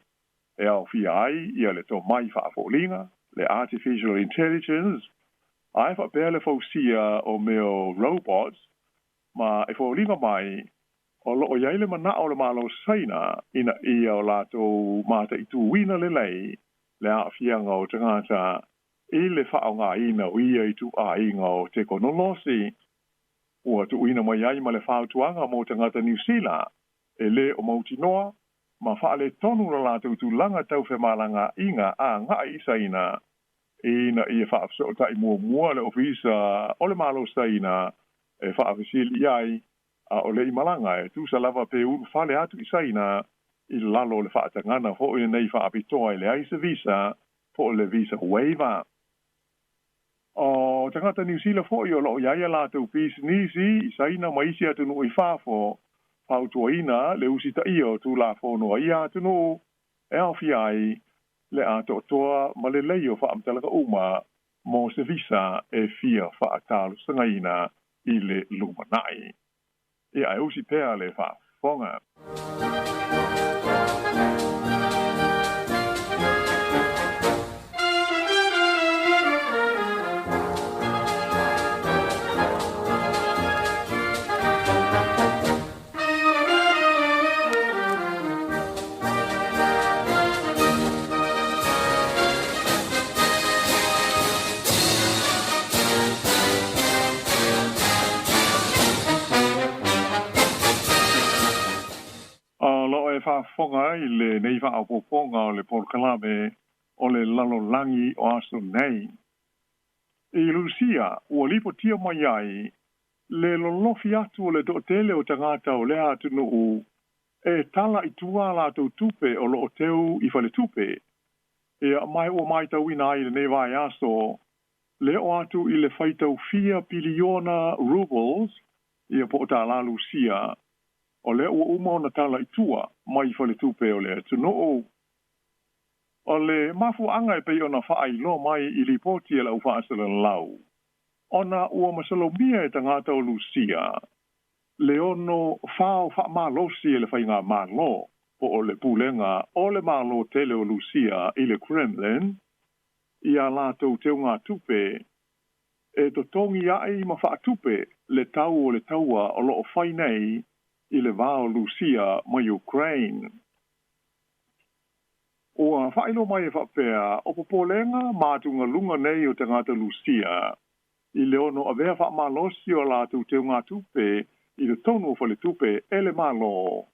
e aofia ai ia le tomai faafoliga, le artificial intelligence, ae faapea le fausia o mea o robots, ma e foliga mai o lo o i ai le manao o le Malo Saina ina ia o latou mataituina lelei le aafiaga o tagata i le faaaogaina o ia ituaiga o tekonolosi. Ua tuuina mai ai ma le fautuaga mo tagata Niu Sila e lē o mautinoa ma faaletonu lo latou tulaga tau femalagaaiga agai i Saina ina ia faafesootai muamua le Ofisa o le Malo Saina e faafesili i ai a o le i malaga e tusa lava pe ulufale atu i Saina i lalo o le faatagaga foi lenei faapitoa e leai se visa po o le visa waiver. O tagata Niu Sila foi o lo o i ai a latou pisinisi i Saina ma isi atunuu i fafo, fautuaina le usitaia o Tulafono a ia atunuu e aofia ai le atoatoa ma lelei o faamatalaga uma mo se visa e fia faatalosagaina i le lumanai. Ia ae usi pea le faafofoga. loo e faafofoga ai lenei faaopoopoga o le polokalame o le lalolagi o aso nei. I Lusia ua lipotia mai ai le lolofi atu o le toatele o tagata o lea atunuu e tala i tua latou tupe o loo teu i faletupe. Ia ma ua matauina ai lenei vaiaso le oo atu i le faitaufia piliona rubles, ia po o tālā Lusia, o lea ua uma ona tala i tua mai faletupe o le atunuu. O le mafuaaga e pei ona faailoa mai i lipoti a le aufaasalalau, ona ua masalomia e tagata o Lusia le ono fao faamalosi e le faigamalo po o le pulega o le Malo tele o Lusia i le Kremlin ia latou teugatupe e totogi ai ma faatupe le tau o le taua o loo fai nei i le va o Lusia ma Ukraine. Ua faailoa mai e faapea o popolega ma atugaluga nei o tagata Lusia i le ono avea faamalosi o latou teugatupe i totonu o faletupe e le Malo.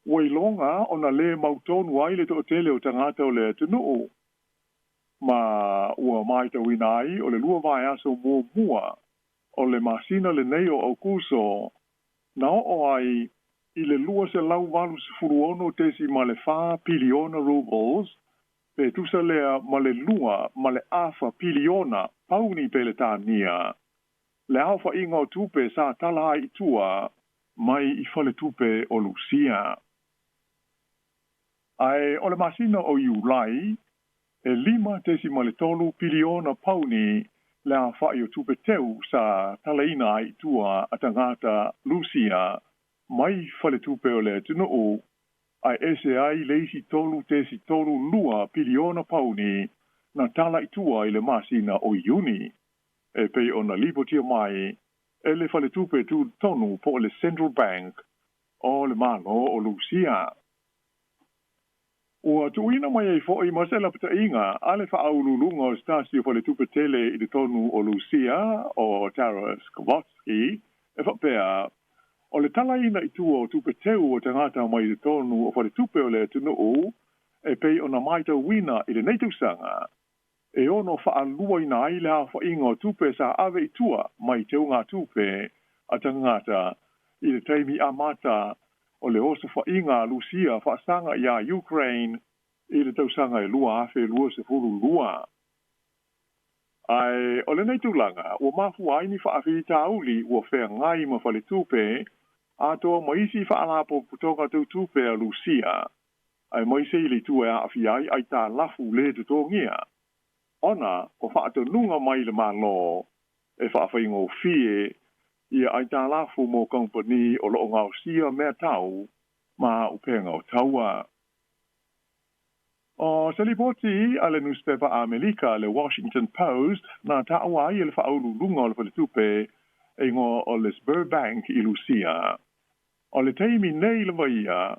Ua iloga ona lē mautonu ai le toatele o tagata o le atunuu. Ma ua matauina ai o le 2 vaiaso muamua o le masina lenei o Aukuso na oo ai i le 286.4 piliona rubles, pe tusa lea ma le 2.5 piliona pauni peletania, le aofaiga o tupe sa tala ai i tua mai i faletupe o Lusia. Ae o le masina o Iulai, e 5.3 piliona pauni le aofai o tupe teu sa talaina ai i tua a tagata Lusia mai faletupe o le atunuu, ae ese ai le isi 3.32 piliona pauni na tala i tua i le masina o Iuni, e pei ona lipotia mai e le faletupe tutotonu po o le Central Bank o le Malo o Lusia. Ua tuuina mai ai foʻi ma se lapataiga a le faauluuluga o se tasi o faletupe tele i totonu o Lusia o Taras Kavotski e faapea o le talaina i tua o tupe teu o tagata mai totonu o faletupe o le atunuu e pei ona matauina i lenei tausaga e ono faaluaina ai le aofaiga o tupe sa ave i tua mai teugatupe a tagata i le taimi amata o le osofaiga a Lusia faasaga iā Ukraine i le tausaga e 2022. Ae o lenei tulaga ua mafua ai ni faafitauli ua feagai ma faletupe atoa ma isi faalapotopotoga tautupe a Lusia, aemaise i le itu e aafia ai aitalafu lē totogia, ona o faatonuga mai le Malo e faafaigofie ia aitalafu mo kamupani o loo gaosia mea tau ma upega o taua. O se lipoti a le newspaper Amelika le Washington Post na taua ai e le faauluuluga o le faletupe e igoa o le Sberbank i Lusia. O le taimi nei lava ia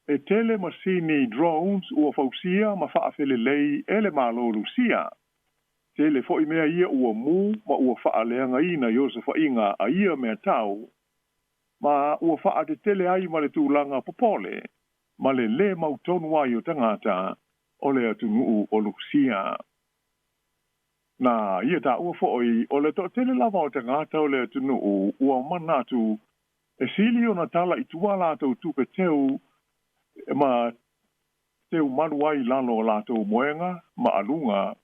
e tele masini drones ua fausia ma faafelelei e le Malo Lusia. Tele foʻi mea ia ua mu ma ua faaleagaina i osofaiga a ia mea tau, ma ua faatetele ai ma le tulaga popole ma le lē mautonu ai o tagata o le atunuu o Lusia. Na ia taua foʻi o le toatele lava o tagata o le atunuu ua manatu e sili ona tala i tua latou tupe teu ma teu malu ai lalo o latou moega ma aluga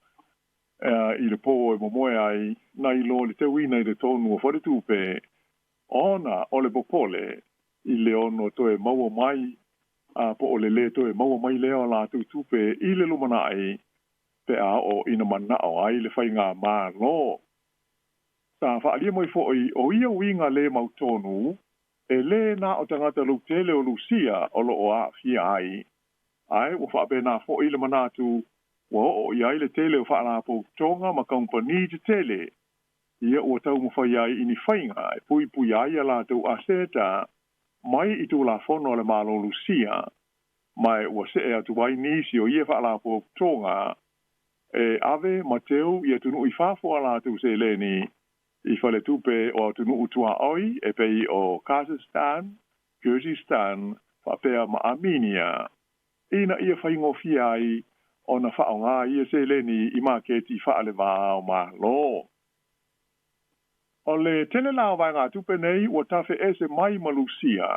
i le pō e momoe ai nai lo le teuina i le tonu o faletupe, ona o le popole i le ono toe maua mai po o le lē toe maua mai lea o latou tupe i le lumanai pe a oo ina manao ai le faigamalo. Sa faaalia mai foʻi o ia uiga lē mautonu e lē na o tagata lautele o Lusia o loo aafia ai, ae ua faapenā foʻi le manatu ua oo i ai le tele o faalapotopotoga ma kamupani tetele ia ua taumafai ai i ni faiga e puipui ai a latou aseta mai i tulafono a le Malo Lusia, ma ua see atu ai nisi o ia faalapotopotoga e ave ma teu i atunuu i fafo a latou seleni i faletupe o atunuu tuaoi e pei o Kazakhstan, Kyrgyzstan Faapea ma Aminia, ina ia faigofie ai ona faaaogā ia seleni i maketi faalevā o Malo. O le tele la o vaegatupe nei ua tafeese mai ma Lusia,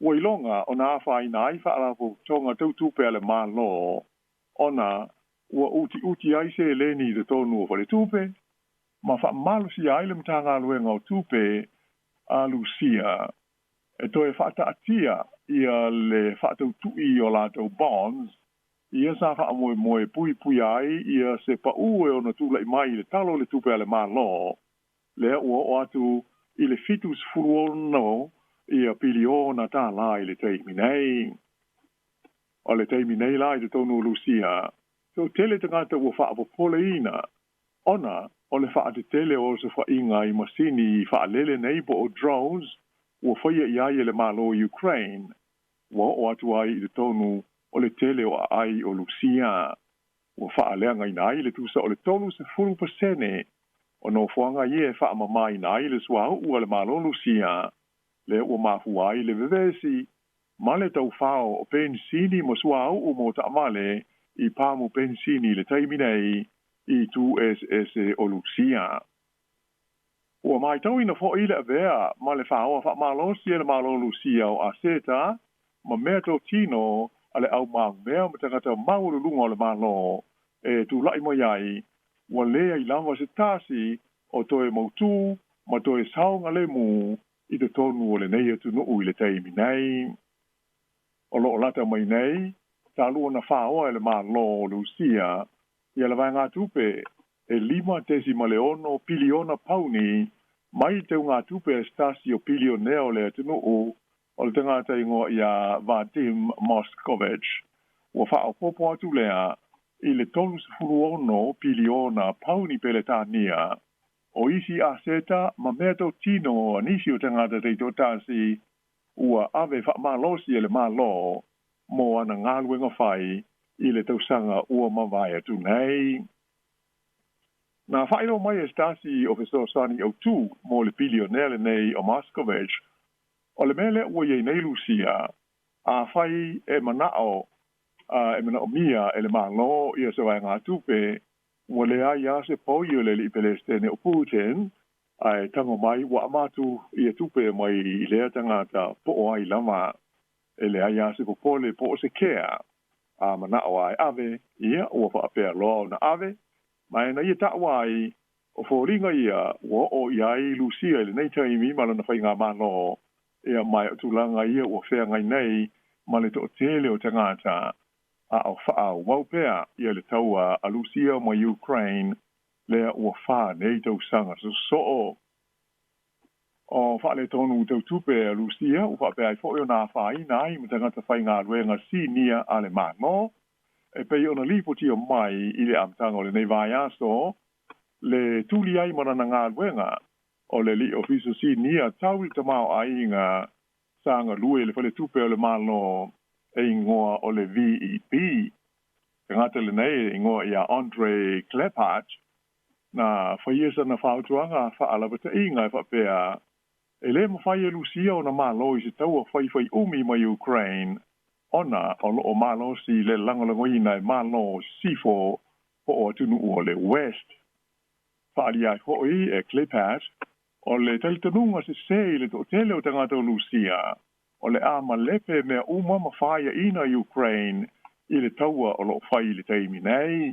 ua iloga ona afaina ai faalapotopotoga tau tupe a le Malo, ona ua utiuti ai seleni i totonu o faletupe, ma faamalosia ai le Matagaluega o Tupe a Lusia e toe faataatia ia le faatautui o latou bonds ia sa faamoemoe puipuia ai ia se paū e ono tulaʻi mai i le talo o le tupe a le Malo, lea ua oo atu i le 76 ia piliona tālā i le taimi nei. O le taimi nei la i totonu o Lusia, toatele tagata ua faapopoleina ona o le faatetele o osofaiga i masini faalele nei po o drones ua faia i ai e le Malo o Ukraine, ua oo atu ai i totonu o le tele o aai o Lusia, ua faaleagaina ai le tusa o le 30% o nofoaga ia e faamamaina ai le suauu a le Malo Lusia, lea ua mafua ai le vevesi ma le taufao o penisini ma suauu mo taavale i pamu penisini i le taimi nei i itu eseese o Lusia. Ua matauina foi le avea ma le faoa faamalosi e le Malo Lusia o aseta ma meatotino a le au maumea ma tagata maualuluga o le Malo e tulaʻi mai ai, ua leai lava se tasi o toe mautū ma toe saogalemu i totonu o lenei atunuu i le taimi nei. O loo lata mai nei, talu ona faoa e le Malo o Lusia ia le vaegatupe e 5.6 piliona pauni mai teugatupe a se tasi o pilionea o le atunuu, o le tagata igoa ia Vadim Moskovich, ua faaopoopo atu lea i le 36 piliona pauni Peletania o isi aseta ma meatotino a nisi o tagata taitoatasi ua ave faamalosi e le Malo mo ana galuega fai i le tausaga ua mavae atu nei. Na faailoa mai e se tasi o fesoasoani autū mo le pilionea lenei o Moskovich, o le mea lea ua i ai nei Lusia, afai e manao e manaomia e le Malo ia se vaegatupe, ua leai lava se poi o le alii Pelestene o Putin, ae tago mai ua avatu ia tupe mai i lea tagata po o ai lava. E leai lava se popole po o se kea, a manao lava e ave, ia ua faapea loa ona ave, ma e na ia taua ai o foliga ia ua oo i ai Lusia i lenei taimi ma lana faigamalo, ia ma o tulaga ia ua feagai nei ma le toatele o tagata a o faaauau pea ia le taua a Lusia ma Ukraine lea ua 4 nei tausaga sosoo. O faaletonu tau tupe a Lusia ua faapea ai foi ona afaina ai ma tagata faigaluega sinia a le Malo, e pei ona lipotia mai i le amataga o lenei vaiaso le tuli ai ma lana galuega o le alii ofisa sinia tau i le tamaoaiga sa galue i le faletupe o le Malo e igoa o le VEB. Tagata lenei e igoa ia Andre Klepach, na faia sana fautuaga faalavataʻiga e faapea e lē mafai e Lusia ona malo i se taua faifaiʻumi mai Ukraine, ona o loo malosi le lagolagoina e Malo Sisifo po o atunuu o le West. Faaalia ai foʻi e Klepach o le talitonuga sesē i le toatele o tagata o Lusia, o le a malepe mea uma ma faiaʻina Ukraine i le taua o loo fai i le taimi nei.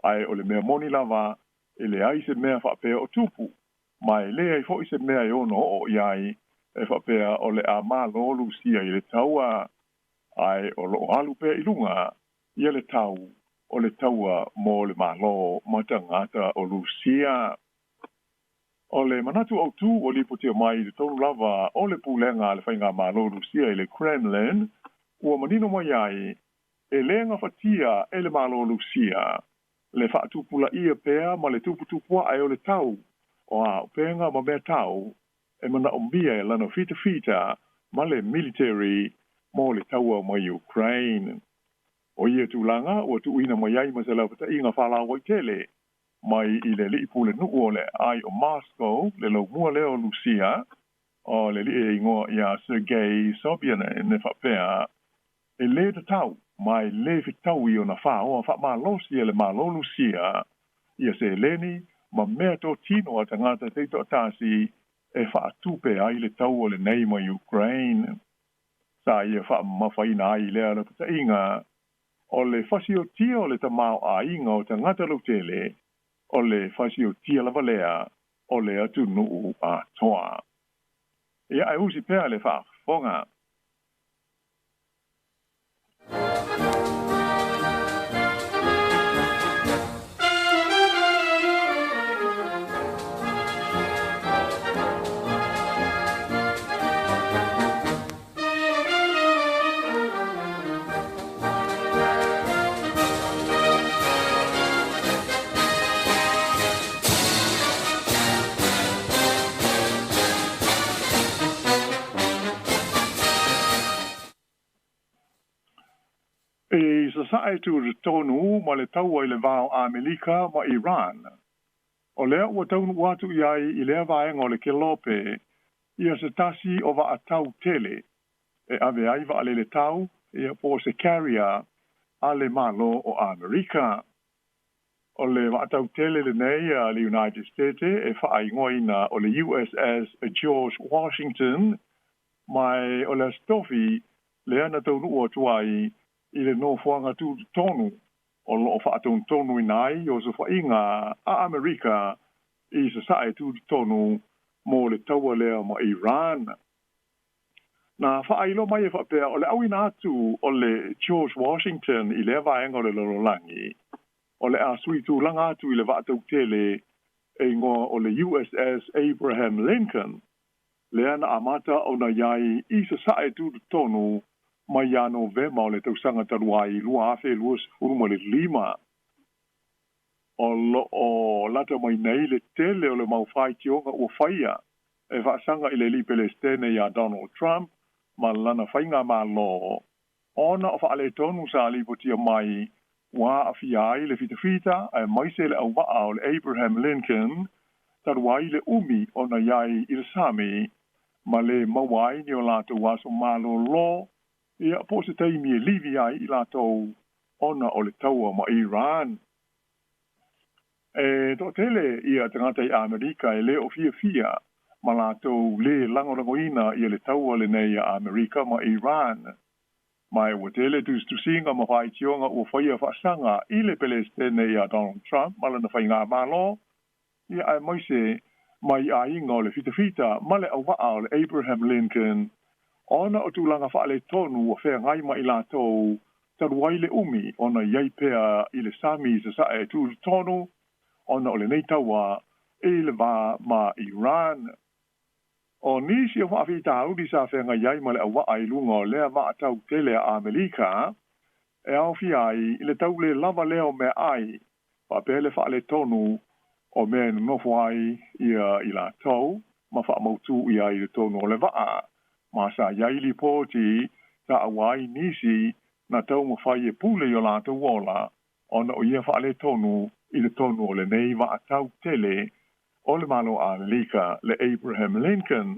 Ae o le mea moni lava, e leai se mea faapea o tupu, ma e leai foʻi se mea e ono oo i ai e faapea o le a malo Lusia i le taua, ae o loo alu pea i luga ia le tau o le taua mo le Malo ma tagata o Lusia. O le manatu autū ua lipotia mai i totonu lava o le pulega a le faigamalo Lusia i le Kremlin, ua manino mai ai e lē gafatia e le Malo Lusia le faatupulaia pea ma le tuputupu ae o le tau o auupega ma meatau e manaomia e lana fitafita ma le military mo le taua mai Ukraine. O ia tulaga ua tuuina mai ai ma se lavataʻiga faalaoaitele mai i le alii pulenuu o le aai o Moscow, le laumua lea o Lusia, O le ali'i e igoa ia Sergei Sobyanin e faapea, e lē tatau ma e lē fetaui ona fāoa faamalosi e le Mālō Lusia ia seleni ma mea totino a tagata taitoatasi e faatupe ai le taua lenei ma Ukraine. Sa ia faamamafaina ai lea lapataʻiga o le fasiotia o le tamaoaiga o tagata lautele, o le fasiotia lava lea o le atunuu atoa. Ia ae usi pea le faafofoga. I sasae tutotonu ma le taua i le va o Amelika ma Iran. O lea ua taunuu atu i ai i lea vaega o le kelope ia se tasi o vaatau tele e ave ai vaalele tau ia po o se carrier a le Malo o Amerika. O le vaatau tele lenei a le United States e faaigoaina o le USS George Washington ma o le Aso Tofi lea na taunuu atu ai i le nofoaga tutotonu o loo faatonutonuina ai osofaiga a Amerika i sasae tutotonu mo le taua lea ma Iran. Na faailoa mai e faapea o le auina atu o le George Washington i lea vaega o le lalolagi o le a sui tulaga atu i le vaatautele e igoa o le USS Abraham Lincoln lea na amata ona i ai i sasae tutotonu mai ia Novema o le tausaga talu ai 2025. O loo lata mai nei le tele o le mau faitioga ua faia e faasaga i le alii Pelestene ia Donald Trump ma lana faigamalo ona o faaletonu sa lipotia mai ua aafia ai le fitafita aemaise le auvaa o le Abraham Lincoln talu ai le umi ona i ai i le sami ma lē maua ai ni o latou aso malōlō ia po o se taimi e livi ai i latou ona o le taua ma Iran. E toatele ia tagata i Amerika e lē o fiafia ma latou lē lagolagoina ia le taua lenei a Amerika ma Iran. Ma e ua tele tusitusiga ma faitioga ua faia faasaga i le Pelestene ia Donald Trump ma lana faigamalo, ia aemaise mai aiga o le fitafita ma le auvaa o le Abraham Lincoln ona o tulaga faaletonu ua feagai ma i latou talu ai le umi ona i ai pea i le sami i sasae tutotonu ona o lenei taua i le va ma Iran. O nisi o faafitauli sa feagai ai ma le auvaa i luga o lea vaatau tele a Amelika e aofia ai i le taulē lava lea o meaai faapea le faaletonu o mea e nonofo ai ia i latou ma faamautū i ai i totonu o le vaa. Ma sa i ai lipoti sa aua ai nisi na taumafai e pule i o latou ola ona o ia faaletonu i totonu o lenei vaatau tele o le Malo Amelika le Abraham Lincoln.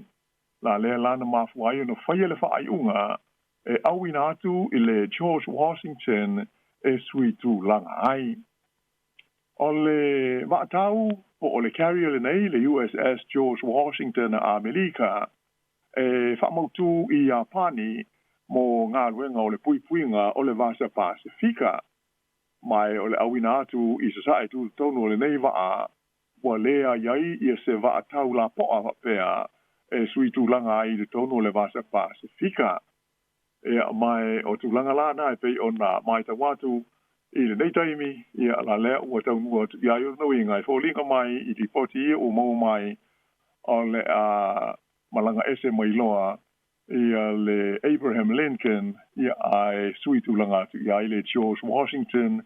La lea la na mafua ai ona faia le faaiuga e auina atu i le George Washington e sui tulaga ai. O le vaatau po o le carrier lenei le USS George Washington a Amelika e faamautū i Iapani mo galuega o le puipuiga o le Vasa Pasefika. Ma o le auina atu i sasae tutotonu o lenei vaa ua lē ai ai ia se vaatau lapoa faapea e sui tulaga ai i totonu o le Vasa Pasefika. Ia ma o tulaga la na e pei ona matau atu i lenei taimi ia la lea ua taunuu atu i ai ona uiga e foliga mai i lipoti ia ua maua mai o le a malaga ese mai loa ia le Abraham Lincoln ia ae sui tulaga atu i ai le George Washington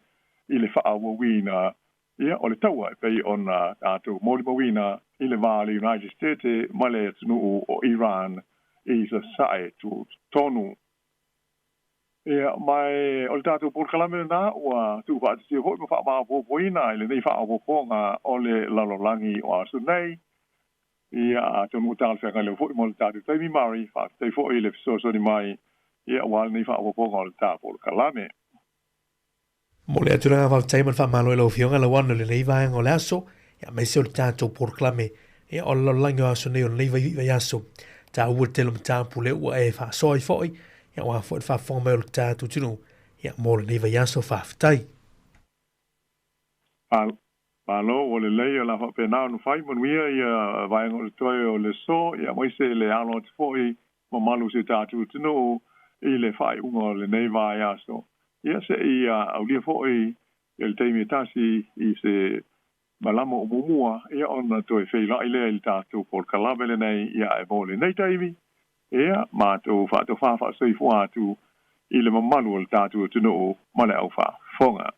i le faaauauina ia o le taua e pei ona tatou molimauina i le va o le United States ma le atunuu o Iran i sasae tutotonu. Ia ma o le tatou polokalame lenā ua tuufaatasia foi ma faamaopoopoina i lenei faaopoopoga o le lalolagi o aso nei. Ia atonu ua talafeagai lava fo'i mo le tatou taimi Mari, faafetai fo'i i le fesoasoani mai ia aua lenei faaopoopoga o le ta polokalame. Momoli atu le agaga faafetai ma le faamalo i lau Afioga Lauano i lenei vaega o le aso, ia aemaise o le tatou polokalame ia o le lalolagi o aso nei o lenei vaiaso. Taua tele o mataupu lea ua e faasoa ai foi, ia aua foi le faafofoga mai o le tatou atunuu ia mo lenei vaiaso. Faafetai. Malo, ua lelei o le a faapena ona fai manuia ia vaega o le toe o le aso, ia aemaise le alo atu foi mamalu o si o tatou atunuu i le faaiuga o lenei vaiaso. Ia se i aulia foi le taimi e tasi i se malama o muamua, ia ona toe feiloai lea i le tatou polokalame lenei, ia ae mo lenei taimi, ia matou faatofa faasoifua atu i le mamalu o le tatou atunuu ma le aufaafofoga.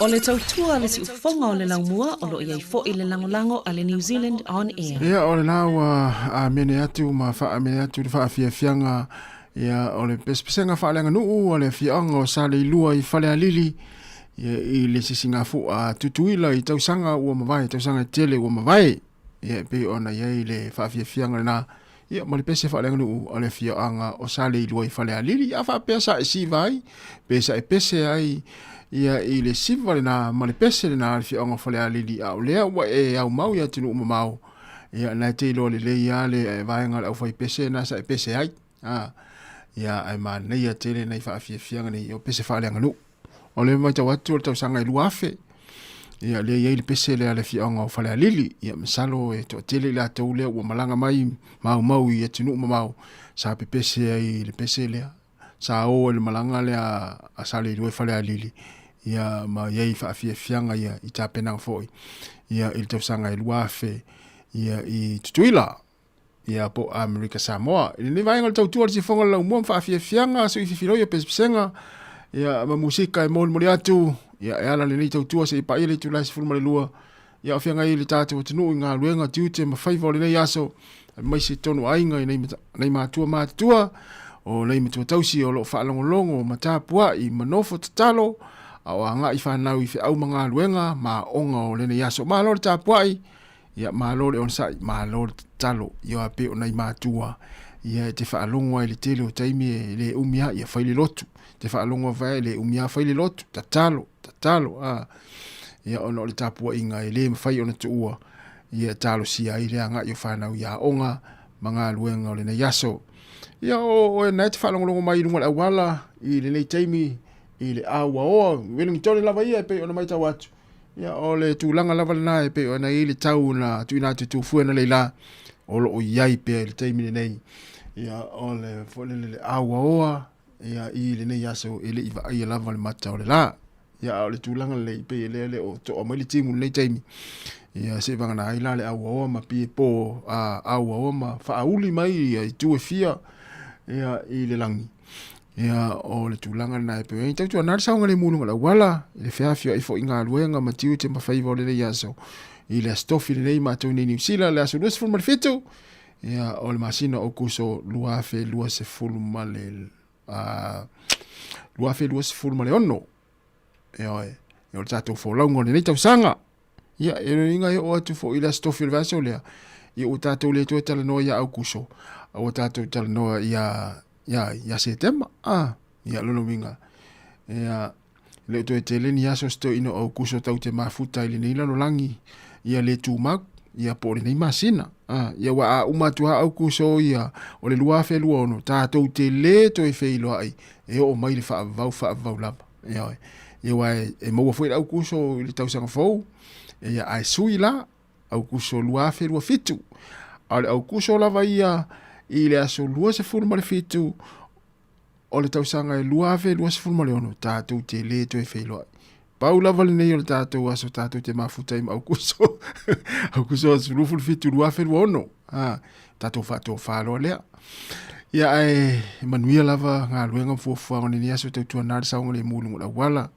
O le tautua a le siufofoga o le laumua o lo o i ai foi le lagolago a le New Zealand On Air. Ia, o lena ua amene atu ma faaamene atu le faafiafiaga ia o le pesepesega faaleaganuu a le afioaga o Saleilua i Falealili ia, i le sisigafu'a a Tutuila i tausaga ua mavae, tausaga e tele ua mavae. Ia, e pei ona i ai le faafiafiaga lena ia ma le pese faaleaganuu a le afioaga o Saleilua i Falealili. A faapea sa e siva ai, pe sa e pese ai ia i le siva lena ma le pese lena a le afioaga o Falealili, a o lea ua e aumau i atunuu mamao, ia na e te iloa lelei lava le vaega o le aufaipese na sa e pese ai. A, ia ae manaia tele nai faafiafiaga nei o pese faaleaganuu. O le matau atu o le tausaga e 2000, ia lea i ai le pese lea a le afioaga o Falealili. Ia masalo e toatele i latou lea ua malaga mai maumau i atunuu mamao sa pepese ai i le pese lea. Sa o ai le malaga lea a Saleilua i Falealili, ia ma i ai faafiafiaga ia i tapenaga foi ia i le tausaga e 2000 ia i Tutuila. Ia po o Amerika Samoa. I lenei vaega o le tautua o le sifoga o le laumua ma faafiafiaga, sui fifiloi o pesepesega, ia ma musika e molimoli atu, ia e ala lenei tautua se i paia le itula e 12, ia o feagai le tatou atunuu i galuega, tiute ma faiva o lenei aso, aemaise tonu aiga i nei matua matutua, o nei matua tausi o lo o faalogologo ma tapuai ma nofo tatalo, a o agai fanau i feau ma galuega ma aoga o lenei aso. Malo le tapuai, Ia malo le onosai, malo le tatalo, ia a pei o nai matua, ia e te faalogo ai i le tele o taimi e le umi a, ia fai le lotu. Te faalogo ava e le umi a fai le lotu, tatalo, tatalo, a. Ia ona o le tapuaiga e le mafai ona tuua, ia e talosia ai le agai o fanau i aoga ma galuega o lenei aso. Ia o oe na e te faalogologo mai i luga o le auala i lenei taimi i le auaoa, Wellington lava ia e pei ona matau atu, Ia, o le tulaga lava lena e pei ona i ai le tau na tuuina atu e Tufue analeila, o lo o i ai pea i le taimi lenei. Ia, o le foi lele le auaoa, ia, i lenei aso e le i vaaia lava le mata o le la. Ia, a o le tulaga lelei, pei e lea le o toa mai le timu i lenei taimi. Ia, se i vagana ai la le auaoa ma pie po a, auaoa ma faauli mai ia i tu e fia, ia, i le lagi. Ia, o le tulaga lena e pei ai tautuana le saogalemu i luga o le auala, i le feafioai foi i galuega ma tiute ma faiva o lenei aso. I le Aso Tofi lenei matou nei Niu Sila, le aso 27, ia, o le masina o Aokuso 2026. Ioe, o le tatou folauga o lenei tausaga. Ia, e uiga e oo atu foi i le Aso Tofi o le vaiaso lea, ia ua tatou le toe talanoa ia Aokuso, a ua tatou talanoa ia ia, ia Setema. Ah, ia lona uiga, ia, e le o toe tele ni aso se toeaina o Aukuso tau te mafuta i lenei lalolagi, ia le tumau. Ia po o lenei masina. A, ia ua a uma atu lava Aukuso ia o le 2026, tatou te lē toe feiloai e oo mai le faavavau faavavau lava. Ioe. Ia aua e maua foi le Aukuso i le tausaga fou, ia ae sui la Aukuso 2027. A o le Aukuso lava ia i le aso 27 o le tausaga e 2026, tatou te lē toe feiloai. Pau lava lenei o le tatou aso tatou te mafuta ai ma Aukuso. Aukuso 27 2026. Ha, tatou faatofā loa lea. Ia ae manuia lava galuega ma fuafuaga o lenei aso tautuana le saogalemu i luga o le auala.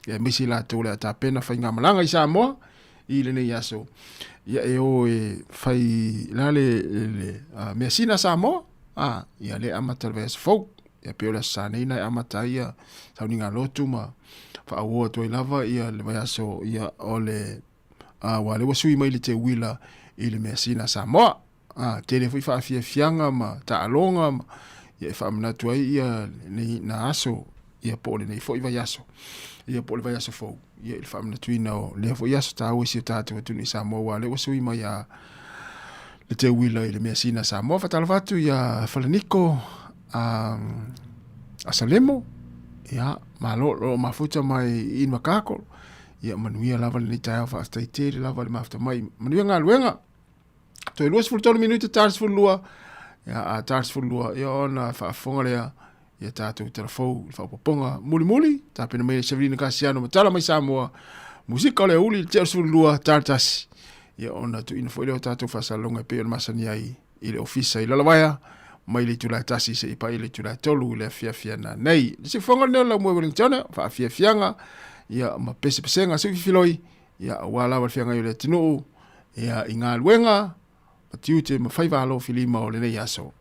Ia aemaise i latou o le a tapena faigamalaga i Samoa i lenei aso. Ia e o e fai la le, le measina Samoa. A, ia le amata le vaiaso fou. Ia pei o le aso Sa nei na e amata ai ia sauniga lotu ma faauo atu ai lava ia le vaiaso ia o le aua lea ua sui mai le teuila i le measina Samoa. A, tele foi faafiafiaga ma taaloga ma ia e faamanatu ai ia lenei na aso ia po o lenei foi vaiaso ia po o le vaiaso fou ia i le faamanatuina o lea foi aso taua i si o tatou atunuu i Samoa aua lea ua sui mai a le teuila i le measina Samoa. Faatalofa atu ia Falaniko Asalemo, ia malo lo mafuta mai i Makako. Ia manuia lava lenei taeao, faafetai tele lava le mafuta mai. Manuia galuega. Toe 23 minute ta 12, ia a ta 12 ia ona faafofoga lea ia tatou talafou i le faaopoopoga mulimuli tapena mai e Severina Kasiano ma tala mai Samoa musika o le aoauli i le tea o le 12 ta le 1 ia ona tuuina foi lea o tatou faasalalauga e pei ona masani ai i le ofisa i Lalovaea mai le itula e 1 seia paia le itula e 3 i le afiafi ana nei. Le siufofoga lenei o le Laumua i Wellington, faafiafiaga ia ma pesepesega siufifiloi ia aua lava le feagai o le atunuu ia i galuega ma tiute ma faiva alofilima o lenei aso.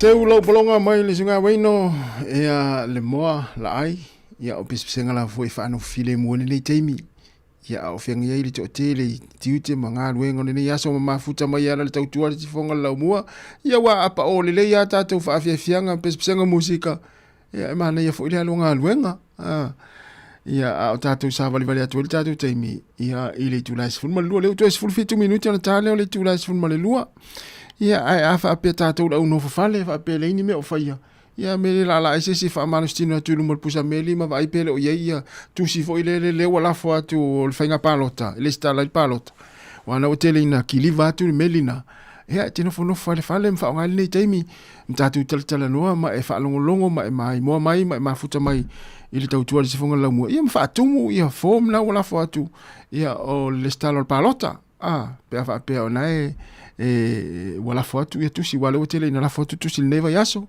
Teu lau pologa mai le suga waino ia le moa laai ia o pispisega lava foi e faanofofilemu ai lenei taimi. Ia a o feagai ai le toatele i tiute ma galuega o lenei aso ma mafuta mai e ala le tautua le tifoga le laumua. Ia ua apaʻo lelei a tatou faafiafiaga pispisega musika. Ia e manaia foi le alu o galuega. Ah. Ia a o tatou savalivali atu ai le tatou taimi ia i le itula e 12 lea ua toe 17 minute ona ta lea o le itula e 12. Ia ae a faapea tatou le au nofo fale faapea e leai ni mea o faia. Ia me le laalaa ai se isi e faamalositino atu i luma o le pusameli ma vaai pe le o i ai ia tusi foi lele lea ua lafo atu o le faiga palota e lesitala ai le palota. Aua na ua tele ina kiliva atu le meli na. Ia e te nofonofo lava i le fale ma faaaoga ai lenei taimi ma tatou talatalanoa ma e faalogologo ma e maimoa mai ma e mafuta mai i le tautua a le Sifoga Laumua ia ma faatumu ia form na ua lafo atu ia o le lesitala o le palota. A, pe a faapea o na e, e ua lafo atu ia tusi, ua lea ua tele ina lafo atu tusi i lenei vaiaso,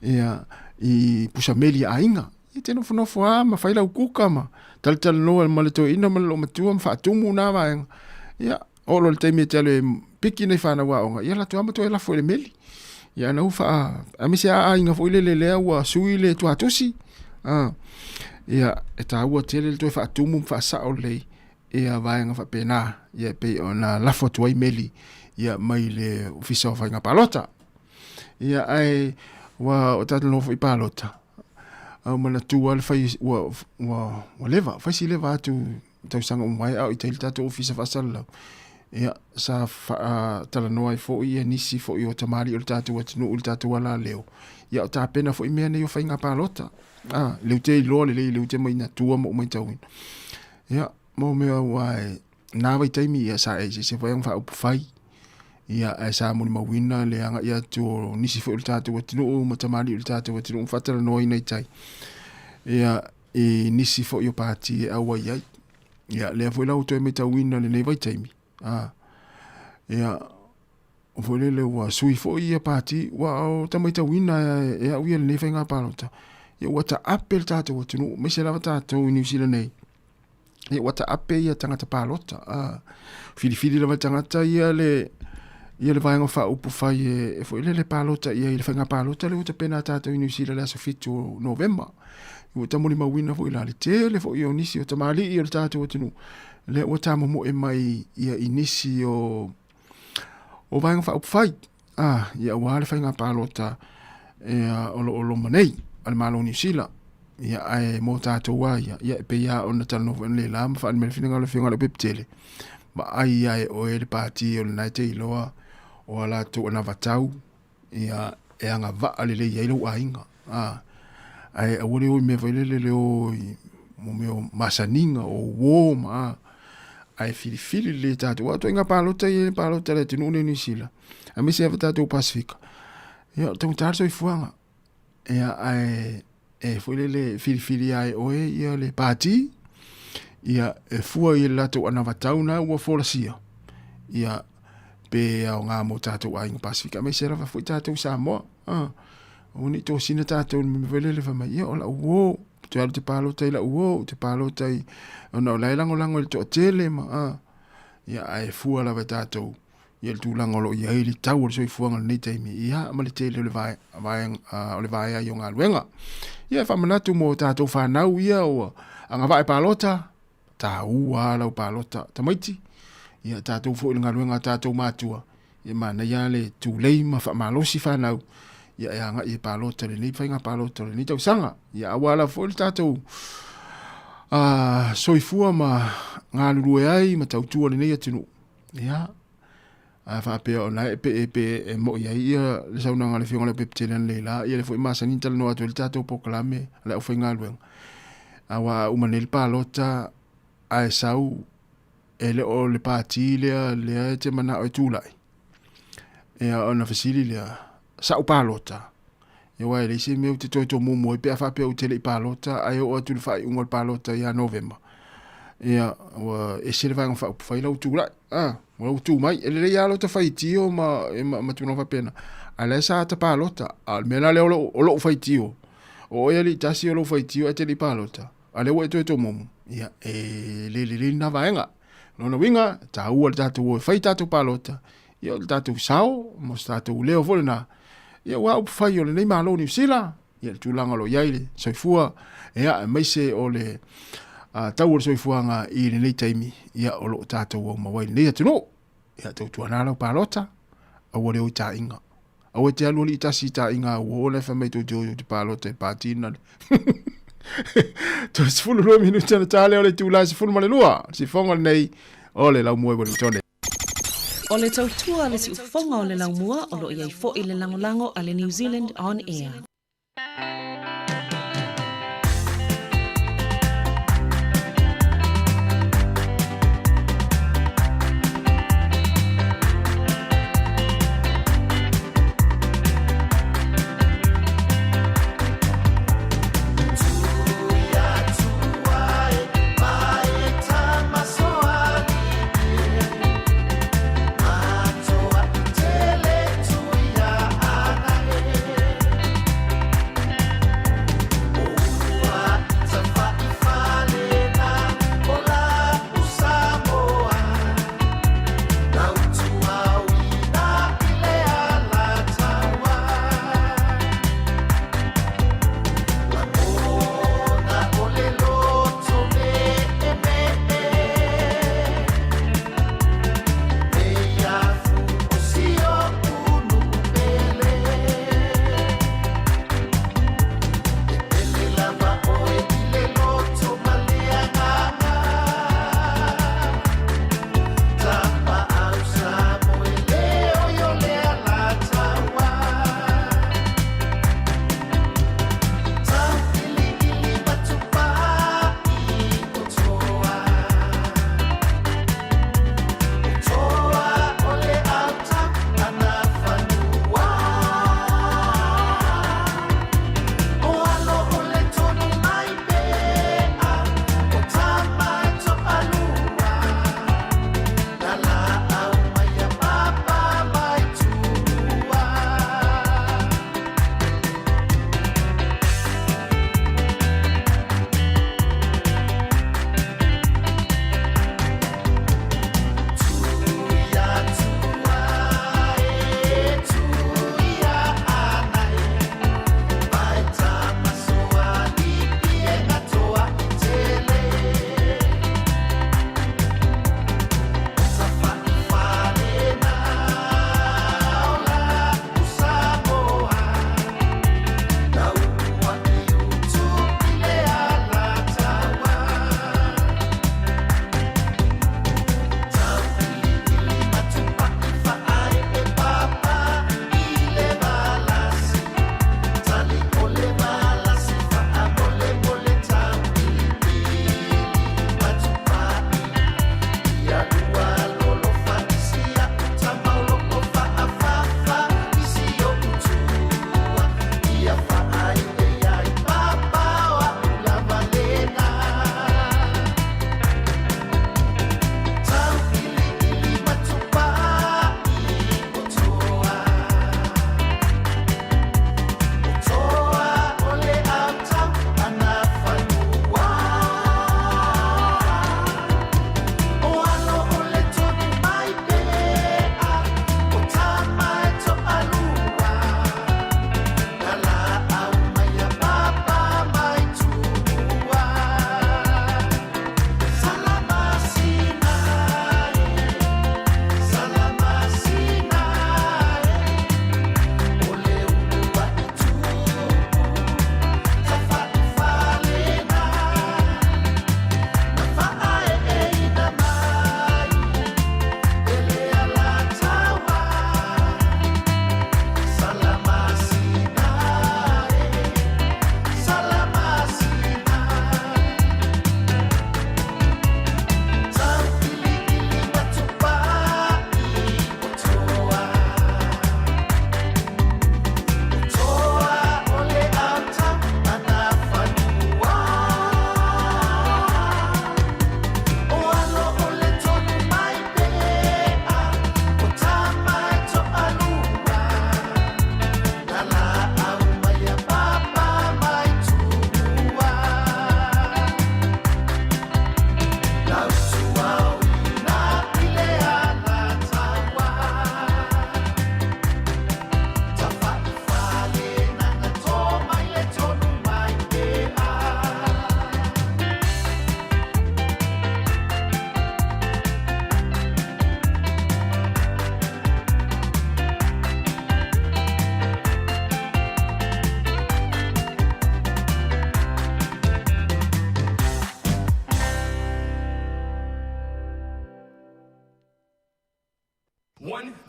ia, i pusameli a aiga. E te nofonofo lava ma fai lau kuka ma talatalanoa ma le toeaina ma le loomatua ma faatumu na vaega. Ia, oo loa i le taimi e te alu e piki nai fanau aoga, ia latou lava ma toe lafo i le meli. Ia na ua faa, aemaise lava aiga foi lele lea ua sui le tuatusi. A, ia, e taua tele le toe faatumu ma faasao lelei ia vaega faapena ia e pei ona lafo atu ai meli ia mai le Ofisa o Faiga Palota. Ia ae ua o tatou noho foi palota au manatua le fai ua ua ua leva fai si leva atu tausaga uma ai a o i tai le tatou ofisa faasalalau. Ia sa faatalanoa ai foi ia nisi foi o tamalii o le tatou atunuu i le tatou alaleo. Ia o tapena foi mea nei o faiga palota. Ah, lea ou te iloa lelei, lea ou te mainatua ma ou matauina. Ia, mo mea ua e, nā vaitaimi ia sa e se foi ang faaupufai. Ia, ae sa molimauina le agai atu o nisi foi o le tatou atunuu ma tamalii o le tatou atunuu ma faatalanoaina i tai. Ia, i nisi foi o pati e auai ai. Ia, lea foi la ua toe matauina lenei vaitaimi. Ah, ia, o foi lele ua sui foi ia pati, ua o ta matauina e, e au ia lenei faiga palota. Ia ua taape le tatou atunuu, aemaise lava tatou i Niu Sila nei. Ia ua taape ia tagata palota. Ah, filifili lava le tagata ia le ia le vaega faaupufai e, e foi lele palota ia i le faiga palota lea ua tapena tatou i Niu Sila le aso 7 o Novema. Ua tamolimauina foi la le tele foi o nisi o tamalii o le tatou atunuu lea ua tamomoe mai ia i nisi o o vaega faaupufai a ia aua le faiga palota ia o lo o loma nei a le Malo o Niu Sila. Ia ae mo tatou lava ia, ia e pei lava ona talanoa foi analeila ma faaali mai le finagalo o le Afioga i le Pepetele, vaai lava e oe le pati o lena e te iloa o a latou anavatau ia e agavaa lelei ai lou aiga. A, ae aua le o i mea foi lele le o i mo mea o masaniga o uo ma a, ae filifili lelei e tatou. Aua o ituaiga palota ia e palota i le atunuu lenei o Niu Sila, aemaise lava tatou Pasefika, ia o le taugata le soifuaga. Ia ae e foi lele filifili lava e oe ia le pati, ia e fua i le latou anavatau na ua folasia, ia pe aoga mo tatou aiga Pasefika aemaise lava foi tatou Samoa. Ah, aua ne i tosina tatou i le mea foi lele fai mai, ia o lau uo, ou te alu ou te palota i lau uo, ou te palota i, ona o la e lagolago i le toatele ma, ah, ia ae fua lava e tatou ia le tulaga o lo o i ai le tau o le soifuaga i lenei taimi, ia ma le tele o le vae, vae, o le vaea ai o galuega. Ia e faamanatu mo tatou fanau ia ua agavaa e palota, taua lava lau palota tamaiti, ia tatou foi i le galuega a tatou matua, ia manaia lava le tulei ma faamalosi fanau, ia e agai e palota i lenei faiga palota o lenei tausaga. Ia aua lava foi le tatou soifua ma galulue ai ma tautua lenei atunuu. Ia, a faapea o la e pe pe e moi ai ia le saunoaga a le Afioga i le Pepetele analeila, ia lea foi e masani ona talanoa atu ai le tatou polokalame a le aufaigaluega. Aua a uma nei le palota ae sau e le o le pati lea lea e te manao e tulai, ia ona fesili lea, sa'u palota? Ia aua e leai se mea ou te toe tomumu ai pe a faapea ou te le i palota ae oo atu i le faaiuga o le palota ia Novema. Ia, ua ese le Vaega Faaupufai la ua tulai, a, ua ua tu mai. E lelei lava lota faitio ma, ma, ma tulaga faapena, a o la e sa ta palota. A o le mea la lea o lou, o lou faitio, o oe alii tasi o lou faitio ae te le i palota, a o lea ua e toe tomumu, ia, e le lelei lena vaega. O lona uiga, e taua le tatou o e fai tatou palota, ia o le tatou sao ma se tatou leo foi lena. Ia ua upufai o lenei Malo o Niu Sila, ia le tulaga o lo o i ai le soifua, ia aemaise o le tau o le soifuaga i lenei taimi, ia o lo o tatou aumau ai lenei atunuu. Ia tautuana lau palota, aua le o i taaiga. Aua e te alu alii tasi i taaiga a uo la e fai mai tou te o i te palota i pāti na le. 32 minuta na tā lea o le itula e 12. Sifoga lenei o le Laumua i Wellingtone. O le tautua a le siufofoga o le laumua o lo o i ai foi le lagolago a le New Zealand On Air.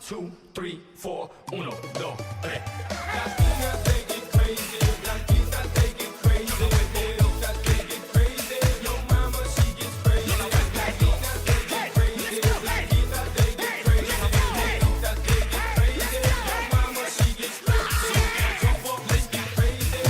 2, 3, 4, 1, 2, 3. Latina, they get crazy. Blanquita, they get crazy. Negrita, they get crazy. Yo mama, she gets crazy. Latina, they get crazy. Blanquita, they get crazy. Negrita, they get crazy. Yo mama, she gets crazy. Jump up, let's get crazy.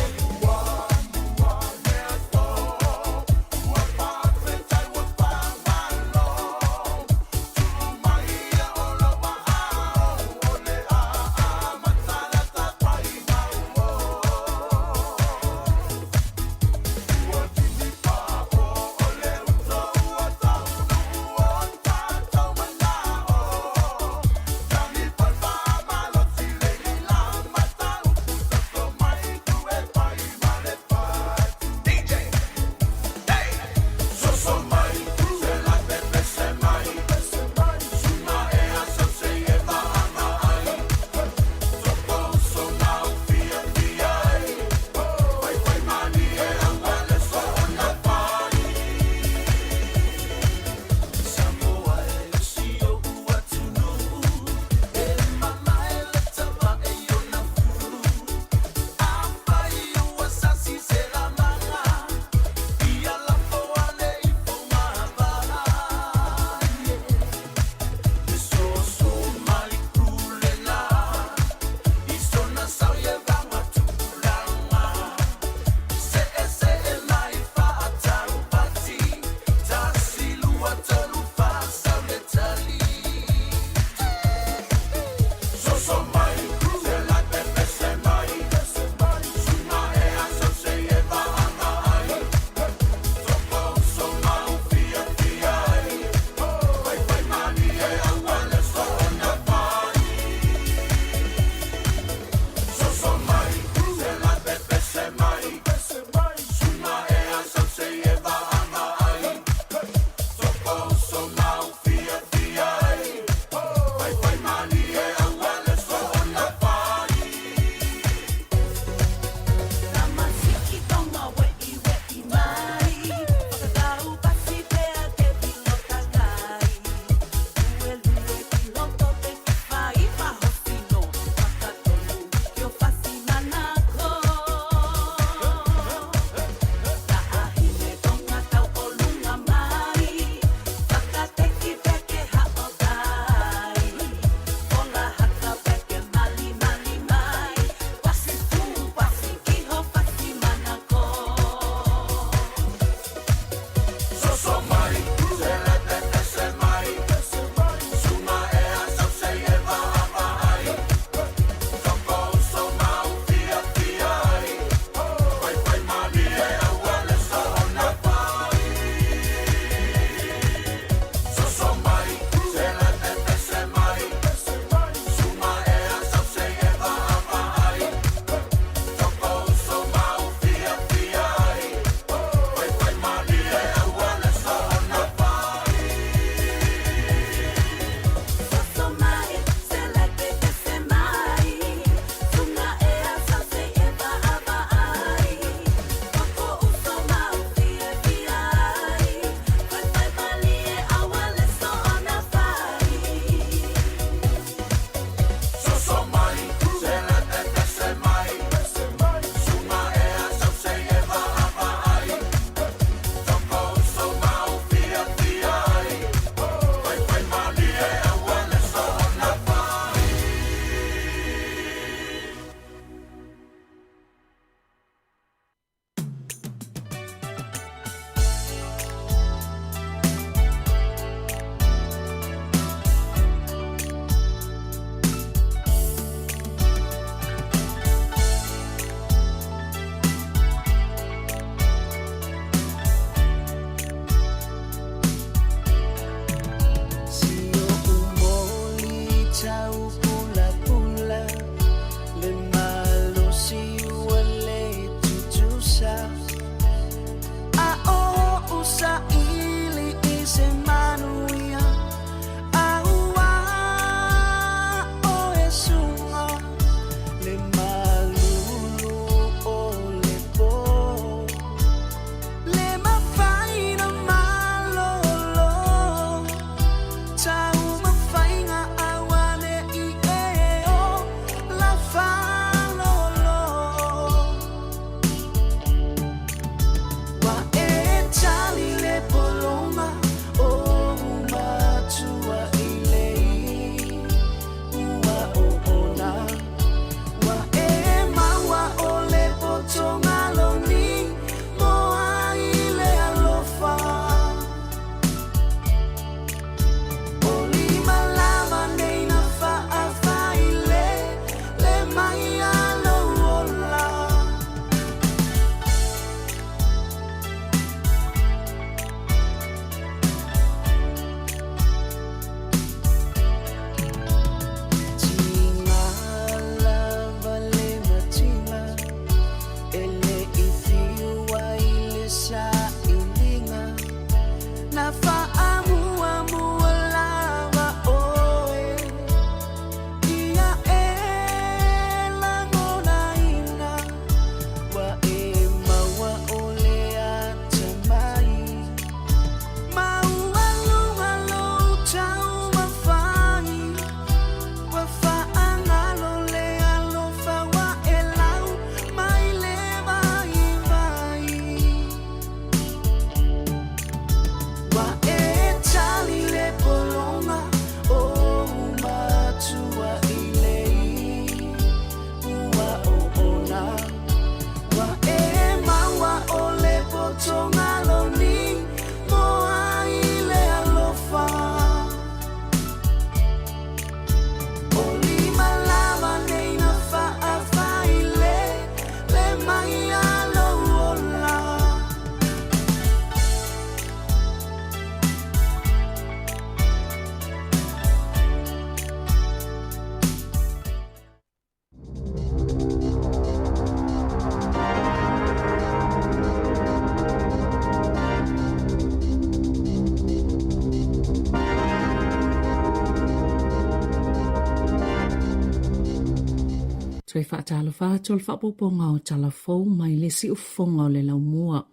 faatalofa atu o le faaopoopoga o tala fou mai le siufofoga o le laumua.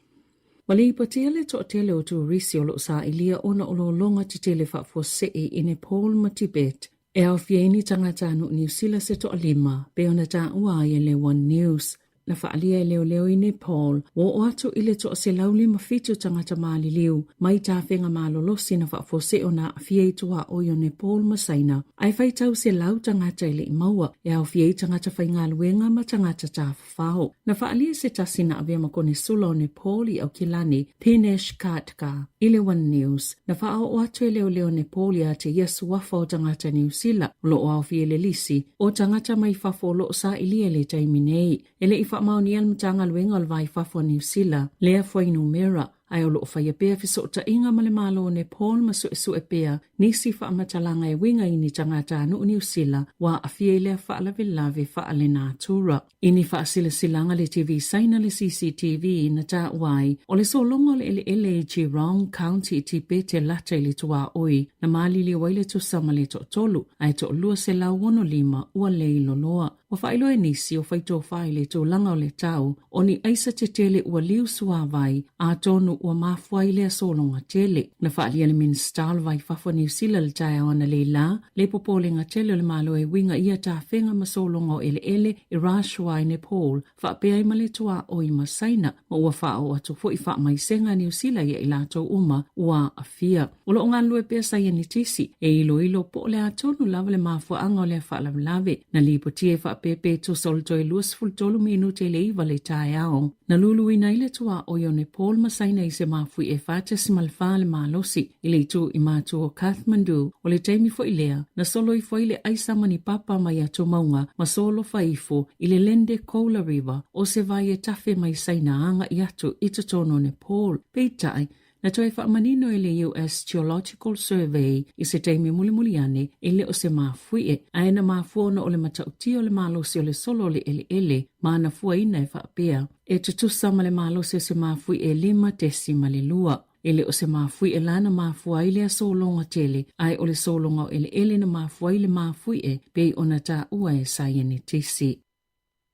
Ua lipotia le toatele o turisi o lo o sailia ona o lologa tetele faafuasei i Nepal ma Tibet, e aofia ai ni tagatanuu Niu Sila se toalima, pei ona taua ai e le One News. Na faaalia e leoleo i Nepal, ua oo atu i le 157 tagata maliliu mai tafega malolosi na faafuasei ona aafia i tuaoi o Nepal ma Saina, ae faitau 100 tagata e le i maua, e aofia ai tagata faigaluega ma tagata tafafao. Na faaalia se tasi na avea ma konesula o Nepal i Aukilani, Pinesh Khadka, i le One News. Na faaoo atu e leoleo Nepal ia te ia suafa o tagata Niu Sila o lo o aofia i le lisi o tagata mai fafo o lo o sailia i le taimi nei. E le i faamaonia le Matagaluega o le Va i Fafo a Niu Sila lea fuainumera, ae o lo o faia pea fesootaiga ma le Malo o Nepal ma suesue pea nisi faamatalaga e uiga i ni tagatanuu Niu Sila ua aafia i lea faalavelave faalenatura. I ni faasilasilaga le TV Saina le CCTV na taua ai, o le sologa o le eleele i Jirong County i Tibet e lata i le tuaoi na maliliu ai le tusa ma le toatolu, ae toalua 165 ua leiloloa. Ua faailoa e nisi o faitofa i le tulaga o le tau o ni aisa tetele ua liu suavai, atonu ua mafua ai lea sologa tele. Na faaalia le Minisita o le Va i Fafo o Niu Sila le taeao analeila, le popolega tele o le Malo e uiga i ia tafega ma sologa o eleele i Rashwai, Nepal, faapea ai ma le tuaoi ma Saina, ma ua faaoo atu foi faamaisega a Niu Sila ia i latou uma ua aafia. O lo o galulue pea saienitisi e iloilo po o le a tonu lava le mafuaaga o lea faalavelave. Na lipotia e faapea pe tusa o le toe 23 minute i le 9 le taeao. Na luluina ai le tuaoi o Nepal ma Saina i se mafui e 4.4 le malosi i le itu i matu o Kathmandu. O le taimi foi lea, na solo ifo ai le aisa ma ni papa mai Atumauga ma solofa ifo i le Lende Kola River o se vai e tafe mai Saina agai atu i totonu o Nepal. Peitai, Na toe faamanino e le US Geological Survey i se taimi mulimuli ane e le o se mafuie, ae na mafua ona o le matautia o le malosi o le solo o le eleele ma ana fuaina e faapea, e tutusa ma le malosi o se mafuie 5.2. E le o se mafuie la na mafua ai lea sologa tele, ae o le sologa o eleele na mafua ai le mafuie pei ona taua e saienitisi.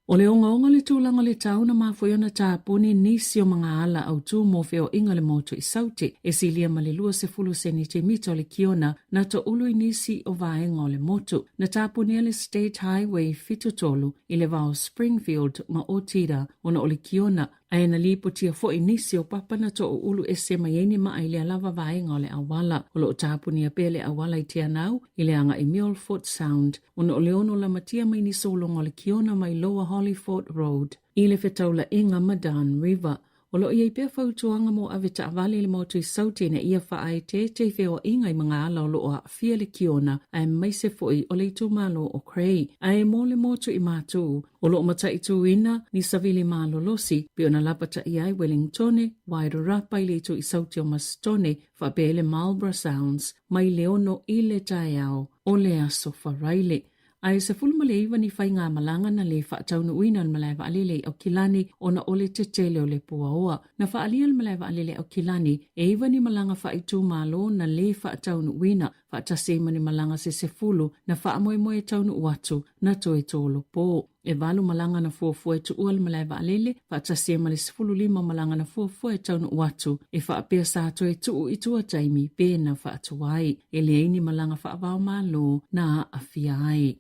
O le ogaoga o le tulaga o le tau na mafua ai ona tapuni nisi o magaala autū mo feoaiga o le motu i Saute, e silia ma le 20 senitimita o le kiona na toulu i nisi o vaega o le motu. Na tapunia le State Highway 73 i le va o Springfield ma Otira ona o le kiona, Ae na lipotia foi nisi o papa na toʻuulu ese mai ai ni maa i lea lava vaega o le auala. O lo o tapunia pea le auala i Te Anau i le agai Milford Sound ona o le ono lamatia mai ni sologa o le kiona mai Lower Hollyford Road i le fetaulaiga ma Dan River. O lo o i ai pea fautuaga mo ave taavale i le motu i Saute ina ia faaeteete i feoaiga i magaala o lo o aafia le kiona aemaise foi o le itumalo o Grey. Ae mo le motu i Matu, O lo o mataituina ni savili malolosi pei ona lapataia ai Wellingtone, Wairarapa i le itu i Sauti o Masitone faapea ai le Marlborough Sounds mai le 6 i le taeao o le Aso Faraile. Ae 19 ni faigamalaga na le faataunuuina o le malae vaalele i Aukilani ona o le tetele o le puaoa. Na faaalia le malae vaalele Aukilani e 9 ni malaga faaitumalo na le faataunuuina faatasi ai ma ni malaga se 10 na faamoemoe e taunuu atu na toe tolopo. E valu malaga na fuafua e tuua le malae vaalele, faatasi ai ma le 15 malaga na fuafua e taunuu atu, e faapea sa toe tuu i tua taimi pe na faatuai. E leai ni malaga faava-o-Malo na aafia ai.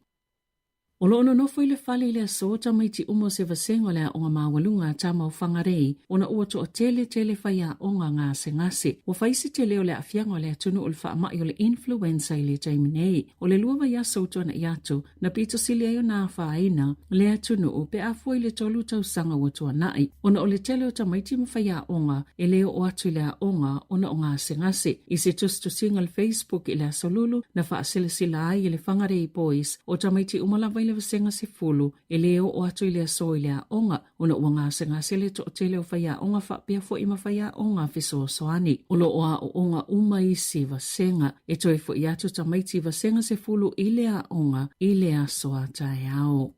O lo o nonofo i le fale i le aso tamaiti uma o se vasega o le aoga maualuga a Tama o Whangarei ona ua toatele tele faiaoga gasegase. Ua fai se tele o le aafiaga o le atunuu i le faamai o le influenza i le taimi nei. O le lua vaiaso ua tuana'i atu, na pito sili ai ona afaina le atunuu pe a fua i le tolu tausaga ua tuana'i ona o le tele o tamaiti ma faiaoga e le oo atu i le aoga ona o gasegase. I se tusitusiga i le Facebook i le Aso Lulu, na faaselasela ai e le Whangarei Boys o tamaiti uma lava i le vasega 10 e le oo atu i le aso i le aoga ona ua gasegase le toatele o faiaoga faapea foi ma faiaoga fesoasoani. O lo o aooga uma isi vasega e toe foi atu tamaiti vasega 10 i le aoga i le aso a taeao.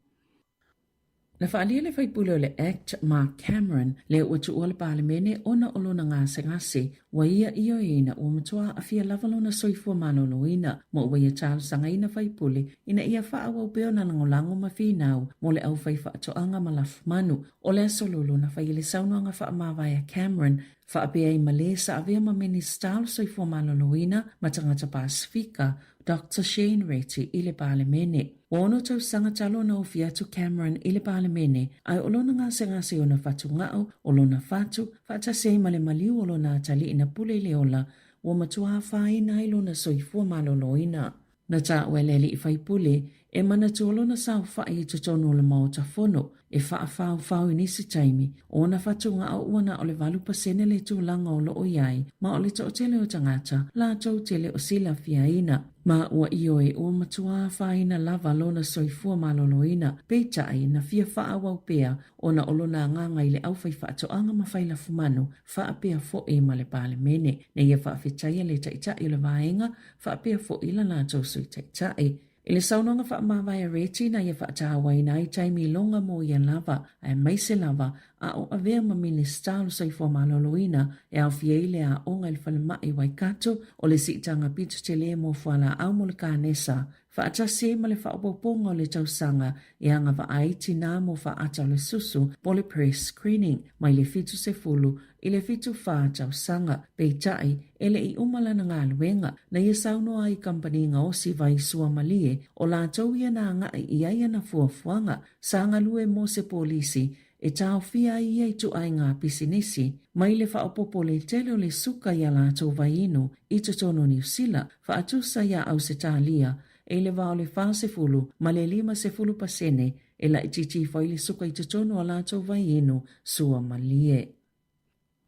Na faaalia le faipule o le Act, Mark Cameron, lea ua tuua le Palemene ona o lona gasegase, ua ia ioeina ua matua aafia lava lona soifua maloloina, ma ua ia talosagaina faipule ina ia faaauau pea ona lagolago ma finau mo le aufai faatoaga ma lafumanu. O le Aso Lulu na fai ai le saunoaga faamavae a Cameron, faapea ai ma le sa avea ma Minisita o le Soifua Maloloina ma Tagata Pasefika, Doctor Shane Reti i le Palemene. Ua ono tausaga talu ona ofi atu Cameron i le Palemene, ae o lona gasegase i ona fatugao, o lona fatu, faatasi ai ma le maliu o lona atalii na pule i le ola, ua matua afaina ai lona soifua maloloina. Na taua e le alii faipule e manatua lona saofai i totonu o le Maota Fono e faafaofao i nisi taimi o ona fatugao ua na o le 8% le tulaga o lo o i ai ma o le toatele o tagata latou te le o silafiaina. Ma ua ioe ua matua afaina lava lona soifua maloloina, peitai na fia faaauau pea ona o lona agaga i le aufaifaatoaga ma failafumanu faapea foi ma le Palemene. Na ia faafetaia le Taitai o le Vaega faapea foi la latou Sui Taitai. I le saunoaga faamavae a Reti na ia faatauaina ai taimi iloga mo ia lava, aemaise lava a o avea ma Minisita o le Soifua Maloloina e aofia ai le aoga i le falemai i Waikato, o le siitaga pito tele mo fualaau mo le kanesa, faatasi ai ma le faaopoopoga o le tausaga e agavaa ai tinā mo faata o le susu po o le breast screening mai le 70 i le 74 tausaga. Peitai, e le i uma lana galuega, na ia saunoa ai i kamupani gaosi vai suamalie o latou ia na agai i ai ana fuafuaga sa galue mo se polisi e taofia ai ia ituaiga pisinisi mai le faaopoopo le tele o le suka i a latou vaiinu i totonu o Niu Sila, faatusa iā Ausetalia e le va o le 40 ma le 50% e laitiiti ifo ai le suka i totonu o a latou vaiinu suamalie.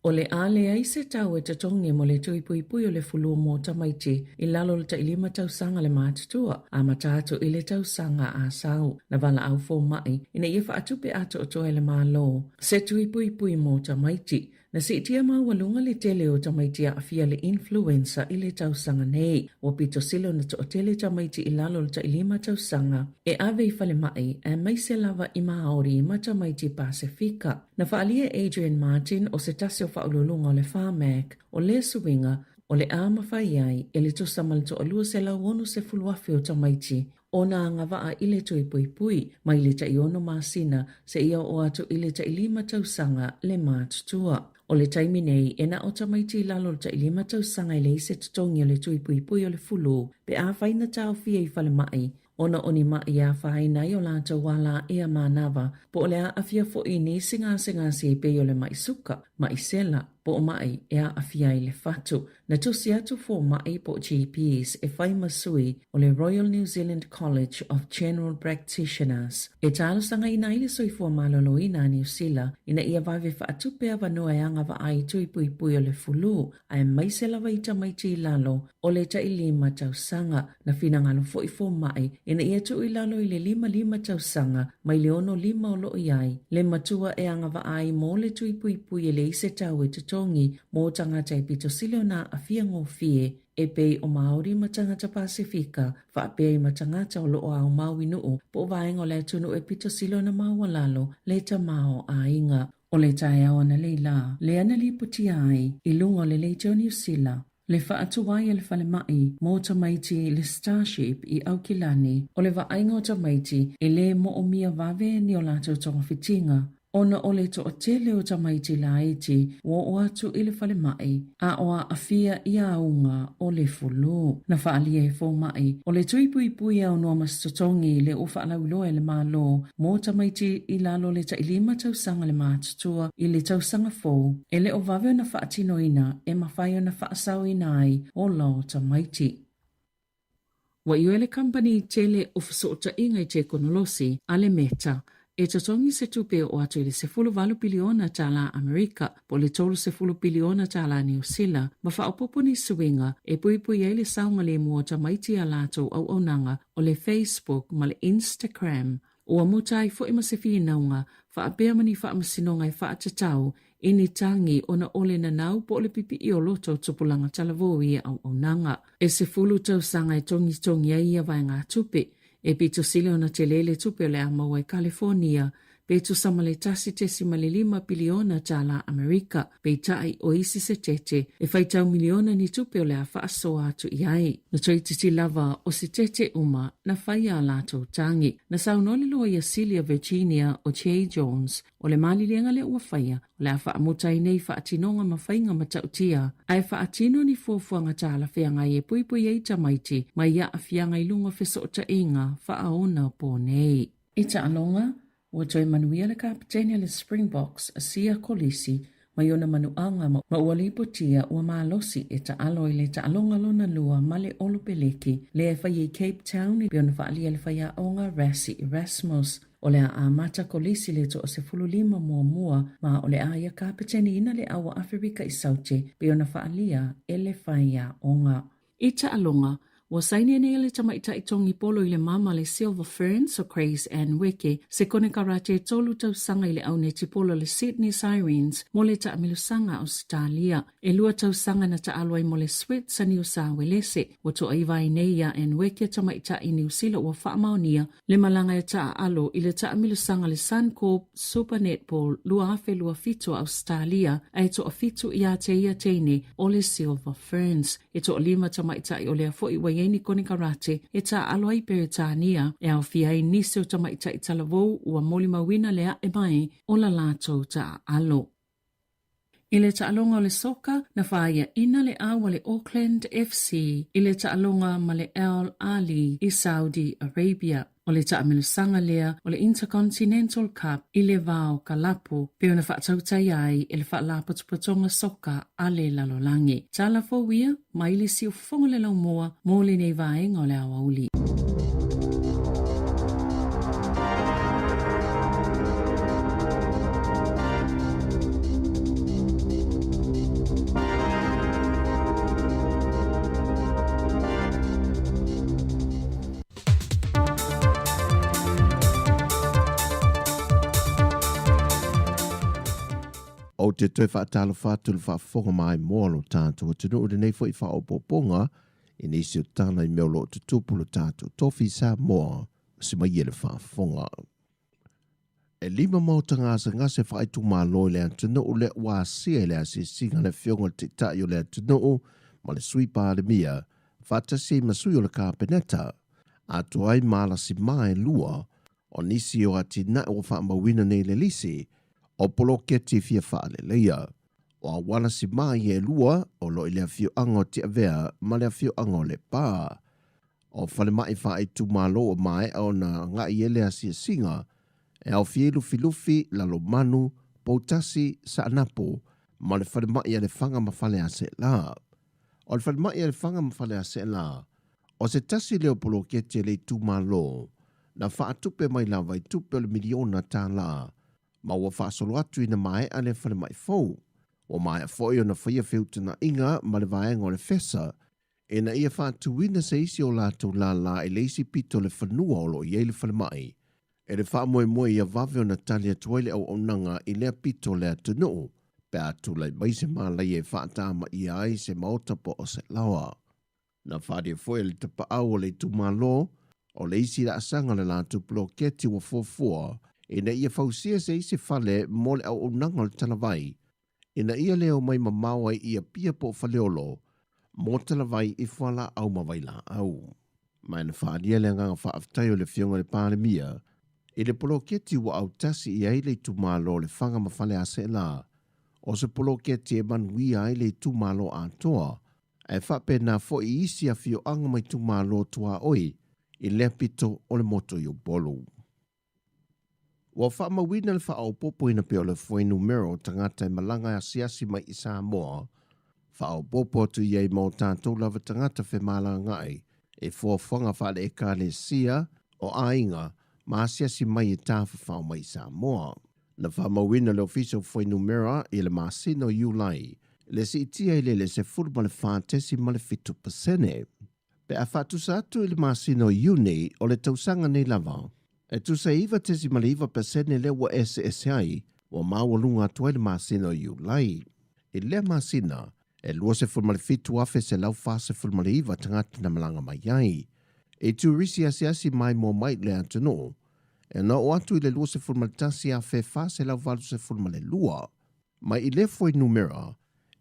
O le a leai se tau e totogi mo le tui puipui o le fulu mo tamaiti i lalo o le tailima tausaga le matutua, amata atu i le tausaga a sau. Na valaau fomaʻi ina ia faatupe atoatoa e le Malo se tui puipui mo tamaiti. Na siitia maualuga le tele o tamaiti aafia le influenza i le tausaga nei. Ua pito sili ona toatele tamaiti i lalo o le tailima tausaga e ave i falemai aemaise lava i Māori ma tamaiti Pasefika. Na faaalia e Adrian Martin o se tasi o faauluuluga o le Pharmac o lea suiga o le a mafai ai e le tusa ma le toalua 160,000 o tamaiti ona agavaa i le tui puipui mai le taiono masina seia oo atu i le tailima tausaga le matutua. O le taimi nei, e na o tamaiti i lalo o le tailima tausaga e leai se totogi o le tui puipui o le fulu pe afai na taofia i falemai ona o ni maʻi e afaina ai o latou ala ea manava, po o le aafia foi i nisi gasegase e pei o le maʻi suka, maʻi sela, po o maʻi e aafia ai le fatu. Na tusi atu fomaʻi po o GPs e fai ma sui o le Royal New Zealand College of General Practitioners e talosagaina ai le soifua maloloina a Niu Sila ina ia vave faatupe avanoa e agavaa ai tui puipui o le fulu aemaise lava i tamaiti i lalo o le tailima tausaga. Na finagalo foi fomaʻi ina ia tuu i lalo i le 55 tausaga mai le 65 o lo o i ai le matua e agavaa ai mo le tui puipui e leai se tau e totogi mo tagata e pito sili ona aafia gofie e pei o Māori ma tagata Pasefika faapea ai ma tagata o lo o aumau i nuu po o vaega o le atunuu e pito sili ona maualalo le tamaoaiga. O le taeao analeila lea na lipotia ai i luga o le Leitio Niu Sila le faatuai a le falemai mo tamaiti le Starship i Aukilani o le vaaiga o tamaiti e lē moomia vave ni o latou togafitiga ona o le toatele o tamaiti laiti ua oo atu i le falemai a o aafia i auga o le fulu. Na faaalia e fomaʻi o le tui puipui aunoa ma se totogi le ua faalauiloa e le Malo mo tamaiti i lalo o le tailima tausaga le matutua i le tausaga fou e le o vave ona faatinoina e mafai ona faasaoina ai ola o tamaiti. Ua ioe le kamupani tele o fesootaiga i tekonolosi a le Meta e totogi se tupe e oo atu i le $18 piliona tālā Amerika po o le $30 piliona tālā Niu Sila ma faaopoopo ni suiga e puipui ai le saogalemu o tamaiti i a latou auaunaga o le Facebook ma le Instagram. Ua muta ai foi ma se finauga faapea ma ni faamasinoga e faatatau i ni tagi ona o le nanau po o le pipii o loto o tupulaga talavou i ia auaunaga. E 10 tausaga e togitogi ai ia vaegatupe, e pito sili ona tele le tupe o le a maua i Kalifonia. pe tusa ma le 1.5 piliona tālā Amerika. Peitai, o isi setete, e faitau miliona ni tupe o le a faasoa atu i ai. Na toeitiiti lava o setete uma na fai a latou tagi. Na saunoa le loia sili a Virginia o Jay Jones, o le maliliega lea ua faia, o le a faamuta ai nei faatinoga ma faiga matautia, ae faatino ni fuafuaga talafeagai e puipui ai tamaiti mai aafiaga i luga o fesootaiga faaonaponei. I taaloga, ua toe manuia le kapetene a le Springboks a Siya Kolisi mai ona manuaga ma ua lipotia ua malosi e taalo i le taaloga lona lua ma le Olopeleki lea e fai i Cape Town e pei ona faaalia le faiaoga Rassie Erasmus. O le a amata Kolisi le toa 15 muamua ma o le a ia kapeteniina le au a Aferika i Saute pei ona faaalia e le faiaoga. I taaloga, ua saini nei le tamaitai togi polo i le mama le Silver Ferns o Grace Ann Weke se konekarate e 3 tausaga i le au netipolo le Sydney Sirens mo le taamilosaga Ausetalia. E 2 tausaga na taalo ai mo le Swets a Niu Sawelese. Ua toaiva ai nei ia Ann Weke tamaitai Niu Sila ua faamaonia le malaga e taaalo i le taamilosaga le Suncorp Super Netball 2027 Ausetalia ae toafitu ia te ia teine o le Silver Ferns. E toalima tamaitai o lea foi ua i ai ni konekarate e taaalo ai Peretania e aofia ai nisi o tamaitai talavou ua molimauina le ae mai o la latou taaalo. I le taaloga o le soka, na fāiaʻina le au a le Auckland FC i le taaloga ma le Al Ahly i Saudi Arabia. O le taamilosaga lea o le Intercontinental Cup i le va o kalapu, pei ona faatautai ai e le Faalapotopotoga Soka a le Lalolagi. Tala fou ia mai le siufofoga o le laumua mo lenei vaega o le aoauli. Ou te toe faatalofa atu i le faafofoga maimoa o lo tatou atunuu i lenei foi faaopoopoga i nisi o tala i mea o lo o tutupu lo tatou tofi Samoa se mai e le faafofoga. E 5 maota gasegase faaitumalo i le atunuu lea ua asia i le asiasiga a le Afioga i le Taitai o le atunuu ma le Sui Palemia faatasi ai ma sui o le Kapeneta, atoa ai ma alasima e 2 o nisi o atinae ua faamauina nei le lisi o poloketi fia faaleleia. O auala sima ia e 2 o lo o i le afioaga o Tiavea ma le afioaga o Lepa. O falemai faaitumalo ua maea ona agai i le asiasiga e aofia ai Lufilufi, Lalomanu, Poutasi, Saanapu ma le falemai a Lefaga ma Faleaseela. O le falemai a Lefaga ma Faleaseela, o se tasi lea o poloketi a le itumalo na faatupe mai lava i tupe o le miliona tālā ma ua faasolo atu ina maea le falemai fou. Ua maea foi ona faia feutagaiga ma le vaega o le FESA ina ia faatuina se isi o latou lālā i le isi pito o le fanua o lo o i ai le falemai, e le faamoemoe ia vave ona tali atu ai le auaunaga i lea pito o le atunuu pe a tulai mai se malaia e faatamaia ai se maota po o se laoa. Na faaalia foi e le tapaau o le itumalo o le isi laasaga o le latou poloketi ua fuafua ina ia fausia se isi fale mo le auaunaga o le talavai ina ia le omai mamao ai i Apia po o Faleolo mo talavai i fualaau ma vailaau. Ma na faaalia le agaga faafetai o le Afioga i le Palemia i le poloketi ua autasi i ai le itumalo o Lefaga ma Faleaseela, o se poloketi e manuia ai le itumalo atoa, ae faapena foi i isi afioaga ma itumalo tuaoi i lea pito o le motu i Upolu. Ua faamauina le faaopoopoina pea o le fuainumera o tagata e malaga e asiasi mai i Samoa, faaopoopo atu i ai ma o tatou lava tagata femalagaai i fuafuaga faale-Ekalesia o aiga ma asiasi mai e tafafao mai i Samoa. Na faamauina le Ofisa o Fuainumera i le masina o Iulai le siitia i le 14.7%. Pe a faatusa atu i le masina o Iuni o le tausaga nei lava, e tusa e 9.9% lea ua eseese ai, ua maualuga atu ai le masina o Iulai. I lea masina, e 27,149 tagata na malaga mai ai. I turisi asiasi maimoa mai i le atunuu, E na oo atu i le 21,482. Mai i lea fuainumera,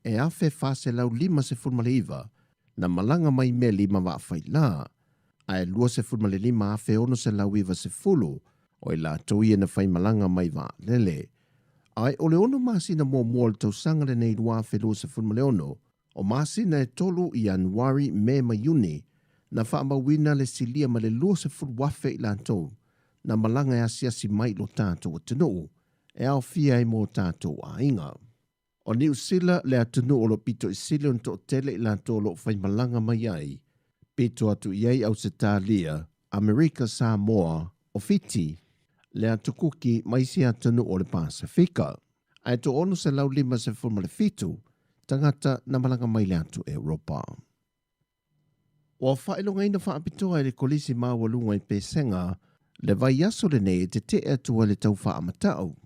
e 1,459 na malaga mai meli ma vaa failā, ae 25,690 o i latou ia na faimalaga mai vaalele. Ae o le ono masina muamua o le tausaga lenei 2026, o masina e tolu, Ianuari, Me ma Iuni, na faamauina le silia ma le 20,000 i latou na malaga e asiasi mai i lo tatou atunuu e aofia ai mo tatou aiga. O Niu Sila le atunuu o lo o pito i sili ona toatele i latou o lo o faimalaga mai ai, pito atu i ai Ausetalia, Amerika Samoa, o Fiti, le Atu Kuki ma isi atunuu o le Pasefika. Ae 657 tagata na malaga mai le atu Europa. Ua faailogaina faapitoa e le Kolisi Maualuga i Pesega le vaiaso lenei e tetee atu ai le tau faamatau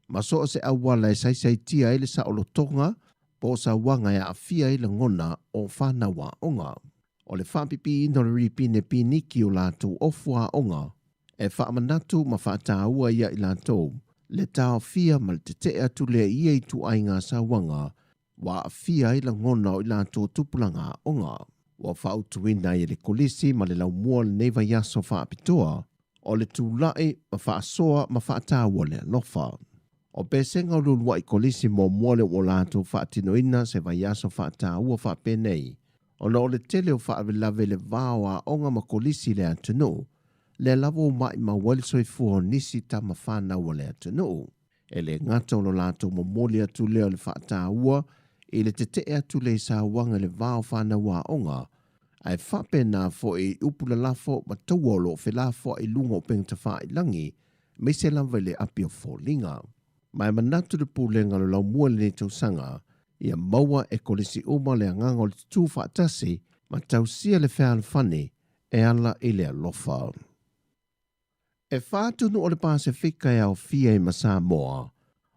ma so o se auala e saisaitia ai le saolotoga po o sauaga e aafia ai lagona o fanau aoga. O le faapipiina o le ripine piniki o latou ofu aoga e faamanatu ma faataua ia i latou le taofia ma le tetee atu lea i ia ituaiga sauaga ua aafia ai lagona o i latou tupulaga aoga. Ua faautuina ai e le Kolisi ma le Laumua lenei vaiaso faapitoa o le tulai ma faasoa ma faataua le alofa. O Pesega o le uluai Kolisi muamua lea ua latou faatinoina se vaiaso faataua faapenei ona o le tele o faalavelave i le va o aoga ma Kolisi i le atunuu, lea lava ua maimau ai le soifua o nisi tama fanau a le atunuu. E le gata o lo latou momoli atu lea o le faataua i le tetee atu lea i sauaga i le va o fanau aoga, ae faapena foi i upu lalafo ma taua o lo o felafoai i luga o upega tafailagi, aemaise lava i le api o foliga. Ma e manatu le Pulega o le Laumua i lenei tausaga, ia maua e kolisi uma le agaga o le tutū faatasi ma tausia le fealofani e ala i le alofa. E fa atunuu o le Pasefika e aofia ai ma Samoa,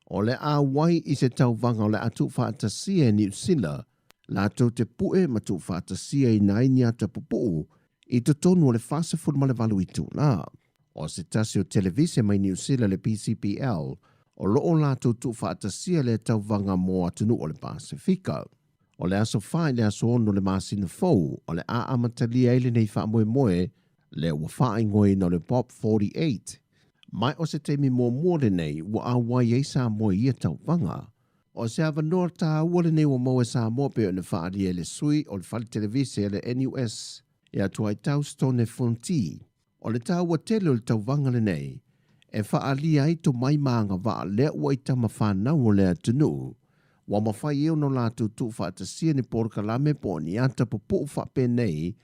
o le a auai i se tauvaga o le a tuufaatasia e Niu Sila latou te pue ma tuufaatasiaina ai ni ata pupuu i totonu o le 48 itula. O se tasi o televise mai Niu Sila le PCPL o lo o latou tuufaatasia lea tauvaga mo atunuu o le Pasefika. O le aso 4 i le aso 6 o le masina fou o le a amatalia ai lenei faamoemoe lea ua faaigoaina o le Pop 48. Mai o se taimi muamua lenei ua auai ai Samoa i ia tauvaga. O se avanoa taua lenei ua maua e Samoa pei ona faaalia e le sui o le fale televise a le NUS ia Tuaitau Stone Fonti. O le taua tele o le tauvaga lenei e faaalia ai tomai ma agavaa lea ua i tama fanau o le atunuu ua mafai ai ona latou tuufaatasia ni polokalame po o ni ata pupuu faapenei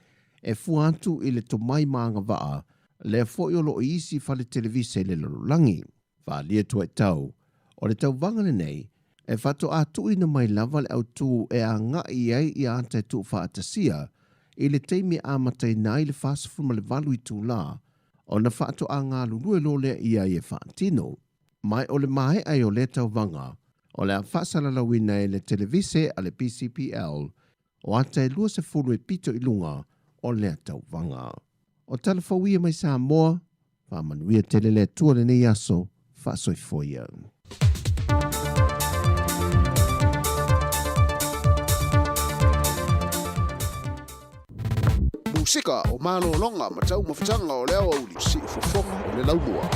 e fua atu i le tomai ma agavaa lea foi o lo o i isi fale televise i le lalolagi. Faaalia Tuaitau, o le tauvaga lenei e faatoa tuuina mai lava le autū e agai i ai ia ata e tuufaatasia i le taimi e amataina ai le 48 itulā ona faatoa galulue loa lea i ai e faatino. Mai o le maea ai o lea tauvaga, o le a faasalalauina e le televise a le PCPL o ata e 20 e pito i luga o lea tauvaga. O tala fou ia mai Samoa, faamanuia tele le Atua lenei aso, faasoifua ia. Musika o malologa ma taumafataga o le aoauli, siufofoga o le laumua.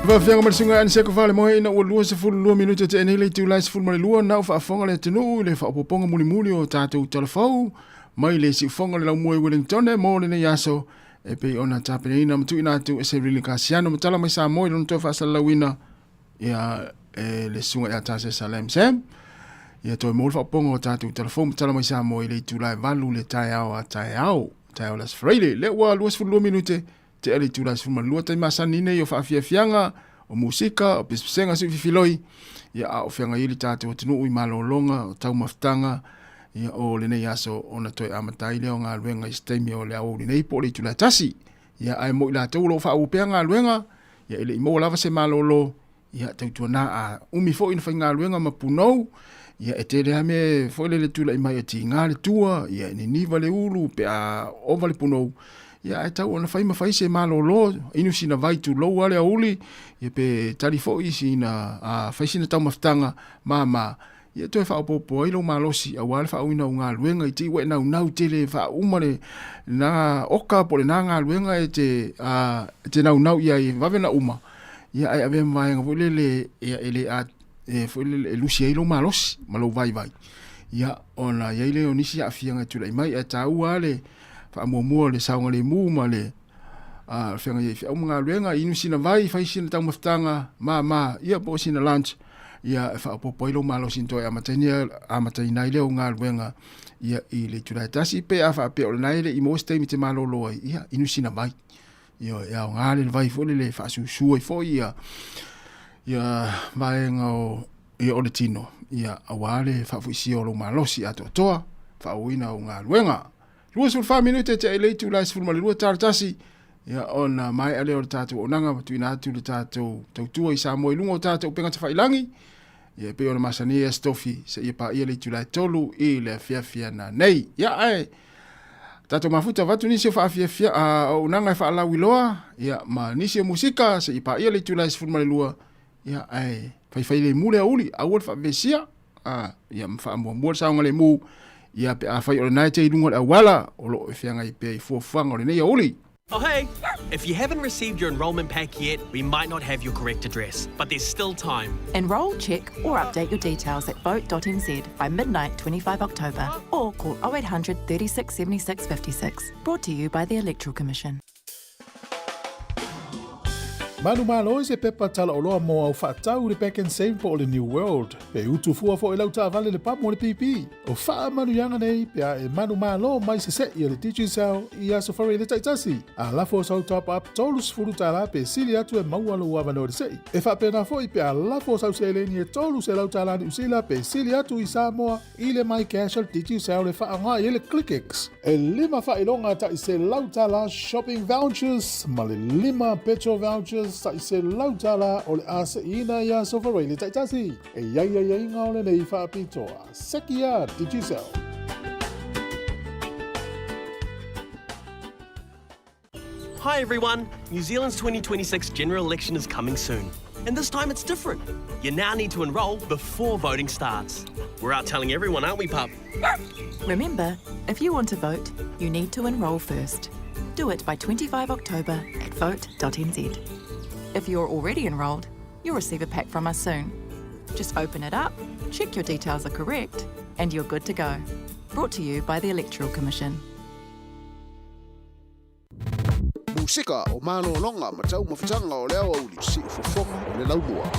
Faafiaga ma le suga Anne Seko faalemoe ina ua 22 minute tea nei le itula e 12 na o faafofoga le atunuu i le faaopoopoga mulimuli o tatou talafou mai le siufoga o le laumua i Wellington mo lenei aso e pei ona tapenaina ma tuuina atu e Severino Kasiano ma tala mai Samoa i lona toe faasalalauina ia e le susuga ia Tase Salem Sam. Ia toe mo le faaopoopoga o tatou talafou ma tala mai Samoa i le itula e 8 le taeao a taeao taeao le Aso Faraile lea ua 22 minute tea le itula e 12 taimi masani nei o faafiafiaga o musika o pesepesega siufifiloi ia a o feagai ai le tatou atunuu i malologa o taumafataga ia o lenei aso ona toe amata ai lea o galuega i se taimi o le aoauli nei po o le itula e 1. Ia ae mo i latou o lo o faaauau pea galuega ia e le i maua lava se malolo ia tautuana a umi foi na faigaluega ma punou ia e tele lava mea foi lele tulai mai e tiga le tua ia e niniva le ulu pe a ova le punou ia ae tau ona fai ma fai se malolo inu sina vai tulou lava le aoauli ia pe tali foi sina a fai sina taumafataga mama ia toe faaopoopo ai lou malosi aua le faaauina o galuega i te i ua e naunau tele e faauma le lena oka po o lena galuega e te a e te naunau i ai e vave ona uma ia ae avea ma vaega foi lele ia e le a e foi lele e lusi ai lou malosi ma lou vaivai ia ona i ai lea o nisi aafiaga e tulai mai ae taua lava le faamuamua o le saogalemu ma le a feagai ai i feau ma galuega inu sina vai fai sina taumafataga mama ia po o sina lunch ia e faaopoopo ai lou malosi na toe amataina amataina ai lea o galuega ia i le itula e tasi pe a faapea o lena e le i maua se taimi e te malolo ai ia inu sina vai ia e aoga le vai foi lele e faasusu ai foi ia ia vaega o ia o le tino ia aua le faafoisia o lou malosi atoatoa faaauauina o galuega. 24 minute tea i le itula e 12 tala tasi ia ona maea lea o le tatou auaunaga ma tuuina atu le tatou tautua i Samoa i luga o tatou upega tafailagi ia e pei ona masani ai Aso Tofi seia paia le itula e 3 i le afiafi ana nei. Ia ae tatou mafuta avatu nisi o faafiafia auaunaga e faalauiloa ia ma nisi o musika seia paia le itula e 12 ia ae faifai lemu le aoauli aua le faavevesia a ia ma faamuamua le saogalemu ia pe afai o lena e te i luga o le auala o lo o e feagai pea i fuafuaga o lenei aoauli. Oh hey! If you haven't received your enrolment pack yet, we might not have your correct address, but there's still time. Enrol, check, or update your details at vote.nz by midnight 25 October or call 0800 36 76 56. Brought to you by the Electoral Commission. Manumalo i se pepa talaoloa mo au faatau i le Pak'nSave po o le New World. Pe utu fua foi lau taavale le pamu o le pipi. O faamanuiaga nei pe a e manumalo mai sese'i a le Digicel i Aso Faraile taitasi. A lafo sau top up $30 pe sili atu e maua lou avanoa i le se'i. E faapena foi pe a lafo sau seleni e $300 Niu Sila pe sili atu i Samoa i le MyCash a le Digicel e faaaoga i ai le ClickX. E lima faailoga tai $100 shopping vouchers ma le lima petrol vouchers tai $100 o le a se'iina i Aso Faraile taitasi. E i ai aiaiga o lenei faapitoa. Seki a Digicel. Hi everyone! New Zealand's 2026 general election is coming soon. And this time it's different. You now need to enrol before voting starts. We're out telling everyone, aren't we, pup? Remember, if you want to vote, you need to enrol first. Do it by 25 October at vote.nz. If you're already enrolled, you'll receive a pack from us soon. Just open it up, check your details are correct, and you're good to go. Brought to you by the Electoral Commission. Musika o malologa ma taumafataga o le aoauli, siufofoga o le laumua.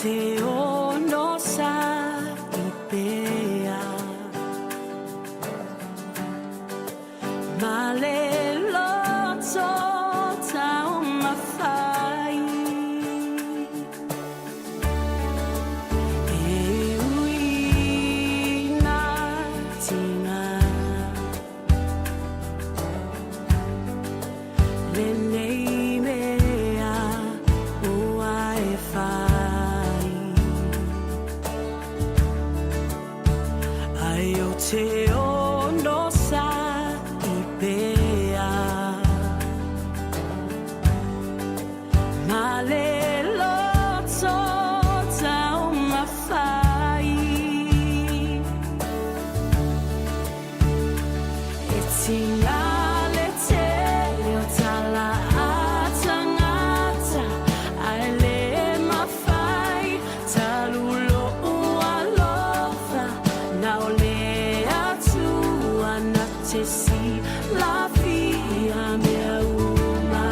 te ono sa i pea. Ma le loto taumafai. E ui na tinga. Lenei mea ua e fai. Ai o te ono sa i pea. Ma le loto taumafai. E tinga le tele o tala a tangata, ae le mafai talu lo'u alofa, na o le Atua na te silafia mea uma.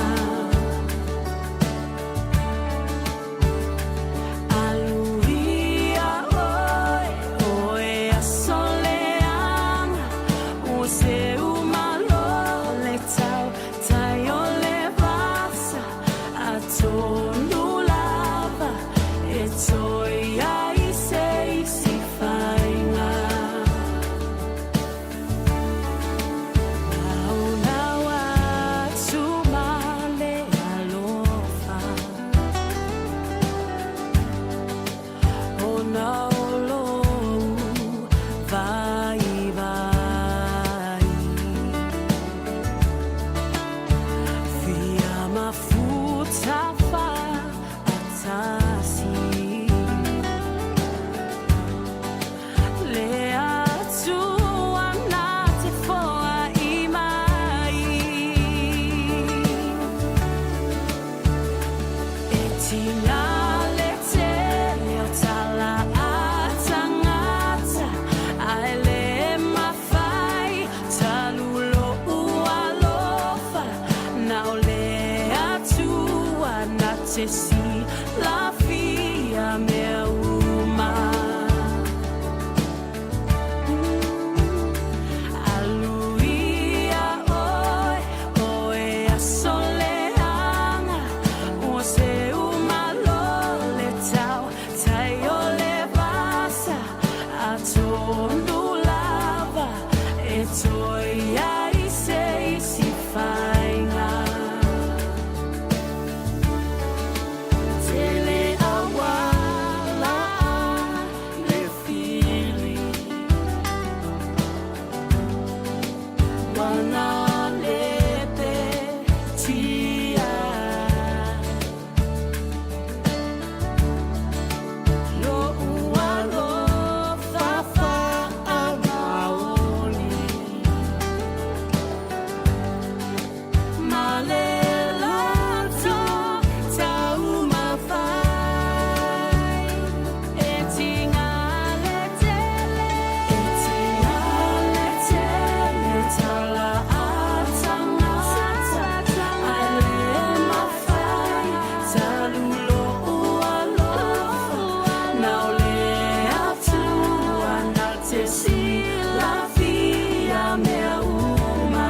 Aluia oe, oe aso leaga, ua seu malo le tau tai o le vasa, atonu lava e toe i ai se isi faiga. Naonao atu ma le alofa, ona o lou vaivai. Fia mafuta faatasi, le Atua na te foai mai. E tinga le tele o tala a tangata, ae le mafai talu lo'u alofa, na o le Atua na te silafia mea uma. Aluia oe, oe aso leaga, ua seu malo le tau tai o le vasa, atonu lava e toe i ai se isi faiga. Tele auala le fili, wana le petia. Lo'u alofa faamaoni, ma le loto taumafai. E tinga le tele, e tinga le tele o tala a tangata, ae le mafai talu lo'u alofa, na o le Atua na te silafia mea uma.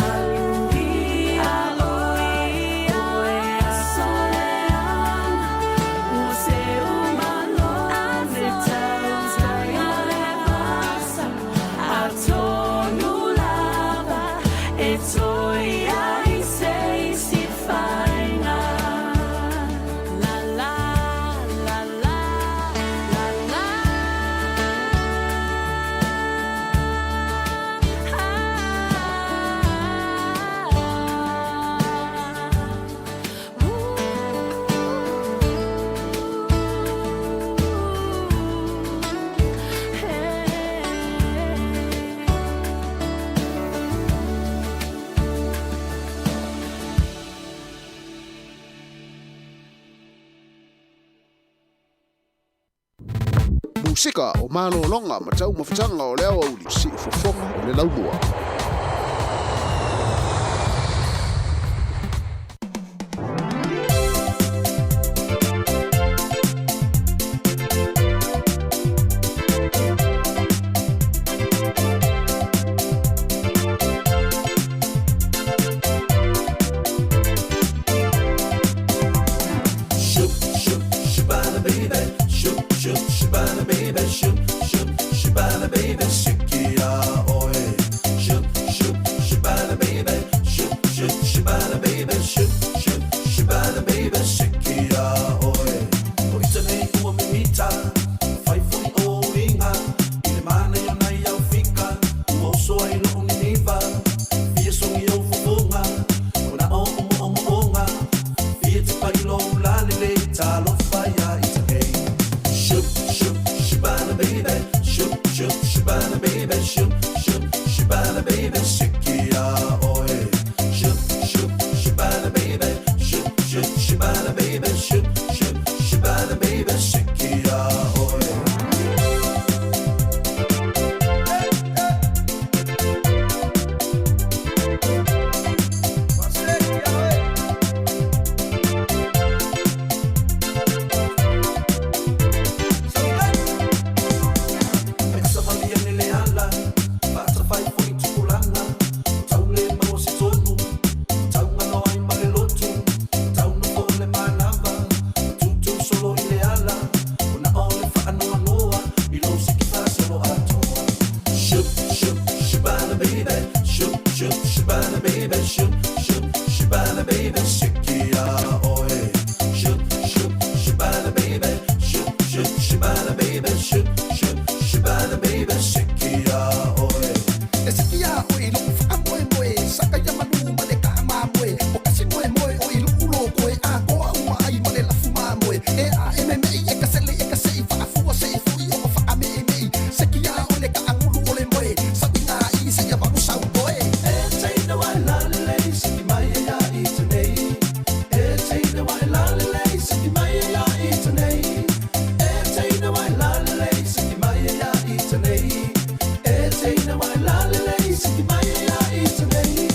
Aluia oe, oe aso leaga, ua seu malo le tau tai o le vasa, atonu lava e toe i ai se isi faiga. La la la la la la. Musika o malologa ma taumafataga o le aoauli siufofoga o le laumua. fa i lou lalelei talofa ia i tenei. Shup, shup, shubana baby. Shup, shup, shubana baby. Shup, shup, shubana baby. Siki ia oe. Shup, shup, shubana baby. Shup, shup, shubana baby. Shup, shup, shubana baby. Siki ia oe. Shup, shup, shubana baby. Shup, shup, shubana baby. Shup, shup, shubana baby. Siki ia oe. Shup, shup, shubana baby. Shup, shup, shubana baby. Shup, shup, shubana baby. Siki ia oe. E siki ia oe i lou faamoemoe saka ia malu ma le taamamoe o kasi moemoe o i luu lokoe atoa uma ai ma le lafu mamoe e a e memei e kasele e kasei faafua sei fo'i o ma faameemei seki ia oe le kaagulu o le moe saʻiga i seia valu sautoe. E teina wai lalelei siki mai e ia i tenei. E teina wai lalelei siki mai e ia i tenei. E teina wai lalelei siki mai e ia i tenei. E teina wai lalelei siki mai e ia i tenei.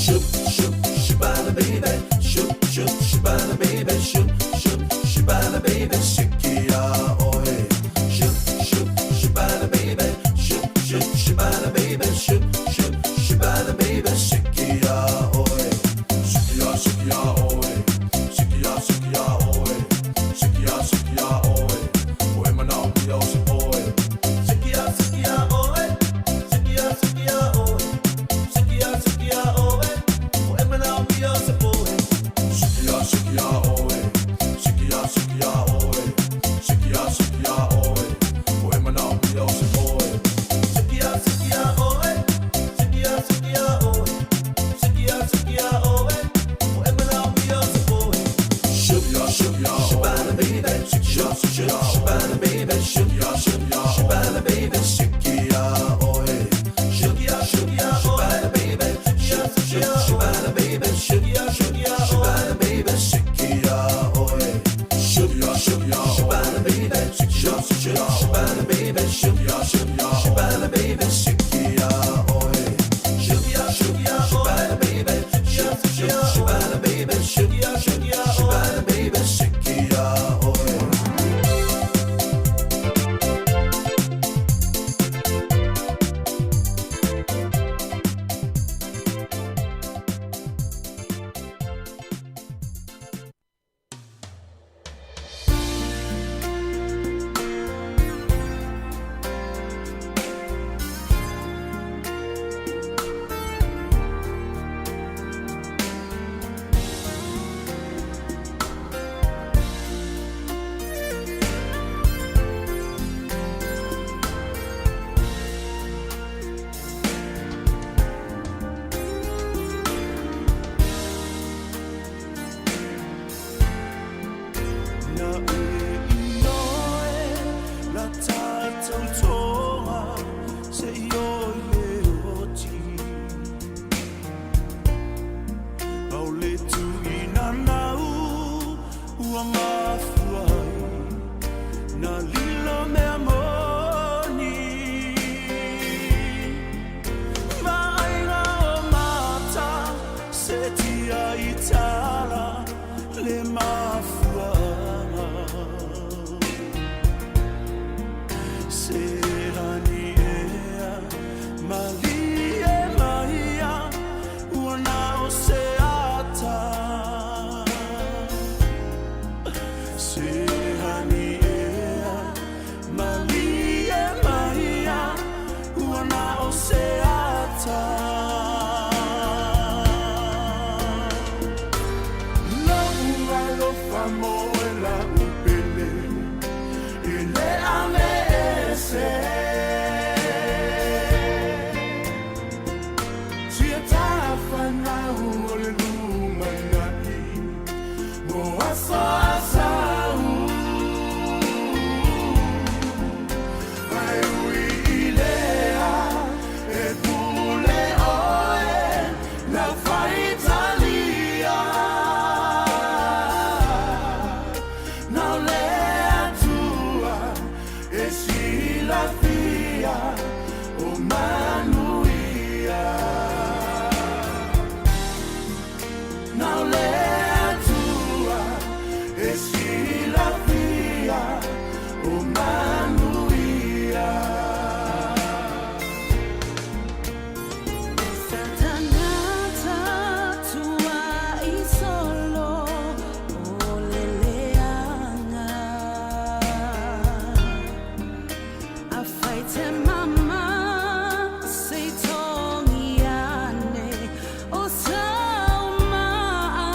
Shup, shup, shubana baby. Shup, shup, shubana baby. Shup, shup, shubana baby. Siki ia oe. Shup, shup, shubana baby. Shup, shup, shubana baby. Shup, shup, shubana baby. Siki ia oe. Siki ia, siki ia oe. Siki ia, siki ia oe. Siki ia, siki ia oe. Oe manao mia o se oe. Siki ia, siki ia oe. Siki ia, siki ia oe. Siki ia, siki ia oe. Oe manao mia o se oe. Siki ia, siki ia oe. Siki ia, siki ia oe. Siki ia, siki ia oe. Oe manao mia o se oe. Siki ia, siki ia oe. Siki ia, siki ia oe. Siki ia, siki ia oe. Oe manao mia o se oe. Shup, shup, shubana baby. Shup, shup, shubana baby. Shup, shup, shubana baby. Siki ia oe. Shup, shup, shubana baby. Shup, shup, shubana baby. Shup, shup, shubana baby. Siki ia oe. Shup, shup, shubana baby. Shup, shup, shubana baby. Shup, shup, shubana baby. Siki ia oe. Shup, shup, shubana baby. Shup, shup, shubana baby. Shup, shup, shubana baby. Siki ia oe. Na e inoe la tātou toa se i oi le oti. Au le tuina nau ua mafua ai na lilo mea moni. Vaaiga o mata se tia i tala le mafuaga. Se lani ea malie maia ua na o se ata. Se lani ea malie maia ua na o se ata. Lau alofa mo e lau pele i le ame ese. Tia tafanau o le lumanai. Mo aso a sau Ai ui i lea E pule oe Lau faitalia Na o le Atua E silafia O manuia Na o le Atua E silafia O manuia. Satangata tua i solo o le leaga. Afai te mama se i togi ane o sau maa.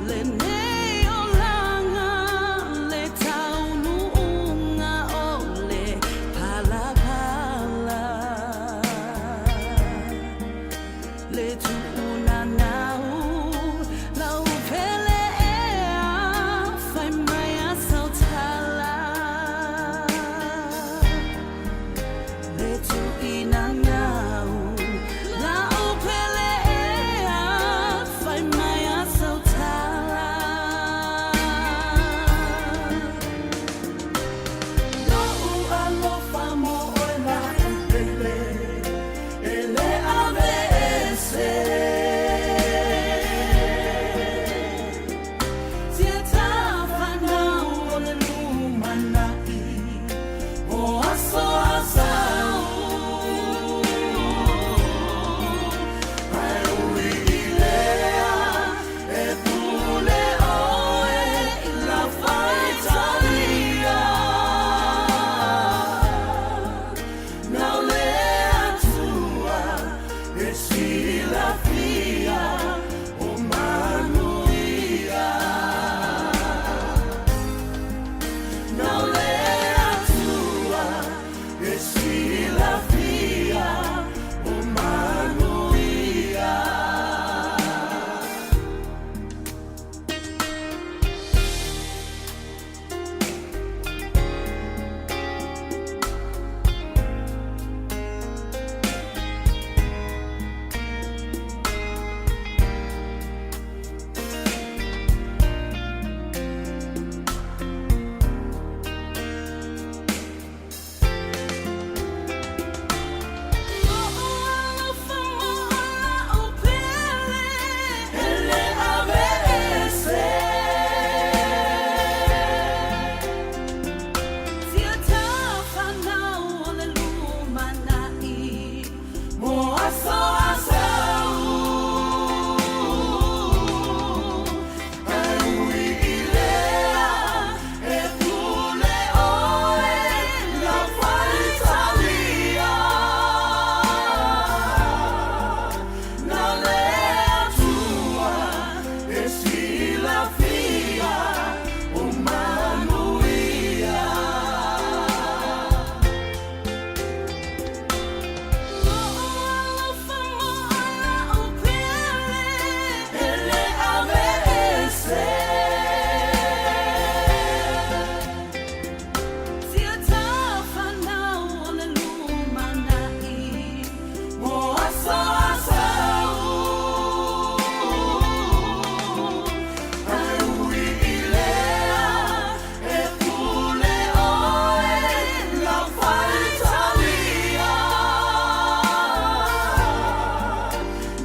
Lenei olaga le taunuuga o le palapala. Le tuunanau lau pele ea fai mai a sau tala. Le tuinanau lau pele ea fai mai a sau tala. Lo'u alofa mo oe la'u pele E le aveese Tia tafanau o le lumana'i O aso a sau Ae ui i lea E pule oe I lau faitalia Na o le Atua E silafia O manuia Na o le Atua E silafia O manuia. Lo'u alofa mo oe la'u pele E le aveese Tia tafanau o le lumana'i Mo aso a sau Ae ui i lea E pule oe Lau faitalia Na o le Atua E silafia O manuia. Lo'u alofa mo oe la'u pele E le aveese Tia tafanau o le lumana'i Mo aso a sau Ae ui i lea E pule oe Lau faitalia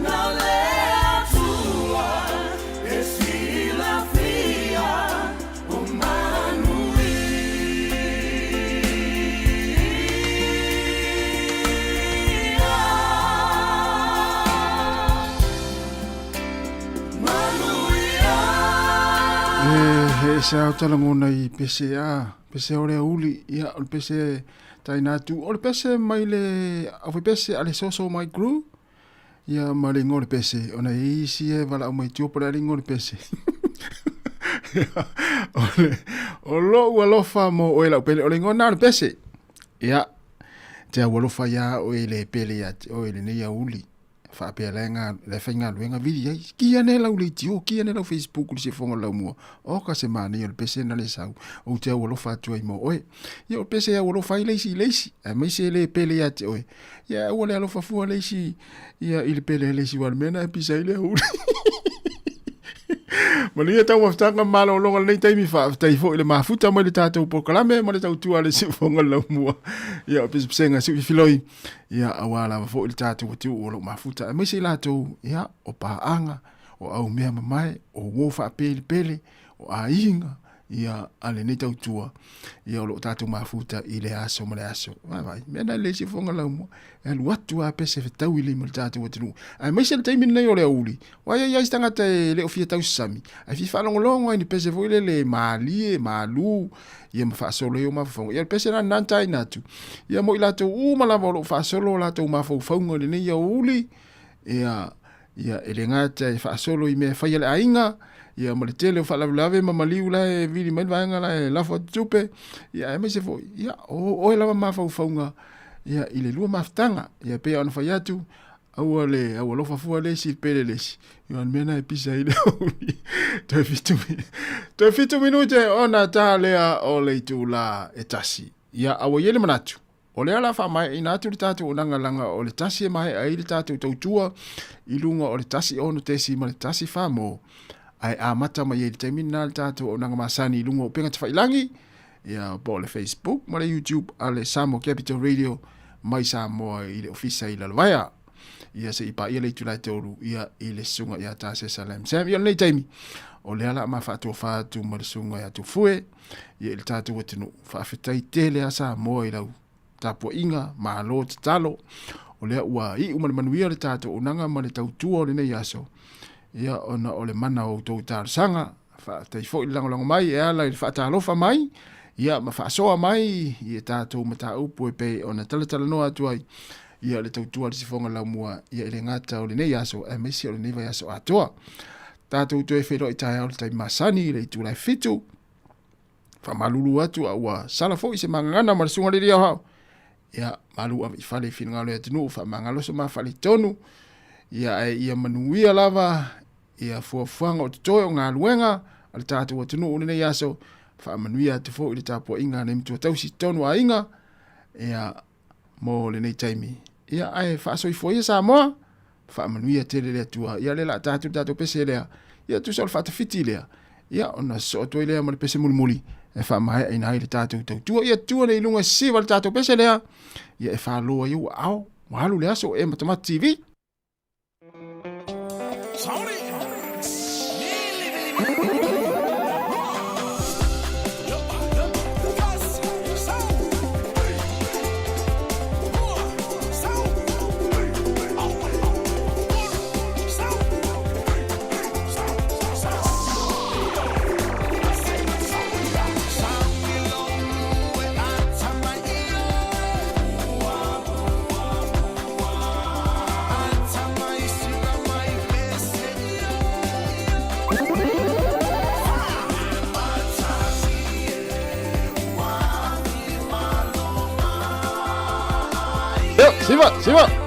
Na o le Atua E silafia O manuia. Manuia. E se ao talagona i pese a, pese o le auli, ia, o le pese taina atu, o le pese mai le, au fai pese a le soso mai crew, ia ma le igoa o le pese, ona e isi e valaau mai tua po o le a le igoa o le pese. Ia, o le, o lo'u alofa mo oe la'u pele, o le igoa lena o le pese. Ia, te au alofa iā oe le pele ia te oe lenei auli. Faapea la e ga la e faigaluega vili ai ki ane lau leitio ki ane lau facebook i le siufofoga o le laumua oka se manaia o le pese na le sau ou te aualofa atu ai mo oe ia o le pese e aualofa ai le isi i le isi aemaise e le pele ia te oe ia aua le alofa fua le isi ia i le pele a le isi aua o le mea na e pisa ai le aouli Manuia taumafataga ma malologa lenei taimi faafetai foi le mafuta mai le tatou polokalame ma le tautua a le siufofoga o le laumua ia o pisapsega siufifiloi ia auā lava foi le tatou atunuu o lo o mafuta aemaise i latou ia o paaga o aumea mamae o uo faapelepele o aiga ia a lenei tautua ia o lo o tatou mafuta i le aso ma le aso. Vaavaai, mea na le siufofoga laumua e alu atu a pese fetaui lima le tatou atunuu aemaise le taimi lenei o le aouli ua i ai se tagata e le o fia tausasami ae fia faalogologo ai ni pese foi lele malie malu ia ma faasolo ai o mafaufauga ia le pese la lena na taina atu ia mo i latou uma lava o lo o faasolo o latou mafaufauga i lenei aouli ia ia e le gata e faasolo i mea e fai a le aiga ia ma le tele o faalavelave ma maliu la e vili mai le vaega la e lafo atu tupe ia aemaise foi ia o oe lava mafaufauga ia i le lua mafutaga ia pei ona fai atu aua le aua alofa fua le isi pele le isi ia le mea na e pisa ai le aouli toe fitu toe fitu minute ona ta lea o le itula e tasi ia aua i ai le manatu O lea o le a faamaeaina atu le tatou onaga laga o le tasi e maea ai le tatou tautua i luga o le 1 6 ma le 1 4 mo ae amata mai ai i le taimi lena le tatou auaunaga masani i luga o upega tafailangi ia po o le Facebook ma le YouTube a le Samoa Capital Radio mai Samoa i le ofisa i Lalovaea. Ia se i paia le itula e tolu ia i le susuga ia Tasesa Lam Sam. Ia lenei taimi o lea la ma faatofa atu ma le susuga ia Tufue ia i le tatou atunuu. Faafetai tele a Samoa i lau tapuaiga, malo tatalo. O lea ua iu ma le manuia le tatou auaunaga ma le tautua o lenei aso. Ia ona o le mana o outou talosaga. Faafetai foi le lagolago mai e ala i le faatalofa mai ia ma faasoa mai i e tatou mataupu e pei ona talatalanoa atu ai ia le tautua a le sifoga laumua ia e le gata o lenei aso aemaise o lenei vaiaso atoa. Tatou toe feiloai taeao i le taimi masani i le itula e 7. Faamalulu atu a ua sala foi se magagana ma le susuga i le Alii Ia, malu ave i fale i finagalo e atunuu, faamagalo so ma faaletonu. Ia, ae ia manuia lava ia fuafuaga o totoe o galuega a le tatou atunuu i lenei aso. Faamanuia atu foi i le tapuaiga a nei matua tausi tonu aiga ia mo lenei taimi. Ia, ae faasoifua ia Samoa, faamanuia tele le Atua. Ia, lea la a tatou le tatou pese lea. Ia, tusa o le faatafiti lea. Ia, ona sosoo atu ai lea ma le pese mulimuli e faamaeaina ai le tatou tautua. Ia, tua nei i luga siva le tatou pese lea. Ia, e falo ai ou aao. Ua alu le aso e Matamata TV. Siva, siva.